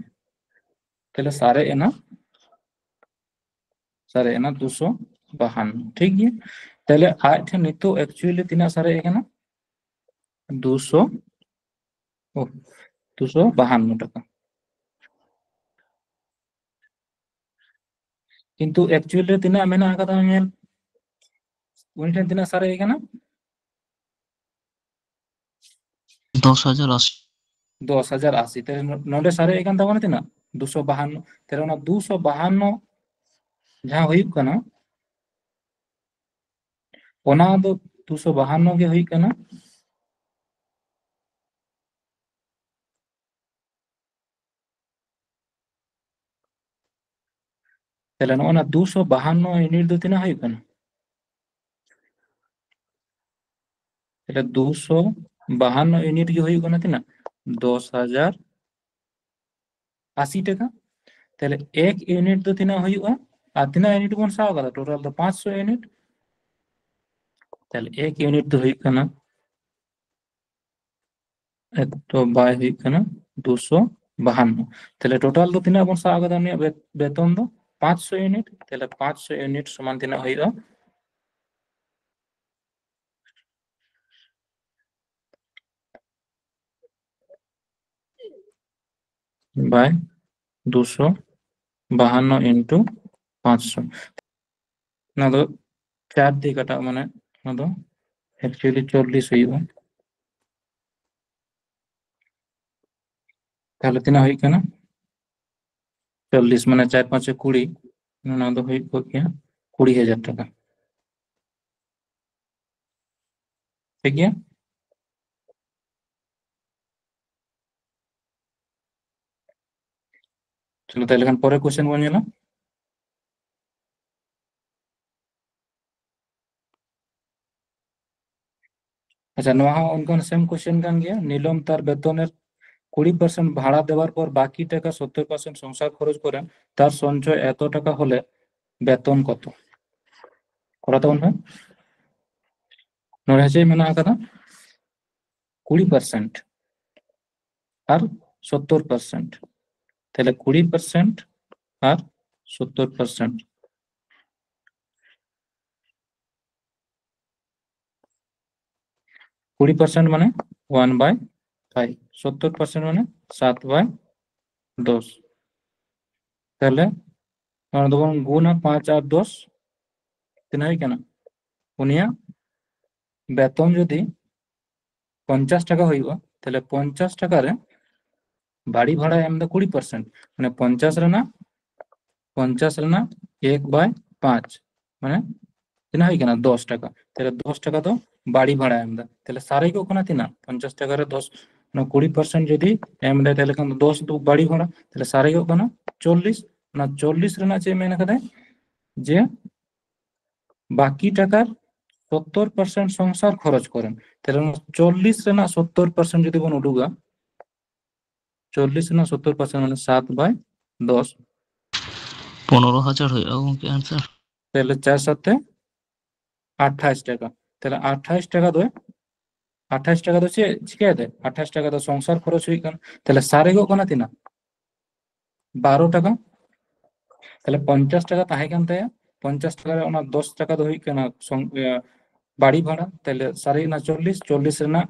ᱛᱟᱦᱞᱮ ᱥᱟᱨᱮᱡ ᱮᱱᱟ, ᱥᱟᱨᱮᱡ ᱮᱱᱟ ᱫᱩᱥᱚ ᱵᱟᱦᱟᱱᱱᱚ᱾ ᱴᱷᱤᱠ ᱜᱮᱭᱟ᱾ ᱛᱟᱦᱞᱮ ᱟᱡ ᱴᱷᱮᱱ ᱱᱤᱛᱚᱜ actually ᱛᱤᱱᱟᱹᱜ ᱥᱟᱨᱮᱡ ᱟᱠᱟᱱᱟ? ᱫᱩᱥᱚ, ᱳ, ᱫᱩᱥᱚ ᱵᱟᱦᱟᱱᱱᱚ ᱴᱟᱠᱟ᱾ ᱠᱤᱱᱛᱩ actually ᱨᱮ ᱛᱤᱱᱟᱹᱜ ᱢᱮᱱᱟᱜ ᱟᱠᱟᱫᱟ ᱧᱮᱞ, ᱩᱱᱤ ᱴᱷᱮᱱ ᱛᱤᱱᱟᱹᱜ ᱥᱟᱨᱮᱡ ᱟᱠᱟᱱᱟ? ᱫᱚᱥ ᱦᱟᱡᱟᱨ ᱟᱥᱤ᱾ ᱫᱚᱥ ᱦᱟᱡᱟᱨ ᱟᱥᱤ᱾ ᱛᱟᱦᱞᱮ ᱱᱚᱰᱮ ᱥᱟᱨᱮᱡ ᱟᱠᱟᱱ ᱛᱟᱵᱚᱱᱟ ᱛᱤᱱᱟᱹᱜ? ᱫᱩᱥᱚ ᱵᱟᱦᱟᱱᱱᱚ᱾ ᱛᱟᱦᱞᱮ ᱚᱱᱟ ᱫᱩᱥᱚ ᱵᱟᱦᱟᱱᱱᱚ ᱡᱟᱦᱟᱸ ᱦᱩᱭᱩᱜ ᱠᱟᱱᱟ, ᱚᱱᱟ ᱫᱚ ᱫᱩᱥᱚ ᱵᱟᱦᱟᱱᱱᱚ ᱜᱮ ᱦᱩᱭᱩᱜ ᱠᱟᱱᱟ᱾ ᱛᱟᱦᱞᱮ ᱱᱚᱜᱼᱚ ᱱᱟ ᱫᱩᱥᱚ ᱵᱟᱦᱟᱱᱱᱚ ᱤᱭᱩᱱᱤᱴ ᱫᱚ ᱛᱤᱱᱟᱹᱜ ᱦᱩᱭᱩᱜ ᱠᱟᱱᱟ? ᱛᱟᱦᱞᱮ ᱫᱩᱥᱚ ᱵᱟᱦᱟᱱᱱᱚ ᱤᱭᱩᱱᱤᱴ ᱜᱮ ᱦᱩᱭᱩᱜ ᱠᱟᱱᱟ ᱛᱤᱱᱟᱹᱜ? ᱫᱚᱥ ᱦᱟᱡᱟᱨ ᱟᱥᱤ ᱴᱟᱠᱟ᱾ ᱛᱟᱦᱞᱮ ᱮᱠ ᱤᱭᱩᱱᱤᱴ ᱫᱚ ᱛᱤᱱᱟᱹᱜ ᱦᱩᱭᱩᱜᱼᱟ? ᱟᱨ ᱛᱤᱱᱟᱹᱜ ᱤᱭᱩᱱᱤᱴ ᱵᱚᱱ ᱥᱟᱵ ᱟᱠᱟᱫᱟ? ᱴᱳᱴᱟᱞ ᱫᱚ ᱯᱟᱸᱪᱥᱚ ᱤᱭᱩᱱᱤᱴ᱾ ᱛᱟᱦᱞᱮ ᱮᱠ ᱤᱭᱩᱱᱤᱴ ᱫᱚ ᱦᱩᱭᱩᱜ ᱠᱟᱱᱟ, ᱮᱠ ᱫᱚ ᱵᱟᱭ ᱦᱩᱭᱩᱜ ᱠᱟᱱᱟ, ᱫᱩᱥᱚ ᱵᱟᱦᱟᱱᱱᱚ᱾ ᱛᱟᱦᱞᱮ ᱴᱳᱴᱟᱞ ᱫᱚ ᱛᱤᱱᱟᱹᱜ ᱵᱚᱱ ᱥᱟᱵ ᱟᱠᱟᱫᱟ ᱩᱱᱤᱭᱟᱜ ᱵᱮ-, ᱵᱮᱛᱚᱱ ᱫᱚ? ᱯᱟᱸᱪᱥᱚ ᱤᱭᱩᱱᱤᱴ᱾ ᱛᱟᱦᱞᱮ ᱯᱟᱸᱪᱥᱚ ᱤᱭᱩᱱᱤᱴ ᱥᱚᱢᱟᱱ ᱛᱤᱱᱟᱹᱜ ᱦᱩᱭᱩᱜᱼᱟ? ᱵᱟᱭ ᱫᱩᱥᱚ ᱵᱟᱦᱟᱱᱱᱚ into ᱯᱟᱸᱪᱥᱚ᱾ ᱚᱱᱟ ᱫᱚ ᱪᱟᱨ ᱫᱤᱭᱮ ᱠᱟᱴᱟᱜ, ᱢᱟᱱᱮ ᱚᱱᱟ ᱫᱚ actually ᱪᱚᱞᱞᱤᱥ ᱦᱩᱭᱩᱜᱼᱟ᱾ ᱛᱟᱦᱞᱮ ᱛᱤᱱᱟᱹᱜ ᱦᱩᱭᱩᱜ ᱠᱟᱱᱟ? ᱪᱚᱞᱞᱤᱥ, ᱢᱟᱱᱮ ᱪᱟᱨ ᱯᱟᱸᱪᱮ ᱠᱩᱲᱤ, ᱚᱱᱟ ᱫᱚ ᱦᱩᱭᱩᱜ ᱠᱚᱜ ᱜᱮᱭᱟ ᱠᱩᱲᱤ ᱦᱟᱡᱟᱨ ᱴᱟᱠᱟ᱾ ᱴᱷᱤᱠ ᱜᱮᱭᱟ? ᱪᱚᱞᱚ, ᱛᱟᱦᱞᱮ ᱠᱷᱟᱱ ᱯᱚᱨᱮ question ᱵᱚᱱ ᱧᱮᱞᱟ᱾ ᱟᱪᱪᱷᱟ, ᱱᱚᱣᱟ ᱦᱚᱸ ᱚᱱᱠᱟᱱ same question ᱠᱟᱱ ᱜᱮᱭᱟ᱾ নীলম তার বেতনের কুড়ি পার্সেন্ট ভাড়া দেওয়ার পর বাকি টাকা সত্তর পার্সেন্ট সংসার খরচ করেন, তার সঞ্চয় এত টাকা হলে বেতন কত? ᱠᱚᱨᱟᱣ ᱛᱟᱵᱚᱱ ᱯᱮ᱾ ᱱᱚᱰᱮ ᱪᱮᱫ ᱢᱮᱱᱟᱜ ᱟᱠᱟᱫᱟ? ᱠᱩᱲᱤ ᱯᱟᱨᱥᱮᱱᱴ ᱟᱨ ᱥᱚᱛᱛᱚᱨ ᱯᱟᱨᱥᱮᱱᱴ᱾ ᱛᱟᱦᱞᱮ ᱠᱩᱲᱤ ᱯᱟᱨᱥᱮᱱᱴ ᱟᱨ ᱥᱚᱛᱛᱚᱨ ᱯᱟᱨᱥᱮᱱᱴ᱾ ᱠᱩᱲᱤ ᱯᱟᱨᱥᱮᱱᱴ ᱢᱟᱱᱮ one by five, ᱥᱚᱛᱛᱚᱨ ᱯᱟᱨᱥᱮᱱᱴ ᱢᱟᱱᱮ ᱥᱟᱛ by ᱫᱚᱥ᱾ ᱛᱟᱦᱞᱮ ᱱᱚᱣᱟ ᱫᱚᱵᱚᱱ ᱜᱩᱱᱟ, ᱯᱟᱸᱪ ᱟᱨ ᱫᱚᱥ, ᱛᱤᱱᱟᱹᱜ ᱦᱩᱭ ᱠᱟᱱᱟ? ᱩᱱᱤᱭᱟᱜ ᱵᱮᱛᱚᱱ ᱡᱩᱫᱤ ᱯᱚᱧᱪᱟᱥ ᱴᱟᱠᱟ ᱦᱩᱭᱩᱜᱼᱟ, ᱛᱟᱦᱞᱮ ᱯᱚᱧᱪᱟᱥ ᱴᱟᱠᱟ ᱨᱮ ᱵᱟᱲᱤ ᱵᱷᱟᱲᱟ ᱮᱢ ᱫᱚ ᱠᱩᱲᱤ ᱯᱟᱨᱥᱮᱱᱴ, ᱢᱟᱱᱮ ᱯᱚᱧᱪᱟᱥ ᱨᱮᱱᱟᱜ, ᱯᱚᱧᱪᱟᱥ ᱨᱮᱱᱟᱜ ᱮᱠ by ᱯᱟᱸᱪ, ᱢᱟᱱᱮ ᱛᱤᱱᱟᱹᱜ ᱦᱩᱭ ᱠᱟᱱᱟ? ᱫᱚᱥ ᱴᱟᱠᱟ᱾ ᱛᱟᱦᱞᱮ ᱫᱚᱥ ᱴᱟᱠᱟ ᱫᱚ ᱵᱟᱲᱤ ᱵᱷᱟᱲᱟ ᱮᱢ ᱫᱟ᱾ ᱛᱟᱦᱞᱮ ᱥᱟᱨᱮᱡᱚᱜ ᱠᱟᱱᱟ ᱛᱤᱱᱟᱹᱜ? ᱯᱚᱧᱪᱟᱥ ᱴᱟᱠᱟ ᱨᱮ ᱫᱚᱥ, ᱚᱱᱟ ᱠᱩᱲᱤ ᱯᱟᱨᱥᱮᱱᱴ ᱡᱩᱫᱤ ᱮᱢ ᱫᱟᱭ, ᱛᱟᱦᱞᱮ ᱠᱷᱟᱱ ᱫᱚ ᱫᱚᱥ ᱫᱚ ᱵᱟᱲᱤ ᱵᱷᱟᱲᱟ, ᱛᱟᱦᱞᱮ ᱥᱟᱨᱮᱡᱚᱜ ᱠᱟᱱᱟ ᱪᱚᱞᱞᱤᱥ᱾ ᱚᱱᱟ ᱪᱚᱞᱞᱤᱥ ᱨᱮᱱᱟᱜ ᱪᱮᱫ ᱢᱮᱱ ᱠᱟᱫᱟᱭ? ᱡᱮ ᱵᱟᱠᱤ ᱴᱟᱠᱟᱨ ᱥᱚᱛᱛᱚᱨ ᱯᱟᱨᱥᱮᱱᱴ ᱥᱚᱝᱥᱟᱨ ᱠᱷᱚᱨᱚᱪ ᱠᱚᱨᱮᱱ᱾ ᱛᱟᱦᱞᱮ ᱚᱱᱟ ᱪᱚᱞᱞᱤᱥ ᱨᱮᱱᱟᱜ ᱥᱚᱛᱛᱚᱨ ᱯᱟᱨᱥᱮᱱᱴ ᱡᱩᱫᱤ ᱵᱚᱱ ᱩᱰᱩᱠᱟ, ᱪᱚᱞᱞᱤᱥ ᱨᱮᱱᱟᱜ ᱥᱚᱛᱛᱚᱨ ᱯᱟᱨᱥᱮᱱᱴ ᱢᱟᱱᱮ ᱥᱟᱛ ᱵᱟᱭ ᱫᱚᱥ᱾ ᱯᱚᱱᱨᱚ ᱦᱟᱡᱟᱨ ᱦᱩᱭᱩᱜᱼᱟ ᱜᱚᱝᱠᱮ ᱟᱱᱥᱟᱨ᱾ ᱛᱟᱦᱞᱮ ᱪᱟᱨ ᱥᱟᱛᱮ ᱟᱴᱷᱟᱥ ᱴᱟᱠᱟ᱾ ᱛᱟᱦᱞᱮ ᱟᱴᱷᱟᱥ ᱴᱟᱠᱟ ᱫᱚ, ᱟᱴᱷᱟᱥ ᱴᱟᱠᱟ ᱫᱚ ᱪᱮᱫ ᱪᱤᱠᱟᱹᱭᱮᱫᱟᱭ? ᱟᱴᱷᱟᱥ ᱴᱟᱠᱟ ᱫᱚ ᱥᱚᱝᱥᱟᱨ ᱠᱷᱚᱨᱚᱪ ᱦᱩᱭᱩᱜ ᱠᱟᱱᱟ᱾ ᱛᱟᱦᱞᱮ ᱥᱟᱨᱮᱡᱚᱜ ᱠᱟᱱᱟ ᱛᱤᱱᱟᱹᱜ? ᱵᱟᱨᱚ ᱴᱟᱠᱟ᱾ ᱛᱟᱦᱞᱮ ᱯᱚᱧᱪᱟᱥ ᱴᱟᱠᱟ ᱛᱟᱦᱮᱸ ᱠᱟᱱ ᱛᱟᱭᱟ, ᱯᱚᱧᱪᱟᱥ ᱴᱟᱠᱟ ᱨᱮ ᱚᱱᱟ ᱫᱚᱥ ᱴᱟᱠᱟ ᱫᱚ ᱦᱩᱭᱩᱜ ᱠᱟᱱᱟ ᱥᱚᱝ-, ᱤᱭᱟᱹ, ᱵᱟᱹᱲᱤ ᱵᱷᱟᱲᱟ᱾ ᱛᱟᱦᱞᱮ ᱥᱟᱨᱮᱡ ᱮᱱᱟ ᱪᱚᱞᱞᱤᱥ, ᱪᱚᱞᱞᱤᱥ ᱨᱮᱱᱟᱜ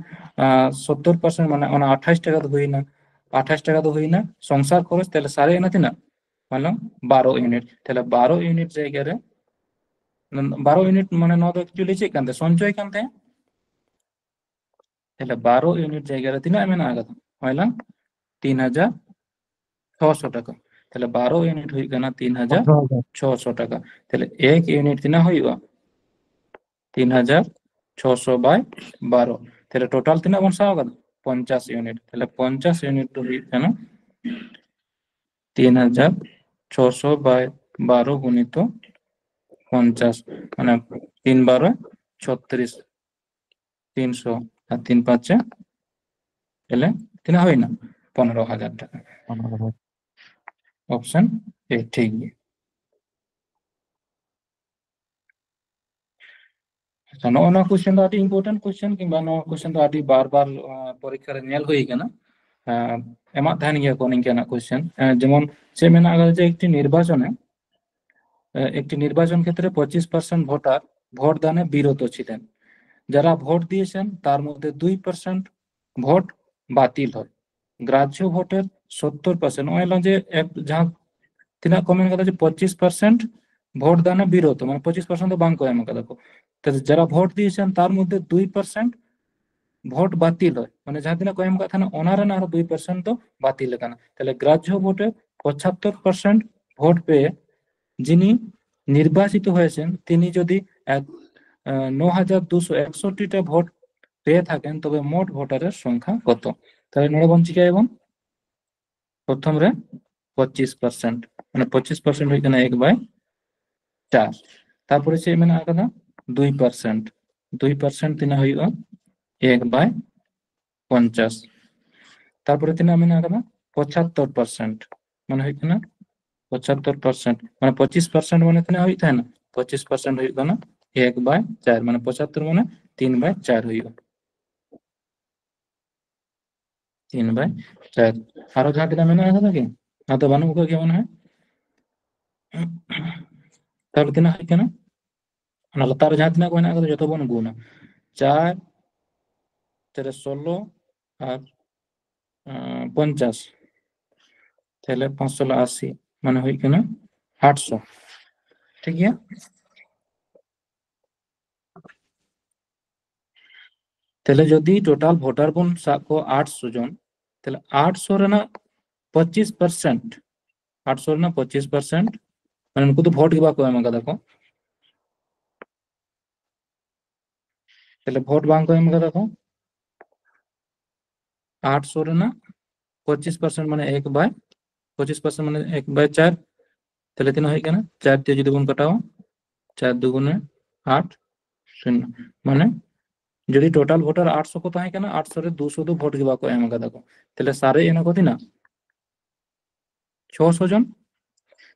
ᱥᱚᱛᱛᱚᱨ ᱯᱟᱨᱥᱮᱱᱴ ᱢᱟᱱᱮ ᱚᱱᱟ ᱟᱴᱷᱟᱥ ᱴᱟᱠᱟ ᱫᱚ ᱦᱩᱭᱱᱟ, ᱟᱴᱷᱟᱥ ᱴᱟᱠᱟ ᱫᱚ ᱦᱩᱭᱱᱟ ᱥᱚᱝᱥᱟᱨ ᱠᱷᱚᱨᱚᱪ᱾ ᱛᱟᱦᱞᱮ ᱥᱟᱨᱮᱡ ᱮᱱᱟ ᱛᱤᱱᱟᱹᱜ? ᱢᱟᱱᱮ ᱵᱟᱨᱚ ᱤᱭᱩᱱᱤᱴ᱾ ᱛᱟᱦᱞᱮ ᱵᱟᱨᱚ ᱤᱭᱩᱱᱤᱴ ᱡᱟᱭᱜᱟ ᱨᱮ, ᱵᱟᱨᱚ ᱤᱭᱩᱱᱤᱴ ᱢᱟᱱᱮ ᱱᱚᱣᱟ ᱫᱚ actually ᱪᱮᱫ ᱠᱟᱱ ᱛᱟᱭᱟ? ᱥᱚᱧᱪᱚᱭ ᱠᱟᱱ ᱛᱟᱭᱟ᱾ ᱛᱟᱦᱞᱮ ᱵᱟᱨᱚ ᱤᱭᱩᱱᱤᱴ ᱡᱟᱭᱜᱟ ᱨᱮ ᱛᱤᱱᱟᱹᱜ ᱢᱮᱱᱟᱜ ᱟᱠᱟᱫᱟ? ᱦᱚᱭᱞᱟᱝ ᱛᱤᱱ ᱦᱟᱡᱟᱨ ᱪᱷᱚᱥᱚ ᱴᱟᱠᱟ᱾ ᱛᱟᱦᱞᱮ ᱵᱟᱨᱚ ᱤᱭᱩᱱᱤᱴ ᱦᱩᱭᱩᱜ ᱠᱟᱱᱟ ᱛᱤᱱ ᱦᱟᱡᱟᱨ ᱪᱷᱚᱥᱚ ᱴᱟᱠᱟ᱾ ᱛᱟᱦᱞᱮ ᱮᱠ ᱤᱭᱩᱱᱤᱴ ᱛᱤᱱᱟᱹᱜ ᱦᱩᱭᱩᱜᱼᱟ? ᱛᱤᱱ ᱦᱟᱡᱟᱨ ᱪᱷᱚᱥᱚ ᱵᱟᱭ ᱵᱟᱨᱚ᱾ ᱛᱟᱦᱞᱮ ᱴᱳᱴᱟᱞ ᱛᱤᱱᱟᱹᱜ ᱵᱚᱱ ᱥᱟᱵ ᱟᱠᱟᱫᱟ? ᱯᱚᱧᱪᱟᱥ ᱤᱭᱩᱱᱤᱴ᱾ ᱛᱟᱦᱞᱮ ᱯᱚᱧᱪᱟᱥ ᱤᱭᱩᱱᱤᱴ ᱫᱚ ᱦᱩᱭᱩᱜ ᱠᱟᱱᱟ ᱛᱤᱱ ᱦᱟᱡᱟᱨ ᱪᱷᱚᱥᱚ ᱵᱟᱭ ᱵᱟᱨᱚ ᱜᱩᱱᱤᱛᱚ ᱯᱚᱧᱪᱟᱥ, ᱢᱟᱱᱮ ᱛᱤᱱ ᱵᱟᱨᱚ ᱪᱷᱚᱛᱨᱤᱥ, ᱛᱤᱱᱥᱚ ᱟᱨ ᱛᱤᱱ ᱯᱟᱸᱪᱮ ᱛᱟᱦᱞᱮ ᱛᱤᱱᱟᱹᱜ ᱦᱩᱭᱱᱟ? ᱯᱚᱱᱨᱚ ᱦᱟᱡᱟᱨ ᱴᱟᱠᱟ᱾ ᱚᱯᱥᱮᱱ ᱮ ᱴᱷᱤᱠ ᱜᱮᱭᱟ᱾ ᱟᱪᱪᱷᱟ, ᱱᱚᱜᱼᱚ ᱱᱚᱣᱟ ᱠᱚᱥᱪᱮᱱ ᱫᱚ ᱟᱹᱰᱤ ᱤᱢᱯᱚᱨᱴᱮᱱᱴ ᱠᱚᱥᱪᱮᱱ, ᱠᱤᱝᱵᱟ ᱱᱚᱣᱟ ᱠᱚᱥᱪᱮᱱ ᱫᱚ ᱟᱹᱰᱤ ᱵᱟᱨ ᱵᱟᱨ ᱯᱚᱨᱤᱠᱠᱷᱟ ᱨᱮ ᱧᱮᱞ ᱦᱩᱭ ᱟᱠᱟᱱᱟ᱾ ᱮᱢᱟᱜ ᱛᱟᱦᱮᱱ ᱜᱮᱭᱟ ᱠᱚ ᱱᱤᱝᱠᱟᱱᱟᱜ ᱠᱚᱥᱪᱮᱱ᱾ ᱡᱮᱢᱚᱱ ᱪᱮᱫ ᱢᱮᱱᱟᱜ ᱟᱠᱟᱫᱟ ᱡᱮ ᱮᱠᱴᱤ ᱱᱤᱨᱵᱟᱪᱚᱱᱮ, একটি নির্বাচন ক্ষেত্রে পঁচিশ পার্সেন্ট ভোটার ভোট দানে বিরত ছিলেন। যারা ভোট দিয়েছেন তার মধ্যে দুই পার্সেন্ট ভোট বাতিল হয়। গ্রাহ্য ভোটের সত্তর পার্সেন্ট, ᱱᱚᱜᱼᱚᱭ ᱞᱟᱝ ᱡᱮ ᱮᱠ-, ᱡᱟᱦᱟᱸ ᱛᱤᱱᱟᱹᱜ ᱠᱚ ᱢᱮᱱ ᱠᱟᱫᱟ ᱡᱮ ᱯᱚᱸᱪᱤᱥ ᱯᱟᱨᱥᱮᱱᱴ ᱵᱷᱳᱴ ᱫᱟᱱᱮ ᱵᱤᱨᱚᱛ, ᱢᱟᱱᱮ ᱯᱚᱸᱪᱤᱥ ᱯᱟᱨᱥᱮᱱᱴ ᱫᱚ ᱵᱟᱝ ᱠᱚ ᱮᱢ ᱠᱟᱫᱟ ᱠᱚ᱾ ᱛᱟᱦᱞᱮ ᱡᱟᱨᱟ ᱵᱷᱳᱴ ᱫᱤᱭᱮᱥᱮᱱ ᱛᱟᱨ ᱢᱚᱫᱽᱫᱷᱮ ᱫᱩᱭ ᱯᱟᱨᱥᱮᱱᱴ ᱵᱷᱳᱴ ᱵᱟᱛᱤᱞ ᱦᱚᱭ, ᱢᱟᱱᱮ ᱡᱟᱦᱟᱸ ᱛᱤᱱᱟᱹᱜ ᱠᱚ ᱮᱢ ᱠᱟᱫ ᱛᱟᱦᱮᱱᱟ ᱚᱱᱟ ᱨᱮᱱᱟᱜ ᱟᱨᱦᱚᱸ ᱫᱩᱭ ᱯᱟᱨᱥᱮᱱᱴ ᱫᱚ ᱵᱟᱛᱤᱞ ᱟᱠᱟᱱᱟ᱾ ᱛᱟᱦᱞᱮ ᱜᱨᱟᱦᱡᱚ ᱵᱷᱳᱴᱮ ᱯᱚᱸᱪᱟᱛᱛᱳᱨ ᱯᱟᱨᱥᱮᱱᱴ ᱵᱷᱳᱴ ᱯᱮᱭᱮ যিনি নির্বাচিত হয়েছেন, তিনি যদি এক, আহ, ন হাজার দুশো একষট্টিটা ভোট পেয়ে থাকেন, তবে মোট ভোটারের সংখ্যা কত? ᱛᱟᱦᱞᱮ ᱱᱚᱰᱮ ᱵᱚᱱ ᱪᱤᱠᱟᱹᱭᱟᱵᱚᱱ, ᱯᱨᱚᱛᱷᱚᱢ ᱨᱮ ᱯᱚᱸᱪᱤᱥ ᱯᱟᱨᱥᱮᱱᱴ, ᱢᱟᱱᱮ ᱯᱚᱸᱪᱤᱥ ᱯᱟᱨᱥᱮᱱᱴ ᱦᱩᱭᱩᱜ ᱠᱟᱱᱟ ᱮᱠ ᱵᱟᱭ ᱪᱟᱨ᱾ ᱛᱟᱨᱯᱚᱨᱮ ᱪᱮᱫ ᱢᱮᱱᱟᱜ ᱟᱠᱟᱫᱟ? ᱫᱩᱭ ᱯᱟᱨᱥᱮᱱᱴ᱾ ᱫᱩᱭ ᱯᱟᱨᱥᱮᱱᱴ ᱛᱤᱱᱟᱹᱜ ᱦᱩᱭᱩᱜᱼᱟ? ᱮᱠ ᱵᱟᱭ ᱯᱚᱧᱪᱟᱥ᱾ ᱛᱟᱨᱯᱚᱨᱮ ᱛᱤᱱᱟᱹᱜ ᱢᱮᱱᱟᱜ ᱟᱠᱟᱫᱟ? ᱯᱚᱸᱪᱟᱛᱛᱳᱨ ᱯᱟᱨᱥᱮᱱᱴ, ᱢᱟᱱᱮ ᱦᱩᱭᱩᱜ ᱠᱟᱱᱟ ᱯᱚᱸᱪᱟᱛᱛᱳᱨ ᱯᱟᱨᱥᱮᱱᱴ, ᱢᱟᱱᱮ ᱯᱚᱸᱪᱤᱥ ᱯᱟᱨᱥᱮᱱᱴ ᱢᱟᱱᱮ ᱛᱤᱱᱟᱹᱜ ᱦᱩᱭᱩᱜ ᱛᱟᱦᱮᱱᱟ? ᱯᱚᱸᱪᱤᱥ ᱯᱟᱨᱥᱮᱱᱴ ᱦᱩᱭᱩᱜ ᱠᱟᱱᱟ ᱮᱠ ᱵᱟᱭ ᱪᱟᱨ, ᱢᱟᱱᱮ ᱯᱚᱸᱪᱟᱛᱛᱳᱨ ᱢᱟᱱᱮ ᱛᱤᱱ ᱵᱟᱭ ᱪᱟᱨ ᱦᱩᱭᱩᱜᱼᱟ᱾ ᱛᱤᱱ ᱵᱟᱭ ᱪᱟᱨ᱾ ᱟᱨᱚ ᱡᱟᱦᱟᱸ ᱛᱤᱱᱟᱹᱜ ᱢᱮᱱᱟᱜ ᱟᱠᱟᱫᱟ ᱠᱤ? ᱟᱫᱚ ᱵᱟᱹᱱᱩᱜ ᱟᱠᱟᱫ ᱜᱮᱭᱟ ᱢᱚᱱᱮ ᱦᱚᱭ᱾ ᱛᱟᱦᱚᱞᱮ ᱛᱤᱱᱟᱹᱜ ᱦᱩᱭᱩᱜ ᱠᱟᱱᱟ? ᱚᱱᱟ ᱞᱟᱛᱟᱨ ᱨᱮ ᱡᱟᱦᱟᱸ ᱛᱤᱱᱟᱹᱜ ᱠᱚ ᱢᱮᱱᱟᱜ ᱟᱠᱟᱫᱟ ᱡᱚᱛᱚ ᱵᱚᱱ ᱜᱩᱱᱟ᱾ ᱪᱟᱨ ᱛᱮᱨᱮ ᱥᱳᱞᱞᱳ ᱟᱨ, ᱟᱸ, ᱯᱚᱧᱪᱟᱥ, ᱛᱟᱦᱞᱮ ᱯᱟᱸᱪᱥᱚ ᱟᱥᱤ, ᱢᱟᱱᱮ ᱦᱩᱭᱩᱜ ᱠᱟᱱᱟ ᱟᱴᱥᱚ᱾ ᱴᱷᱤᱠ ᱜᱮᱭᱟ? ᱛᱟᱦᱞᱮ ᱡᱚᱫᱤ total voter ᱵᱚᱱ ᱥᱟᱵ ᱠᱚᱣᱟ ᱟᱴᱥᱚ ᱡᱚᱱ, ᱛᱟᱦᱞᱮ ᱟᱴᱥᱚ ᱨᱮᱱᱟᱜ ᱯᱚᱸᱪᱤᱥ ᱯᱟᱨᱥᱮᱱᱴ, ᱟᱴᱥᱚ ᱨᱮᱱᱟᱜ ᱯᱚᱸᱪᱤᱥ ᱯᱟᱨᱥᱮᱱᱴ, ᱢᱟᱱᱮ ᱱᱩᱠᱩ ᱫᱚ ᱵᱷᱳᱴ ᱜᱮ ᱵᱟᱠᱚ ᱮᱢ ᱠᱟᱫᱟ ᱠᱚ᱾ ᱛᱟᱦᱞᱮ ᱵᱷᱳᱴ ᱵᱟᱝ ᱠᱚ ᱮᱢ ᱠᱟᱫᱟ ᱠᱚ᱾ ᱟᱴᱥᱚ ᱨᱮᱱᱟᱜ ᱯᱚᱸᱪᱤᱥ ᱯᱟᱨᱥᱮᱱᱴ ᱢᱟᱱᱮ ᱮᱠ ᱵᱟᱭ, ᱯᱚᱸᱪᱤᱥ ᱯᱟᱨᱥᱮᱱᱴ ᱢᱟᱱᱮ ᱮᱠ ᱵᱟᱭ ᱪᱟᱨ᱾ ᱛᱟᱦᱞᱮ ᱛᱤᱱᱟᱹᱜ ᱦᱩᱭᱩᱜ ᱠᱟᱱᱟ? ᱪᱟᱨ ᱛᱮ ᱡᱩᱫᱤ ᱵᱚᱱ ᱠᱟᱴᱟᱣᱟ, ᱪᱟᱨ ᱫᱩᱜᱩᱱᱮ ᱟᱴ ᱥᱩᱱᱱᱚ, ᱢᱟᱱᱮ ᱡᱩᱫᱤ total voter ᱟᱴᱥᱚ ᱠᱚ ᱛᱟᱦᱮᱸ ᱠᱟᱱᱟ, ᱟᱴᱥᱚ ᱨᱮ ᱫᱩᱥᱚ ᱫᱚ ᱵᱷᱳᱴ ᱜᱮ ᱵᱟᱠᱚ ᱮᱢ ᱠᱟᱫᱟ ᱠᱚ᱾ ᱛᱟᱦᱞᱮ ᱥᱟᱨᱮᱡ ᱮᱱᱟ ᱠᱚ ᱛᱤᱱᱟᱹᱜ? ᱪᱷᱚᱥᱚ ᱡᱚᱱ᱾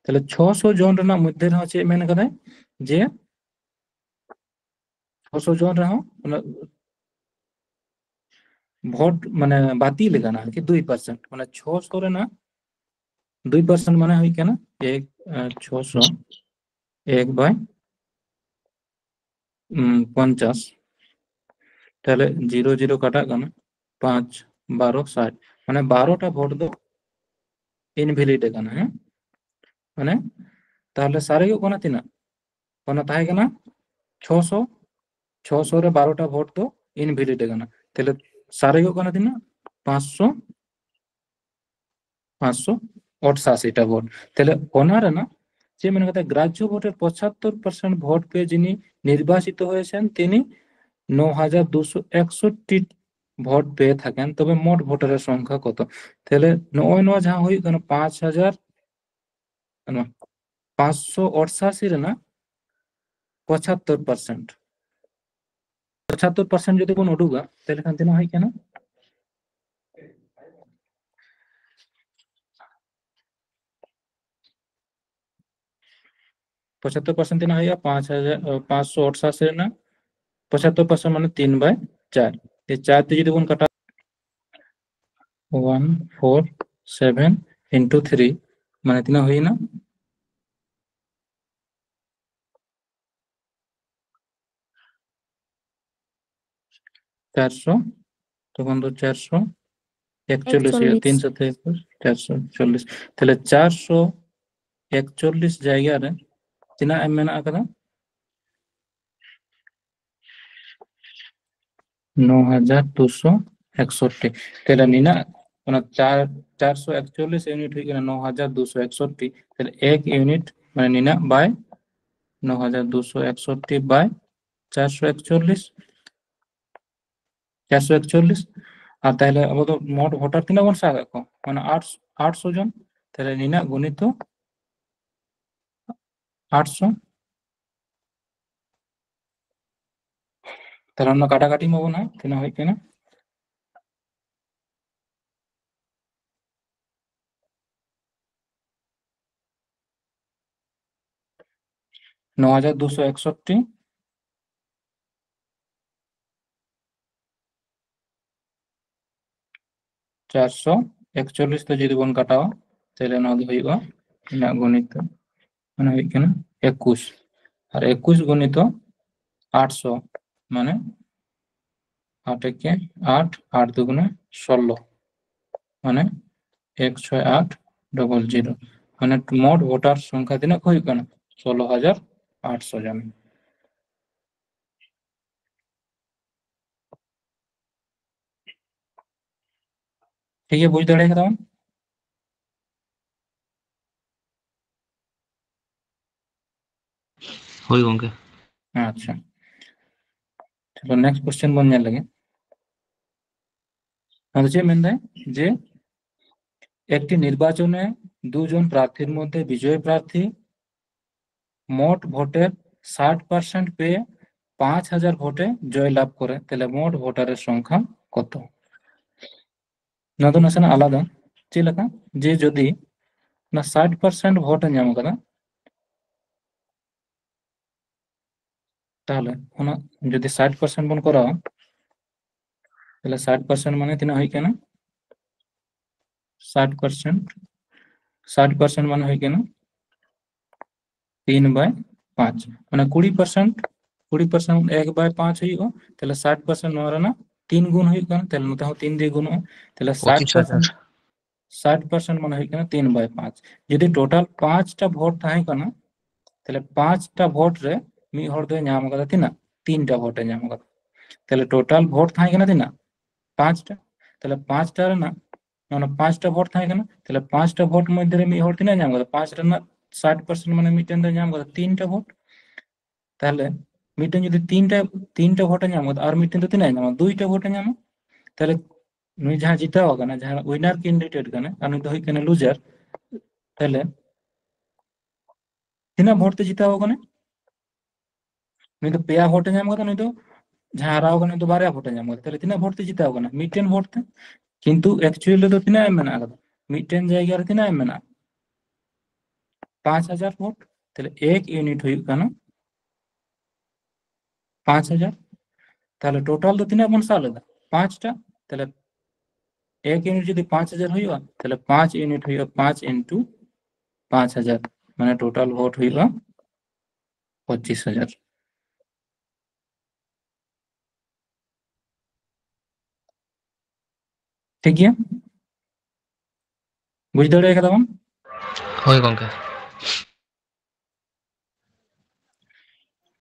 ᱛᱟᱦᱞᱮ ᱪᱷᱚᱥᱚ ᱡᱚᱱ ᱨᱮᱱᱟᱜ ᱢᱚᱫᱽᱫᱷᱮ ᱨᱮᱦᱚᱸ ᱪᱮᱫ ᱢᱮᱱ ᱠᱟᱫᱟᱭ ᱡᱮ ᱪᱷᱚᱥᱚ ᱡᱚᱱ ᱨᱮᱦᱚᱸ ᱩᱱᱟᱹᱜ ᱵᱷᱳᱴ ᱢᱟᱱᱮ ᱵᱟᱹᱛᱤᱞ ᱟᱠᱟᱱᱟ ᱟᱨᱠᱤ ᱫᱩᱭ ᱯᱟᱨᱥᱮᱱᱴ, ᱢᱟᱱᱮ ᱪᱷᱚᱥᱚ ᱨᱮᱱᱟᱜ ᱫᱩᱭ ᱯᱟᱨᱥᱮᱱᱴ ᱢᱟᱱᱮ ᱦᱩᱭᱩᱜ ᱠᱟᱱᱟ ᱮᱠ, ᱟᱸ, ᱪᱷᱚᱥᱚ ᱮᱠ ᱵᱟᱭ, ᱩᱸ, ᱯᱚᱧᱪᱟᱥ, ᱛᱟᱦᱞᱮ ᱡᱤᱨᱳ ᱡᱤᱨᱳ ᱠᱟᱴᱟᱜ ᱠᱟᱱᱟ, ᱯᱟᱸᱪ ᱵᱟᱨᱚ ᱥᱟᱴ, ᱢᱟᱱᱮ ᱵᱟᱨᱚᱴᱟ ᱵᱷᱳᱴ ᱫᱚ invalid ᱟᱠᱟᱱᱟ᱾ ᱦᱮᱸ, ᱢᱟᱱᱮ ᱛᱟᱦᱞᱮ ᱥᱟᱨᱮᱡᱚᱜ ᱠᱟᱱᱟ ᱛᱤᱱᱟᱹᱜ? ᱚᱱᱟ ᱛᱟᱦᱮᱸ ᱠᱟᱱᱟ ᱪᱷᱚᱥᱚ, ᱪᱷᱚᱥᱚ ᱨᱮ ᱵᱟᱨᱚᱴᱟ ᱵᱷᱳᱴ ᱫᱚ invalid ᱟᱠᱟᱱᱟ᱾ ᱛᱟᱦᱞᱮ ᱥᱟᱨᱮᱡᱚᱜ ᱠᱟᱱᱟ ᱛᱤᱱᱟᱹᱜ? ᱯᱟᱸᱪᱥᱚ, ᱯᱟᱸᱪᱥᱚ ᱚᱴᱥᱟᱥᱤ ᱴᱟ ᱵᱷᱳᱴ᱾ ᱛᱟᱦᱞᱮ ᱚᱱᱟ ᱨᱮᱱᱟᱜ ᱪᱮᱫ ᱢᱮᱱ ᱠᱟᱛᱮ, গ্রাহ্য ভোটের পঁচাত্তর পার্সেন্ট ভোট পেয়ে যিনি নির্বাচিত হয়েছেন, তিনি ন হাজার দুশো একষট্টি ভোট পেয়ে থাকেন, তবে মোট ভোটারের সংখ্যা কত? তাহলে ᱱᱚᱜᱼᱚᱭ ᱱᱚᱣᱟ ᱡᱟᱦᱟᱸ ᱦᱩᱭᱩᱜ ᱠᱟᱱᱟ ᱯᱟᱸᱪ ᱦᱟᱡᱟᱨ, ᱱᱚᱣᱟ ᱯᱟᱸᱪᱥᱚ ᱚᱴᱥᱟᱥᱤ ᱨᱮᱱᱟᱜ ᱯᱚᱸᱪᱟᱛᱛᱳᱨ ᱯᱟᱨᱥᱮᱱᱴ, ᱯᱚᱸᱪᱟᱛᱛᱳᱨ ᱯᱟᱨᱥᱮᱱᱴ ᱡᱩᱫᱤ ᱵᱚᱱ ᱩᱰᱩᱠᱟ, ᱛᱟᱦᱞᱮ ᱠᱷᱟᱱ ᱛᱤᱱᱟᱹᱜ ᱦᱩᱭᱩᱜ ᱠᱟᱱᱟ? ᱯᱚᱸᱪᱟᱛᱛᱳᱨ ᱯᱟᱨᱥᱮᱱᱴ ᱛᱤᱱᱟᱹᱜ ᱦᱩᱭᱩᱜᱼᱟ? ᱯᱟᱸᱪ ᱦᱟᱡᱟᱨ, ᱯᱟᱸᱪᱥᱚ ᱚᱴᱥᱟᱥᱤ ᱨᱮᱱᱟᱜ ᱯᱚᱸᱪᱟᱛᱛᱳᱨ ᱯᱟᱨᱥᱮᱱᱴ ᱢᱟᱱᱮ ᱛᱤᱱ by ᱪᱟᱨ᱾ ᱛᱮ ᱪᱟᱨ ᱛᱮ ᱡᱩᱫᱤ ᱵᱚᱱ ᱠᱟᱴᱟᱣ, one four seven into three, ᱢᱟᱱᱮ ᱛᱤᱱᱟᱹᱜ ᱦᱩᱭᱱᱟ? ᱪᱟᱨᱥᱚ, ᱛᱚᱠᱷᱚᱱ ᱫᱚ ᱪᱟᱨᱥᱚ ᱮᱠᱪᱚᱞᱞᱤᱥ ᱦᱩᱭᱩᱜᱼᱟ᱾ ᱮᱠᱪᱚᱞᱞᱤᱥ᱾ ᱛᱤᱱ ᱥᱟᱛᱮ ᱮᱠᱩᱥ, ᱪᱟᱨᱥᱚ ᱮᱠᱪᱚᱞᱞᱤᱥ᱾ ᱛᱟᱦᱞᱮ ᱪᱟᱨᱥᱚ ᱮᱠᱪᱚᱞᱞᱤᱥ ᱡᱟᱭᱜᱟ ᱨᱮ ᱛᱤᱱᱟᱹᱜ ᱮᱢ ᱢᱮᱱᱟᱜ ᱟᱠᱟᱫᱟ? ᱱᱚ ᱦᱟᱡᱟᱨ ᱫᱩᱥᱚ ᱮᱠᱥᱚᱴᱴᱤ᱾ ᱛᱟᱦᱞᱮ ᱱᱤᱱᱟᱹᱜ, ᱚᱱᱟ ᱪᱟᱨ, ᱪᱟᱨᱥᱚ ᱮᱠᱪᱚᱞᱞᱤᱥ ᱤᱭᱩᱱᱤᱴ ᱦᱩᱭᱩᱜ ᱠᱟᱱᱟ ᱱᱚ ᱦᱟᱡᱟᱨ ᱫᱩᱥᱚ ᱮᱠᱥᱚᱴᱴᱤ᱾ ᱛᱟᱦᱞᱮ ᱮᱠ ᱤᱭᱩᱱᱤᱴ ᱢᱟᱱᱮ ᱱᱤᱱᱟᱹᱜ by ᱱᱚ ᱦᱟᱡᱟᱨ ᱫᱩᱥᱚ ᱮᱠᱥᱚᱴᱴᱤ by ᱪᱟᱨᱥᱚ ᱮᱠᱪᱚᱞᱞᱤᱥ᱾ ᱪᱟᱨᱥᱚ ᱮᱠᱪᱚᱞᱞᱤᱥ᱾ ᱟᱨ ᱛᱟᱦᱞᱮ ᱟᱵᱚ ᱫᱚ ᱢᱳᱴ ᱵᱷᱳᱴᱟᱨ ᱛᱤᱱᱟᱹᱜ ᱵᱚᱱ ᱥᱟᱵ ᱠᱟᱜ ᱠᱚᱣᱟ? ᱢᱟᱱᱮ ᱟᱴ, ᱟᱴᱥᱚ ᱡᱚᱱ᱾ ᱛᱟᱦᱞᱮ ᱱᱤᱱᱟᱹᱜ ᱜᱩᱱᱤᱛᱚ ᱟᱴᱥᱚ᱾ ᱛᱟᱦᱞᱮ ᱚᱱᱟ ᱠᱟᱴᱟᱠᱟᱴᱤ ᱢᱟᱵᱚᱱ ᱦᱟᱸᱜ, ᱛᱤᱱᱟᱹᱜ ᱦᱩᱭᱩᱜ ᱠᱟᱱᱟ? ᱱᱚ ᱦᱟᱡᱟᱨ ᱫᱩᱥᱚ ᱮᱠᱥᱚᱴᱴᱤ᱾ ᱪᱟᱨᱥᱚ ᱮᱠᱪᱚᱞᱞᱤᱥ ᱛᱮ ᱡᱩᱫᱤ ᱵᱚᱱ ᱠᱟᱴᱟᱣᱟ, ᱛᱟᱦᱞᱮ ᱱᱚᱣᱟ ᱫᱚ ᱦᱩᱭᱩᱜᱼᱟ ᱤᱧᱟᱹᱜ ᱜᱩᱱᱤᱛ ᱫᱚ, ᱢᱟᱱᱮ ᱦᱩᱭᱩᱜ ᱠᱟᱱᱟ ᱮᱠᱩᱥ᱾ ᱟᱨ ᱮᱠᱩᱥ ᱜᱩᱱᱤᱛᱚ ᱟᱴᱥᱚ, ᱢᱟᱱᱮ ᱟᱴ ᱮᱠᱮ ᱟᱴ, ᱟᱴ ᱫᱩᱜᱩᱱᱮ ᱥᱳᱞᱞᱳ, ᱢᱟᱱᱮ ᱮᱠ ᱪᱷᱚᱭ ᱟᱴ ᱰᱚᱵᱚᱞ ᱡᱤᱨᱳ᱾ ᱢᱟᱱᱮ ᱢᱳᱴ ᱵᱷᱳᱴᱟᱨ ᱥᱚᱝᱠᱷᱟ ᱛᱤᱱᱟᱹᱜ ᱠᱚ ᱦᱩᱭᱩᱜ ᱠᱟᱱᱟ? ᱥᱳᱞᱞᱳ ᱦᱟᱡᱟᱨ ᱟᱴᱥᱚ ᱡᱚᱱ᱾ ᱴᱷᱤᱠ ᱜᱮᱭᱟ, ᱵᱩᱡᱽ ᱫᱟᱲᱮ ᱠᱟᱫᱟ ᱵᱚᱱ? ᱦᱳᱭ ᱜᱚᱝᱠᱮ᱾ ᱟᱪᱪᱷᱟ, ᱪᱚᱞᱚ next question ᱵᱚᱱ ᱧᱮᱞ ᱞᱮᱜᱮ᱾ ᱟᱫᱚ ᱪᱮᱫ ᱢᱮᱱᱫᱟᱭ ᱡᱮ একটি নির্বাচনে দুজন প্রার্থীর মধ্যে বিজয়ী প্রার্থী মোট ভোটের ষাট পার্সেন্ট পেয়ে পাঁচ হাজার ভোটে জয়লাভ করে, তাহলে মোট ভোটারের সংখ্যা কত? ᱱᱚᱣᱟ ᱫᱚ ᱱᱟᱥᱮᱱᱟᱜ ᱟᱞᱟᱫᱟ᱾ ᱪᱮᱫ ᱞᱮᱠᱟ? ᱡᱮ ᱡᱩᱫᱤ ᱚᱱᱟ ᱥᱟᱴ ᱯᱟᱨᱥᱮᱱᱴ ᱵᱷᱳᱴ ᱮ ᱧᱟᱢ ᱠᱟᱫᱟ, ᱛᱟᱦᱚᱞᱮ ᱚᱱᱟ ᱡᱩᱫᱤ ᱥᱟᱴ ᱯᱟᱨᱥᱮᱱᱴ ᱵᱚᱱ ᱠᱚᱨᱟᱣᱟ, ᱛᱟᱦᱚᱞᱮ ᱥᱟᱴ ᱯᱟᱨᱥᱮᱱᱴ ᱢᱟᱱᱮ ᱛᱤᱱᱟᱹᱜ ᱦᱩᱭᱩᱜ ᱠᱟᱱᱟ? ᱥᱟᱴ ᱯᱟᱨᱥᱮᱱᱴ, ᱥᱟᱴ ᱯᱟᱨᱥᱮᱱᱴ ᱢᱟᱱᱮ ᱦᱩᱭᱩᱜ ᱠᱟᱱᱟ ᱛᱤᱱ ᱵᱟᱭ ᱯᱟᱸᱪ, ᱢᱟᱱᱮ ᱠᱩᱲᱤ ᱯᱟᱨᱥᱮᱱᱴ, ᱠᱩᱲᱤ ᱯᱟᱨᱥᱮᱱᱴ ᱮᱠ ᱵᱟᱭ ᱯᱟᱸᱪ ᱦᱩᱭᱩᱜᱼᱟ, ᱛᱟᱦᱚᱞᱮ ᱥᱟᱴ ᱯᱟᱨᱥᱮᱱᱴ ᱱᱚᱣᱟ ᱨᱮᱱᱟᱜ ᱛᱤᱱ ᱜᱩᱱ ᱦᱩᱭᱩᱜ ᱠᱟᱱᱟ, ᱛᱟᱦᱚᱞᱮ ᱱᱚᱛᱮ ᱦᱚᱸ ᱛᱤᱱ ᱫᱤᱭᱮ ᱜᱩᱱᱚᱜᱼᱟ, ᱛᱟᱦᱚᱞᱮ ᱥᱟᱴ ᱯᱟᱨᱥᱮᱱᱴ, ᱥᱟᱴ ᱯᱟᱨᱥᱮᱱᱴ ᱢᱟᱱᱮ ᱦᱩᱭᱩᱜ ᱠᱟᱱᱟ ᱛᱤᱱ ᱵᱟᱭ ᱯᱟᱸᱪ᱾ ᱡᱩᱫᱤ ᱴᱳᱴᱟᱞ ᱯᱟᱸᱪᱴᱟ ᱵᱷᱳᱴ ᱛᱟᱦᱮᱸ ᱠᱟᱱᱟ, ᱛᱟᱦᱚᱞᱮ ᱯᱟᱸᱪᱴᱟ ᱵᱷᱳᱴ ᱨᱮ ᱢᱤᱫ ᱦᱚᱲ ᱫᱚᱭ ᱧᱟᱢ ᱟᱠᱟᱫᱟ ᱛᱤᱱᱟᱹᱜ? ᱛᱤᱱᱴᱟ ᱵᱷᱳᱴ ᱮ ᱧᱟᱢ ᱟᱠᱟᱫᱟ᱾ ᱛᱟᱦᱚᱞᱮ ᱴᱳᱴᱟᱞ ᱵᱷᱳᱴ ᱛᱟᱦᱮᱸ ᱠᱟᱱᱟ ᱛᱤᱱᱟᱹᱜ? ᱯᱟᱸᱪᱴᱟ᱾ ᱛᱟᱦᱚᱞᱮ ᱯᱟᱸᱪᱴᱟ ᱨᱮᱱᱟᱜ, ᱚᱱᱟ ᱯᱟᱸᱪᱴᱟ ᱵᱷᱳᱴ ᱛᱟᱦᱮᱸ ᱠᱟᱱᱟ, ᱛᱟᱦᱚᱞᱮ ᱯᱟᱸᱪᱴᱟ ᱵᱷᱳᱴ ᱢᱚᱫᱽᱫᱷᱮ ᱨᱮ ᱢᱤᱫ ᱦᱚᱲ ᱛᱤᱱᱟᱹᱜ ᱮ ᱧᱟᱢ ᱠᱟᱫᱟ? ᱯᱟᱸᱪ ᱨᱮᱱᱟᱜ ᱥᱟᱴ ᱯᱟᱨᱥᱮᱱᱴ ᱢᱟᱱᱮ ᱢᱤᱫᱴᱮᱱ ᱫᱚᱭ ᱧᱟᱢ ᱠᱟᱫᱟ ᱛᱤᱱᱴᱟ ᱵᱷᱳᱴ᱾ ᱛᱟᱦᱚᱞᱮ ᱢᱤᱫᱴᱮᱱ ᱡᱩᱫᱤ ᱛᱤᱱᱴᱟ, ᱛᱤᱱᱴᱟ ᱵᱷᱳᱴ ᱮ ᱧᱟᱢ ᱠᱟᱫᱟ, ᱟᱨ ᱢᱤᱫᱴᱮᱱ ᱫᱚ ᱛᱤᱱᱟᱹᱜ ᱮ ᱧᱟᱢᱟ? ᱫᱩᱭᱴᱟ ᱵᱷᱳᱴ ᱮ ᱧᱟᱢᱟ᱾ ᱛᱟᱦᱚᱞᱮ ᱱᱩᱭ ᱡᱟᱦᱟᱸ ᱡᱤᱛᱟᱹᱣ ᱟᱠᱟᱱᱟ, ᱡᱟᱦᱟᱸ ᱩᱭᱱᱟᱨ ᱠᱮᱱᱰᱤᱰᱮᱴ ᱠᱟᱱᱟ, ᱟᱨ ᱱᱩᱭ ᱫᱚ ᱦᱩᱭᱩᱜ ᱠᱟᱱᱟ ᱞᱩᱡᱟᱨ, ᱛᱟᱦᱚᱞᱮ ᱛᱤᱱᱟᱹᱜ ᱵᱷᱳᱴ ᱛᱮ ᱡᱤᱛᱟᱹᱣ ᱟᱠᱟᱱᱟ? ᱱᱩᱭ ᱫᱚ ᱯᱮᱭᱟ ᱵᱷᱳᱴ ᱮ ᱧᱟᱢ ᱠᱟᱫᱟ, ᱱᱩᱭ ᱫᱚ ᱡᱟᱦᱟᱸ ᱦᱟᱨᱟᱣ ᱠᱟᱱᱟ, ᱱᱩᱭ ᱫᱚ ᱵᱟᱨᱭᱟ ᱵᱷᱳᱴ ᱮ ᱧᱟᱢ ᱠᱟᱫᱟ᱾ ᱛᱟᱦᱚᱞᱮ ᱛᱤᱱᱟᱹᱜ ᱵᱷᱳᱴ ᱛᱮ ᱡᱤᱛᱟᱹᱣ ᱠᱟᱱᱟ? ᱢᱤᱫᱴᱮᱱ ᱵᱷᱳᱴ ᱛᱮ᱾ ᱠᱤᱱᱛᱩ ᱮᱠᱪᱩᱭᱮᱞ ᱨᱮᱫᱚ ᱛᱤᱱᱟᱹᱜ ᱮᱢ ᱢᱮᱱᱟᱜ ᱟᱠᱟᱫᱟ? ᱢᱤᱫᱴᱮᱱ ᱡᱟᱭᱜᱟ ᱨᱮ ᱛᱤᱱᱟᱹᱜ ᱮᱢ ᱢᱮᱱᱟᱜᱼᱟ? ᱯᱟᱸᱪ ᱦᱟᱡᱟᱨ ᱵᱷᱳᱴ᱾ ᱛᱟᱦᱚᱞᱮ ᱮᱠ ᱤᱭᱩᱱᱤᱴ ᱦᱩᱭᱩᱜ ᱠᱟᱱᱟ ᱯᱟᱸᱪ ᱦᱟᱡᱟᱨ᱾ ᱛᱟᱦᱚᱞᱮ ᱴᱳᱴᱟᱞ ᱫᱚ ᱛᱤᱱᱟᱹᱜ ᱵᱚᱱ ᱥᱟᱵ ᱞᱮᱫᱟ? ᱯᱟᱸᱪᱴᱟ᱾ ᱛᱟᱦᱚᱞᱮ ᱮᱠ ᱤᱭᱩᱱᱤᱴ ᱡᱩᱫᱤ ᱯᱟᱸᱪ ᱦᱟᱡᱟᱨ ᱦᱩᱭᱩᱜᱼᱟ, ᱛᱟᱦᱚᱞᱮ ᱯᱟᱸᱪ ᱤᱭᱩᱱᱤᱴ ᱦᱩᱭᱩᱜᱼᱟ ᱯᱟᱸᱪ ᱤᱱᱴᱩ ᱯᱟᱸᱪ ᱦᱟᱡᱟᱨ, ᱢᱟᱱᱮ ᱴᱳᱴᱟᱞ ᱵᱷᱳᱴ ᱦᱩᱭᱩᱜᱼᱟ ᱯᱚᱸᱪᱤᱥ ᱦᱟᱡᱟᱨ᱾ ᱴᱷᱤᱠ ᱜᱮᱭᱟ, ᱵᱩᱡᱽ ᱫᱟᱲᱮ ᱠᱟᱫᱟ ᱵᱚᱱ? ᱦᱳᱭ ᱜᱚᱝᱠᱮ᱾